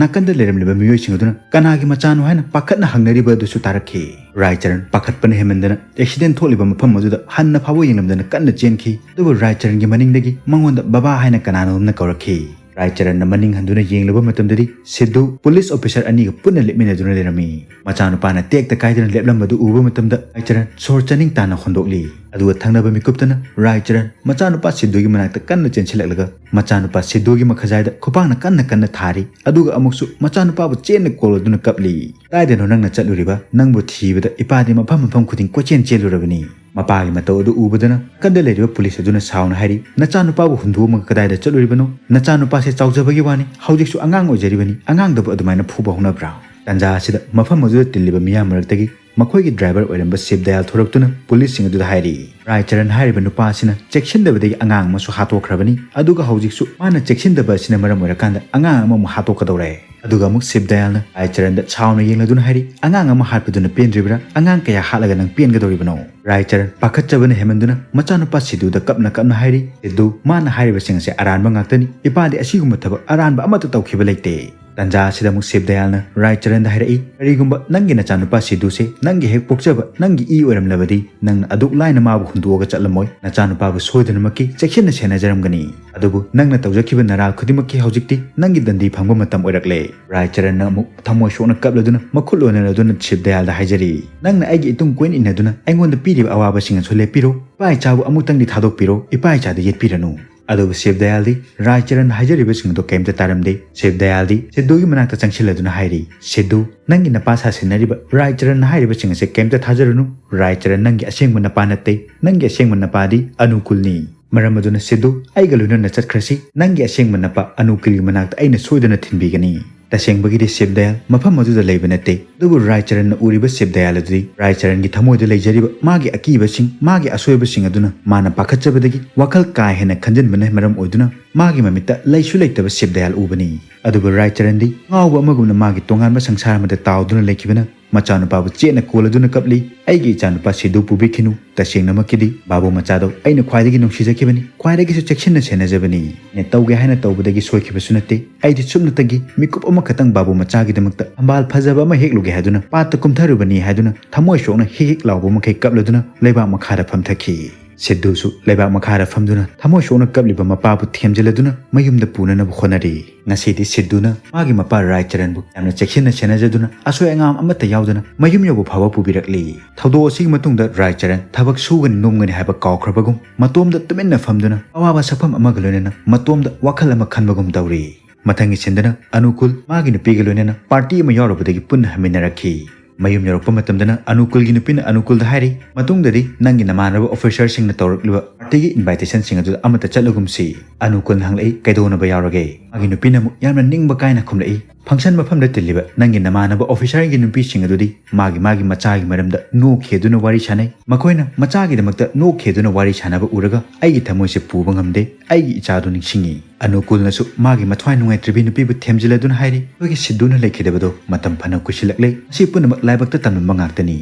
ꯅꯥꯀꯟꯗ ꯂꯩꯔꯝꯂꯤꯕ ꯃꯤꯑꯣꯏꯁꯤꯡ ꯑꯗꯨꯅ ꯀꯅꯥꯒꯤ ꯃꯆꯥꯅꯣ ꯍꯥꯏꯅ ꯄꯥꯈꯠꯅ ꯍꯪꯅꯔꯤꯕ ꯑꯗꯨꯁꯨ ꯇꯥꯔꯛꯈꯤ꯫ ꯔꯥꯏꯆꯔꯟ ꯄꯥꯈꯠꯄꯅ ꯍꯦꯟꯃꯟꯗꯅ ꯑꯦꯛꯁꯤꯗꯦꯟ ꯊꯣꯛꯂꯤꯕ ꯃꯐꯝ ꯑꯗꯨꯗ ꯍꯟꯅ ꯐꯥꯎꯕ ꯌꯦꯡꯂꯝꯗꯅ ꯀꯟꯅ ꯆꯦꯟꯈꯤ꯫ ꯑꯗꯨꯕꯨ ꯔꯥꯏꯆꯔꯟꯒꯤ ꯃꯅꯤꯡꯗꯒꯤ ꯃꯉꯣꯟꯗ "ꯕꯕꯥ" ꯍꯥꯏꯅ ꯀꯅꯥꯅꯣꯝꯅ ꯀꯧꯔꯛꯈꯤ꯫ ꯔꯥꯏꯆꯔꯟꯅ ꯃꯅꯤꯡ ꯍꯟꯗꯨꯅ ꯌꯦꯡꯂꯨꯕ ꯃꯇꯝꯗꯗꯤ ꯁꯤꯙꯨ ꯄꯨꯂꯤꯁ ꯑꯣꯐꯤꯁꯔ ꯑꯅꯤꯒ ꯄꯨꯟꯅ ꯂꯦꯞꯃꯤꯟꯅꯗꯨꯅ ꯂꯩꯔꯝꯃꯤ꯫ ꯃꯆꯥꯅꯨꯄꯥꯅ ꯇꯦꯛꯇ ꯀꯥꯏꯗꯅ ꯂꯦꯞꯂꯝꯕꯗꯨ ꯎꯕ ꯃꯇꯝꯗ ꯔꯥꯏꯆꯔꯟ ꯁꯣꯔ ꯆꯥꯅꯤꯡ ꯇꯥꯅ ꯍꯣꯟꯗꯣꯛꯂꯤ꯫ ꯑꯗꯨꯒ ꯊꯪꯅꯕ ꯃꯤꯀꯨꯞꯇꯅ ꯔꯥꯏꯆꯔꯟ ꯃꯆꯥꯅꯨꯄꯥ ꯁꯤꯙꯨꯒꯤ ꯃꯅꯥꯛꯇ ꯀꯟꯅ ꯆꯦꯟꯁꯤꯜꯂꯛꯂꯒ ꯃꯆꯥꯅꯨꯄꯥ ꯁꯤꯙꯨꯒꯤ ꯃꯈꯖꯥꯏꯗ ꯈꯨꯄꯥꯛꯅ ꯀꯟꯅ ꯀꯟꯅ ꯊꯥꯔꯤ꯫ ꯑꯗꯨꯒ ꯑꯃꯨꯛꯁꯨ ꯃꯆꯥꯅꯨꯄꯥꯕꯨ ꯆꯦꯠꯅ ꯀꯣꯜꯂꯗꯨꯅ ꯀꯞꯂꯤ꯫ "ꯀꯗꯥꯏꯗꯅꯣ ꯅꯪꯅ ꯆꯠꯂꯨꯔꯤꯕ? ꯅꯪꯕꯨ ꯊꯤꯕꯗ ꯏꯄꯥꯗꯤ ꯃꯐꯝ ꯃꯐꯝ ꯈꯨꯗꯤꯡ ꯀꯣꯏꯆꯦꯟ ꯆꯦꯜꯂꯨꯔꯕꯅꯤ꯫" ꯃꯄꯥꯒꯤ ꯃꯇꯧ ꯑꯗꯨ ꯎꯕꯗꯅ ꯅꯥꯀꯟꯗ ꯂꯩꯔꯤꯕ ꯄꯨꯂꯤꯁ ꯑꯗꯨꯅ ꯁꯥꯎꯅ ꯍꯥꯏꯔꯤ, "ꯅꯆꯥꯅꯨꯄꯥꯕꯨ ꯍꯨꯟꯗꯣꯛꯂꯝꯃꯒ ꯀꯗꯥꯏꯗ ꯆꯠꯂꯨꯔꯤꯕꯅꯣ? ꯅꯆꯥꯅꯨꯄꯥꯁꯦ ꯆꯥꯎꯖꯕꯒꯤ ꯋꯥꯅꯤ, ꯍꯧꯖꯤꯛꯁꯨ ꯑꯉꯥꯡ ꯑꯣꯏꯖꯔꯤꯕꯅꯤ, ꯑꯉꯥꯡꯗꯕꯨ ꯑꯗꯨꯃꯥꯏꯅ ꯐꯨꯕ ꯍꯧꯅꯕ꯭ꯔꯥ?" ꯇꯥꯟꯖꯥ ꯑꯁꯤꯗ ꯃꯐꯝ ꯑꯗꯨꯗ ꯇꯤꯜꯂꯤꯕ ꯃꯤꯌꯥꯝ ꯃꯔꯛꯇꯒꯤ ꯃꯈꯣꯏꯒꯤ ꯗ꯭ꯔꯥꯏꯚꯔ ꯑꯣꯏꯔꯝꯕ ꯁꯤꯕ ꯗꯌꯥꯜ ꯊꯣꯔꯛꯇꯨꯅ ꯄꯨꯂꯤꯁꯁꯤꯡ ꯑꯗꯨꯗ ꯍꯥꯏꯔꯤ, "ꯔꯥꯏꯆꯔꯟ ꯍꯥꯏꯔꯤꯕ ꯅꯨꯄꯥ ꯑꯁꯤꯅ ꯆꯦꯛꯁꯤꯟꯗꯕꯗꯒꯤ ꯑꯉꯥꯡ ꯑꯃꯁꯨ ꯍꯥꯠꯇꯣꯛꯈ꯭ꯔꯕꯅꯤ, ꯑꯗꯨꯒ ꯍꯧꯖꯤꯛꯁꯨ ꯃꯥꯅ ꯆꯦꯛꯁꯤꯟꯗꯕ ꯑꯁꯤꯅ ꯃꯔꯝ ꯑꯣꯏꯔꯀꯥꯟꯗ ꯑꯉꯥꯡ ꯑꯃꯃꯨꯛ ꯍꯥꯠꯇꯣꯛꯀꯗꯧꯔꯦ꯫" ꯑꯗꯨꯒ ꯑꯃꯨꯛ ꯁꯤꯕ ꯗꯌꯥꯜꯅ ꯔꯥꯏꯆꯔꯟꯗ ꯁꯥꯎꯅ ꯌꯦꯡꯂꯗꯨꯅ ꯍꯥꯏꯔꯤ, "ꯑꯉꯥꯡ ꯑꯃ ꯍꯥꯠꯄꯗꯨꯅ ꯄꯦꯟꯗ꯭ꯔꯤꯕ꯭ꯔꯥ? ꯑꯉꯥꯡ ꯀꯌꯥ ꯍꯥꯠꯂꯒ ꯅꯪ ꯄꯦꯟꯒꯗꯧꯔꯤꯕꯅꯣ?" ꯔꯥꯏꯆꯔꯟ ꯄꯥꯈꯠꯆꯕꯅ ꯍꯦꯟꯃꯟꯗꯨꯅ ꯃꯆꯥꯅꯨꯄꯥ ꯁꯤꯗꯨꯗ ꯀꯞꯅ ꯀꯞꯅ ꯍꯥꯏꯔꯤ, "ꯁꯤꯗꯨ, ꯃꯥꯅ ꯍꯥꯏꯔꯤꯕꯁꯤꯡ ꯑꯁꯦ ꯑꯔꯥꯟꯕ ꯉꯥꯛꯇꯅꯤ꯫ ꯏꯄꯥꯗꯤ ꯑꯁꯤꯒꯨꯝꯕ ꯊꯕꯛ ꯑꯔꯥꯟꯕ ꯑꯃꯠꯇ ꯇꯧꯈꯤꯕ ꯂꯩꯇꯦ꯫" ꯇꯥꯟꯖꯥ ꯑꯁꯤꯗ ꯑꯃꯨꯛ ꯁꯤꯕ ꯗꯌꯥꯜꯅ ꯔꯥꯏꯆꯔꯟꯗ ꯍꯥꯏꯔꯛꯏ, "ꯀꯔꯤꯒꯨꯝꯕ ꯅꯪꯒꯤ ꯅꯆꯥꯅꯨꯄꯥ ꯁꯤꯗꯨꯁꯦ ꯅꯪꯒꯤ ꯍꯦꯛ ꯄꯣꯛꯆꯕ ꯅꯪꯒꯤ ꯏ ꯑꯣꯏꯔꯝꯂꯕꯗꯤ ꯅꯪꯅ ꯑꯗꯨꯛ ꯂꯥꯏꯅ ꯃꯥꯕꯨ ꯍꯨꯟꯗꯣꯛꯑꯒ ꯆꯠꯂꯝꯃꯣꯏ꯫ ꯅꯆꯥꯅꯨꯄꯥꯕꯨ ꯁꯣꯏꯗꯅꯃꯛꯀꯤ ꯆꯦꯛꯁꯤꯟꯅ ꯁꯦꯟꯅꯖꯔꯝꯒꯅꯤ꯫ ꯑꯗꯨꯕꯨ ꯅꯪꯅ ꯇꯧꯖꯈꯤꯕ ꯅꯔꯥꯜ ꯈꯨꯗꯤꯡꯃꯛꯀꯤ ꯍꯧꯖꯤꯛꯇꯤ ꯅꯪꯒꯤ ꯗꯟꯗꯤ ꯐꯪꯕ ꯃꯇꯝ ꯑꯣꯏꯔꯛꯂꯦ꯫" ꯔꯥꯏꯆꯔꯟꯅ ꯑꯃꯨꯛ ꯊꯃꯣꯏ ꯁꯣꯛꯅ ꯀꯞꯂꯗꯨꯅ ꯃꯈꯨꯠ ꯂꯣꯟꯅꯔꯗꯨꯅ ꯁꯤꯕ ꯗꯌꯥꯜꯗ ꯍꯥꯏꯖꯔꯤ, "ꯅꯪꯅ ꯑꯩꯒꯤ ꯏꯇꯨꯡ ꯀꯣꯏꯅ ꯏꯟꯅꯗꯨꯅ ꯑꯩꯉꯣꯟꯗ ꯄꯤꯔꯤꯕ ꯑꯋꯥꯕꯁꯤꯡ ꯑꯁꯨ ꯂꯦꯞꯄꯤꯔꯣ꯫ ꯏꯄꯥ ꯏꯆꯥꯕꯨ ꯑꯃꯨꯛꯇꯪꯗꯤ ꯊꯥꯗꯣꯛꯄꯤꯔꯣ꯫ ꯏꯄꯥ ꯏꯆꯥꯗ ꯌꯦꯠꯄꯤꯔꯅꯨ꯫" ꯑꯗꯨꯕꯨ ꯁꯤꯕ ꯗꯌꯥꯜꯗꯤ ꯔꯥꯏꯆꯔꯟ ꯍꯥꯏꯖꯔꯤꯕꯁꯤꯡ ꯑꯗꯨ ꯀꯔꯤꯝꯇ ꯇꯥꯔꯝꯗꯦ꯫ ꯁꯤꯕ ꯗꯌꯥꯜꯗꯤ ꯁꯤꯗꯨꯒꯤ ꯃꯅꯥꯛꯇ ꯆꯪꯁꯤꯜꯂꯗꯨꯅ ꯍꯥꯏꯔꯤ, "ꯁꯤꯗꯨ, ꯅꯪꯒꯤ ꯅꯄꯥ ꯁꯥꯁꯤꯟꯅꯔꯤꯕ ꯔꯥꯏꯆꯔꯟ ꯍꯥꯏꯔꯤꯕꯁꯤꯡ ꯑꯁꯦ ꯀꯔꯤꯝꯇ ꯊꯥꯖꯔꯨꯅꯨ꯫ ꯔꯥꯏꯆꯔꯟ ꯅꯪꯒꯤ ꯑꯁꯦꯡꯕ ꯅꯄꯥ ꯅꯠꯇꯦ꯫ ꯅꯪꯒꯤ ꯑꯁꯦꯡꯕ ꯅꯄꯥꯗꯤ ꯑꯅꯨꯀꯨꯜꯅꯤ꯫ ꯃꯔꯝ ꯑꯗꯨꯅ ꯁꯤꯗꯨ, ꯑꯩꯒ ꯂꯣꯏꯅꯅ ꯆꯠꯈ꯭ꯔꯁꯤ꯫ ꯅꯪꯒꯤ ꯑꯁꯦꯡꯕ ꯅꯄꯥ ꯑꯅꯨꯀꯨꯜꯒꯤ ꯃꯅꯥꯛꯇ ꯑꯩꯅ ꯁꯣꯏꯗꯅ ꯊꯤꯟꯕꯤꯒꯅꯤ꯫" ꯇꯁꯦꯡꯕꯒꯤꯗꯤ ꯁꯤꯕ ꯗꯌꯥꯜ ꯃꯐꯝ ꯑꯗꯨꯗ ꯂꯩꯕ ꯅꯠꯇꯦ, ꯑꯗꯨꯕꯨ ꯔꯥꯏꯆꯔꯟꯅ ꯎꯔꯤꯕ ꯁꯤꯕ ꯗꯌꯥꯜ ꯑꯗꯨꯗꯤ ꯔꯥꯏꯆꯔꯟꯒꯤ ꯊꯃꯣꯏꯗ ꯂꯩꯖꯔꯤꯕ ꯃꯥꯒꯤ ꯑꯀꯤꯕꯁꯤꯡ, ꯃꯥꯒꯤ ꯑꯁꯣꯏꯕꯁꯤꯡ ꯑꯗꯨꯅ ꯃꯥꯅ ꯄꯥꯈꯠꯆꯕꯗꯒꯤ ꯋꯥꯈꯜ ꯀꯥ ꯍꯦꯟꯅ ꯈꯟꯖꯤꯟꯕꯅ ꯃꯔꯝ ꯑꯣꯏꯗꯨꯅ ꯃꯥꯒꯤ ꯃꯃꯤꯠꯇ ꯂꯩꯁꯨ ꯂꯩꯇꯕ ꯁꯤꯕ ꯗꯌꯥꯜ ꯎꯕꯅꯤ꯫ ꯑꯗꯨꯕꯨ ꯔꯥꯏꯆꯔꯟꯗꯤ ꯉꯥꯎꯕ ꯑꯃꯒꯨꯝꯅ ꯃꯥꯒꯤ ꯇꯣꯉꯥꯟꯕ ꯁꯪꯁꯥꯔ ꯑꯃꯗ ꯇꯥꯎꯗꯨꯅ ꯂꯩꯈꯤꯕꯅ ꯃꯆꯥꯅꯨꯄꯥꯕꯨ ꯆꯦꯠꯅ ꯀꯣꯜꯂꯗꯨꯅ ꯀꯞꯂꯤ, "ꯑꯩꯒꯤ ꯏꯆꯥꯅꯨꯄꯥ ꯁꯤꯗꯨ ꯄꯨꯕꯤꯈꯤꯅꯨ꯫ ꯇꯁꯦꯡꯅꯃꯛꯀꯤꯗꯤ ꯕꯥꯕꯨ ꯃꯆꯥꯗꯣ ꯑꯩꯅ ꯈ꯭ꯋꯥꯏꯗꯒꯤ ꯅꯨꯡꯁꯤꯖꯈꯤꯕꯅꯤ, ꯈ꯭ꯋꯥꯏꯗꯒꯤꯁꯨ ꯆꯦꯛꯁꯤꯟꯅ ꯁꯦꯟꯅꯖꯕꯅꯤ꯫ ꯑꯩꯅ ꯇꯧꯒꯦ ꯍꯥꯏꯅ ꯇꯧꯕꯗꯒꯤ ꯁꯣꯏꯈꯤꯕꯁꯨ ꯅꯠꯇꯦ꯫ ꯑꯩꯗꯤ ꯁꯨꯞꯅꯇꯒꯤ ꯃꯤꯀꯨꯞ ꯑꯃꯈꯛꯇꯪ ꯕꯥꯕꯨ ꯃꯆꯥꯒꯤꯗꯃꯛꯇ ꯊꯝꯕꯥꯜ ꯐꯖꯕ ꯑꯃ ꯍꯦꯛꯂꯨꯒꯦ ꯍꯥꯏꯗꯨꯅ ꯄꯥꯠꯇ ꯀꯨꯝꯊꯔꯨꯕꯅꯤ" ꯍꯥꯏꯗꯨꯅ ꯊꯃꯣꯏ ꯁꯣꯛꯅ ꯍꯤꯛ ꯍꯤꯛ ꯂꯥꯎꯕ ꯃꯈꯩ ꯀꯞꯂꯗꯨꯅ ꯂꯩꯕꯥꯛ ꯃꯈꯥꯗ ꯐꯝꯊꯈꯤ꯫ ꯁꯤꯗꯨꯁꯨ ꯂꯩꯕꯥꯛ ꯃꯈꯥꯗ ꯐꯝꯗꯨꯅ ꯊꯃꯣꯏ ꯁꯣꯛꯅ ꯀꯞꯂꯤꯕ ꯃꯄꯥꯕꯨ ꯊꯦꯝꯖꯤꯜꯂꯗꯨꯅ ꯃꯌꯨꯝꯗ ꯄꯨꯅꯅꯕ ꯍꯣꯠꯅꯔꯤ꯫ ꯉꯁꯤꯗꯤ ꯁꯤꯗꯨꯅ ꯃꯥꯒꯤ ꯃꯄꯥ ꯔꯥꯏ ꯆꯔꯟꯕꯨ ꯌꯥꯝꯅ ꯆꯦꯛꯁꯤꯟꯅ ꯁꯦꯟꯅꯖꯗꯨꯅ ꯑꯁꯣꯏ ꯑꯉꯥꯝ ꯑꯃꯠꯇ ꯌꯥꯎꯗꯅ ꯃꯌꯨꯝ ꯌꯧꯕ ꯐꯥꯎꯕ ꯄꯨꯕꯤꯔꯛꯂꯤ꯫ ꯊꯧꯗꯣꯛ ꯑꯁꯤꯒꯤ ꯃꯇꯨꯡꯗ ꯔꯥꯏ ꯆꯔꯟ ꯊꯕꯛ ꯁꯨꯒꯅꯤ ꯅꯣꯝꯒꯅꯤ ꯍꯥꯏꯕ ꯀꯥꯎꯈ꯭ꯔꯕꯒꯨꯝ ꯃꯇꯣꯝꯗ ꯇꯨꯃꯤꯟꯅ ꯐꯝꯗꯨꯅ ꯑꯋꯥꯕ ꯁꯛꯐꯝ ꯑꯃꯒ ꯂꯣꯏꯅꯅ ꯃꯇꯣꯝꯗ ꯋꯥꯈꯜ ꯑꯃ ꯈꯟꯕꯒꯨꯝ ꯇꯧꯔꯤ꯫ ꯃꯊꯪꯒꯤ ꯁꯤꯟꯗꯅ ꯑꯅꯨꯀꯨꯜ ꯃꯥꯒꯤ ꯅꯨꯄꯤꯒ ꯂꯣꯏꯅꯅ ꯄꯥꯔꯇꯤ ꯑꯃ ꯌꯥꯎꯔꯨꯕꯗꯒꯤ ꯄꯨꯟꯅ ꯍꯟꯃꯤꯟꯅꯔꯛꯈꯤ꯫ ꯃꯌꯨꯝ ꯌꯧꯔꯛꯄ ꯃꯇꯝꯗꯅ ꯑꯅꯨꯀꯨꯜꯒꯤ ꯅꯨꯄꯤꯅ ꯑꯅꯨꯀꯨꯜꯗ ꯍꯥꯏꯔꯤ, "ꯃꯇꯨꯡꯗꯗꯤ ꯅꯪꯒꯤ ꯅꯃꯥꯟꯅꯕ ꯑꯣꯐꯤꯁꯔꯁꯤꯡꯅ ꯇꯧꯔꯛꯂꯤꯕ ꯄꯥꯔꯇꯤꯒꯤ ꯏꯟꯚꯥꯏꯇꯦꯁꯟꯁꯤꯡ ꯑꯗꯨꯗ ꯑꯃꯠꯇ ꯆꯠꯂꯒꯨꯝꯁꯤ꯫" ꯑꯅꯨꯀꯨꯜꯅ ꯍꯪꯂꯛꯏ, "ꯀꯩꯗꯧꯅꯕ ꯌꯥꯎꯔꯒꯦ?" ꯃꯥꯒꯤ ꯅꯨꯄꯤꯅ ꯑꯃꯨꯛ ꯌꯥꯝꯅ ꯅꯤꯡꯕ ꯀꯥꯏꯅ ꯈꯨꯝꯂꯛꯏ, "ꯐꯪꯁꯟ ꯃꯐꯝꯗ ꯇꯤꯜꯂꯤꯕ ꯅꯪꯒꯤ ꯅꯃꯥꯟꯅꯕ ꯑꯣꯐꯤꯁꯔꯒꯤ ꯅꯨꯄꯤꯁꯤꯡ ꯑꯗꯨꯗꯤ ꯃꯥꯒꯤ ꯃꯥꯒꯤ ꯃꯆꯥꯒꯤ ꯃꯔꯝꯗ ꯅꯣꯛꯈꯤ ꯑꯗꯨꯅ ꯋꯥꯔꯤ ꯁꯥꯟꯅꯩ꯫ ꯃꯈꯣꯏꯅ ꯃꯆꯥꯒꯤꯗꯃꯛꯇ ꯅꯣꯛꯈꯤ ꯑꯗꯨꯅ ꯋꯥꯔꯤ ꯁꯥꯟꯅꯕ ꯎꯔꯒ ꯑꯩꯒꯤ ꯊꯃꯣꯏꯁꯦ ꯄꯨꯕ ꯉꯝꯗꯦ꯫ ꯑꯩꯒꯤ ꯏꯆꯥꯗꯨ ꯅꯤꯡꯁꯤꯡꯉꯤ꯫" ꯑꯅꯨꯀꯨꯜꯅꯁꯨ ꯃꯥꯒꯤ ꯃꯊ꯭ꯋꯥꯏ ꯅꯨꯡꯉꯥꯏꯇ꯭ꯔꯤꯕꯤ ꯅꯨꯄꯤꯕꯨ ꯊꯦꯝꯖꯤꯜꯂꯗꯨꯅ ꯍꯥꯏꯔꯤ, "ꯑꯩꯈꯣꯏꯒꯤ ꯁꯤꯗꯨꯅ ꯂꯩꯈꯤꯗꯕꯗꯣ ꯃꯇꯝ ꯐꯅ ꯀꯨꯏꯁꯤꯜꯂꯛꯂꯦ꯫ ꯃꯁꯤ ꯄꯨꯝꯅꯃꯛ ꯂꯥꯏꯕꯛꯇ ꯇꯝꯂꯝꯕ ꯉꯥꯛꯇꯅꯤ꯫"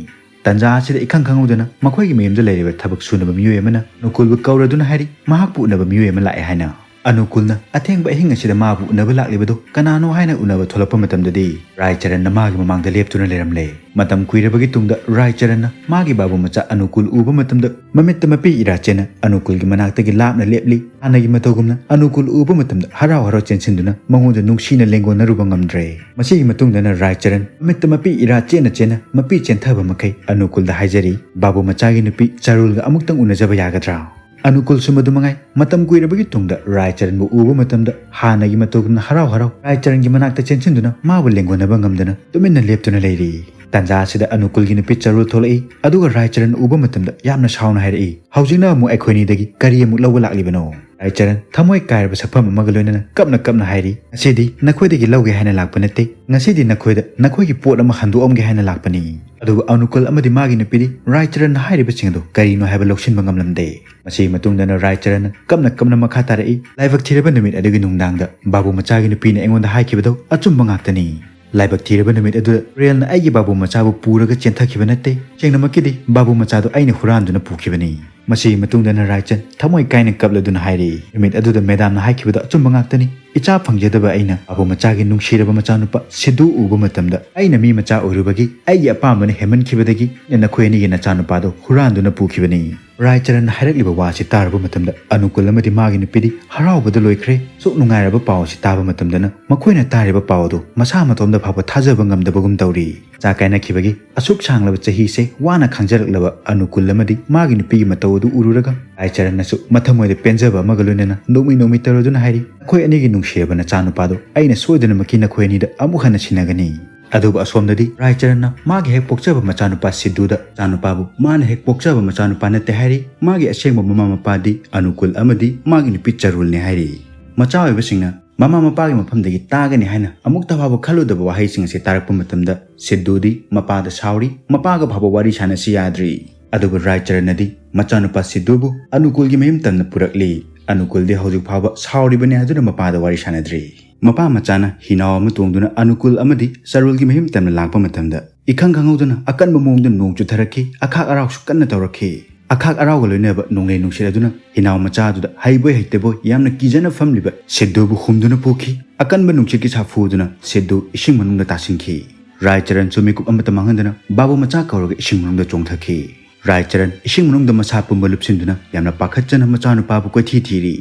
ꯇꯟꯖꯥ ꯑꯁꯤꯗ ꯏꯈꯪ ꯈꯪꯍꯧꯗꯅ ꯃꯈꯣꯏꯒꯤ ꯃꯌꯨꯝꯗ ꯂꯩꯔꯤꯕ ꯊꯕꯛ ꯁꯨꯅꯕ ꯃꯤꯑꯣꯏ ꯑꯃꯅ ꯑꯅꯨꯀꯨꯜꯕꯨ ꯀꯧꯔꯗꯨꯅ ꯍꯥꯏꯔꯤ, ꯃꯍꯥꯛꯄꯨ ꯎꯅꯕ ꯃꯤꯑꯣꯏ ꯑꯃ ꯂꯥꯛꯑꯦ ꯍꯥꯏꯅ꯫ ꯑꯅꯨꯀꯨꯜꯅ ꯑꯊꯦꯡꯕ ꯑꯍꯤꯡ ꯑꯁꯤꯗ ꯃꯥꯕꯨ ꯎꯅꯕ ꯂꯥꯛꯂꯤꯕꯗꯨ ꯀꯅꯥꯅꯣ ꯍꯥꯏꯅ ꯎꯅꯕ ꯊꯣꯛꯂꯛꯄ ꯃꯇꯝꯗꯗꯤ ꯔꯥꯏ ꯆꯔꯟꯅ ꯃꯥꯒꯤ ꯃꯃꯥꯡꯗ ꯂꯦꯞꯇꯨꯅ ꯂꯩꯔꯝꯂꯦ꯫ ꯃꯇꯝ ꯀꯨꯏꯔꯕꯒꯤ ꯇꯨꯡꯗ ꯔꯥꯏ ꯆꯔꯟꯅ ꯃꯥꯒꯤ ꯕꯥꯕꯨ ꯃꯆꯥ ꯑꯅꯨꯀꯨꯜ ꯎꯕ ꯃꯇꯝꯗ ꯃꯃꯤꯠꯇ ꯃꯄꯤ ꯏꯔꯥ ꯆꯦꯟꯅ ꯑꯅꯨꯀꯨꯜꯒꯤ ꯃꯅꯥꯛꯇꯒꯤ ꯂꯥꯞꯅ ꯂꯦꯞꯂꯤ꯫ ꯍꯥꯟꯅꯒꯤ ꯃꯇꯧꯒꯨꯝꯅ ꯑꯅꯨꯀꯨꯜ ꯎꯕ ꯃꯇꯝꯗ ꯍꯔꯥꯎ ꯍꯔꯥꯎ ꯆꯦꯟꯁꯤꯟꯗꯨꯅ ꯃꯉꯣꯟꯗ ꯅꯨꯡꯁꯤꯅ ꯂꯦꯡꯒꯣꯟꯅꯔꯨꯕ ꯉꯝꯗ꯭ꯔꯦ꯫ ꯃꯁꯤꯒꯤ ꯃꯇꯨꯡꯗꯅ ꯔꯥꯏ ꯆꯔꯟ ꯃꯃꯤꯠꯇ ꯃꯄꯤ ꯏꯔꯥ ꯆꯦꯟꯅ ꯆꯦꯟꯅ ꯃꯄꯤ ꯆꯦꯟꯊꯕ ꯃꯈꯩ ꯑꯅꯨꯀꯨꯜꯗ ꯍꯥꯏꯖꯔꯤ, "ꯕꯥꯕꯨ ꯃꯆꯥꯒꯤ ꯅꯨꯄꯤ ꯆꯔꯨꯜꯒ ꯑꯃꯨꯛꯇꯪ ꯎꯅꯖꯕ ꯌꯥꯒꯗ꯭ꯔꯥ?" ꯑꯅꯨꯀꯨꯜꯁꯨ ꯃꯗꯨ ꯃꯉꯥꯏ꯫ ꯃꯇꯝ ꯀꯨꯏꯔꯕꯒꯤ ꯇꯨꯡꯗ ꯔꯥꯏ ꯆꯔꯟꯕꯨ ꯎꯕ ꯃꯇꯝꯗ ꯍꯥꯟꯅꯒꯤ ꯃꯇꯧꯒꯨꯝꯅ ꯍꯔꯥꯎ ꯍꯔꯥꯎ ꯔꯥꯏ ꯆꯔꯟꯒꯤ ꯃꯅꯥꯛꯇ ꯆꯦꯟꯁꯤꯟꯗꯨꯅ ꯃꯥꯕꯨ ꯂꯦꯡꯒꯣꯟꯅꯕ ꯉꯝꯗꯅ ꯇꯨꯃꯤꯟꯅ ꯂꯦꯞꯇꯨꯅ ꯂꯩꯔꯤ꯫ ꯇꯟꯖꯥ ꯑꯁꯤꯗ ꯑꯅꯨꯀꯨꯜꯒꯤ ꯅꯨꯄꯤ ꯆꯔꯨꯜ ꯊꯣꯛꯂꯛꯏ, ꯑꯗꯨꯒ ꯔꯥꯏ ꯆꯔꯟ ꯎꯕ ꯃꯇꯝꯗ ꯌꯥꯝꯅ ꯁꯥꯎꯅ ꯍꯥꯏꯔꯛꯏ, "ꯍꯧꯖꯤꯛꯅ ꯑꯃꯨꯛ ꯑꯩꯈꯣꯏꯅꯤꯗꯒꯤ ꯀꯔꯤ ꯑꯃꯨꯛ ꯂꯧꯕ ꯂꯥꯛꯂꯤꯕꯅꯣ?" ꯔꯥꯏ ꯆꯔꯟ ꯊꯃꯣꯏ ꯀꯥꯏꯔꯕ ꯁꯛꯐꯝ ꯑꯃꯒ ꯂꯣꯏꯅꯅ ꯀꯞꯅ ꯀꯞꯅ ꯍꯥꯏꯔꯤ, "ꯉꯁꯤꯗꯤ ꯅꯈꯣꯏꯗꯒꯤ ꯂꯧꯒꯦ ꯍꯥꯏꯅ ꯂꯥꯛꯄ ꯅꯠꯇꯦ, ꯉꯁꯤꯗꯤ ꯅꯈꯣꯏꯗ ꯅꯈꯣꯏꯒꯤ ꯄꯣꯠ ꯑꯃ ꯍꯟꯗꯣꯛꯑꯝꯒꯦ ꯍꯥꯏꯅ ꯂꯥꯛꯄꯅꯤ꯫" ꯑꯗꯨꯕꯨ ꯑꯅꯨꯀꯨꯜ ꯑꯃꯗꯤ ꯃꯥꯒꯤ ꯅꯨꯄꯤꯗꯤ ꯔꯥꯏ ꯆꯔꯟꯅ ꯍꯥꯏꯔꯤꯕꯁꯤꯡ ꯑꯗꯨ ꯀꯔꯤꯅꯣ ꯍꯥꯏꯕ ꯂꯧꯁꯤꯟꯕ ꯉꯝꯂꯝꯗꯦ꯫ ꯃꯁꯤꯒꯤ ꯃꯇꯨꯡꯗꯅ ꯔꯥꯏ ꯆꯔꯟꯅ ꯀꯞꯅ ꯀꯞꯅ ꯃꯈꯥ ꯇꯥꯔꯛꯏ, "ꯂꯥꯏꯕꯛ ꯊꯤꯔꯕ ꯅꯨꯃꯤꯠ ꯑꯗꯨꯒꯤ ꯅꯨꯡꯗꯥꯡꯗ ꯕꯥꯕꯨ ꯃꯆꯥꯒꯤ ꯅꯨꯄꯤꯅ ꯑꯩꯉꯣꯟꯗ ꯍꯥꯏꯈꯤꯕꯗꯨ ꯑꯆꯨꯝꯕ ꯉꯥꯛꯇꯅꯤ꯫ ꯂꯥꯏꯕꯛ ꯊꯤꯔꯕ ꯅꯨꯃꯤꯠ ꯑꯗꯨꯗ ꯔꯦꯜꯅ ꯑꯩꯒꯤ ꯕꯥꯕꯨ ꯃꯆꯥꯕꯨ ꯄꯨꯔꯒ ꯆꯦꯟꯊꯈꯤꯕ ꯅꯠꯇꯦ꯫ ꯁꯦꯡꯅꯃꯛꯀꯤꯗꯤ ꯕꯥꯕꯨ ꯃꯆꯥꯗꯨ ꯑꯩꯅ ꯍꯨꯔꯥꯟꯗꯨꯅ ꯄꯨꯈꯤꯕꯅꯤ꯫" ꯃꯁꯤꯒꯤ ꯃꯇꯨꯡꯗꯅ ꯔꯥꯏ ꯆꯔꯟ ꯊꯃꯣꯏ ꯀꯥꯏꯅ ꯀꯞꯂꯗꯨꯅ ꯍꯥꯏꯔꯤ, "ꯅꯨꯃꯤꯠ ꯑꯗꯨꯗ ꯃꯦꯗꯥꯝꯅ ꯍꯥꯏꯈꯤꯕꯗꯨ ꯑꯆꯨꯝꯕ ꯉꯥꯛꯇꯅꯤ꯫ ꯏꯆꯥ ꯐꯪꯖꯗꯕ ꯑꯩꯅ ꯕꯥꯕꯨ ꯃꯆꯥꯒꯤ ꯅꯨꯡꯁꯤꯔꯕ ꯃꯆꯥꯅꯨꯄꯥ ꯁꯤꯗꯨ ꯎꯕ ꯃꯇꯝꯗ, ꯑꯩꯅ ꯃꯤ ꯃꯆꯥ ꯑꯣꯏꯔꯨꯕꯒꯤ ꯑꯩꯒꯤ ꯑꯄꯥꯝꯕꯅ ꯍꯦꯟꯃꯟꯈꯤꯕꯗꯒꯤ ꯅꯈꯣꯏ ꯑꯅꯤꯒꯤ ꯅꯆꯥꯅꯨꯄꯥꯗꯣ ꯍꯨꯔꯥꯟꯗꯨꯅ ꯄꯨꯈꯤꯕꯅꯤ꯫ ꯔꯥꯏꯆꯔꯟꯅ ꯍꯥꯏꯔꯛꯂꯤꯕ ꯋꯥ ꯑꯁꯤ ꯇꯥꯔꯨꯕ ꯃꯇꯝꯗ ꯑꯅꯨꯀꯨꯜ ꯑꯃꯗꯤ ꯃꯥꯒꯤ ꯅꯨꯄꯤꯗꯤ ꯍꯔꯥꯎꯕꯗ ꯂꯣꯏꯈ꯭ꯔꯦ꯫ ꯁꯨꯛ ꯅꯨꯡꯉꯥꯏꯔꯕ ꯄꯥꯎ ꯑꯁꯤ ꯇꯥꯕ ꯃꯇꯝꯗꯅ ꯃꯈꯣꯏꯅ ꯇꯥꯔꯤꯕ ꯄꯥꯎ ꯑꯗꯨ ꯃꯁꯥ ꯃꯇꯣꯝꯗ ꯐꯥꯎꯕ ꯊꯥꯖꯕ ꯉꯝꯗꯕꯒꯨꯝ ꯇꯧꯔꯤ꯫ ꯆꯥ ꯀꯥꯏꯅꯈꯤꯕꯒꯤ ꯑꯁꯨꯛ ꯁꯥꯡꯂꯕ ꯆꯍꯤꯁꯦ ꯋꯥꯅ ꯈꯥꯡꯖꯔꯛꯂꯕ ꯑꯅꯨꯀꯨꯜ ꯑꯃꯗꯤ ꯃꯥꯒꯤ ꯅꯨꯄꯤꯒꯤ ꯃꯇꯧ ꯑꯗꯨ ꯎꯔꯨꯔꯒ ꯔꯥꯏꯆꯔꯟꯅꯁꯨ ꯃꯊꯃꯣꯏꯗ ꯄꯦꯟꯖꯕ ꯑꯃꯒ ꯂꯣꯏꯅꯅ ꯅꯣꯛꯃꯤ ꯅꯣꯛꯃꯤ ꯇꯧꯔꯗꯨꯅ ꯍꯥꯏꯔꯤ, "ꯅꯈꯣꯏ ꯑꯅꯤꯒꯤ ꯅꯨꯡꯁꯤꯔꯕ ꯅꯆꯥꯅꯨꯄꯥꯗꯣ ꯑꯩꯅ ꯁꯣꯏꯗꯅꯃꯛꯀꯤ ꯅꯈꯣꯏ ꯑꯅꯤꯗ ꯑꯃꯨꯛ ꯍꯟꯅ ꯁꯤꯟꯅꯒꯅꯤ"꯫ ꯑꯗꯨꯕꯨ ꯑꯁꯣꯝꯗꯗꯤ ꯔꯥꯏꯆꯔꯟꯅ ꯃꯥꯒꯤ ꯍꯦꯛ ꯄꯣꯛꯆꯕ ꯃꯆꯥꯅꯨꯄꯥ ꯁꯤꯗꯨꯗ ꯃꯆꯥꯅꯨꯄꯥꯕꯨ ꯃꯥꯅ ꯍꯦꯛ ꯄꯣꯛꯆꯕ ꯃꯆꯥꯅꯨꯄꯥ ꯅꯠꯇꯦ ꯍꯥꯏꯔꯤ, ꯃꯥꯒꯤ ꯑꯁꯦꯡꯕ ꯃꯃꯥ ꯃꯄꯥꯗꯤ ꯑꯅꯨꯀꯨꯜ ꯑꯃꯗꯤ ꯃꯥꯒꯤ ꯅꯨꯄꯤ ꯆꯔꯨꯜꯅꯦ ꯍꯥꯏꯔꯤ꯫ ꯃꯆꯥ ꯑꯣꯏꯕꯁꯤꯡꯅ ꯃꯃꯥ ꯃꯄꯥꯒꯤ ꯃꯐꯝꯗꯒꯤ ꯇꯥꯒꯅꯤ ꯍꯥꯏꯅ ꯑꯃꯨꯛꯇ ꯐꯥꯎꯕ ꯈꯜꯂꯨꯗꯕ ꯋꯥꯍꯩꯁꯤꯡ ꯑꯁꯤ ꯇꯥꯔꯛꯄ ꯃꯇꯝꯗ ꯁꯤꯗꯨꯗꯤ ꯃꯄꯥꯗ ꯁꯥꯎꯔꯤ, ꯃꯄꯥꯒ ꯐꯥꯎꯕ ꯋꯥꯔꯤ ꯁꯥꯟꯅꯁꯤ ꯌꯥꯗ꯭ꯔꯤ꯫ ꯑꯗꯨꯕꯨ ꯔꯥꯏꯆꯔꯟꯅꯗꯤ ꯃꯆꯥꯅꯨꯄꯥ ꯁꯤꯗꯨꯕꯨ ꯑꯅꯨꯀꯨꯜꯒꯤ ꯃꯌꯨꯝ ꯇꯝꯅ ꯄꯨꯔꯛꯂꯤ꯫ ꯑꯅꯨꯀꯨꯜꯗꯤ ꯍꯧꯖꯤꯛ ꯐꯥꯎꯕ ꯁꯥꯎꯔꯤꯕꯅꯤ ꯍꯥꯏꯗꯨꯅ ꯃꯄꯥꯗ ꯋꯥꯔꯤ ꯁꯥꯟꯅꯗ꯭ꯔꯤ꯫ ꯃꯄꯥ ꯃꯆꯥꯅ ꯍꯤꯅꯥꯎ ꯑꯃ ꯇꯣꯡꯗꯨꯅ ꯑꯅꯨꯀꯨꯜ ꯑꯃꯗꯤ ꯆꯔꯨꯜꯒꯤ ꯃꯌꯨꯝ ꯇꯝꯅ ꯂꯥꯛꯄ ꯃꯇꯝꯗ ꯏꯈꯪ ꯈꯪꯍꯧꯗꯅ ꯑꯀꯟꯕ ꯃꯑꯣꯡꯗ ꯅꯣꯡ ꯆꯨꯊꯔꯛꯈꯤ꯫ ꯑꯈꯥꯛ ꯑꯔꯥꯎꯁꯨ ꯀꯟꯅ ꯇꯧꯔꯛꯈꯤ꯫ ꯑꯈꯥꯛ ꯑꯔꯥꯎꯒ ꯂꯣꯏꯅꯕ ꯅꯣꯡꯂꯩ ꯅꯨꯡꯁꯤꯠ ꯑꯗꯨꯅ ꯍꯤꯅꯥꯎ ꯃꯆꯥ ꯑꯗꯨꯗ ꯍꯩꯕꯣꯏ ꯍꯩꯇꯕꯣꯏ ꯌꯥꯝꯅ ꯀꯤꯖꯅ ꯐꯝꯂꯤꯕ ꯁꯤꯗꯨꯕꯨ ꯍꯨꯝꯗꯨꯅ ꯄꯨꯈꯤ꯫ ꯑꯀꯟꯕ ꯅꯨꯡꯁꯤꯠꯀꯤ ꯁꯥꯐꯨꯗꯨꯅ ꯁꯤꯗꯨ ꯏꯁꯤꯡ ꯃꯅꯨꯡꯗ ꯇꯥꯁꯤꯟꯈꯤ꯫ ꯔꯥꯏꯆꯔꯟꯁꯨ ꯃꯤꯀꯨꯞ ꯑꯃꯠꯇ ꯃꯥꯡꯍꯟꯗꯅ ꯕꯥꯕꯨ ꯃꯆꯥ ꯀꯧꯔꯒ ꯏꯁꯤꯡ ꯃꯅꯨꯡꯗ ꯆꯣꯡꯊꯈꯤ꯫ ꯔꯥꯏꯆꯔꯟ ꯏꯁꯤꯡ ꯃꯅꯨꯡꯗ ꯃꯁꯥ ꯄꯨꯝꯕ ꯂꯨꯞꯁꯤꯟꯗꯨꯅ ꯌꯥꯝꯅ ꯄꯥꯈꯠꯆꯅ ꯃꯆꯥꯅꯨꯄꯥꯕꯨ ꯀꯣꯏꯊꯤ ꯊꯤꯔꯤ꯫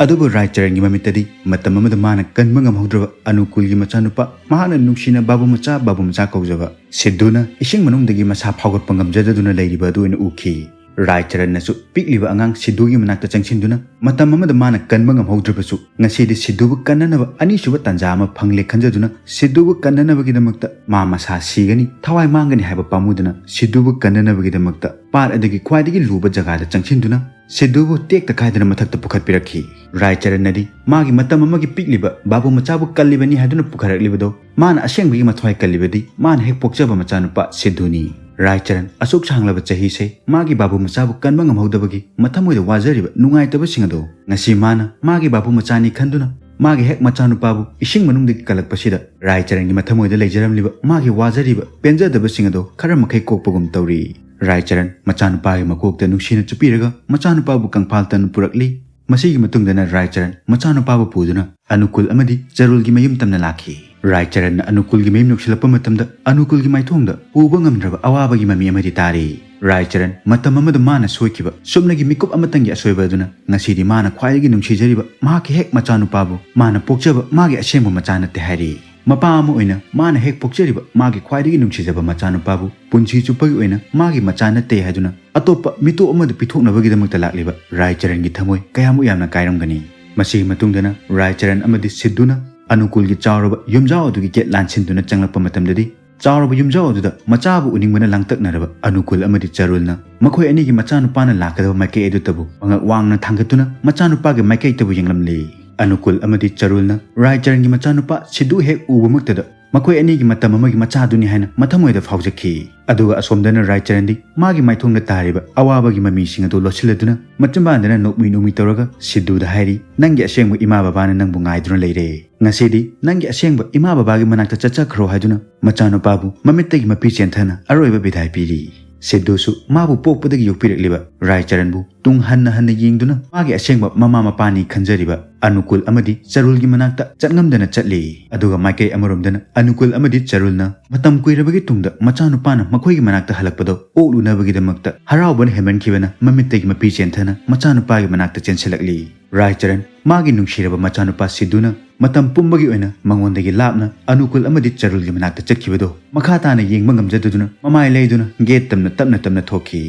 ꯑꯗꯨꯕꯨ ꯔꯥꯏꯆꯔꯟꯒꯤ ꯃꯃꯤꯠꯇꯗꯤ ꯃꯇꯝ ꯑꯃꯗ ꯃꯥꯅ ꯀꯟꯕ ꯉꯝꯍꯧꯗ꯭ꯔꯕ ꯑꯅꯨꯀꯨꯜꯒꯤ ꯃꯆꯥꯅꯨꯄꯥ, ꯃꯍꯥꯛꯅ ꯅꯨꯡꯁꯤꯅ ꯕꯥꯕꯨ ꯃꯆꯥ, ꯕꯥꯕꯨ ꯃꯆꯥ ꯀꯧꯖꯕ ꯁꯤꯗꯨꯅ ꯏꯁꯤꯡ ꯃꯅꯨꯡꯗꯒꯤ ꯃꯁꯥ ꯐꯥꯎꯒꯠꯄ ꯉꯝꯖꯗꯗꯨꯅ ꯂꯩꯔꯤꯕ ꯑꯗꯨ ꯑꯣꯏꯅ ꯎꯈꯤ꯫ ꯔꯥꯏꯆꯔꯟꯅꯁꯨ ꯄꯤꯛꯂꯤꯕ ꯑꯉꯥꯡ ꯁꯤꯗꯨꯒꯤ ꯃꯅꯥꯛꯇ ꯆꯪꯁꯤꯟꯗꯨꯅ ꯃꯇꯝ ꯑꯃꯗ ꯃꯥꯅ ꯀꯟꯕ ꯉꯝꯍꯧꯗ꯭ꯔꯕꯁꯨ ꯉꯁꯤꯗꯤ ꯁꯤꯗꯨꯕꯨ ꯀꯟꯅꯅꯕ ꯑꯅꯤꯁꯨꯕ ꯇꯥꯟꯖꯥ ꯑꯃ ꯐꯪꯂꯦ ꯈꯟꯖꯗꯨꯅ ꯁꯤꯗꯨꯕꯨ ꯀꯟꯅꯅꯕꯒꯤꯗꯃꯛꯇ ꯃꯥ ꯃꯁꯥ ꯁꯤꯒꯅꯤ, ꯊꯋꯥꯏ ꯃꯥꯡꯒꯅꯤ ꯍꯥꯏꯕ ꯄꯥꯝꯃꯨꯗꯅ ꯁꯤꯗꯨꯕꯨ ꯀꯟꯅꯅꯕꯒꯤꯗꯃꯛꯇ ꯄꯥꯠ ꯑꯗꯨꯒꯤ ꯈ꯭ꯋꯥꯏꯗꯒꯤ ꯂꯨꯕ ꯖꯒꯥꯗ ꯆꯪꯁꯤꯟꯗꯨꯅ ꯁꯤꯗꯨꯕꯨ ꯇꯦꯛꯇ ꯀꯥꯏꯗꯅ ꯃꯊꯛꯇ ꯄꯨꯈꯠꯄꯤꯔꯛꯈꯤ꯫ ꯔꯥꯏꯆꯔꯟꯅꯗꯤ ꯃꯥꯒꯤ ꯃꯇꯝ ꯑꯃꯒꯤ ꯄꯤꯛꯂꯤꯕ ꯕꯥꯕꯨ ꯃꯆꯥꯕꯨ ꯀꯜꯂꯤꯕꯅꯤ ꯍꯥꯏꯗꯨꯅ ꯄꯨꯈꯠꯂꯛꯂꯤꯕꯗꯣ ꯃꯥꯅ ꯑꯁꯦꯡꯕꯒꯤ ꯃꯊ꯭ꯋꯥꯏ ꯀꯜꯂꯤꯕꯗꯤ ꯃꯥꯅ ꯍꯦꯛ ꯄꯣꯛꯆꯕ ꯃꯆꯥꯅꯨꯄꯥ ꯁꯤꯗꯨꯅꯤ꯫ ꯔꯥꯏꯆꯔꯟ ꯑꯁꯨꯛ ꯁꯥꯡꯂꯕ ꯆꯍꯤꯁꯦ ꯃꯥꯒꯤ ꯕꯥꯕꯨ ꯃꯆꯥꯕꯨ ꯀꯟꯕ ꯉꯝꯍꯧꯗꯕꯒꯤ ꯃꯊꯃꯣꯏꯗ ꯋꯥꯖꯔꯤꯕ ꯅꯨꯡꯉꯥꯏꯇꯕꯁꯤꯡ ꯑꯗꯣ ꯉꯁꯤ ꯃꯥꯅ ꯃꯥꯒꯤ ꯕꯥꯕꯨ ꯃꯆꯥꯅꯤ ꯈꯟꯗꯨꯅ ꯃꯥꯒꯤ ꯍꯦꯛ ꯃꯆꯥꯅꯨꯄꯥꯕꯨ ꯏꯁꯤꯡ ꯃꯅꯨꯡꯗꯒꯤ ꯀꯜꯂꯛꯄꯁꯤꯗ ꯔꯥꯏꯆꯔꯟꯒꯤ ꯃꯊꯃꯣꯏꯗ ꯂꯩꯖꯔꯝꯂꯤꯕ ꯃꯥꯒꯤ ꯋꯥꯖꯔꯤꯕ ꯄꯦꯟꯖꯗꯕꯁꯤꯡ ꯑꯗꯣ ꯈꯔ ꯃꯈꯩ ꯀꯣꯛꯄꯒꯨꯝ ꯇꯧꯔꯤ꯫ ꯔꯥꯏꯆꯔꯟ ꯃꯆꯥꯅꯨꯄꯥꯒꯤ ꯃꯀꯣꯛꯇ ꯅꯨꯡꯁꯤꯅ ꯆꯨꯞꯄꯤꯔꯒ ꯃꯆꯥꯅꯨꯄꯥꯕꯨ ꯀꯪꯐꯥꯜ ꯇꯝꯅ ꯄꯨꯔꯛꯂꯤ꯫ ꯃꯁꯤꯒꯤ ꯃꯇꯨꯡꯗꯅ ꯔꯥꯏꯆꯔꯟ ꯃꯆꯥꯅꯨꯄꯥꯕꯨ ꯄꯨꯗꯨꯅ ꯑꯅꯨꯀꯨꯜ ꯑꯃꯗꯤ ꯆꯔꯨꯜꯒꯤ ꯃꯌꯨꯝ ꯇꯝꯅ ꯂꯥꯛꯈꯤ꯫ ꯔꯥꯏꯆꯔꯟꯅ ꯑꯅꯨꯀꯨꯜꯒꯤ ꯃꯌꯨꯝ ꯌꯧꯁꯤꯜꯂꯛꯄ ꯃꯇꯝꯗ ꯑꯅꯨꯀꯨꯜꯒꯤ ꯃꯥꯏꯊꯣꯡꯗ ꯄꯨꯕ ꯉꯝꯗ꯭ꯔꯕ ꯑꯋꯥꯕꯒꯤ ꯃꯃꯤ ꯑꯃꯗꯤ ꯇꯥꯔꯤ꯫ ꯔꯥꯏꯆꯔꯟ ꯃꯇꯝ ꯑꯃꯗ ꯃꯥꯅ ꯁꯣꯏꯈꯤꯕ ꯁꯨꯞꯅꯒꯤ ꯃꯤꯀꯨꯞ ꯑꯃꯇꯪꯒꯤ ꯑꯁꯣꯏꯕ ꯑꯗꯨꯅ ꯉꯁꯤꯗꯤ ꯃꯥꯅ ꯈ꯭ꯋꯥꯏꯗꯒꯤ ꯅꯨꯡꯁꯤꯖꯔꯤꯕ ꯃꯍꯥꯛꯀꯤ ꯍꯦꯛ ꯃꯆꯥꯅꯨꯄꯥꯕꯨ ꯃꯥꯅ ꯄꯣꯛꯆꯕ ꯃꯥꯒꯤ ꯑꯁꯦꯡꯕ ꯃꯆꯥ ꯅꯠꯇꯦ ꯍꯥꯏꯔꯤ꯫ ꯃꯄꯥ ꯑꯃ ꯑꯣꯏꯅ ꯃꯥꯅ ꯍꯦꯛ ꯄꯣꯛꯆꯔꯤꯕ ꯃꯥꯒꯤ ꯈ꯭ꯋꯥꯏꯗꯒꯤ ꯅꯨꯡꯁꯤꯖꯕ ꯃꯆꯥꯅꯨꯄꯥꯕꯨ ꯄꯨꯟꯁꯤ ꯆꯨꯞꯄꯒꯤ ꯑꯣꯏꯅ ꯃꯥꯒꯤ ꯃꯆꯥ ꯅꯠꯇꯦ ꯍꯥꯏꯗꯨꯅ ꯑꯇꯣꯞꯄ ꯃꯤꯇꯣꯞ ꯑꯃꯗ ꯄꯤꯊꯣꯛꯅꯕꯒꯤꯗꯃꯛꯇ ꯂꯥꯛꯂꯤꯕ ꯔꯥꯏꯆꯔꯟꯒꯤ ꯊꯃꯣꯏ ꯀꯌꯥꯃꯨꯛ ꯌꯥꯝꯅ ꯀꯥꯏꯔꯝꯒꯅꯤ꯫ ꯃꯁꯤꯒꯤ ꯃꯇꯨꯡꯗꯅ ꯔꯥꯏꯆꯔꯟ ꯑꯃꯗꯤ ꯁꯤꯗꯨꯅ ꯑꯅꯨꯀꯨꯜꯒꯤ ꯆꯥꯎꯔꯕ ꯌꯨꯝꯖꯥꯎ ꯑꯗꯨꯒꯤ ꯒꯦꯠ ꯂꯥꯟꯁꯤꯟꯗꯨꯅ ꯆꯪꯂꯛꯄ ꯃꯇꯝꯗꯗꯤ ꯆꯥꯎꯔꯕ ꯌꯨꯝꯖꯥꯎ ꯑꯗꯨꯗ ꯃꯆꯥꯕꯨ ꯎꯅꯤꯡꯕꯅ ꯂꯥꯡꯇꯛꯅꯔꯕ ꯑꯅꯨꯀꯨꯜ ꯑꯃꯗꯤ ꯆꯔꯨꯜꯅ ꯃꯈꯣꯏ ꯑꯅꯤꯒꯤ ꯃꯆꯥꯅꯨꯄꯥꯅ ꯂꯥꯛꯀꯗꯕ ꯃꯥꯏꯀꯩ ꯑꯗꯨꯇꯕꯨ ꯃꯉꯛ ꯋꯥꯡꯅ ꯊꯥꯡꯒꯠꯇꯨꯅ ꯃꯆꯥꯅꯨꯄꯥꯒꯤ ꯃꯥꯏꯀꯩꯇꯕꯨ ꯌꯦꯡꯂꯝꯂꯤ꯫ ꯑꯅꯨꯀꯨꯜ ꯑꯃꯗꯤ ꯆꯔꯨꯜꯅ ꯔꯥꯏꯆꯔꯟꯒꯤ ꯃꯆꯥꯅꯨꯄꯥ ꯁꯤꯗꯨ ꯍꯦꯛ ꯎꯕꯃꯛꯇꯗ ꯃꯈꯣꯏ ꯑꯅꯤꯒꯤ ꯃꯇꯝ ꯑꯃꯒꯤ ꯃꯆꯥꯗꯨꯅꯤ ꯍꯥꯏꯅ ꯃꯊꯃꯣꯏꯗ ꯐꯥꯎꯖꯈꯤ꯫ ꯑꯗꯨꯒ ꯑꯁꯣꯝꯗꯅ ꯔꯥꯏꯆꯔꯟꯗꯤ ꯃꯥꯒꯤ ꯃꯥꯏꯊꯣꯡꯗ ꯇꯥꯔꯤꯕ ꯑꯋꯥꯕꯒꯤ ꯃꯃꯤꯁꯤꯡ ꯑꯗꯨ ꯂꯣꯠꯁꯤꯜꯂꯗꯨꯅ ꯃꯆꯤꯟꯕꯥꯟꯗꯅ ꯅꯣꯛꯃꯤ ꯅꯣꯛꯃꯤ ꯇꯧꯔꯒ ꯁꯤꯗꯨꯗ ꯍꯥꯏꯔꯤ, "ꯅꯪꯒꯤ ꯑꯁꯦꯡꯕ ꯏꯃꯥ ꯕꯕꯥꯅ ꯅꯪꯕꯨ ꯉꯥꯏꯗꯨꯅ ꯂꯩꯔꯦ꯫ ꯉꯁꯤꯗꯤ ꯅꯪꯒꯤ ꯑꯁꯦꯡꯕ ꯏꯃꯥ ꯕꯕꯥꯒꯤ ꯃꯅꯥꯛꯇ ꯆꯠꯆꯈ꯭ꯔꯣ" ꯍꯥꯏꯗꯨꯅ ꯃꯆꯥꯅꯨꯄꯥꯕꯨ ꯃꯃꯤꯠꯇꯒꯤ ꯃꯄꯤ ꯆꯦꯟꯊꯅ ꯑꯔꯣꯏꯕ ꯕꯤꯗꯥꯏ ꯄꯤꯔꯤ꯫ ꯁꯤꯗꯨꯁꯨ ꯃꯥꯕꯨ ꯄꯣꯛꯄꯗꯒꯤ ꯌꯣꯛꯄꯤꯔꯛꯂꯤꯕ ꯔꯥꯏꯆꯔꯟꯕꯨ ꯇꯨꯡ ꯍꯟꯅ ꯍꯟꯅ ꯌꯦꯡꯗꯨꯅ ꯃꯥꯒꯤ ꯑꯁꯦꯡꯕ ꯃꯃꯥ ꯃꯄꯥꯅꯤ ꯈꯟꯖꯔꯤꯕ ꯑꯅꯨꯀꯨꯜ ꯑꯃꯗꯤ ꯆꯔꯨꯜꯒꯤ ꯃꯅꯥꯛꯇ ꯆꯠꯉꯝꯗꯅ ꯆꯠꯂꯤ꯫ ꯑꯗꯨꯒ ꯃꯥꯏꯀꯩ ꯑꯃꯔꯣꯝꯗꯅ ꯑꯅꯨꯀꯨꯜ ꯑꯃꯗꯤ ꯆꯔꯨꯜꯅ ꯃꯇꯝ ꯀꯨꯏꯔꯕꯒꯤ ꯇꯨꯡꯗ ꯃꯆꯥꯅꯨꯄꯥꯅ ꯃꯈꯣꯏꯒꯤ ꯃꯅꯥꯛꯇ ꯍꯜꯂꯛꯄꯗꯣ ꯑꯣꯛꯂꯨꯅꯕꯒꯤꯗꯃꯛꯇ ꯍꯔꯥꯎꯕꯅ ꯍꯦꯟꯃꯟꯈꯤꯕꯅ ꯃꯃꯤꯠꯇꯒꯤ ꯃꯄꯤ ꯆꯦꯟꯊꯅ ꯃꯆꯥꯅꯨꯄꯥꯒꯤ ꯃꯅꯥꯛꯇ ꯆꯦꯟꯁꯤꯜꯂꯛꯂꯤ꯫ ꯔꯥꯏꯆꯔꯟ ꯃꯥꯒꯤ ꯅꯨꯡꯁꯤꯔꯕ ꯃꯆꯥꯅꯨꯄꯥ ꯁꯤꯗꯨꯅ ꯃꯇꯝ ꯄꯨꯝꯕꯒꯤ ꯑꯣꯏꯅ ꯃꯉꯣꯟꯗꯒꯤ ꯂꯥꯞꯅ ꯑꯅꯨꯀꯨꯜ ꯑꯃꯗꯤ ꯆꯔꯨꯜꯒꯤ ꯃꯅꯥꯛꯇ ꯆꯠꯈꯤꯕꯗꯣ ꯃꯈꯥ ꯇꯥꯅ ꯌꯦꯡꯕ ꯉꯝꯖꯗꯗꯨꯅ ꯃꯃꯥꯏ ꯂꯩꯗꯨꯅ ꯒꯦꯠ ꯇꯝꯅ ꯇꯞꯅ ꯇꯞꯅ ꯊꯣꯛꯈꯤ꯫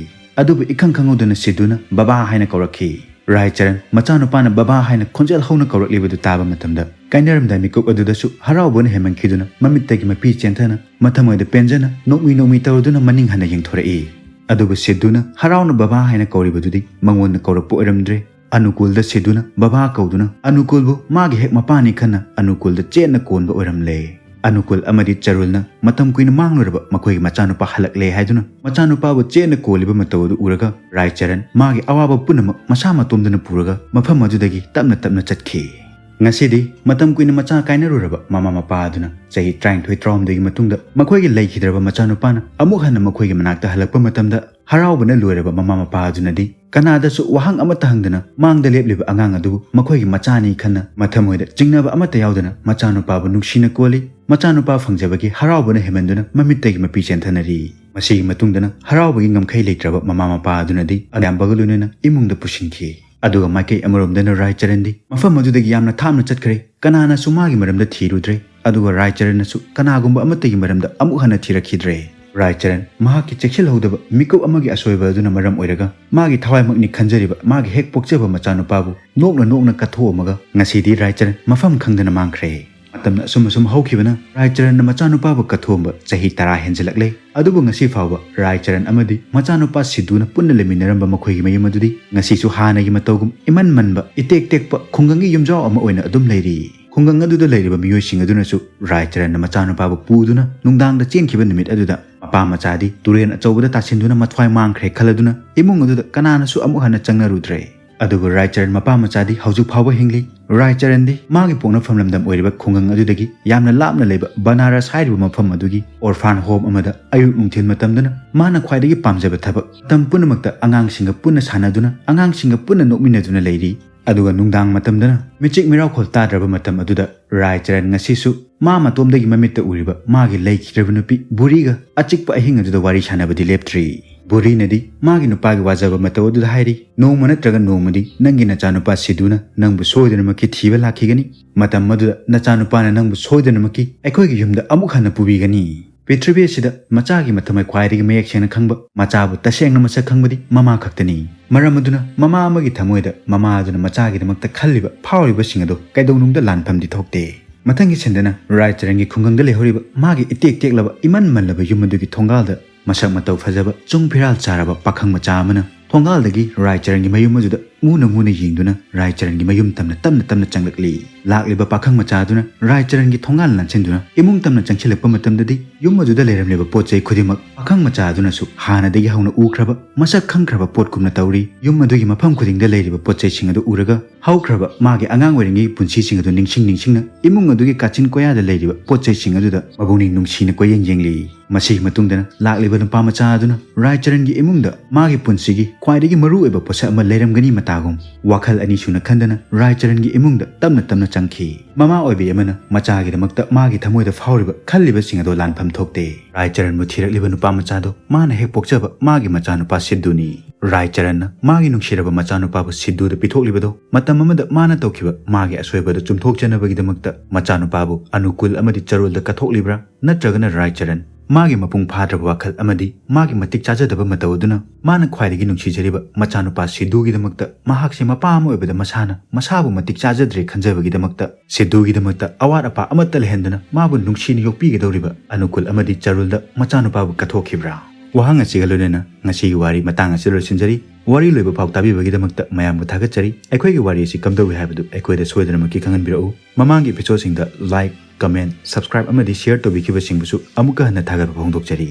ꯑꯗꯨꯕꯨ ꯏꯈꯪ ꯈꯪꯍꯧꯗꯅ ꯁꯤꯗꯨꯅ ꯕꯕꯥ ꯍꯥꯏꯅ ꯀꯧꯔꯛꯈꯤ꯫ ꯔꯥꯏꯆꯔꯟ ꯃꯆꯥꯅꯨꯄꯥꯅ ꯕꯕꯥ ꯍꯥꯏꯅ ꯈꯣꯟꯖꯦꯜ ꯍꯧꯅ ꯀꯧꯔꯛꯂꯤꯕꯗꯨ ꯇꯥꯕ ꯃꯇꯝꯗ ꯀꯥꯏꯅꯔꯝꯗꯥꯏ ꯃꯤꯀꯨꯞ ꯑꯗꯨꯗꯁꯨ ꯍꯔꯥꯎꯕꯅ ꯍꯦꯟꯃꯟꯈꯤꯗꯨꯅ ꯃꯃꯤꯠꯇꯒꯤ ꯃꯄꯤ ꯆꯦꯟꯊꯅ ꯃꯊꯃꯣꯏꯗ ꯄꯦꯟꯖꯅ ꯅꯣꯛꯃꯤ ꯅꯣꯛꯃꯤ ꯇꯧꯔꯗꯨꯅ ꯃꯅꯤꯡ ꯍꯟꯅ ꯌꯦꯡꯊꯣꯔꯛꯏ꯫ ꯑꯗꯨꯕꯨ ꯁꯤꯗꯨꯅ ꯍꯔꯥꯎꯅ ꯕꯕꯥ ꯍꯥꯏꯅ ꯀꯧꯔꯤꯕꯗꯨꯗꯤ ꯃꯉꯣꯟꯗ ꯀꯧꯔꯛꯄ ꯑꯣꯏꯔꯝꯗ꯭ꯔꯦ꯫ ꯑꯅꯨꯀꯨꯜꯗ ꯁꯤꯗꯨꯅ ꯕꯕꯥ ꯀꯧꯗꯨꯅ ꯑꯅꯨꯀꯨꯜꯕꯨ ꯃꯥꯒꯤ ꯍꯦꯛ ꯃꯄꯥꯅꯤ ꯈꯟꯅ ꯑꯅꯨꯀꯨꯜꯗ ꯆꯦꯠꯅ ꯀꯣꯟꯕ ꯑꯣꯏꯔꯝꯂꯦ꯫ ꯑꯅꯨꯀꯨꯜ ꯑꯃꯗꯤ ꯆꯔꯨꯜꯅ ꯃꯇꯝ ꯀꯨꯏꯅ ꯃꯥꯡꯂꯨꯔꯕ ꯃꯈꯣꯏꯒꯤ ꯃꯆꯥꯅꯨꯄꯥ ꯍꯜꯂꯛꯂꯦ ꯍꯥꯏꯗꯨꯅ ꯃꯆꯥꯅꯨꯄꯥꯕꯨ ꯆꯦꯠꯅ ꯀꯣꯜꯂꯤꯕ ꯃꯇꯧ ꯑꯗꯨ ꯎꯔꯒ ꯔꯥꯏꯆꯔꯟ ꯃꯥꯒꯤ ꯑꯋꯥꯕ ꯄꯨꯝꯅꯃꯛ ꯃꯁꯥ ꯃꯇꯣꯝꯗꯅ ꯄꯨꯔꯒ ꯃꯐꯝ ꯑꯗꯨꯗꯒꯤ ꯇꯞꯅ ꯇꯞꯅ ꯆꯠꯈꯤ꯫ ꯉꯁꯤꯗꯤ ꯃꯇꯝ ꯀꯨꯏꯅ ꯃꯆꯥ ꯀꯥꯏꯅꯔꯨꯔꯕ ꯃꯃꯥ ꯃꯄꯥ ꯑꯗꯨꯅ ꯆꯍꯤ ꯇꯔꯥꯅꯤꯊꯣꯏ ꯇꯔꯥꯍꯨꯝꯗꯣꯏꯒꯤ ꯃꯇꯨꯡꯗ ꯃꯈꯣꯏꯒꯤ ꯂꯩꯈꯤꯗ꯭ꯔꯕ ꯃꯆꯥꯅꯨꯄꯥꯅ ꯑꯃꯨꯛ ꯍꯟꯅ ꯃꯈꯣꯏꯒꯤ ꯃꯅꯥꯛꯇ ꯍꯜꯂꯛꯄ ꯃꯇꯝꯗ ꯍꯔꯥꯎꯕꯅ ꯂꯣꯏꯔꯕ ꯃꯃꯥ ꯃꯄꯥ ꯑꯗꯨꯅꯗꯤ ꯀꯅꯥꯗꯁꯨ ꯋꯥꯍꯪ ꯑꯃꯠꯇ ꯍꯪꯗꯅ ꯃꯥꯡꯗ ꯂꯦꯞꯂꯤꯕ ꯑꯉꯥꯡ ꯑꯗꯨꯕꯨ ꯃꯈꯣꯏꯒꯤ ꯃꯆꯥꯅꯤ ꯈꯟꯅ ꯃꯊꯃꯣꯏꯗ ꯆꯤꯡꯅꯕ ꯑꯃꯠꯇ ꯌꯥꯎꯗꯅ ꯃꯆꯥꯅꯨꯄꯥꯕꯨ ꯅꯨꯡꯁꯤꯅ ꯀꯣꯜꯂꯤ꯫ ꯃꯆꯥꯅꯨꯄꯥ ꯐꯪꯖꯕꯒꯤ ꯍꯔꯥꯎꯕꯅ ꯍꯦꯃꯟꯗꯨꯅ ꯃꯃꯤꯠꯇꯒꯤ ꯃꯄꯤ ꯆꯦꯟꯊꯅꯔꯤ꯫ ꯃꯁꯤꯒꯤ ꯃꯇꯨꯡꯗꯅ ꯍꯔꯥꯎꯕꯒꯤ ꯉꯝꯈꯩ ꯂꯩꯇ꯭ꯔꯕ ꯃꯃꯥ ꯃꯄꯥ ꯑꯗꯨꯅꯗꯤ ꯑꯌꯥꯝꯕꯒ ꯂꯣꯏꯅꯅ ꯏꯃꯨꯡꯗ ꯄꯨꯁꯤꯟꯈꯤ꯫ ꯑꯗꯨꯒ ꯃꯥꯏꯀꯩ ꯑꯃꯔꯣꯝꯗꯅ ꯔꯥꯏ ꯆꯔꯟꯗꯤ ꯃꯐꯝ ꯑꯗꯨꯗꯒꯤ ꯌꯥꯝꯅ ꯊꯥꯞꯅ ꯆꯠꯈ꯭ꯔꯦ꯫ ꯀꯅꯥꯅꯁꯨ ꯃꯥꯒꯤ ꯃꯔꯝꯗ ꯊꯤꯔꯨꯗ꯭ꯔꯦ꯫ ꯑꯗꯨꯒ ꯔꯥꯏ ꯆꯔꯟꯅꯁꯨ ꯀꯅꯥꯒꯨꯝꯕ ꯑꯃꯠꯇꯒꯤ ꯃꯔꯝꯗ ꯑꯃꯨꯛ ꯍꯟꯅ ꯊꯤꯔꯛꯈꯤꯗ꯭ꯔꯦ꯫ ꯔꯥꯏ ꯆꯔꯟ ꯃꯍꯥꯛꯀꯤ ꯆꯦꯛꯁꯤꯜꯍꯧꯗꯕ ꯃꯤꯀꯨꯞ ꯑꯃꯒꯤ ꯑꯁꯣꯏꯕ ꯑꯗꯨꯅ ꯃꯔꯝ ꯑꯣꯏꯔꯒ ꯃꯥꯒꯤ ꯊꯋꯥꯏꯃꯛꯅꯤ ꯈꯟꯖꯔꯤꯕ ꯃꯥꯒꯤ ꯍꯦꯛ ꯄꯣꯛꯆꯕ ꯃꯆꯥꯅꯨꯄꯥꯕꯨ ꯅꯣꯛꯅ ꯅꯣꯛꯅ ꯀꯠꯊꯣꯛꯑꯝꯃꯒ ꯉꯁꯤꯗꯤ ꯔꯥꯏ ꯆꯔꯟ ꯃꯐꯝ ꯈꯪꯗꯅ ꯃꯥꯡꯈ꯭ꯔꯦ꯫ ꯃꯇꯝꯅ ꯑꯁꯨꯝ ꯑꯁꯨꯝ ꯍꯧꯈꯤꯕꯅ ꯔꯥꯏ ꯆꯔꯟꯅ ꯃꯆꯥꯅꯨꯄꯥꯕꯨ ꯀꯠꯊꯣꯛꯑꯝꯕ ꯆꯍꯤ ꯇꯔꯥ ꯍꯦꯟꯖꯜꯂꯛꯂꯦ꯫ ꯑꯗꯨꯕꯨ ꯉꯁꯤ ꯐꯥꯎꯕ ꯔꯥꯏ ꯆꯔꯟ ꯑꯃꯗꯤ ꯃꯆꯥꯅꯨꯄꯥ ꯁꯤꯗꯨꯅ ꯄꯨꯟꯅ ꯂꯩꯃꯤꯟꯅꯔꯝꯕ ꯃꯈꯣꯏꯒꯤ ꯃꯌꯨꯝ ꯑꯗꯨꯗꯤ ꯉꯁꯤꯁꯨ ꯍꯥꯟꯅꯒꯤ ꯃꯇꯧꯒꯨꯝ ꯏꯃꯟ ꯃꯟꯕ ꯏꯇꯦꯛ ꯇꯦꯛꯄ ꯈꯨꯡꯒꯪꯒꯤ ꯌꯨꯝꯖꯥꯎ ꯑꯃ ꯑꯣꯏꯅ ꯑꯗꯨꯝ ꯂꯩꯔꯤ꯫ ꯈꯨꯡꯒꯪ ꯑꯗꯨꯗ ꯂꯩꯔꯤꯕ ꯃꯤꯑꯣꯏꯁꯤꯡ ꯑꯗꯨꯅꯁꯨ ꯔꯥꯏ ꯆꯔꯟꯅ ꯃꯆꯥꯅꯨꯄꯥꯕꯨ ꯄꯨꯗꯨꯅ ꯅꯨꯡꯗꯥꯡꯗ ꯆꯦꯟꯈꯤꯕ ꯅꯨꯃꯤꯠ ꯑꯗꯨꯗ ꯃꯄꯥ ꯃꯆꯥꯗꯤ ꯇꯨꯔꯦꯜ ꯑꯆꯧꯕꯗ ꯇꯥꯁꯤꯟꯗꯨꯅ ꯃꯊ꯭ꯋꯥꯏ ꯃꯥꯡꯈ꯭ꯔꯦ ꯈꯜꯂꯗꯨꯅ ꯏꯃꯨꯡ ꯑꯗꯨꯗ ꯀꯅꯥꯅꯁꯨ ꯑꯃꯨꯛ ꯍꯟꯅ ꯆꯪꯅꯔꯨꯗ꯭ꯔꯦ꯫ ꯑꯗꯨꯒ ꯔꯥꯏ ꯆꯔꯟ ꯃꯄꯥ ꯃꯆꯥꯗꯤ ꯍꯧꯖꯤꯛ ꯐꯥꯎꯕ ꯍꯤꯡꯂꯤ꯫ ꯔꯥꯏ ꯆꯔꯟꯗꯤ ꯃꯥꯒꯤ ꯄꯣꯛꯅꯐꯝ ꯂꯝꯗꯝ ꯑꯣꯏꯔꯤꯕ ꯈꯨꯡꯒꯪ ꯑꯗꯨꯗꯒꯤ ꯌꯥꯝꯅ ꯂꯥꯞꯅ ꯂꯩꯕ ꯕꯅꯥꯔꯁ ꯍꯥꯏꯔꯤꯕ ꯃꯐꯝ ꯑꯗꯨꯒꯤ orphan home ꯑꯃꯗ ꯑꯌꯨꯛ ꯅꯨꯡꯊꯤꯜ ꯃꯇꯝꯗꯅ ꯃꯥꯅ ꯈ꯭ꯋꯥꯏꯗꯒꯤ ꯄꯥꯝꯖꯕ ꯊꯕꯛ ꯃꯇꯝ ꯄꯨꯝꯅꯃꯛꯇ ꯑꯉꯥꯡꯁꯤꯡꯒ ꯄꯨꯟꯅ ꯁꯥꯟꯅꯗꯨꯅ ꯑꯉꯥꯡꯁꯤꯡꯒ ꯄꯨꯟꯅ ꯅꯣꯛꯃꯤꯟꯅꯗꯨꯅ ꯂꯩꯔꯤ꯫ ꯑꯗꯨꯒ ꯅꯨꯡꯗꯥꯡ ꯃꯇꯝꯗꯅ ꯃꯤꯆꯤꯛ ꯃꯤꯔꯥꯎꯈꯣꯜ ꯇꯥꯗ꯭ꯔꯕ ꯃꯇꯝ ꯑꯗꯨꯗ ꯔꯥꯏ ꯆꯔꯟ ꯉꯁꯤꯁꯨ ꯃꯥ ꯃꯇꯣꯝꯗꯒꯤ ꯃꯃꯤꯠꯇ ꯎꯔꯤꯕ ꯃꯥꯒꯤ ꯂꯩꯈꯤꯗ꯭ꯔꯕ ꯅꯨꯄꯤ ꯕꯨꯔꯤꯒ ꯑꯆꯤꯛꯄ ꯑꯍꯤꯡ ꯑꯗꯨꯗ ꯋꯥꯔꯤ ꯁꯥꯟꯅꯕꯗꯤ ꯂꯦꯞꯇ꯭ꯔꯤ꯫ ꯕꯨꯔꯤꯅꯗꯤ ꯃꯥꯒꯤ ꯅꯨꯄꯥꯒꯤ ꯋꯥꯖꯕ ꯃꯇꯧ ꯑꯗꯨꯗ ꯍꯥꯏꯔꯤ, "ꯅꯣꯡꯃ ꯅꯠꯇ꯭ꯔꯒ ꯅꯣꯡꯃꯗꯤ ꯅꯪꯒꯤ ꯅꯆꯥꯅꯨꯄꯥ ꯁꯤꯗꯨꯅ ꯅꯪꯕꯨ ꯁꯣꯏꯗꯅꯃꯛꯀꯤ ꯊꯤꯕ ꯂꯥꯛꯈꯤꯒꯅꯤ꯫ ꯃꯇꯝ ꯑꯗꯨꯗ ꯅꯆꯥꯅꯨꯄꯥꯅ ꯅꯪꯕꯨ ꯁꯣꯏꯗꯅꯃꯛꯀꯤ ꯑꯩꯈꯣꯏꯒꯤ ꯌꯨꯝꯗ ꯑꯃꯨꯛ ꯍꯟꯅ ꯄꯨꯕꯤꯒꯅꯤ꯫ ꯄ꯭ꯔꯤꯊꯤꯕꯤ ꯑꯁꯤꯗ ꯃꯆꯥꯒꯤ ꯃꯊꯃꯣꯏ ꯈ꯭ꯋꯥꯏꯗꯒꯤ ꯃꯌꯦꯛ ꯁꯦꯡꯅ ꯈꯪꯕ, ꯃꯆꯥꯕꯨ ꯇꯁꯦꯡꯅ ꯃꯁꯛ ꯈꯪꯕꯗꯤ ꯃꯃꯥ ꯈꯛꯇꯅꯤ꯫ ꯃꯔꯝ ꯑꯗꯨꯅ ꯃꯃꯥ ꯑꯃꯒꯤ ꯊꯃꯣꯏꯗ ꯃꯃꯥ ꯑꯗꯨꯅ ꯃꯆꯥꯒꯤꯗꯃꯛꯇ ꯈꯜꯂꯤꯕ, ꯐꯥꯎꯔꯤꯕꯁꯤꯡ ꯑꯗꯨ ꯀꯩꯗꯧꯅꯨꯡꯗ ꯂꯥꯟꯐꯝꯗꯤ ꯊꯣꯛꯇꯦ"꯫ ꯃꯊꯪꯒꯤ ꯁꯤꯟꯗꯅ ꯔꯥꯏ ꯆꯔꯟꯒꯤ ꯈꯨꯡꯒꯪꯗ ꯂꯩꯍꯧꯔꯤꯕ ꯃꯥꯒꯤ ꯏꯇꯦꯛ ꯇꯦꯛꯂꯕ ꯏꯃꯟ ꯃꯜꯂꯕ ꯌꯨꯝ ꯑꯗꯨꯒꯤ ꯊꯣꯡꯒꯥꯜꯗ ꯃꯁꯛ ꯃꯇꯧ ꯐꯖꯕ ꯆꯨꯡ ꯐꯤꯔꯥꯜ ꯆꯥꯔꯕ ꯄꯥꯈꯪ ꯃꯆꯥ ꯑꯃꯅ ꯊꯣꯡꯒꯥꯜꯗꯒꯤ ꯔꯥꯏ ꯆꯔꯟꯒꯤ ꯃꯌꯨꯝ ꯑꯗꯨꯗ ꯃꯨꯅ ꯃꯨꯅ ꯌꯦꯡꯗꯨꯅ ꯔꯥꯏꯆꯔꯟꯒꯤ ꯃꯌꯨꯝ ꯇꯝꯅ ꯇꯞꯅ ꯇꯞꯅ ꯆꯪꯂꯛꯂꯤ꯫ ꯂꯥꯛꯂꯤꯕ ꯄꯥꯈꯪ ꯃꯆꯥ ꯑꯗꯨꯅ ꯔꯥꯏꯆꯔꯟꯒꯤ ꯊꯣꯡꯒꯥꯜ ꯂꯥꯟꯁꯤꯟꯗꯨꯅ ꯏꯃꯨꯡ ꯇꯝꯅ ꯆꯪꯁꯤꯜꯂꯛꯄ ꯃꯇꯝꯗꯗꯤ ꯌꯨꯝ ꯑꯗꯨꯗ ꯂꯩꯔꯝꯂꯤꯕ ꯄꯣꯠ ꯆꯩ ꯈꯨꯗꯤꯡꯃꯛ ꯄꯥꯈꯪ ꯃꯆꯥ ꯑꯗꯨꯅꯁꯨ ꯍꯥꯟꯅꯗꯒꯤ ꯍꯧꯅ ꯎꯈ꯭ꯔꯕ, ꯃꯁꯛ ꯈꯪꯈ꯭ꯔꯕ ꯄꯣꯠꯀꯨꯝꯅ ꯇꯧꯔꯤ꯫ ꯌꯨꯝ ꯑꯗꯨꯒꯤ ꯃꯐꯝ ꯈꯨꯗꯤꯡꯗ ꯂꯩꯔꯤꯕ ꯄꯣꯠ ꯆꯩꯁꯤꯡ ꯑꯗꯨ ꯎꯔꯒ ꯍꯧꯈ꯭ꯔꯕ ꯃꯥꯒꯤ ꯑꯉꯥꯡ ꯑꯣꯏꯔꯤꯉꯩꯒꯤ ꯄꯨꯟꯁꯤꯁꯤꯡ ꯑꯗꯨ ꯅꯤꯡꯁꯤꯡ ꯅꯤꯡꯁꯤꯡꯅ ꯏꯃꯨꯡ ꯑꯗꯨꯒꯤ ꯀꯥꯆꯤꯟ ꯀꯣꯌꯥꯗ ꯂꯩꯔꯤꯕ ꯄꯣꯠ ꯆꯩꯁꯤꯡ ꯑꯗꯨꯗ ꯃꯄꯨꯛꯅꯤꯡ ꯅꯨꯡꯁꯤꯅ ꯀꯣꯏꯌꯦꯡ ꯌꯦꯡꯂꯤ꯫ ꯃꯁꯤꯒꯤ ꯃꯇꯨꯡꯗꯅ ꯂꯥꯛꯂꯤꯕ ꯅꯨꯄꯥ ꯃꯆꯥ ꯑꯗꯨꯅ ꯔꯥꯏꯆꯔꯟꯒꯤ ꯏꯃꯨꯡꯗ ꯃꯥꯒꯤ ꯄꯨꯟꯁꯤꯒꯤ ꯈ꯭ꯋꯥꯏꯗꯒꯤ ꯃꯔꯨ ꯑꯣꯏꯕ ꯄꯣꯠꯁꯛ ꯑꯃ ꯂꯩꯔꯝꯒꯅꯤ ꯃꯇꯥꯒꯨꯝ ꯋꯥꯈꯜ ꯑꯅꯤ ꯁꯨꯅ ꯈꯟꯗꯅ ꯔꯥꯏꯆꯔꯟꯒꯤ ꯏꯃꯨꯡꯗ ꯇꯞꯅ ꯇꯞꯅ ꯆꯪꯈꯤ꯫ ꯃꯃꯥ ꯑꯣꯏꯕꯤ ꯑꯃꯅ ꯃꯆꯥꯒꯤꯗꯃꯛꯇ ꯃꯥꯒꯤ ꯊꯃꯣꯏꯗ ꯐꯥꯎꯔꯤꯕ ꯈꯜꯂꯤꯕꯁꯤꯡ ꯑꯗꯣ ꯂꯥꯟꯐꯝ ꯊꯣꯛꯇꯦ꯫ ꯔꯥꯏꯆꯔꯟꯕꯨ ꯊꯤꯔꯛꯂꯤꯕ ꯅꯨꯄꯥ ꯃꯆꯥꯗꯣ ꯃꯥꯅ ꯍꯦꯛ ꯄꯣꯛꯆꯕ ꯃꯥꯒꯤ ꯃꯆꯥꯅꯨꯄꯥ ꯁꯤꯗꯨꯅꯤ꯫ ꯔꯥꯏꯆꯔꯟꯅ ꯃꯥꯒꯤ ꯅꯨꯡꯁꯤꯔꯕ ꯃꯆꯥꯅꯨꯄꯥꯕꯨ ꯁꯤꯗꯨꯗ ꯄꯤꯊꯣꯛꯂꯤꯕꯗꯣ ꯃꯇꯝ ꯑꯃꯗ ꯃꯥꯅ ꯇꯧꯈꯤꯕ ꯃꯥꯒꯤ ꯑꯁꯣꯏꯕꯗꯨ ꯆꯨꯝꯊꯣꯛꯆꯅꯕꯒꯤꯗꯃꯛꯇ ꯃꯆꯥꯅꯨꯄꯥꯕꯨ ꯑꯅꯨꯀꯨꯜ ꯑꯃꯗꯤ ꯆꯔꯨꯜꯗ ꯀꯠꯊꯣꯛꯂꯤꯕ꯭ꯔꯥ, ꯅꯠꯇ꯭ꯔꯒꯅ ꯔꯥꯏꯆꯔꯟ ꯃꯥꯒꯤ ꯃꯄꯨꯡ ꯐꯥꯗ꯭ꯔꯕ ꯋꯥꯈꯜ ꯑꯃꯗꯤ ꯃꯥꯒꯤ ꯃꯇꯤꯛ ꯆꯥꯖꯗꯕ ꯃꯇꯧ ꯑꯗꯨꯅ ꯃꯥꯅ ꯈ꯭ꯋꯥꯏꯗꯒꯤ ꯅꯨꯡꯁꯤꯖꯔꯤꯕ ꯃꯆꯥꯅꯨꯄꯥ ꯁꯤꯗꯨꯒꯤꯗꯃꯛꯇ ꯃꯍꯥꯛꯁꯦ ꯃꯄꯥ ꯑꯃ ꯑꯣꯏꯕꯗ ꯃꯁꯥꯅ ꯃꯁꯥꯕꯨ ꯃꯇꯤꯛ ꯆꯥꯖꯗ꯭ꯔꯦ ꯈꯟꯖꯕꯒꯤꯗꯃꯛꯇ ꯁꯤꯗꯨꯒꯤꯗꯃꯛꯇ ꯑꯋꯥꯠ ꯑꯄꯥ ꯑꯃꯠꯇ ꯂꯩꯍꯟꯗꯅ ꯃꯥꯕꯨ ꯅꯨꯡꯁꯤꯅ ꯌꯣꯛꯄꯤꯒꯗꯧꯔꯤꯕ ꯑꯅꯨꯀꯨꯜ ꯑꯃꯗꯤ ꯆꯔꯨꯜꯗ ꯃꯆꯥꯅꯨꯄꯥꯕꯨ ꯀꯠꯊꯣꯛꯈꯤꯕ꯭ꯔꯥ? ꯋꯥꯍꯪ ꯑꯁꯤꯒ ꯂꯣꯏꯅꯅ ꯉꯁꯤꯒꯤ ꯋꯥꯔꯤ ꯃꯇꯥꯡ ꯑꯁꯤꯗ ꯂꯣꯏꯁꯤꯟꯖꯔꯤ꯫ ꯋꯥꯔꯤ ꯂꯣꯏꯕ ꯐꯥꯎ ꯇꯥꯕꯤꯕꯒꯤꯗꯃꯛꯇ ꯃꯌꯥꯝꯕꯨ ꯊꯥꯒꯠꯆꯔꯤ꯫ ꯑꯩꯈꯣꯏꯒꯤ ꯋꯥꯔꯤ ꯑꯁꯤ ꯀꯝꯗꯧꯏ ꯍꯥꯏꯕꯗꯨ ꯑꯩꯈꯣꯏꯗ ꯁꯣꯏꯗꯅꯃꯛꯀꯤ ꯈꯪꯍꯟꯕꯤꯔꯛꯎ꯫ ꯃꯃꯥꯡꯒꯤ episodeꯁꯤꯡꯗ like, comment, subscribe ꯑꯃꯗꯤ share ꯇꯧꯕꯤꯈꯤꯕꯁꯤꯡꯕꯨꯁꯨ ꯑꯃꯨꯛꯀ ꯍꯟꯅ ꯊꯥꯒꯠꯄ ꯐꯣꯡꯗꯣꯛꯆꯔꯤ꯫